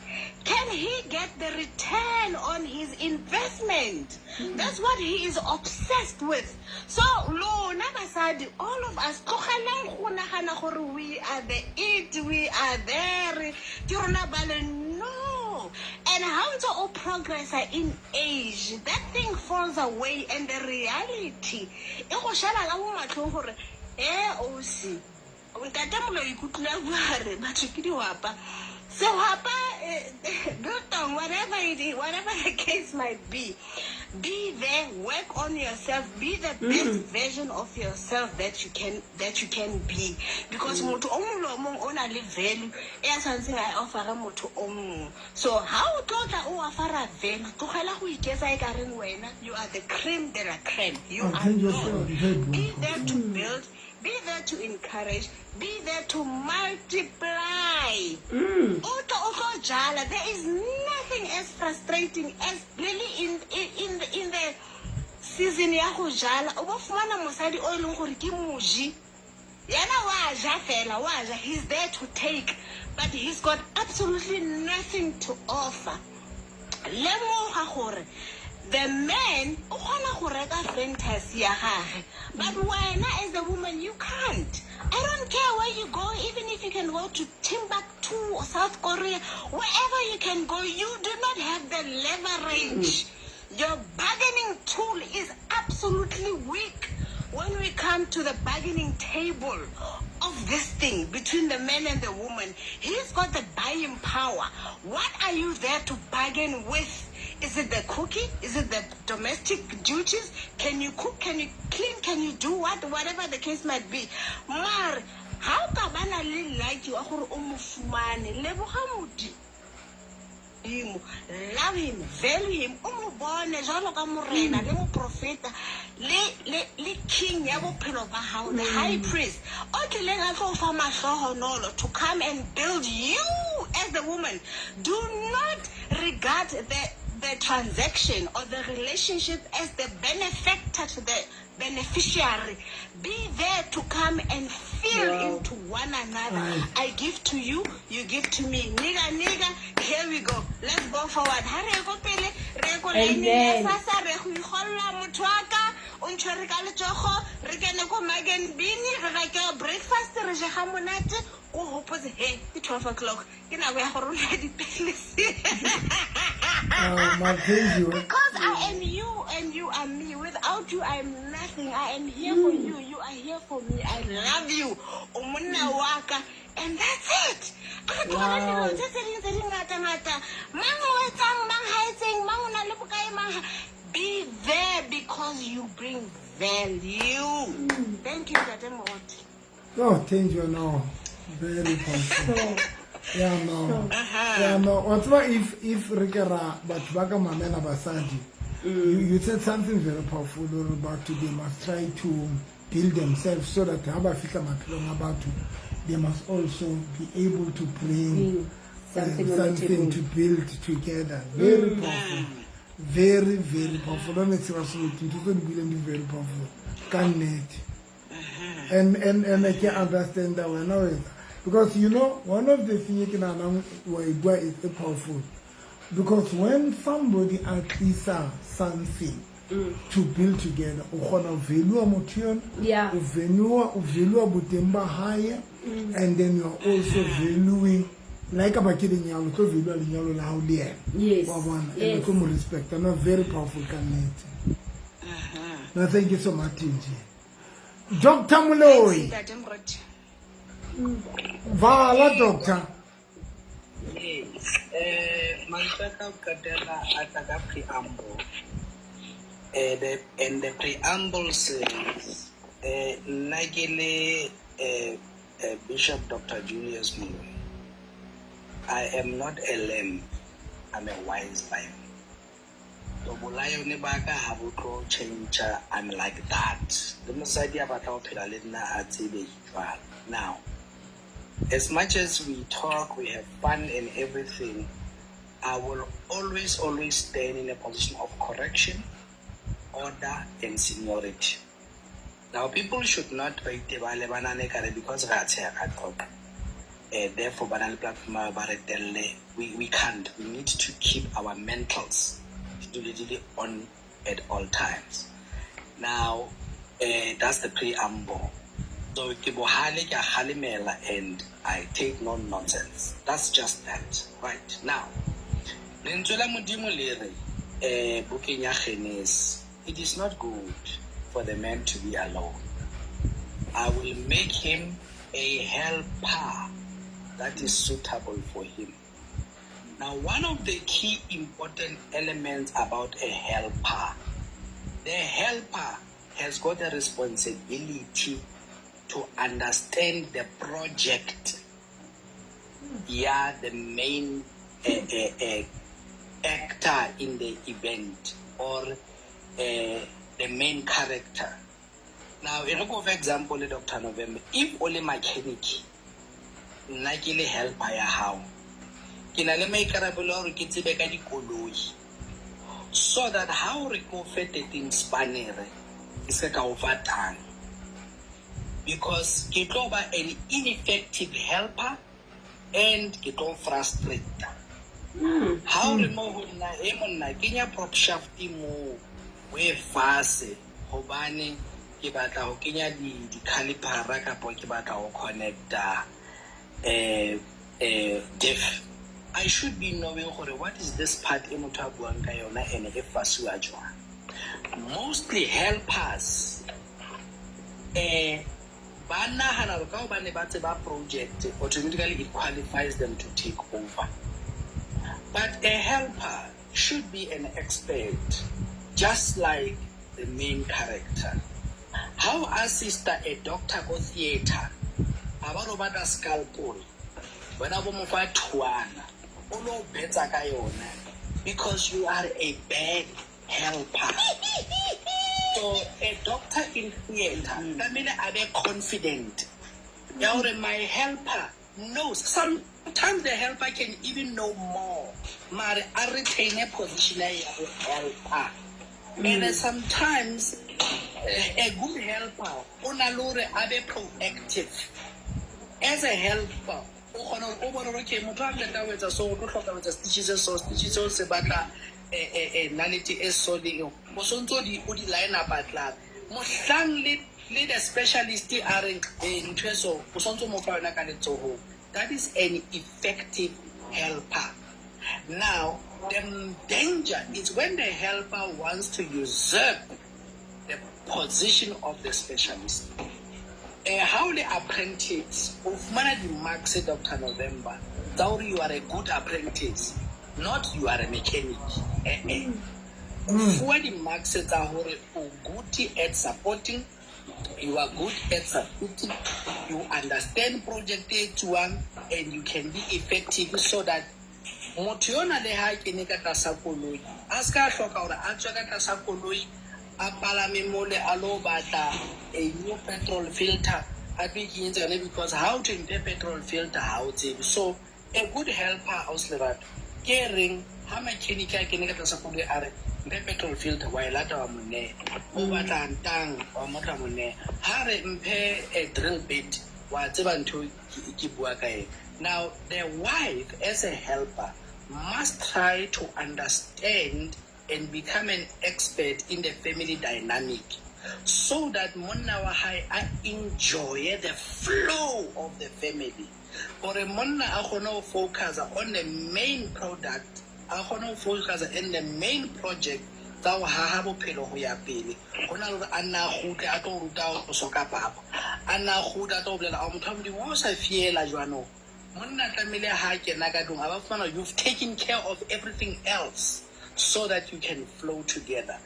can he get the return on his investment? That's what he is obsessed with. So lona basadi, all of us, tlogelang go nagana gore we are the it, we are there, ke rona ba le. No. And how ntse o progressa in age, that thing falls away, and the reality e go šala ka mo matlhong gore e osi ntate Moloi ikutlwile a bua re batho ke dihwapa, sehwapa, biltong, whatever it is, whatever the case might be there, work on yourself, be the best version of yourself that you can be, because motho o mongwe le o mongwe o na le value e a tshwanetseng a e offere motho o mongwe. So ha o tlo tla o offera value, tlogela go iketsa e ka reng wena you are the cream de la creme. You are not. Be there to build, be there to encourage, be there to multiply. O tlo jala. There is nothing as frustrating as really in the season ya go jala, o bo fumana mosadi o e leng gore ke moji. Yena wa ja fela, wa ja. He's there to take, but he's got absolutely nothing to offer. Lemoga gore the man o kgona go reka fantasy ya gagwe, but wena as the woman, you can't. I don't care where you go, even if you can go to Timbuktu or South Korea, wherever you can go, you do not have the leverage. Your bargaining tool is absolutely weak when we come to the bargaining table of this thing between the man and the woman. He's got the buying power. What are you there to bargain with? Is it the cooking? Is it the domestic duties? Can you cook? Can you clean? Can you do what? Whatever the case might be. Mar, how ka bana le like you gore o mo fumane? Leboga Modimo. Love him, value him, o mo bone jwalo ka morena le moprofeta le king ya bophelo ba hao, the high priest o tlileng a tlo fa mahlohonolo to come and build you as the woman. Do not regard the transaction or the relationship as the benefactor to the beneficiary. Be there to come and fill into one another. I give to you, you give to me. Nigga, nigga, here we go. Let's go forward. Ha re go pele, re go line ya sasa, re go ikgolla motho wa ka, o ntshwere ka letsogo, re kene ko Magen Bini, re reke breakfast, re je ga monate, o hopotse he, ke 12 o'clock. Ke nako ya go rola dipilisi. Because I am you and you are me. Without you, I am nothing. I am here for you. You are here for me. I love you. O monna wa ka. And that's it. Wow. Be there because you bring value. Thank you, Ntate Moruti. Oh, thank you. No, very powerful. Yeah, no. Yeah, no. What's if re ke ra batho ba ka mamela basadi, you said something very powerful about they must try to build themselves so that ha ba fihla maphelong a batho, they must also be able to bring something to build together. Very powerful. Very, very powerful. Don't seriously, very powerful. Ka nnete. And I can understand that when I, because you know, one of the things you can is powerful. Because when somebody at least something to build together, o kgona value motho Yeah. o value boteng ba hae, and then you are also valuing like ba ke lenyalo, tlo value lenyalo la hao le yena. Yes. Wa bona, and Yes. o tlo mo respect. No, very powerful ka nnete. No, thank you so much, Nje. Dr. Moloi. Vala, doctor. Yes. Mantswe a ka qetela a tla ka preamble. And the preamble says, nna ke le Bishop Dr. Julius Moloi. I am not a lamb, I'm a wise lion. So bolayone ba ka ha bo tlo change, I'm like that. Le mosadi a batla ho phela le nna a tsebe jwalo. Now, as much as we talk, we have fun and everything, I will always, always stand in a position of correction, order, and seniority. Now, people should not wait ba lebana kare because re a tsheha ka qoqa. Therefore, ba na le platform ya ba re telle. We can't. We need to keep our mentals di dule di le on at all times. Now, that's the preamble. So ke bohale, ke a kgalemela, and I take no nonsense. That's just that. Right now, lentswe la Modimo le re, bukeng ya Genesis, it is not good for the man to be alone. I will make him a helper that is suitable for him. Now, one of the key important elements about a helper, the helper has got a responsibility to understand the project. Yeah, the main actor in the event or the main character. Now, e re ko for example, Dr. November, if o le mechanic, nna ke le helper ya hao, ke na le maikarabelo a hore ke tsebe ka dikoloi, so that ha o re ke o fe 13 spanere, ke se ka o fa tang. Because ke tlo ba an ineffective helper and ke tlo frustrate. Ha o re mo ho nna, e monna, kenya prop shaft moo, o e fase, hobane ke batla ho kenya di-calipera kapa ke batla ho connecta diff. I should be knowing hore what is this part e motho a buang ka yona and e fasiwa jwang. Mostly helpers, ba nahana hore ka hobane ba tseba project, automatically it qualifies them to take over. But a helper should be an expert, just like the main character. How assista a doctor go theater, a ba ro batla scalpel, wena bo mo fa thuana, o lo betsa ka yona, because you are a bad helper. So a doctor in theater, tlamehile a be confident. Ya hore my helper knows. Sometimes the helper can even know more. Mare a retain a position ya ho helper. And then sometimes a good helper o na le hore a be proactive. As a helper, o kgona hore o bone hore, okay, motho a qeta ho etsa so, o tlo hloka ho etsa stitch se so, stitch seo se batla nalete e so le eo. O sontso o di line up at. Mohlang le the specialist a reng, ntho e so, o sontso mo fa yona ka letsohong. That is an effective helper. Now, the danger is when the helper wants to usurp the position of the specialist. How the apprentice, o fumana di-marks, Dr. November, tsa hore you are a good apprentice, not you are a mechanic. O fuwa di-marks tsa hore o good at supporting, you are good at supporting, you understand project e etsuwang, and you can be effective so that motho yona le ha kene ka tlasa koloi, a ska hloka hore a tswe ka tlasa koloi, a palame mole a lo batla a new petrol filter, a tlo ikenyetsa yona, because how to mphe petrol filter ha o tsebe. So a good helper, ausi Lerato, ke reng ha mechanic a kene ka tlasa koloi a re mphe petrol filter, wa e lata wa mo neha. O batla ntang, wa mo tla mo neha. Ha re mphe a drill bit, wa tseba ntho ke bua ka eng. Now, the wife as a helper must try to understand and become an expert in the family dynamic so that monna wa hae a enjoy the flow of the family. Hore monna a kgone ho focus on the main product, a kgone ho focus in the main project tsa ho haha bophelo ho ya pele. Ho na le hore a nna a kgutle a tlo ruta ho soka papa, a nna a kgutle a tlo bolela, a motho wa Modimo, o sa fiela jwanong. Monna tlamehile ha kena ka tlung, a ba fumana you've taken care of everything else so that you can flow together.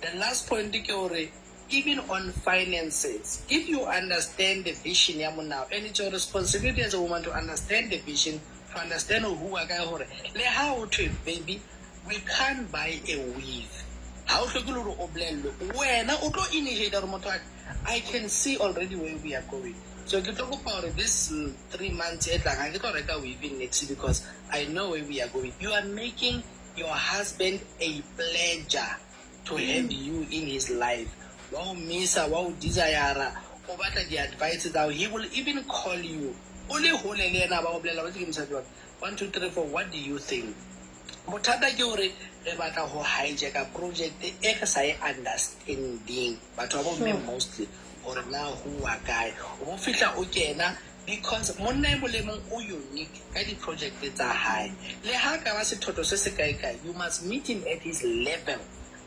The last point ke hore, even on finances, if you understand the vision ya monna, and it's your responsibility as a woman to understand the vision, to understand who a ka hore le ha ho thwe, baby, we can't buy a weave. Ha o hloke le hore o bolellwe, wena o tlo initiate hore motho wa ka, I can see already where we are going. So ke tlo kopa hore this 3 months e tlang ha ke tlo reka weaving next because I know where we are going. You are making your husband a pleasure to have you in his life. Wa o misa, wa o desire, o batla di-advice tsa hao. He will even call you o le hole le yena, ba o bolela ba ke mosadi wa ka, 1 2 3 4, what do you think? Bothata ke hore re batla ho hijacka project e re sa e understanding, batho ba bomme mostly, hore na ho wa kae o bo fihla o kena, because monna e mong le mong o unique ka di-project tsa hae. Le ha ka ba sethotho se se kae kae, you must meet him at his level,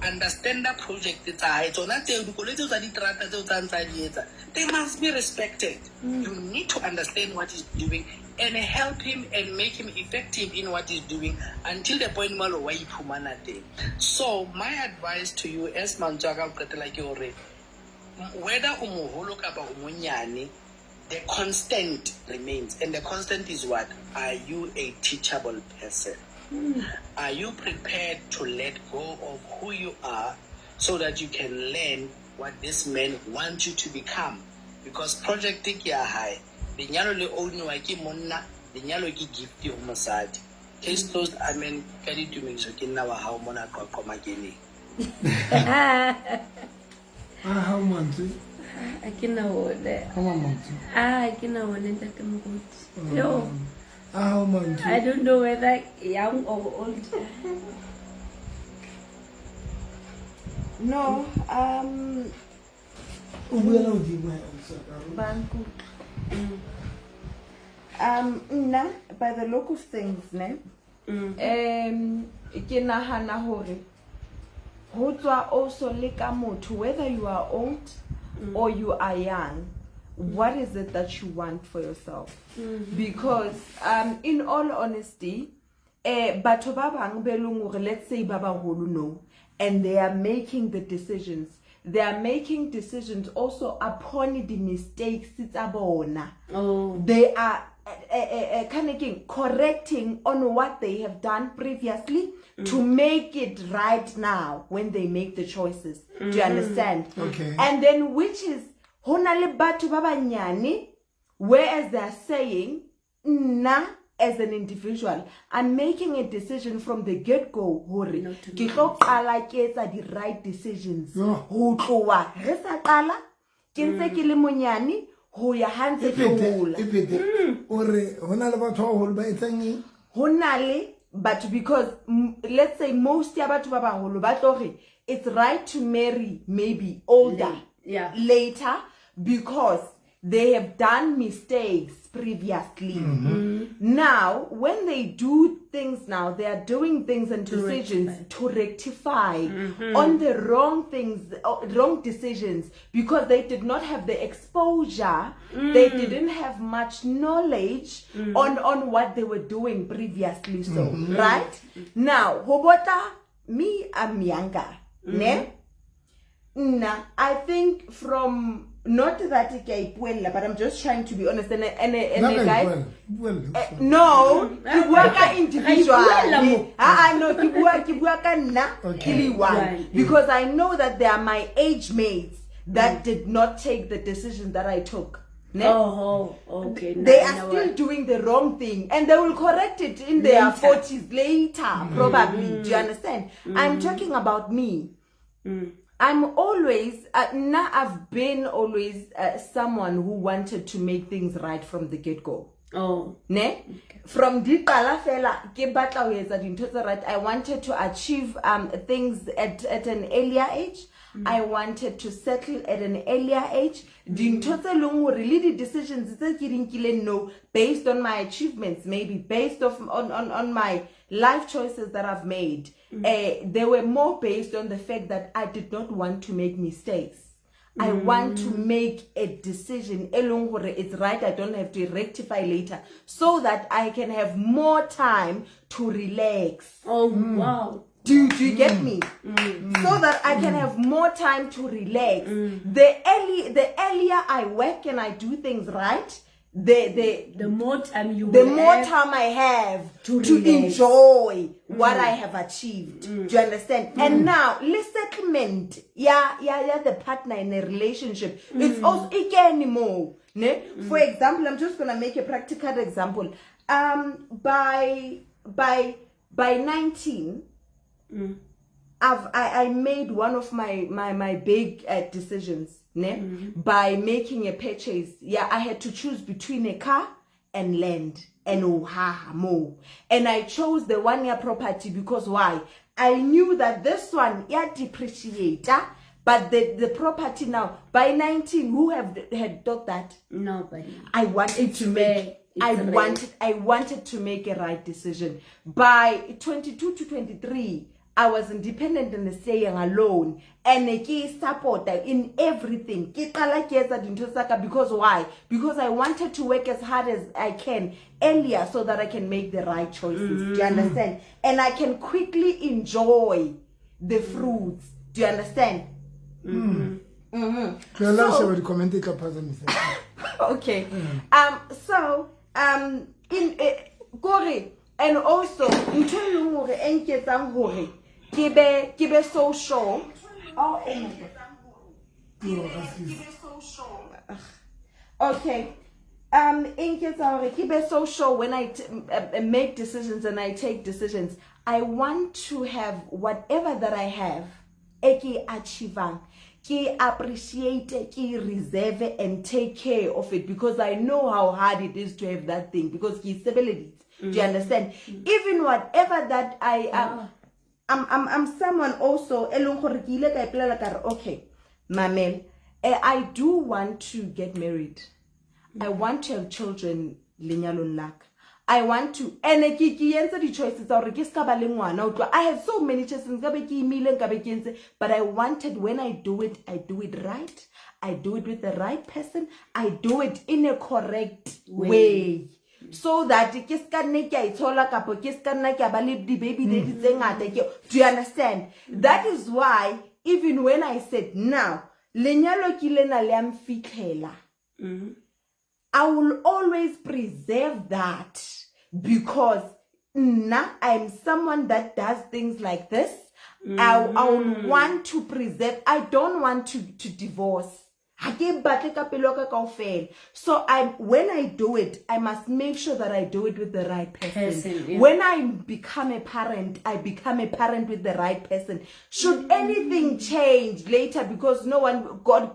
understand the project tsa hae, tsona tseo dikoloi tseo tsa diterata tseo tsa ntsa di etsa, they must be respected. You need to understand what he's doing and help him and make him effective in what he's doing until the point mo wa iphumana teng. So my advice to you as mantswe a ka ho qetela ke hore whether o moholo kapa o monyane, the constant remains, and the constant is what? Are you a teachable person? Are you prepared to let go of who you are so that you can learn what this man wants you to become? Because project ke ya hae, lenyalo le owniwa ke monna, lenyalo ke gift ho mosadi. Case closed, amen. Ka ditumediso, ke nna wa hao mona Qwaqwa Makeneng. A hao mantswe? A ke na one. A mang mantswe? A ke na one, ntate moruti. Yo. A hao mantswe? I don't know whether young or old. No, O buela hodimo he, ba nkutlwa. Nna, by the look of things, ne, ke nahana hore ho tswa also le ka motho, whether you are old or you are young, what is it that you want for yourself? Because in all honesty, batho ba bang be leng hore, let's say, ba baholo no, and they are making the decisions, they are making decisions also upon the mistakes tsa bona. Oh. They are kind of correcting on what they have done previously to make it right now when they make the choices. Do you understand? Okay. And then, which is ho na le batho ba banyane, whereas they are saying, nna as an individual, I'm making a decision from the get go hore Not to ke tlo qala ke etsa di right decisions ho tloha re sa qala, ke ntse ke le monyane, ho ya ha ntse ke hola. E phete o re ho na le batho ba baholo ba etsang eng? Ho na le batho, because let's say most ya batho ba baholo ba tlo re it's right to marry maybe older, later, because they have done mistakes previously. Now when they do things now, they are doing things and To decisions rectify. To rectify on the wrong things, wrong decisions, because they did not have the exposure, they didn't have much knowledge on what they were doing previously. So right now, ho bota me, I'm younger, ne? Nna, I think from, not that ke a ipuella, but I'm just trying to be honest and Nna ka guys, ipuela, ipuela. No, ke bua ka individual. Ra ipuella mo. Ah, ah, no, ke bua ka nna ke le one, because I know that they are my age mates that did not take the decision that I took. Ne? Oh, okay. Now They I are know still what- doing the wrong thing and they will correct it in their Later. 40s later, probably. Do you understand? I'm talking about me. I'm always now I've been always someone who wanted to make things right from the get-go. Oh. Ne, from di qala fela ke batla ho etsa dintho tse right. I wanted to achieve things at an earlier age. I wanted to settle at an earlier age. Dintho tse leng hore le di-decisions tse ke di nkileng, no, based on my achievements, maybe based off on my life choices that I've made, they were more based on the fact that I did not want to make mistakes. I want to make a decision e leng hore it's right, I don't have to rectify later, so that I can have more time to relax. Oh, wow. Do you get me? So that I can have more time to relax. The earlier I work and I do things right, the The more time you the will more have time I have to to relax. enjoy what I have achieved. Do you understand? And now, le settlement, yeah, the partner in a relationship, it's also again more. Ne? For example, I'm just gonna make a practical example. By 19, I made one of my big decisions, ne? By making a purchase. Yeah, I had to choose between a car and land and oh ha mo. And I chose the 1 year property because why? I knew that this one, yeah, depreciate, but the property now by 19, who have had thought that? Nobody. I wanted to rare. make It's I rare. wanted to make a right decision. By 22 to 23, I was independent and staying alone. And ke support in everything. Ke qala ke etsa dintho tsa ka. Because why? Because I wanted to work as hard as I can earlier so that I can make the right choices. Do you understand? And I can quickly enjoy the fruits. Do you understand? Tlohela ho sheba di-comment e tla phazamisa. Okay. So in kore and also ntho e leng hore e nketsang hore ke be so sure. Oh my God. Yo, excuse. Okay. E nketsa hore ke be so sure when I make decisions and I take decisions. I want to have whatever that I have e ke e achievang, ke appreciate, ke reserve and take care of it, because I know how hard it is to have that thing, because ke e sebeleditse. Do you understand? Even whatever that I am, I'm someone also e leng gore ke ile ka ipolela ka re, okay, mamel, I do want to get married. I want to have children lenyalong la ka. I want to, and ke entse di-choices tsa hore ke ska ba le ngwana o tloha. I had so many choices, nka be ke imile, nka be ke entse, but I wanted, when I do it, I do it right. I do it with the right person. I do it in a correct way. So that ke ska nne ke a itshola kapo ke ska nna ke a ba le di-baby daddy tse ngata do you understand? That is why even when I said now lenyalo ke lena le a mfitlhela, I will always preserve that, because nna, I'm someone that does things like this. I will want to preserve. I don't want to divorce. Ha ke batle ka pelo ya ka kaofela. So I when I do it, I must make sure that I do it with the right person. Person, yeah. When I become a parent, I become a parent with the right person. Should anything change later, because no one, God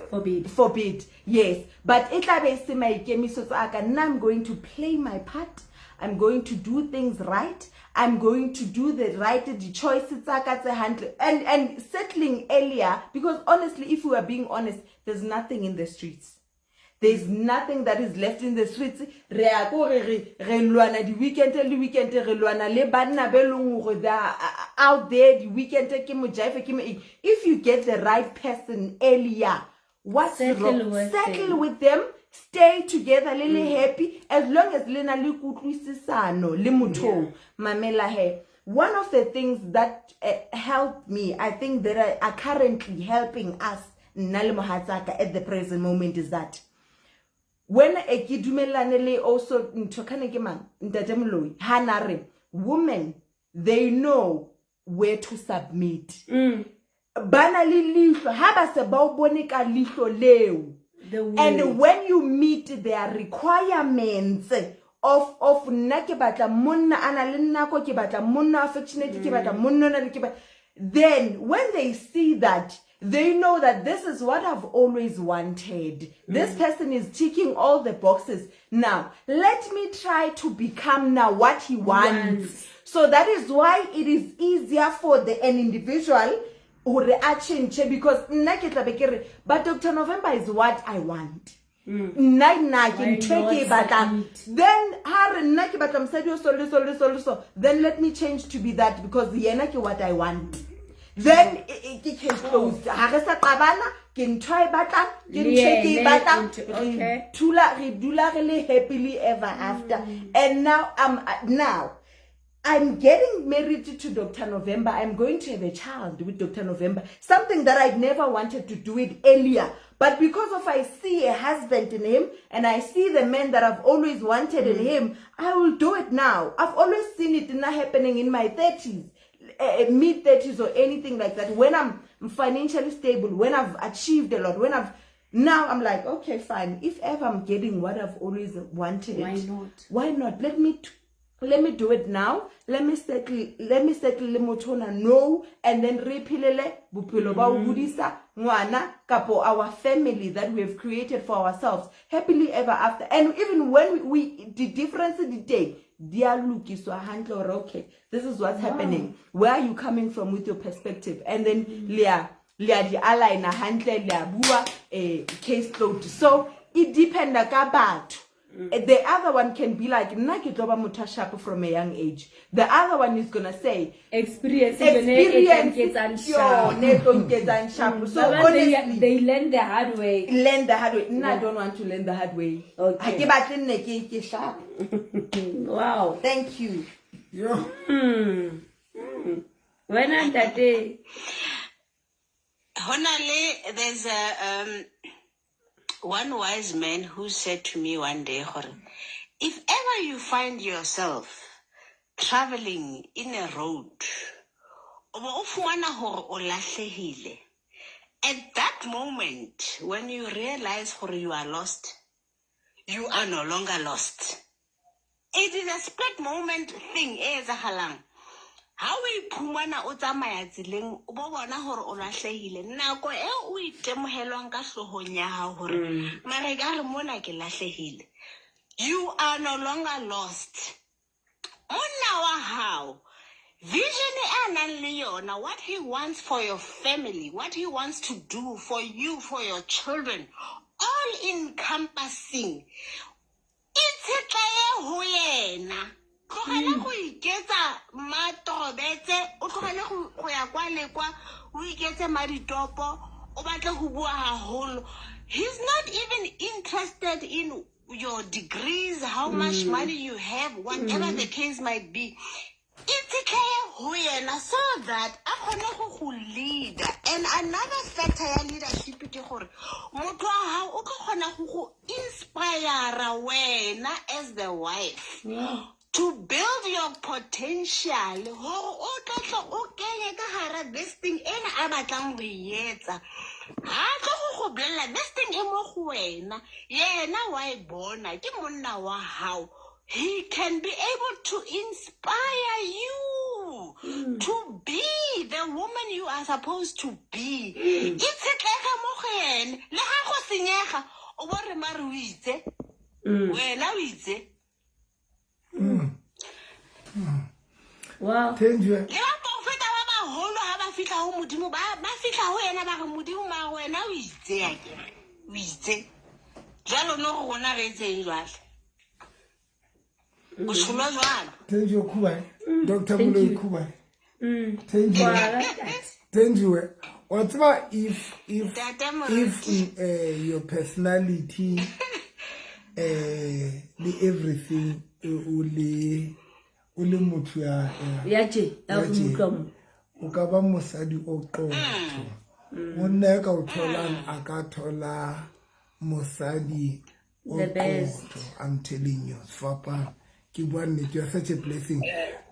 Forbid. Forbid, yes, but e tla be e se maikemisetso a ka. Nna, I'm going to play my part. I'm going to do things right. I'm going to do the right, the choices tsa ka tse hantle, and settling earlier, because honestly, if we are being honest, there's nothing in the streets. There's nothing that is left in the streets. Re a ko re lwana di-weekend le weekend, re lwana le banna be leng hore they are out there di-weekend, ke mojaife, ke mo eng. If you get the right person earlier, what's Settle wrong? with Settle them. With them, stay together, le happy, as long as le na le kutlwisisano le motho. Mamela he. One of the things that helped me, I think that are currently helping us, nna le mohatsaka at the present moment, is that when e ke dumellane le also ntho khane ke mang, ntate Moloi, ha na re women, they know where to submit. Ba na le leihlo, ha ba se ba o bone ka leihlo leo. The way. And when you meet their requirements of nna ke batla monna a na le nako, ke batla monna affectionate, ke batla monna o na le ke then when they see that, they know that this is what I've always wanted. This person is ticking all the boxes. Now, let me try to become now what he wants. Wants. So that is why it is easier for the an individual hore a change, because nna ke tla be ke re, but Dr. November is what I want. Nna ke Why ntho e ke e not batlang. submit? Then ha re nna ke batla mosadi o so le so le so le so, then let me change to be that, because yena ke what I want. Then ke case closed. Ha re sa qabana, ke ntho e batlang, ke Le ntho e ke e yene, batlang. okay. Re thula, re dula re le happily ever after. And now I'm getting married to Dr. November. I'm going to have a child with Dr. November. Something that I'd never wanted to do it earlier. But because of I see a husband in him and I see the man that I've always wanted in him, I will do it now. I've always seen it not happening in my 30s, mid 30s or anything like that. When I'm financially stable, when I've achieved a lot, when I've now I'm like, okay, fine. If ever I'm getting what I've always wanted, Why not? Why not? Let me do it now. Let me settle le motho ona no, and then re phelele bophelo ba ho hodisa ngwana kapo our family that we have created for ourselves happily ever after. And even when we the difference di teng, di a lokiswa hantle hore okay, this is what's happening, where are you coming from with your perspective, and then le a di aligna hantle, le a bua, case closed. So it dependa ka batho. The other one can be like, nna ke tlo ba motho a sharp from a young age. The other one is gonna say, experience yone e tla nketsang sharp. Yone e tlo nketsang sharp. So Ba bang, honestly, they learn the hard way. Learn the hard way. Nna, I don't want to learn the hard way. Okay. Ha ke batle nne ke sharp. Wow. Thank you. Yo. Wena ntate? Honale, there's a one wise man who said to me one day, gore, if ever you find yourself traveling in a road, o bo o fumana hore o lahlehile, at that moment when you realize gore you are lost, you are no longer lost. It is a split moment thing e etsahalang. Ha o iphumana o tsamaya tseleng, o bo bona hore o lahlehile, nako e o itemohelwang ka hloohong ya hao hore mare ka re mona ke lahlehile, you are no longer lost. Monna wa hao, vision e a nang le yona, what he wants for your family, what he wants to do for you, for your children, all encompassing, itshetlehe ho yena. Tlogela go iketsa matorobetse, o tlogele go ya kwa le kwa, o iketse maditopo, o batle ho bua haholo. He's not even interested in your degrees, how much money you have, whatever the case might be. Itshetlehe ho yena so that a kgone go leader. And another factor ya leadership ke gore motho wa hao o tlo kgona go inspire wena as the wife to build your potential hore o tlo o kenye ka hara this thing ena a batlang ho e etsa. Ha tlo go bolella this thing e mo go wena, yena wa e bona, ke monna wa hao. He can be able to inspire you to be the woman you are supposed to be. Itshetlege mo go ene. Le ha go senyega, o bo re mare o itse, wena o itse. Wow. Thenjiwe. Le baprofeta ba baholo ha ba fihla ho Modimo, ba fihla ho yena ba re, Modimo, mare wena o itse akere, o itse jwalo, no go rona re etseng jwale, o tsholo jwalo. Thenjiwe Khubae. Dr. Thank Moloi you. Khubae. Thenjiwe. Wow, I like that. Thenjiwe. Wa tseba if Ntate if Moruti. Your personality le everything, o le motho ya Ya tje, ya ya go tje. Utlwa mo. O ka ba mosadi o qotho. Monna ya ka o tholang a ka thola mosadi o The best. qotho. I'm telling you, sefapano, ke bua nnete. You are such a blessing,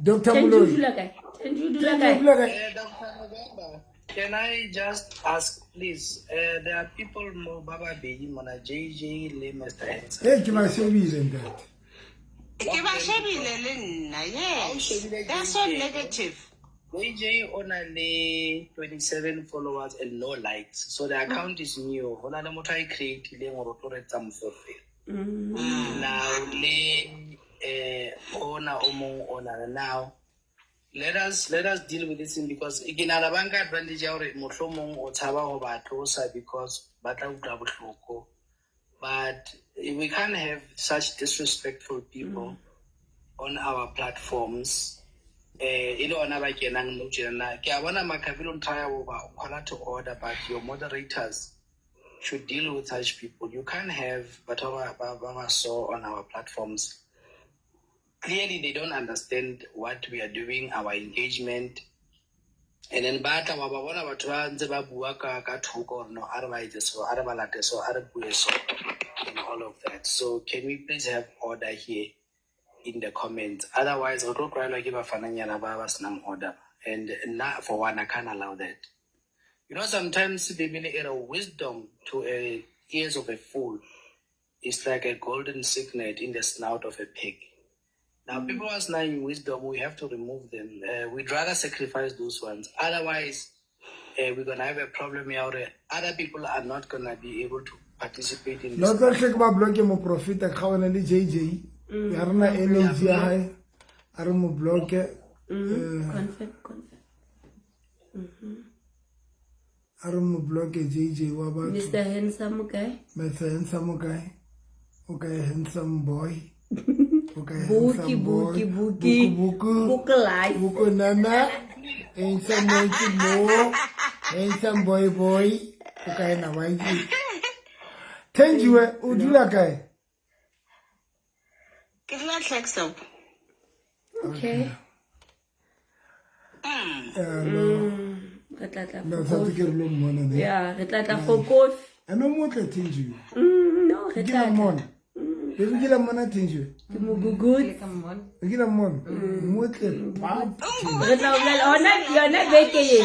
Dr. Thenji o Moloi. dula kae? Thenji o dula Thenji o kae? dula kae? Dr. November, can I just ask, please? There are people mo ba babedi mona, JJ le Mr. Hanson. Ee, ke ba shebile, ntate. Ke ba shebile le nna. Ha o Yes, shebile they're so JJ, negative. JJ o na le 27 followers and no likes. So the account is new. Ho na le motho a e create-ileng hore o tlo re etsa moferefere. Now le ona o mong ona now. Let us deal with this thing because ke nahana ba nka advantage ya hore mohlomong o tshaba ho ba tlosa because ba tla utlwa bohloko. But we can't have such disrespectful people on our platforms. E le ona ba kenang mo tjena. Ke a bona Makhabile o try ho ba call to order, but your moderators should deal with such people. You can't have batho ba so on our platforms. Clearly they don't understand what we are doing, our engagement. And then ba tla wa ba bona batho ba ntse ba bua ka thoko gore no, a re ba etse so, a re ba late so, a re bue so, and all of that. So can we please have order here in the comments? Otherwise, re tlo tlwaelwa ke bafananyana ba ba senang order. And nna, for one, I can't allow that. You know, sometimes Bibele e re wisdom to a ears of a fool is like a golden signet in the snout of a pig. Now, people who are denying wisdom, we have to remove them. We'd rather sacrifice those ones. Otherwise, we're going to have a problem here. Other people are not going to be able to participate in No this. tla hle ke ba blocke moprofeta ga ona le JJ. Ya rena energy ya hae. A re mo blocke. Confirm, confirm. A re mo blocke JJ wa batho. Mr. Handsome guy. Mr. Handsome o kae? O kae handsome boy? O kae Buki, handsome boy? buki, buki. Buku, Buku life. Buku nana. Handsome boy ke mo. Handsome boy boy. O kae na wa itse? Thenjiwe, o dula kae? Ke dula Klerksdorp. Okay. No. Re tla tla No, for santse ke coffee. re lo mmona ne. Yeah, re tla tla for coffee. Ene o motle Thenjiwe. No, re Ke tla la tla. mmona. Baby, ke la mmona Thenjiwe. Ke mo gugutse. Ke la mmona. Motle pap. Re tla bolela ona yona beke ye.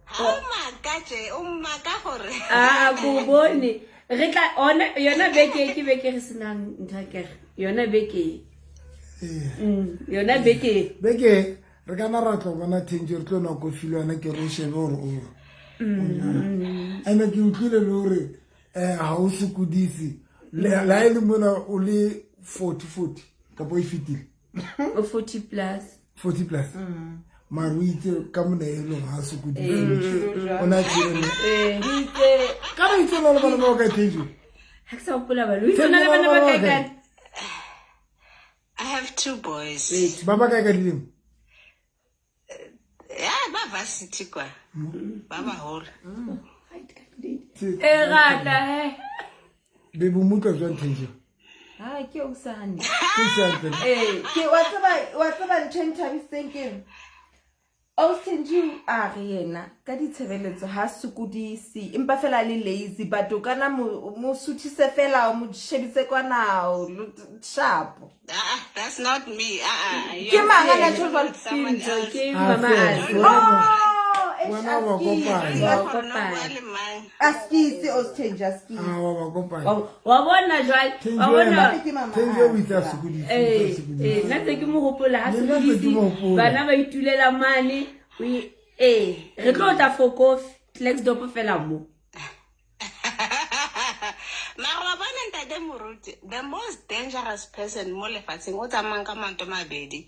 Ha o maka tje, o maka gore. A ko bone. Re tla ona yona beke ye ke beke re senang ntho ya kere. Yona beke ye. Yona beke ye. Beke re kana ra tlo bona Thenjiwe, re tlo nwa kofi le wena ke re o shebe gore o. Ene ke utlwile le hore ha o sokodise. Le ha e le mona o le 40 kapa e fetile. O 40 plus. 40 plus. Mara o itse ka mona e leng ha sokodise. O na tjena. Ka re itse le bana ba kae Thenjiwe? Ha ke sa hopola balo. O itse o na le bana ba kae kae? I have two boys. Ba ba kae ka dilemo? Yeah, ba varsity kwa. Ba baholo. E rata he. Baby, o mo utlwa jwang Thenjiwe? Ha ke o sa hantle. Ke o sa hantle. Ke wa tseba ntho e nthabisitseng ke eng? Austin a re yena ka ditshebeletso ha sokodise, empa fela le lazy, but o kana mo suthise fela, o mo shebise kwana, o sharp. Ah, that's not me. Ke mang a na tjho jwalo? Someone else. Ke mama a. Oh, Wena wa kopanya. Wa kopanya. Askisi Austin, askisi. Ah, wa kopanya. Wa bona jwale, wa bona. Thenjiwe o itse a sokodise, o itse a sokodise. Nna ntse ke mo hopola ha Le nna ntse ke mo sokodise. hopola. Bana ba itulela mane. Re tlo tla for coffee. Klerksdorp fela mo. Mara wa bona ntate Moruti, the most dangerous person mo lefatsheng o tsamayang ka maoto a mabedi.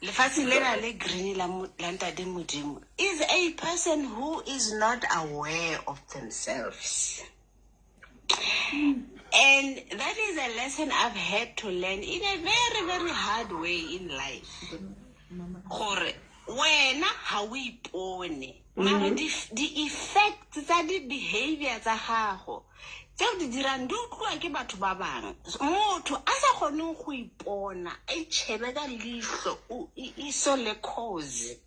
Lefatsheng lena le green la ntate Modimo is a person who is not aware of themselves. And that is a lesson I've had to learn in a very, very hard way in life. Gore wena ha o ipone. Mara di-effects tsa di-behavior tsa gago tseo di dirang di utlwiwa ke batho ba bangwe. Motho a sa kgoneng go ipona, a itšhebe ka leihlo, o iso le cause.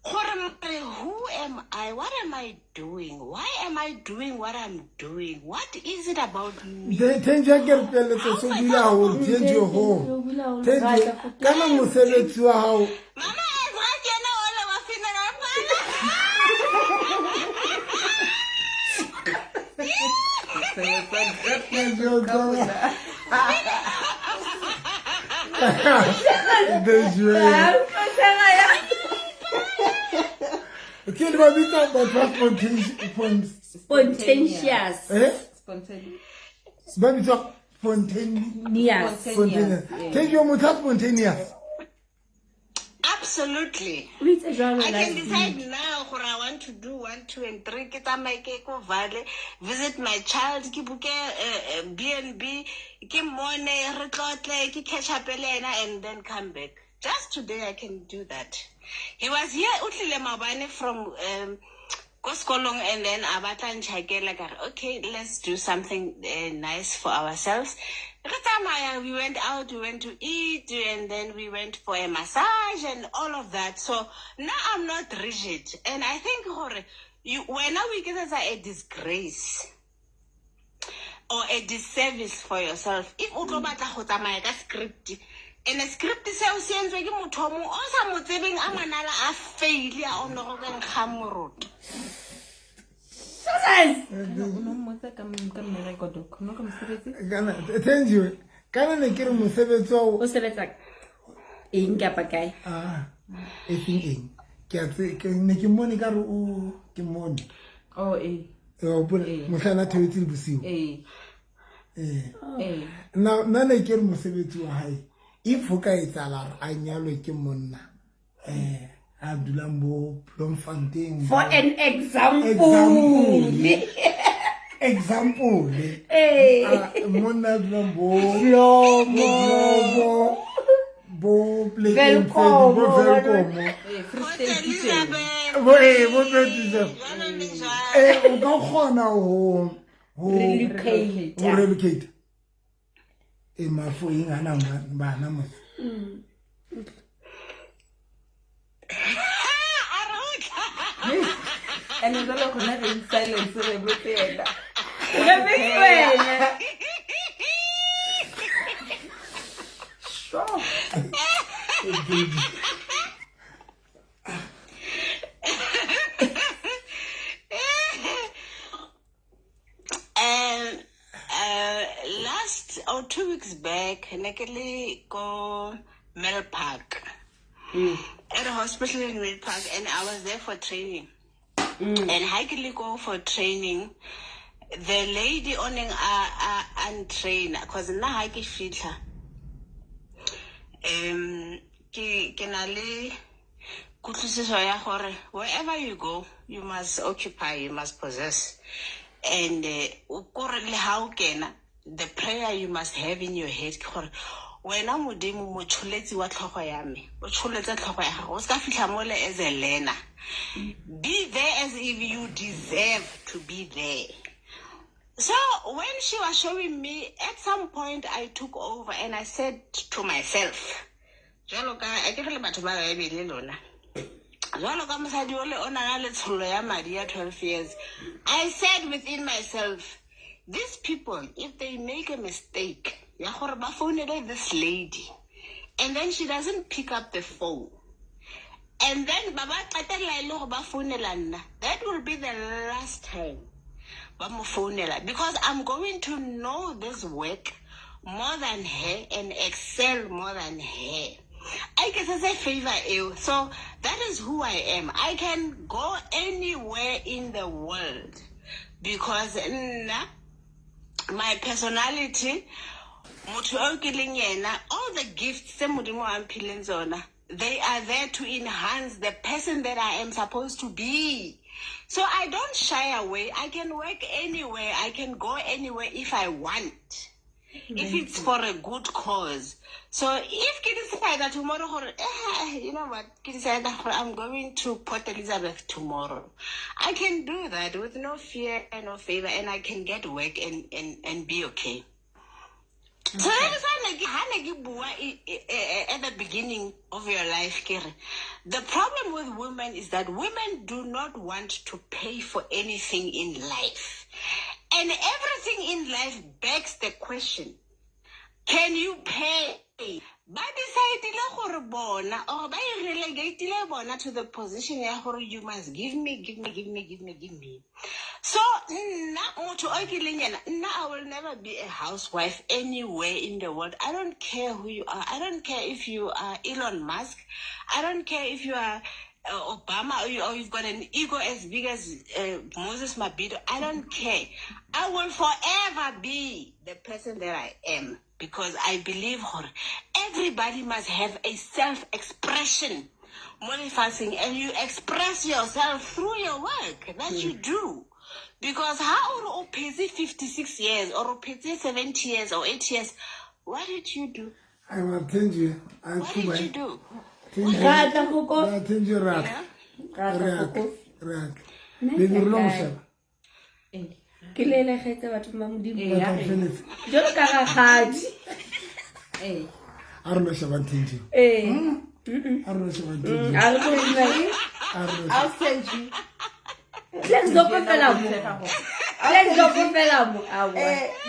Gore mare, who am I? What am I doing? Why am I doing what I'm doing? What is it about me? Thenjiwe ke re peletso so buile haholo, Thenjiwe ho. Thenjiwe, kana mosebetsi wa hao. Mama Ezra ke yena ole wa funeral parlor. Thenjiwe. Ke le ba bitsa batho ba Spontaneous. Eh? Spontaneous. Ba bitsa spontaneous. Spontaneous. Thenjiwe motho a spontaneous. Absolutely. O itse jwalo I can last decide week. now gore I want to do 1, 2 and 3. Ke tsamaye ke ko Vale, visit my child, ke book B&B, ke mmone, re tlotle, ke catch up le ena and then come back. Just today I can do that. He was here, o tlile maobane from Ko sekolong, and then a batla ntšhakela, ka re okay, let's do something nice for ourselves. Re tsamaya, we went out, we went to eat, and then we went for a massage and all of that. So now I'm not rigid, and I think gore you wena o iketsetsa a disgrace or a disservice for yourself if o tlo batla go tsamaya ka script, and script seo se entswe ke motho o mongwe o sa mo tsebeng, a manala a faile a ono go nkga moroto. O no mmotsa ka mmereko, doc, no ka mosebetsi? Kana Thenjiwe, kana ne ke re mosebetsi wa O sebetsa eng kapa kae? Ah, e seng eng, ke a ne ke mmone ka re o ke mmone. Oh, ee. Ee, wa hopola Ee. mohlana a theohetse le bosiu? Ee. Ee. Ee. Nna ne ke re mosebetsi wa hae, if ho ka etsahala hore a nyalwe ke monna a dulang bo Bloemfontein, For an example. Example. Ee. Ah, monna a dulang bo Blomo. Blomo, bo Plekeng, Welkom, bo Welkom, Ee, Free State kitchen. bo bo Pietermaritzburg. Jalo le jalo. O ka kgona ho Relocate. ho relocate e mafo eng ana bana mos. A re o tla. And jwale gona re in silence, re botse yena. Re botse wena. Sure. Last or 2 weeks back, ne ke le ko Mel Park, at a hospital in Mel Park, and I was there for training. And ha ke le go for training, the lady o neng a ntrain, cause nna ha ke fitlha, ke na le kutlwisiso ya gore wherever you go, you must occupy, you must possess, and o kore le ha o kena, the prayer you must have in your head ke gore wena Modimo motsholetsi wa tlhogo ya me, o tsholetse tlhogo ya gago, o se ka fitlha mole as a learner. Be there as if you deserve to be there. So when she was showing me, at some point I took over and I said to myself, jwalo ka a ke re le batho ba Baebele lona, jwalo ka mosadi ole o nang le tshollo ya madi ya 12 years, I said within myself, these people, if they make a mistake ya gore ba founele this lady and then she doesn't pick up the phone, and then ba ba qetella e le gore ba founela nna, that will be the last time ba mo founela, because I'm going to know this work more than her and excel more than her. I guess it's a favor eo. So that is who I am. I can go anywhere in the world because nna, my personality, motho o ke leng yena, all the gifts tse Modimo a mphileng tsona, they are there to enhance the person that I am supposed to be. So I don't shy away. I can work anywhere, I can go anywhere if I want, if it's for a good cause. So if ke decide tomorrow gore, you know what, ke decide gore I'm going to Port Elizabeth tomorrow, I can do that with no fear and no favor, and I can get work and be okay. So that is why ha ne ke bua at the beginning of your life, ke re, the problem with women is that women do not want to pay for anything in life. And everything in life begs the question, can you pay? Ba decide gore bona or ba e relegatile bona to the position ya gore you must give me, give me, give me, give me, give me. So nna motho o ke leng yena, nna I will never be a housewife anywhere in the world. I don't care who you are. I don't care if you are Elon Musk. I don't care if you are Obama or you've got an ego as big as Moses Mabhida. I don't care. I will forever be the person that I am because I believe gore everybody must have a self-expression mo lefatsheng, and you express yourself through your work that you do. Because how o re o phetse 56 years or o phetse 70 years or 8 years, what did you do? I will tell you. I What did you do? Ra tla go ko. Thank you, Rak. Ra tla go ko. Rak. Baby re lo mo sheba. Ke lelegetse batho ba Modimo. Ba tla re feletse. Jalo ka rakgadi. Ee. A re lo shebang Thenji. Ee. A re lo shebang Thenji. A re tlo dumela. A re lo I'll send you. Klerksdorp fela mo. Klerksdorp fela mo. Aowa.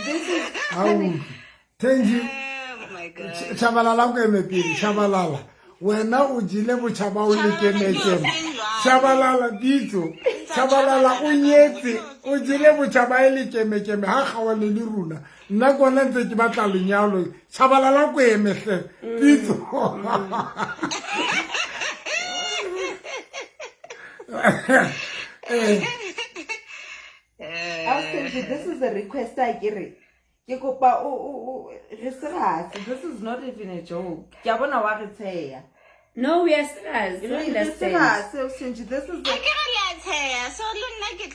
This is Ha o utlwe. Thenji. Oh Tshabalala ko eme pele, Tshabalala. Wena o jele botjhaba o le kemekeme. Tshabalala bitso. Tshabalala o nyetse, o jele botjhaba e le kemekeme ha kgawane le rona. Nna kona ntse ke batla lenyalo. Tshabalala ko eme hle. Bitso. I'll send you. This is a request I get it. Ke kopa o re serious. This is not even a joke. Ke a bona wa re tsheya. No, we are serious. Re We understand. serious, I'll send you. This is the Ke re le a tsheya, so le nna ke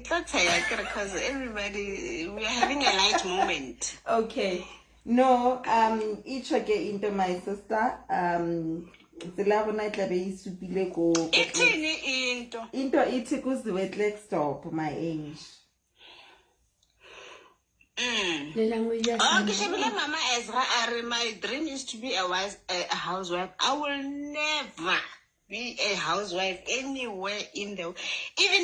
tlo tsheya ke re cause everybody we are having a light moment. Okay. No, itjho ke into my sister. Tsela ya rona e tla be e supile ko Ithini into? Into ithi kuziwe Klerksdorp, my age. Le language ya Oh, ke shebile Mama Ezra a re my dream is to be a wise a housewife. I will never be a housewife anywhere in the even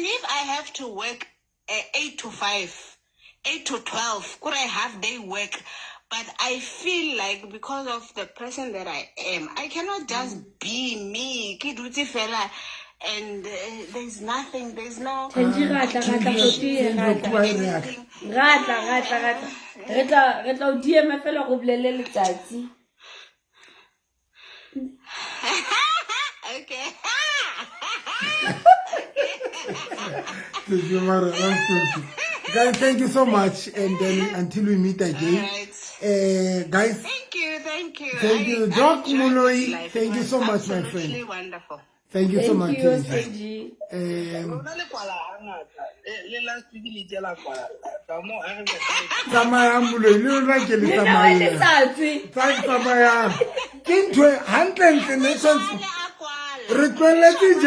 if I have to work 8 to 5, 8 to 12, could I half day work? But I feel like because of the person that I am, I cannot just be me. Ke dutse fela and there's nothing, there's no Thenji ra tla ra tla go tie ra tla. Ra tla ra tla ra tla. Re tla o DM fela go bolele letsatsi. Okay. Thank you, Mara. Guys, thank you so much. And then until we meet again. Right. Guys. Thank you, thank you. Thank you. Doc Moloi, thank you so much, my friend. Absolutely wonderful. Thank you so much. Thank you, Thenji. Rona le kwala hangata. Le last week le itse la kwala. Ka mo ha re ka Tsamayang Moloi, le lona ke le Le nna wa tsamayang. letsatsi. Tsamayang. Ke ntho e hantlentle ne tshwanetse re tlohelletse J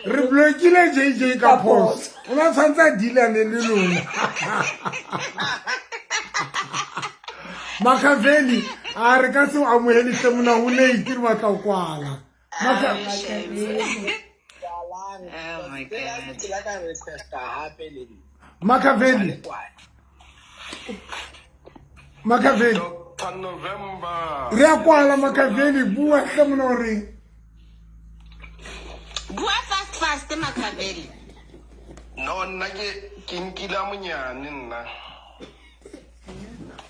re blockile JJ ka phoso. O na tshwanetse a dealane le lona. Makhaveli, a re ka se o amohele hle mona ho late re batla ho kwala. Oh my God. Ke la ka requesta hape le nna. Makhaveli. Makhaveli. Dr. November. Re a kwala Makhaveli, bua hle mona hore. Bua fast fast Makhaveli. No, nna ke nkile monyane nna.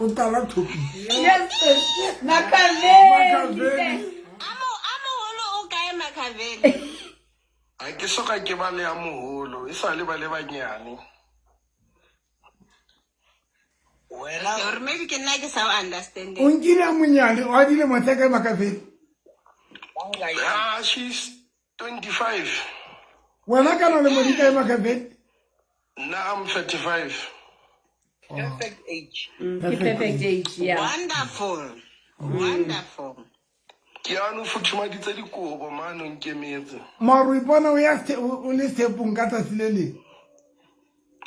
O tala topic. Yes, Makhaveli. Makhaveli. Amo holo o kae Makhaveli? Ha ke soka ke ba le ya moholo, e sa le ba le banyane. Wena or maybe ke nna ke sa o understand. O nkile monyane, o a dilemo tse kae Makhaveli? Ah, she's 25. Wena kana le mo di kae Makhaveli? Nna I'm 35. Perfect age. Perfect age, yeah. Wonderful. Wonderful. Ke ano futhumaditse dikobo mane o nkemetse. Mara o ipona o ya o le stepong ka tsatsi le leng?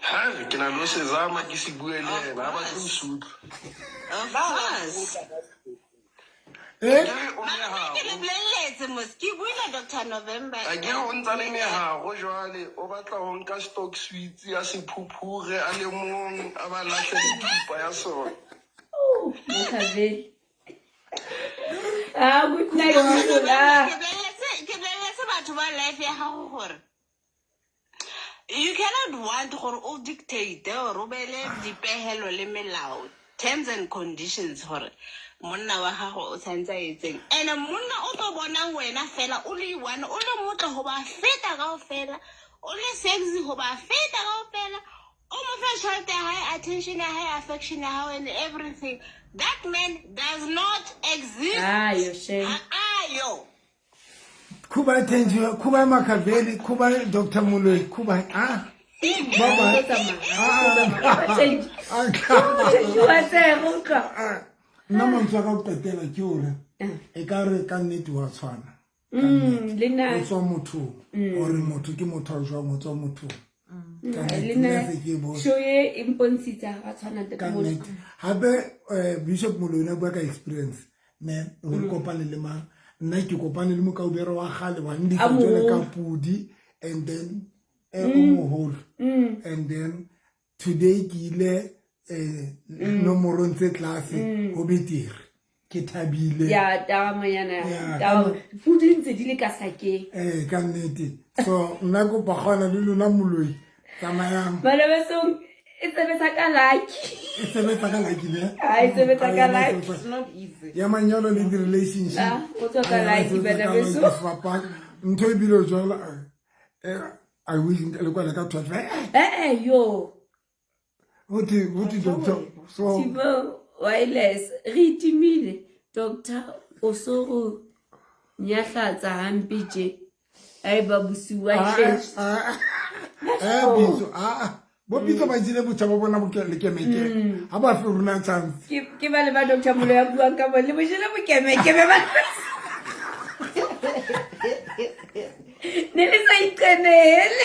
Ha ke na le ho se zama ke se bue le yena, ha batle ho se utlwa. Of course. Eh? Ke le bolelletse mos, ke buile Dr. November. A ke o ntsa le mehago jwale, o batla ho nka stock sweets ya sephuphure a le mong, a ba lahle le thupa ya sona. Oh, Makhaveli. Ah, good night, Nicola. Ke bolelletse batho ba life ya gago gore you cannot want gore o dictate or o beele dipehelo le melao, terms and conditions gore monna wa gago o tshwanetse a etseng. And monna o tlo bonang wena fela o le one, o le motle ho ba feta kaofela, o le sexy ho ba feta kaofela, o mo fe tjhelete ya hae, attention ya hae, affection ya hae and everything. That man does not exist. Ayo, shame. Ayo. Khuba Thenji, Khuba Makhaveli, Khuba Dr. Moloi, Khuba. Ah. Bye bye. Nna mantswe a ka go qetela ke hore e ka re ka nnete wa tshwana. Le nna O tswa mothong, gore motho ke motho a jwang, o tswa mothong. Ka nnete, Le nna nna se ke e bone. Show e e mpontshitse ga tshwana Ka ntate Molo. nnete. Hape Bishop Moloi a bua ka experience ne, gore kopane le mang. Nna ke kopane le mokaubere wa kgale wa ndisa A jwale ka moholo. pudi, and then o moholo, and then today ke ile nomorong tse tlase, ho betere, ke thabile. Ya taramanyana. Ya, Pudi ntse di le ka sakeng. Ee, ka nnete. So nna kopa kgona le lona Moloi, tsamayang. Bana besong, e sebetsa ka lucky. E sebetsa ka lucky ne? Ah, e sebetsa ka lucky. It's not easy. Ya manyalo le di-relationship. Ah, o tswa ka Ah, lucky, e sebetsa bana ka beso. lucky, sefapano. Ntho ebile o jwala, I wish le kwale ka 12. Eh, yo. Hothi doctor, so Thibo wireless re itimile, doctor, o so go nyahlatsa hampe tje ae ba bosiu wa Ah, hle. ah, ah, bitso, ah, ah. Bo bitso ba jele botjha ba bona lekemekeme, ha ba fe rona chance. Ke ba le ba Doctor Molo ya buang ka bone le bojele bokemekeme ba ne le sa iqenele.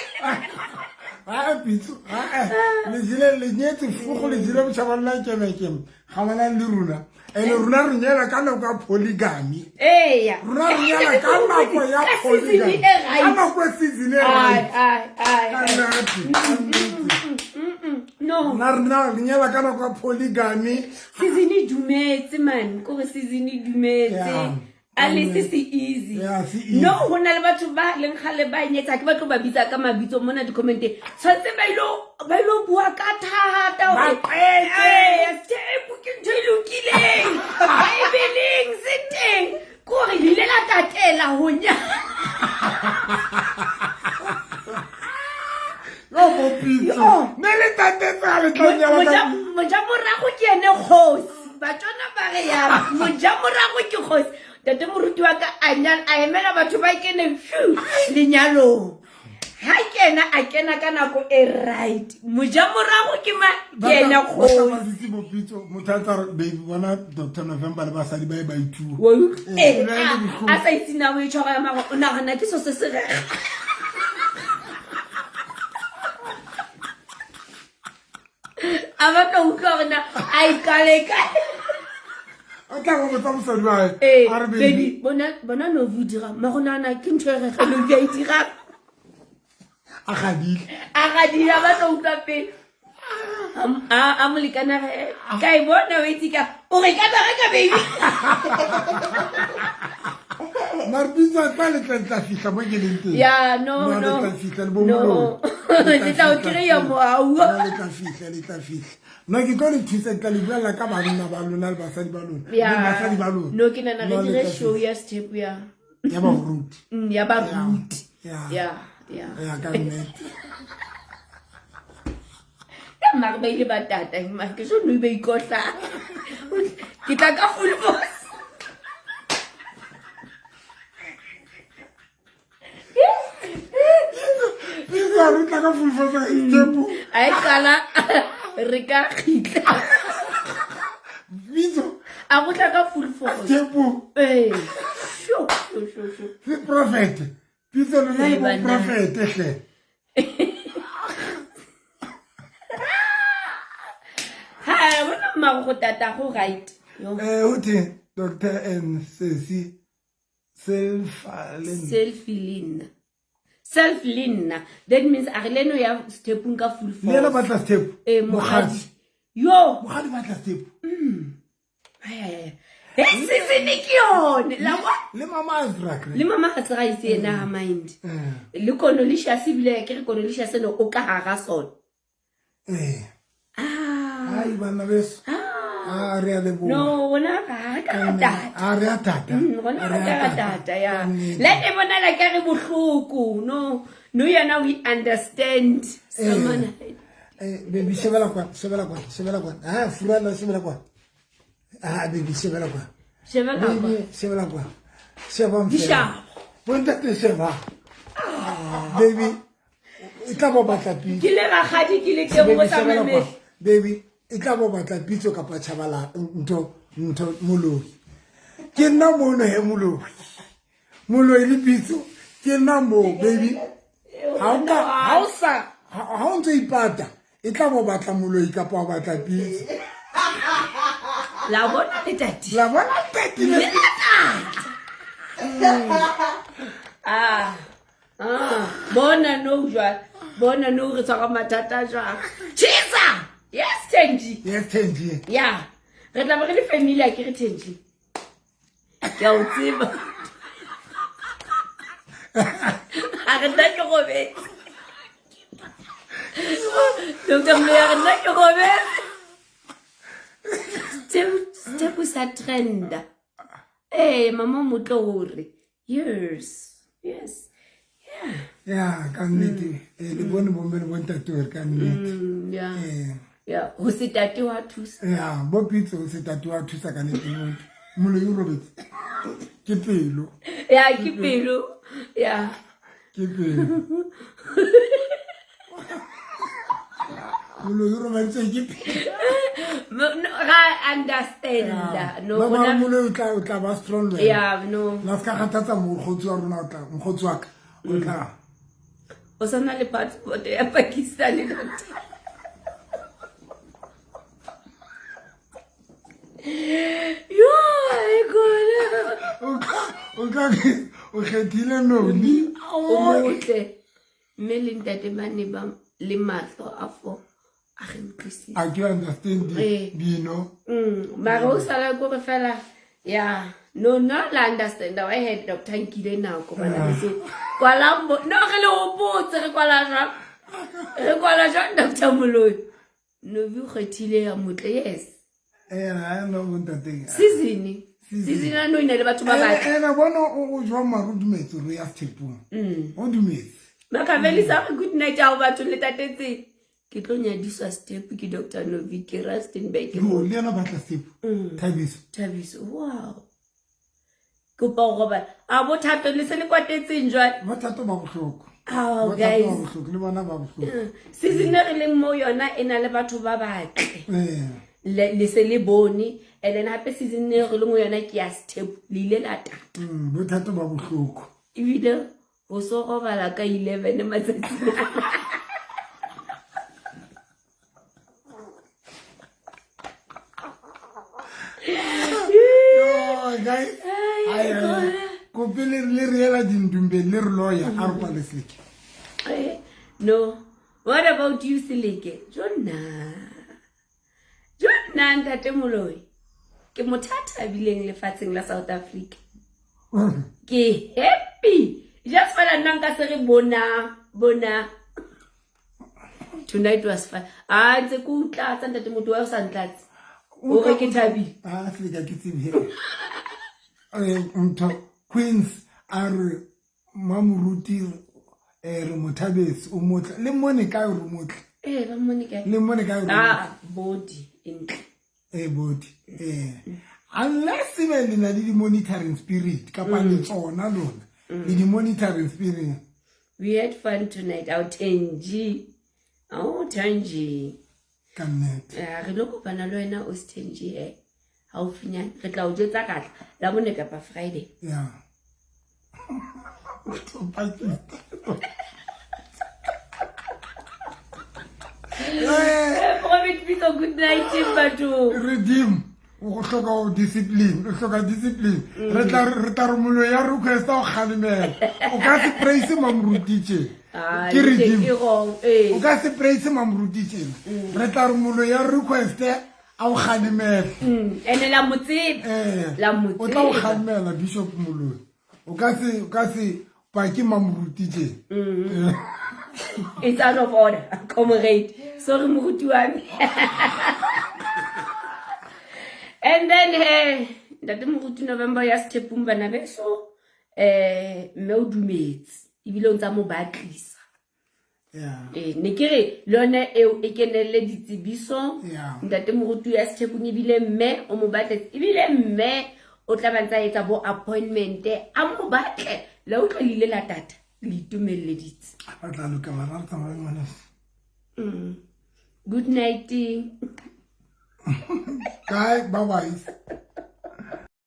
Ah, bitso, ah, ah. Le jele, le nyetse fugo, le jele botjha ba lona kemekeme, ga banang le rona. And rona re nyela ka nako ya polygamy. Eya. Rona re nyela ka nako ya Ka season polygamy. e right. Ka nako ya season e Ai, right. ai, ai, Ka ai. nnete, ka nnete. No. Rona re nyela ka nako ya polygamy. Season e dumetse man, kore season e dumetse. Yeah. A le se se easy. Yeah, se easy. No, ho na le batho ba leng kgale ba nyetsa, ke batlo ba bitsa ka mabitso mona di-commenteng. Tshwanetse ba ilo bua ka thata hore, Ba qete. Ee, sethepu ke ntho e lokileng. Baebeleng se teng. Ke hore le ile la tatela ho nyala. Yo, bo pitso. Yo. Ne le tatetse ha le tla nyala ka- Mojamorago ke ene kgosi. Batswana ba re ya mojamorago ke kgosi. Ntate moruti wa ka a nyala, a emela batho ba kene phew, lenyalong. Ha kena, a kena ka nako e right. Mojamorago ke ma ke ene Ba tla kgosi. ba dutse bo pitso, motho a tla re, baby, bona Dr. November le basadi ba e ba ithuwa. Wa utlwa? Eh, Eh, e le bohloko. a sa itse na o e tshwara ya mara, o nagana ke so se se rega. A batla ho utlwa hore na a e qale kae. O tla go botsa mosadi wa hae, Ee, a re, baby, baby, bona Novi o dirang, mara o nahana ke ntho e rega Novi a e dirang. A gadile. A gadile, a batla ho utlwa pele. A molekane a re, ka e bona o itse ka, o re ka bereka, baby. Mara pitso a tla le tla fihla mo ke leng teng. Ya, no, No, le no. tla fihla le bo No. Moloi. Le tla o kry-a mohau. No, le tla fihla, le tla fihla. No, ke tlo le thusa, ke tla le buella ka banna ba lona le basadi ba lona. Ya. Le basadi ba lona. No, ke nahana re No, le dire tla show fihla. ya sethepu ya. Ya baruti. Ya baruti. Ya. Ya, ya. Ya, ka nnete. Ya, mara ba ile ba tata, mara ke so no ba ikotla. Ke tla ka full force. Pitso a re tla ka full force ka sethepu. A e qala re ka kgitla. Pitso. A go tla ka full force. Sethepu. Ee. Sho, sho, sho, sho. Se prophet. Pitso lona le Ai, bo banna. prophet hle. Ha, bona mmago go tata go right. Yo. Ho thwe Dr. N Sesi Self Selfie le nna. Self le nna. That means a re le eno ya sethepung ka full Le ena force. batla sethepu. Eh, Mokgadi. mokgadi. Yo. Mokgadi batla sethepu. Ai, ai, ai. He season ke yone. La wa. Le mama Azra kre. Le mama ga se ga ise ena ha mind. Eh. Le Konolicious ebile ke re Konolicious ene o ka hara sona. Eh. Ah. Ai bana beso. Ah, re a leboha. No, rona ga re ka ra tata. Ah, re a tata. Rona Re ga a ka ra tata. tata, ya. Ka nnete. Le e bonala ka re bohloko. No, no yena we understand. Someone. Eh, baby, shebela kwa, shebela kwa, shebela kwa. Ah, furala, shebela kwa. Ah, baby, shebela kwa. Shebela kwa. Baby, shebela kwa. Sheba mfela. Dishabo. Bontate sheba. Baby, e tla bo batla pitso. Ke le rakgadi ke le teng Baby, mo tsa shebela kwa. mamele. Baby, e tla bo batla pitso kapa tjhabala ntho ntho moloi. Ke nna mono he moloi. Moloi le Pitso ke nna mo baby. Ha o ka ha o sa ha o ntse ipata e tla bo batla moloi kapa o batla Pitso. La bona letati. La bona letati le. Ah. Ah, bona no jwang. Bona no re tshwara mathata jwang. Chisa. Yes, Tenji. Yes, Tenji. Yeah. Re tla be re le family a ke re Tenji. Ke a o tseba. A re nna ke robetse. Doctor Mle a re nna ke robetse. Step sa trenda. Eh, mama motlo hore. Yes. Yes. Yeah. Yeah, ka nnete. Eh, le bone bomme le bontate hore ka nnete. Yeah. Eh. Yeah, ho se tate wa thusa. Yeah, bo Pitso ho se tate wa thusa ka nnete. Moloi o robetse. Ke pelo. Yeah, ke pelo. Yeah. Ke pelo. Moloi o robetse ke pelo. No, ga understand. No, ba ba moloi o tla ba strong le. Yeah, no. La ska kgathatsa mokgotsi wa rona o tla, mokgotsi wa ka o tla. O sana le passport ya Pakistan doctor. Yo, e gona. O ka o kgethile noni. O motle. Mme le ntate ba ne ba le mahlo a fo a re utlwisise. I do understand dino. Mara o sala ko re fela ya no no la understand wa head doctor nkile nako bana beso. Kwala no re le hopotse re kwala jwang. Re kwala jwang Dr. Moloi. Novi o kgethile ya motle yes. Eh, no bontate. Season. Season a no ina le batho ba batle. Eh, na bona o jwa maru dumetse re ya Thepong. O dumetse. Makaveli sa good night ao batho le tatetse. Ke tlo nyadiswa step ke Dr. Novi ke Rustenburg. Yo le yena batla step. Thabiso. Thabiso. Wow. Kopa go ba a bothato le se le kwatetseng jwale. Bothato ba bohloko. Oh guys. Ba bohloko le bona ba bohloko. Season re leng mo yona e na le batho ba batle. Le se le bone and then hape season re leng mo yona ke ya step le ile la tata. Bothato ba bohloko. Ebile o so robala ka 11 matsatsing. Oh guys. Kope le reela dindumbe le re loya a re kwale Seleke. No. What about you Seleke? Jonna. Jonna ntate Moloi. Ke motho a bileng lefatsheng la South Africa. Ke happy. Just fela nna nka se re bona. Tonight was fun. Ah ntse ke utlatsa ntate motho wa o sa ntlatse. O re ke thabile. Ah Seleke ke tsebe. Ntho Queens a re mamoruti re mothabetse o motle le mone kae re motle eh ba mone kae le mone kae ah body entle eh body eh unless e le na le di monitoring spirit kapa le tsona lona le di monitoring spirit. We had fun tonight out Tenji. Oh Tenji ka nnete re lo kopana le wena o Tenji eh haufinyane re tla o jetsa katla la bone kapa Friday. Yeah. Prophet Pitso, good night batho. Redeem o hloka discipline, o hloka discipline. Re tla re mollo ya request o kgalemela. O ka se praise mamoruti tje. Ke redeem. O ka se praise mamoruti tje. Re tla re mollo ya request a o kgalemela. Ene la motsebe. La motsebe. O tla o kgalemela Bishop Moloi. O ka se pake mamoruti tje. It's out of order, comrade. Sorry moruti wa me. And then ntate moruti November ya Sethepung bana beso mme o dumetse ebile o ntsa mo batlisa. Yeah. Ne ke re le yone eo e kenelle ditsebiso. Ntate moruti ya Sethepung ebile mme o mo batletse ebile mme o tla ba ntsa etsa bo appointment a mo batle le o tla lile la tata le itumelleditse. A tla loka mara re tsamaya ngwana. Good night. Bye bye.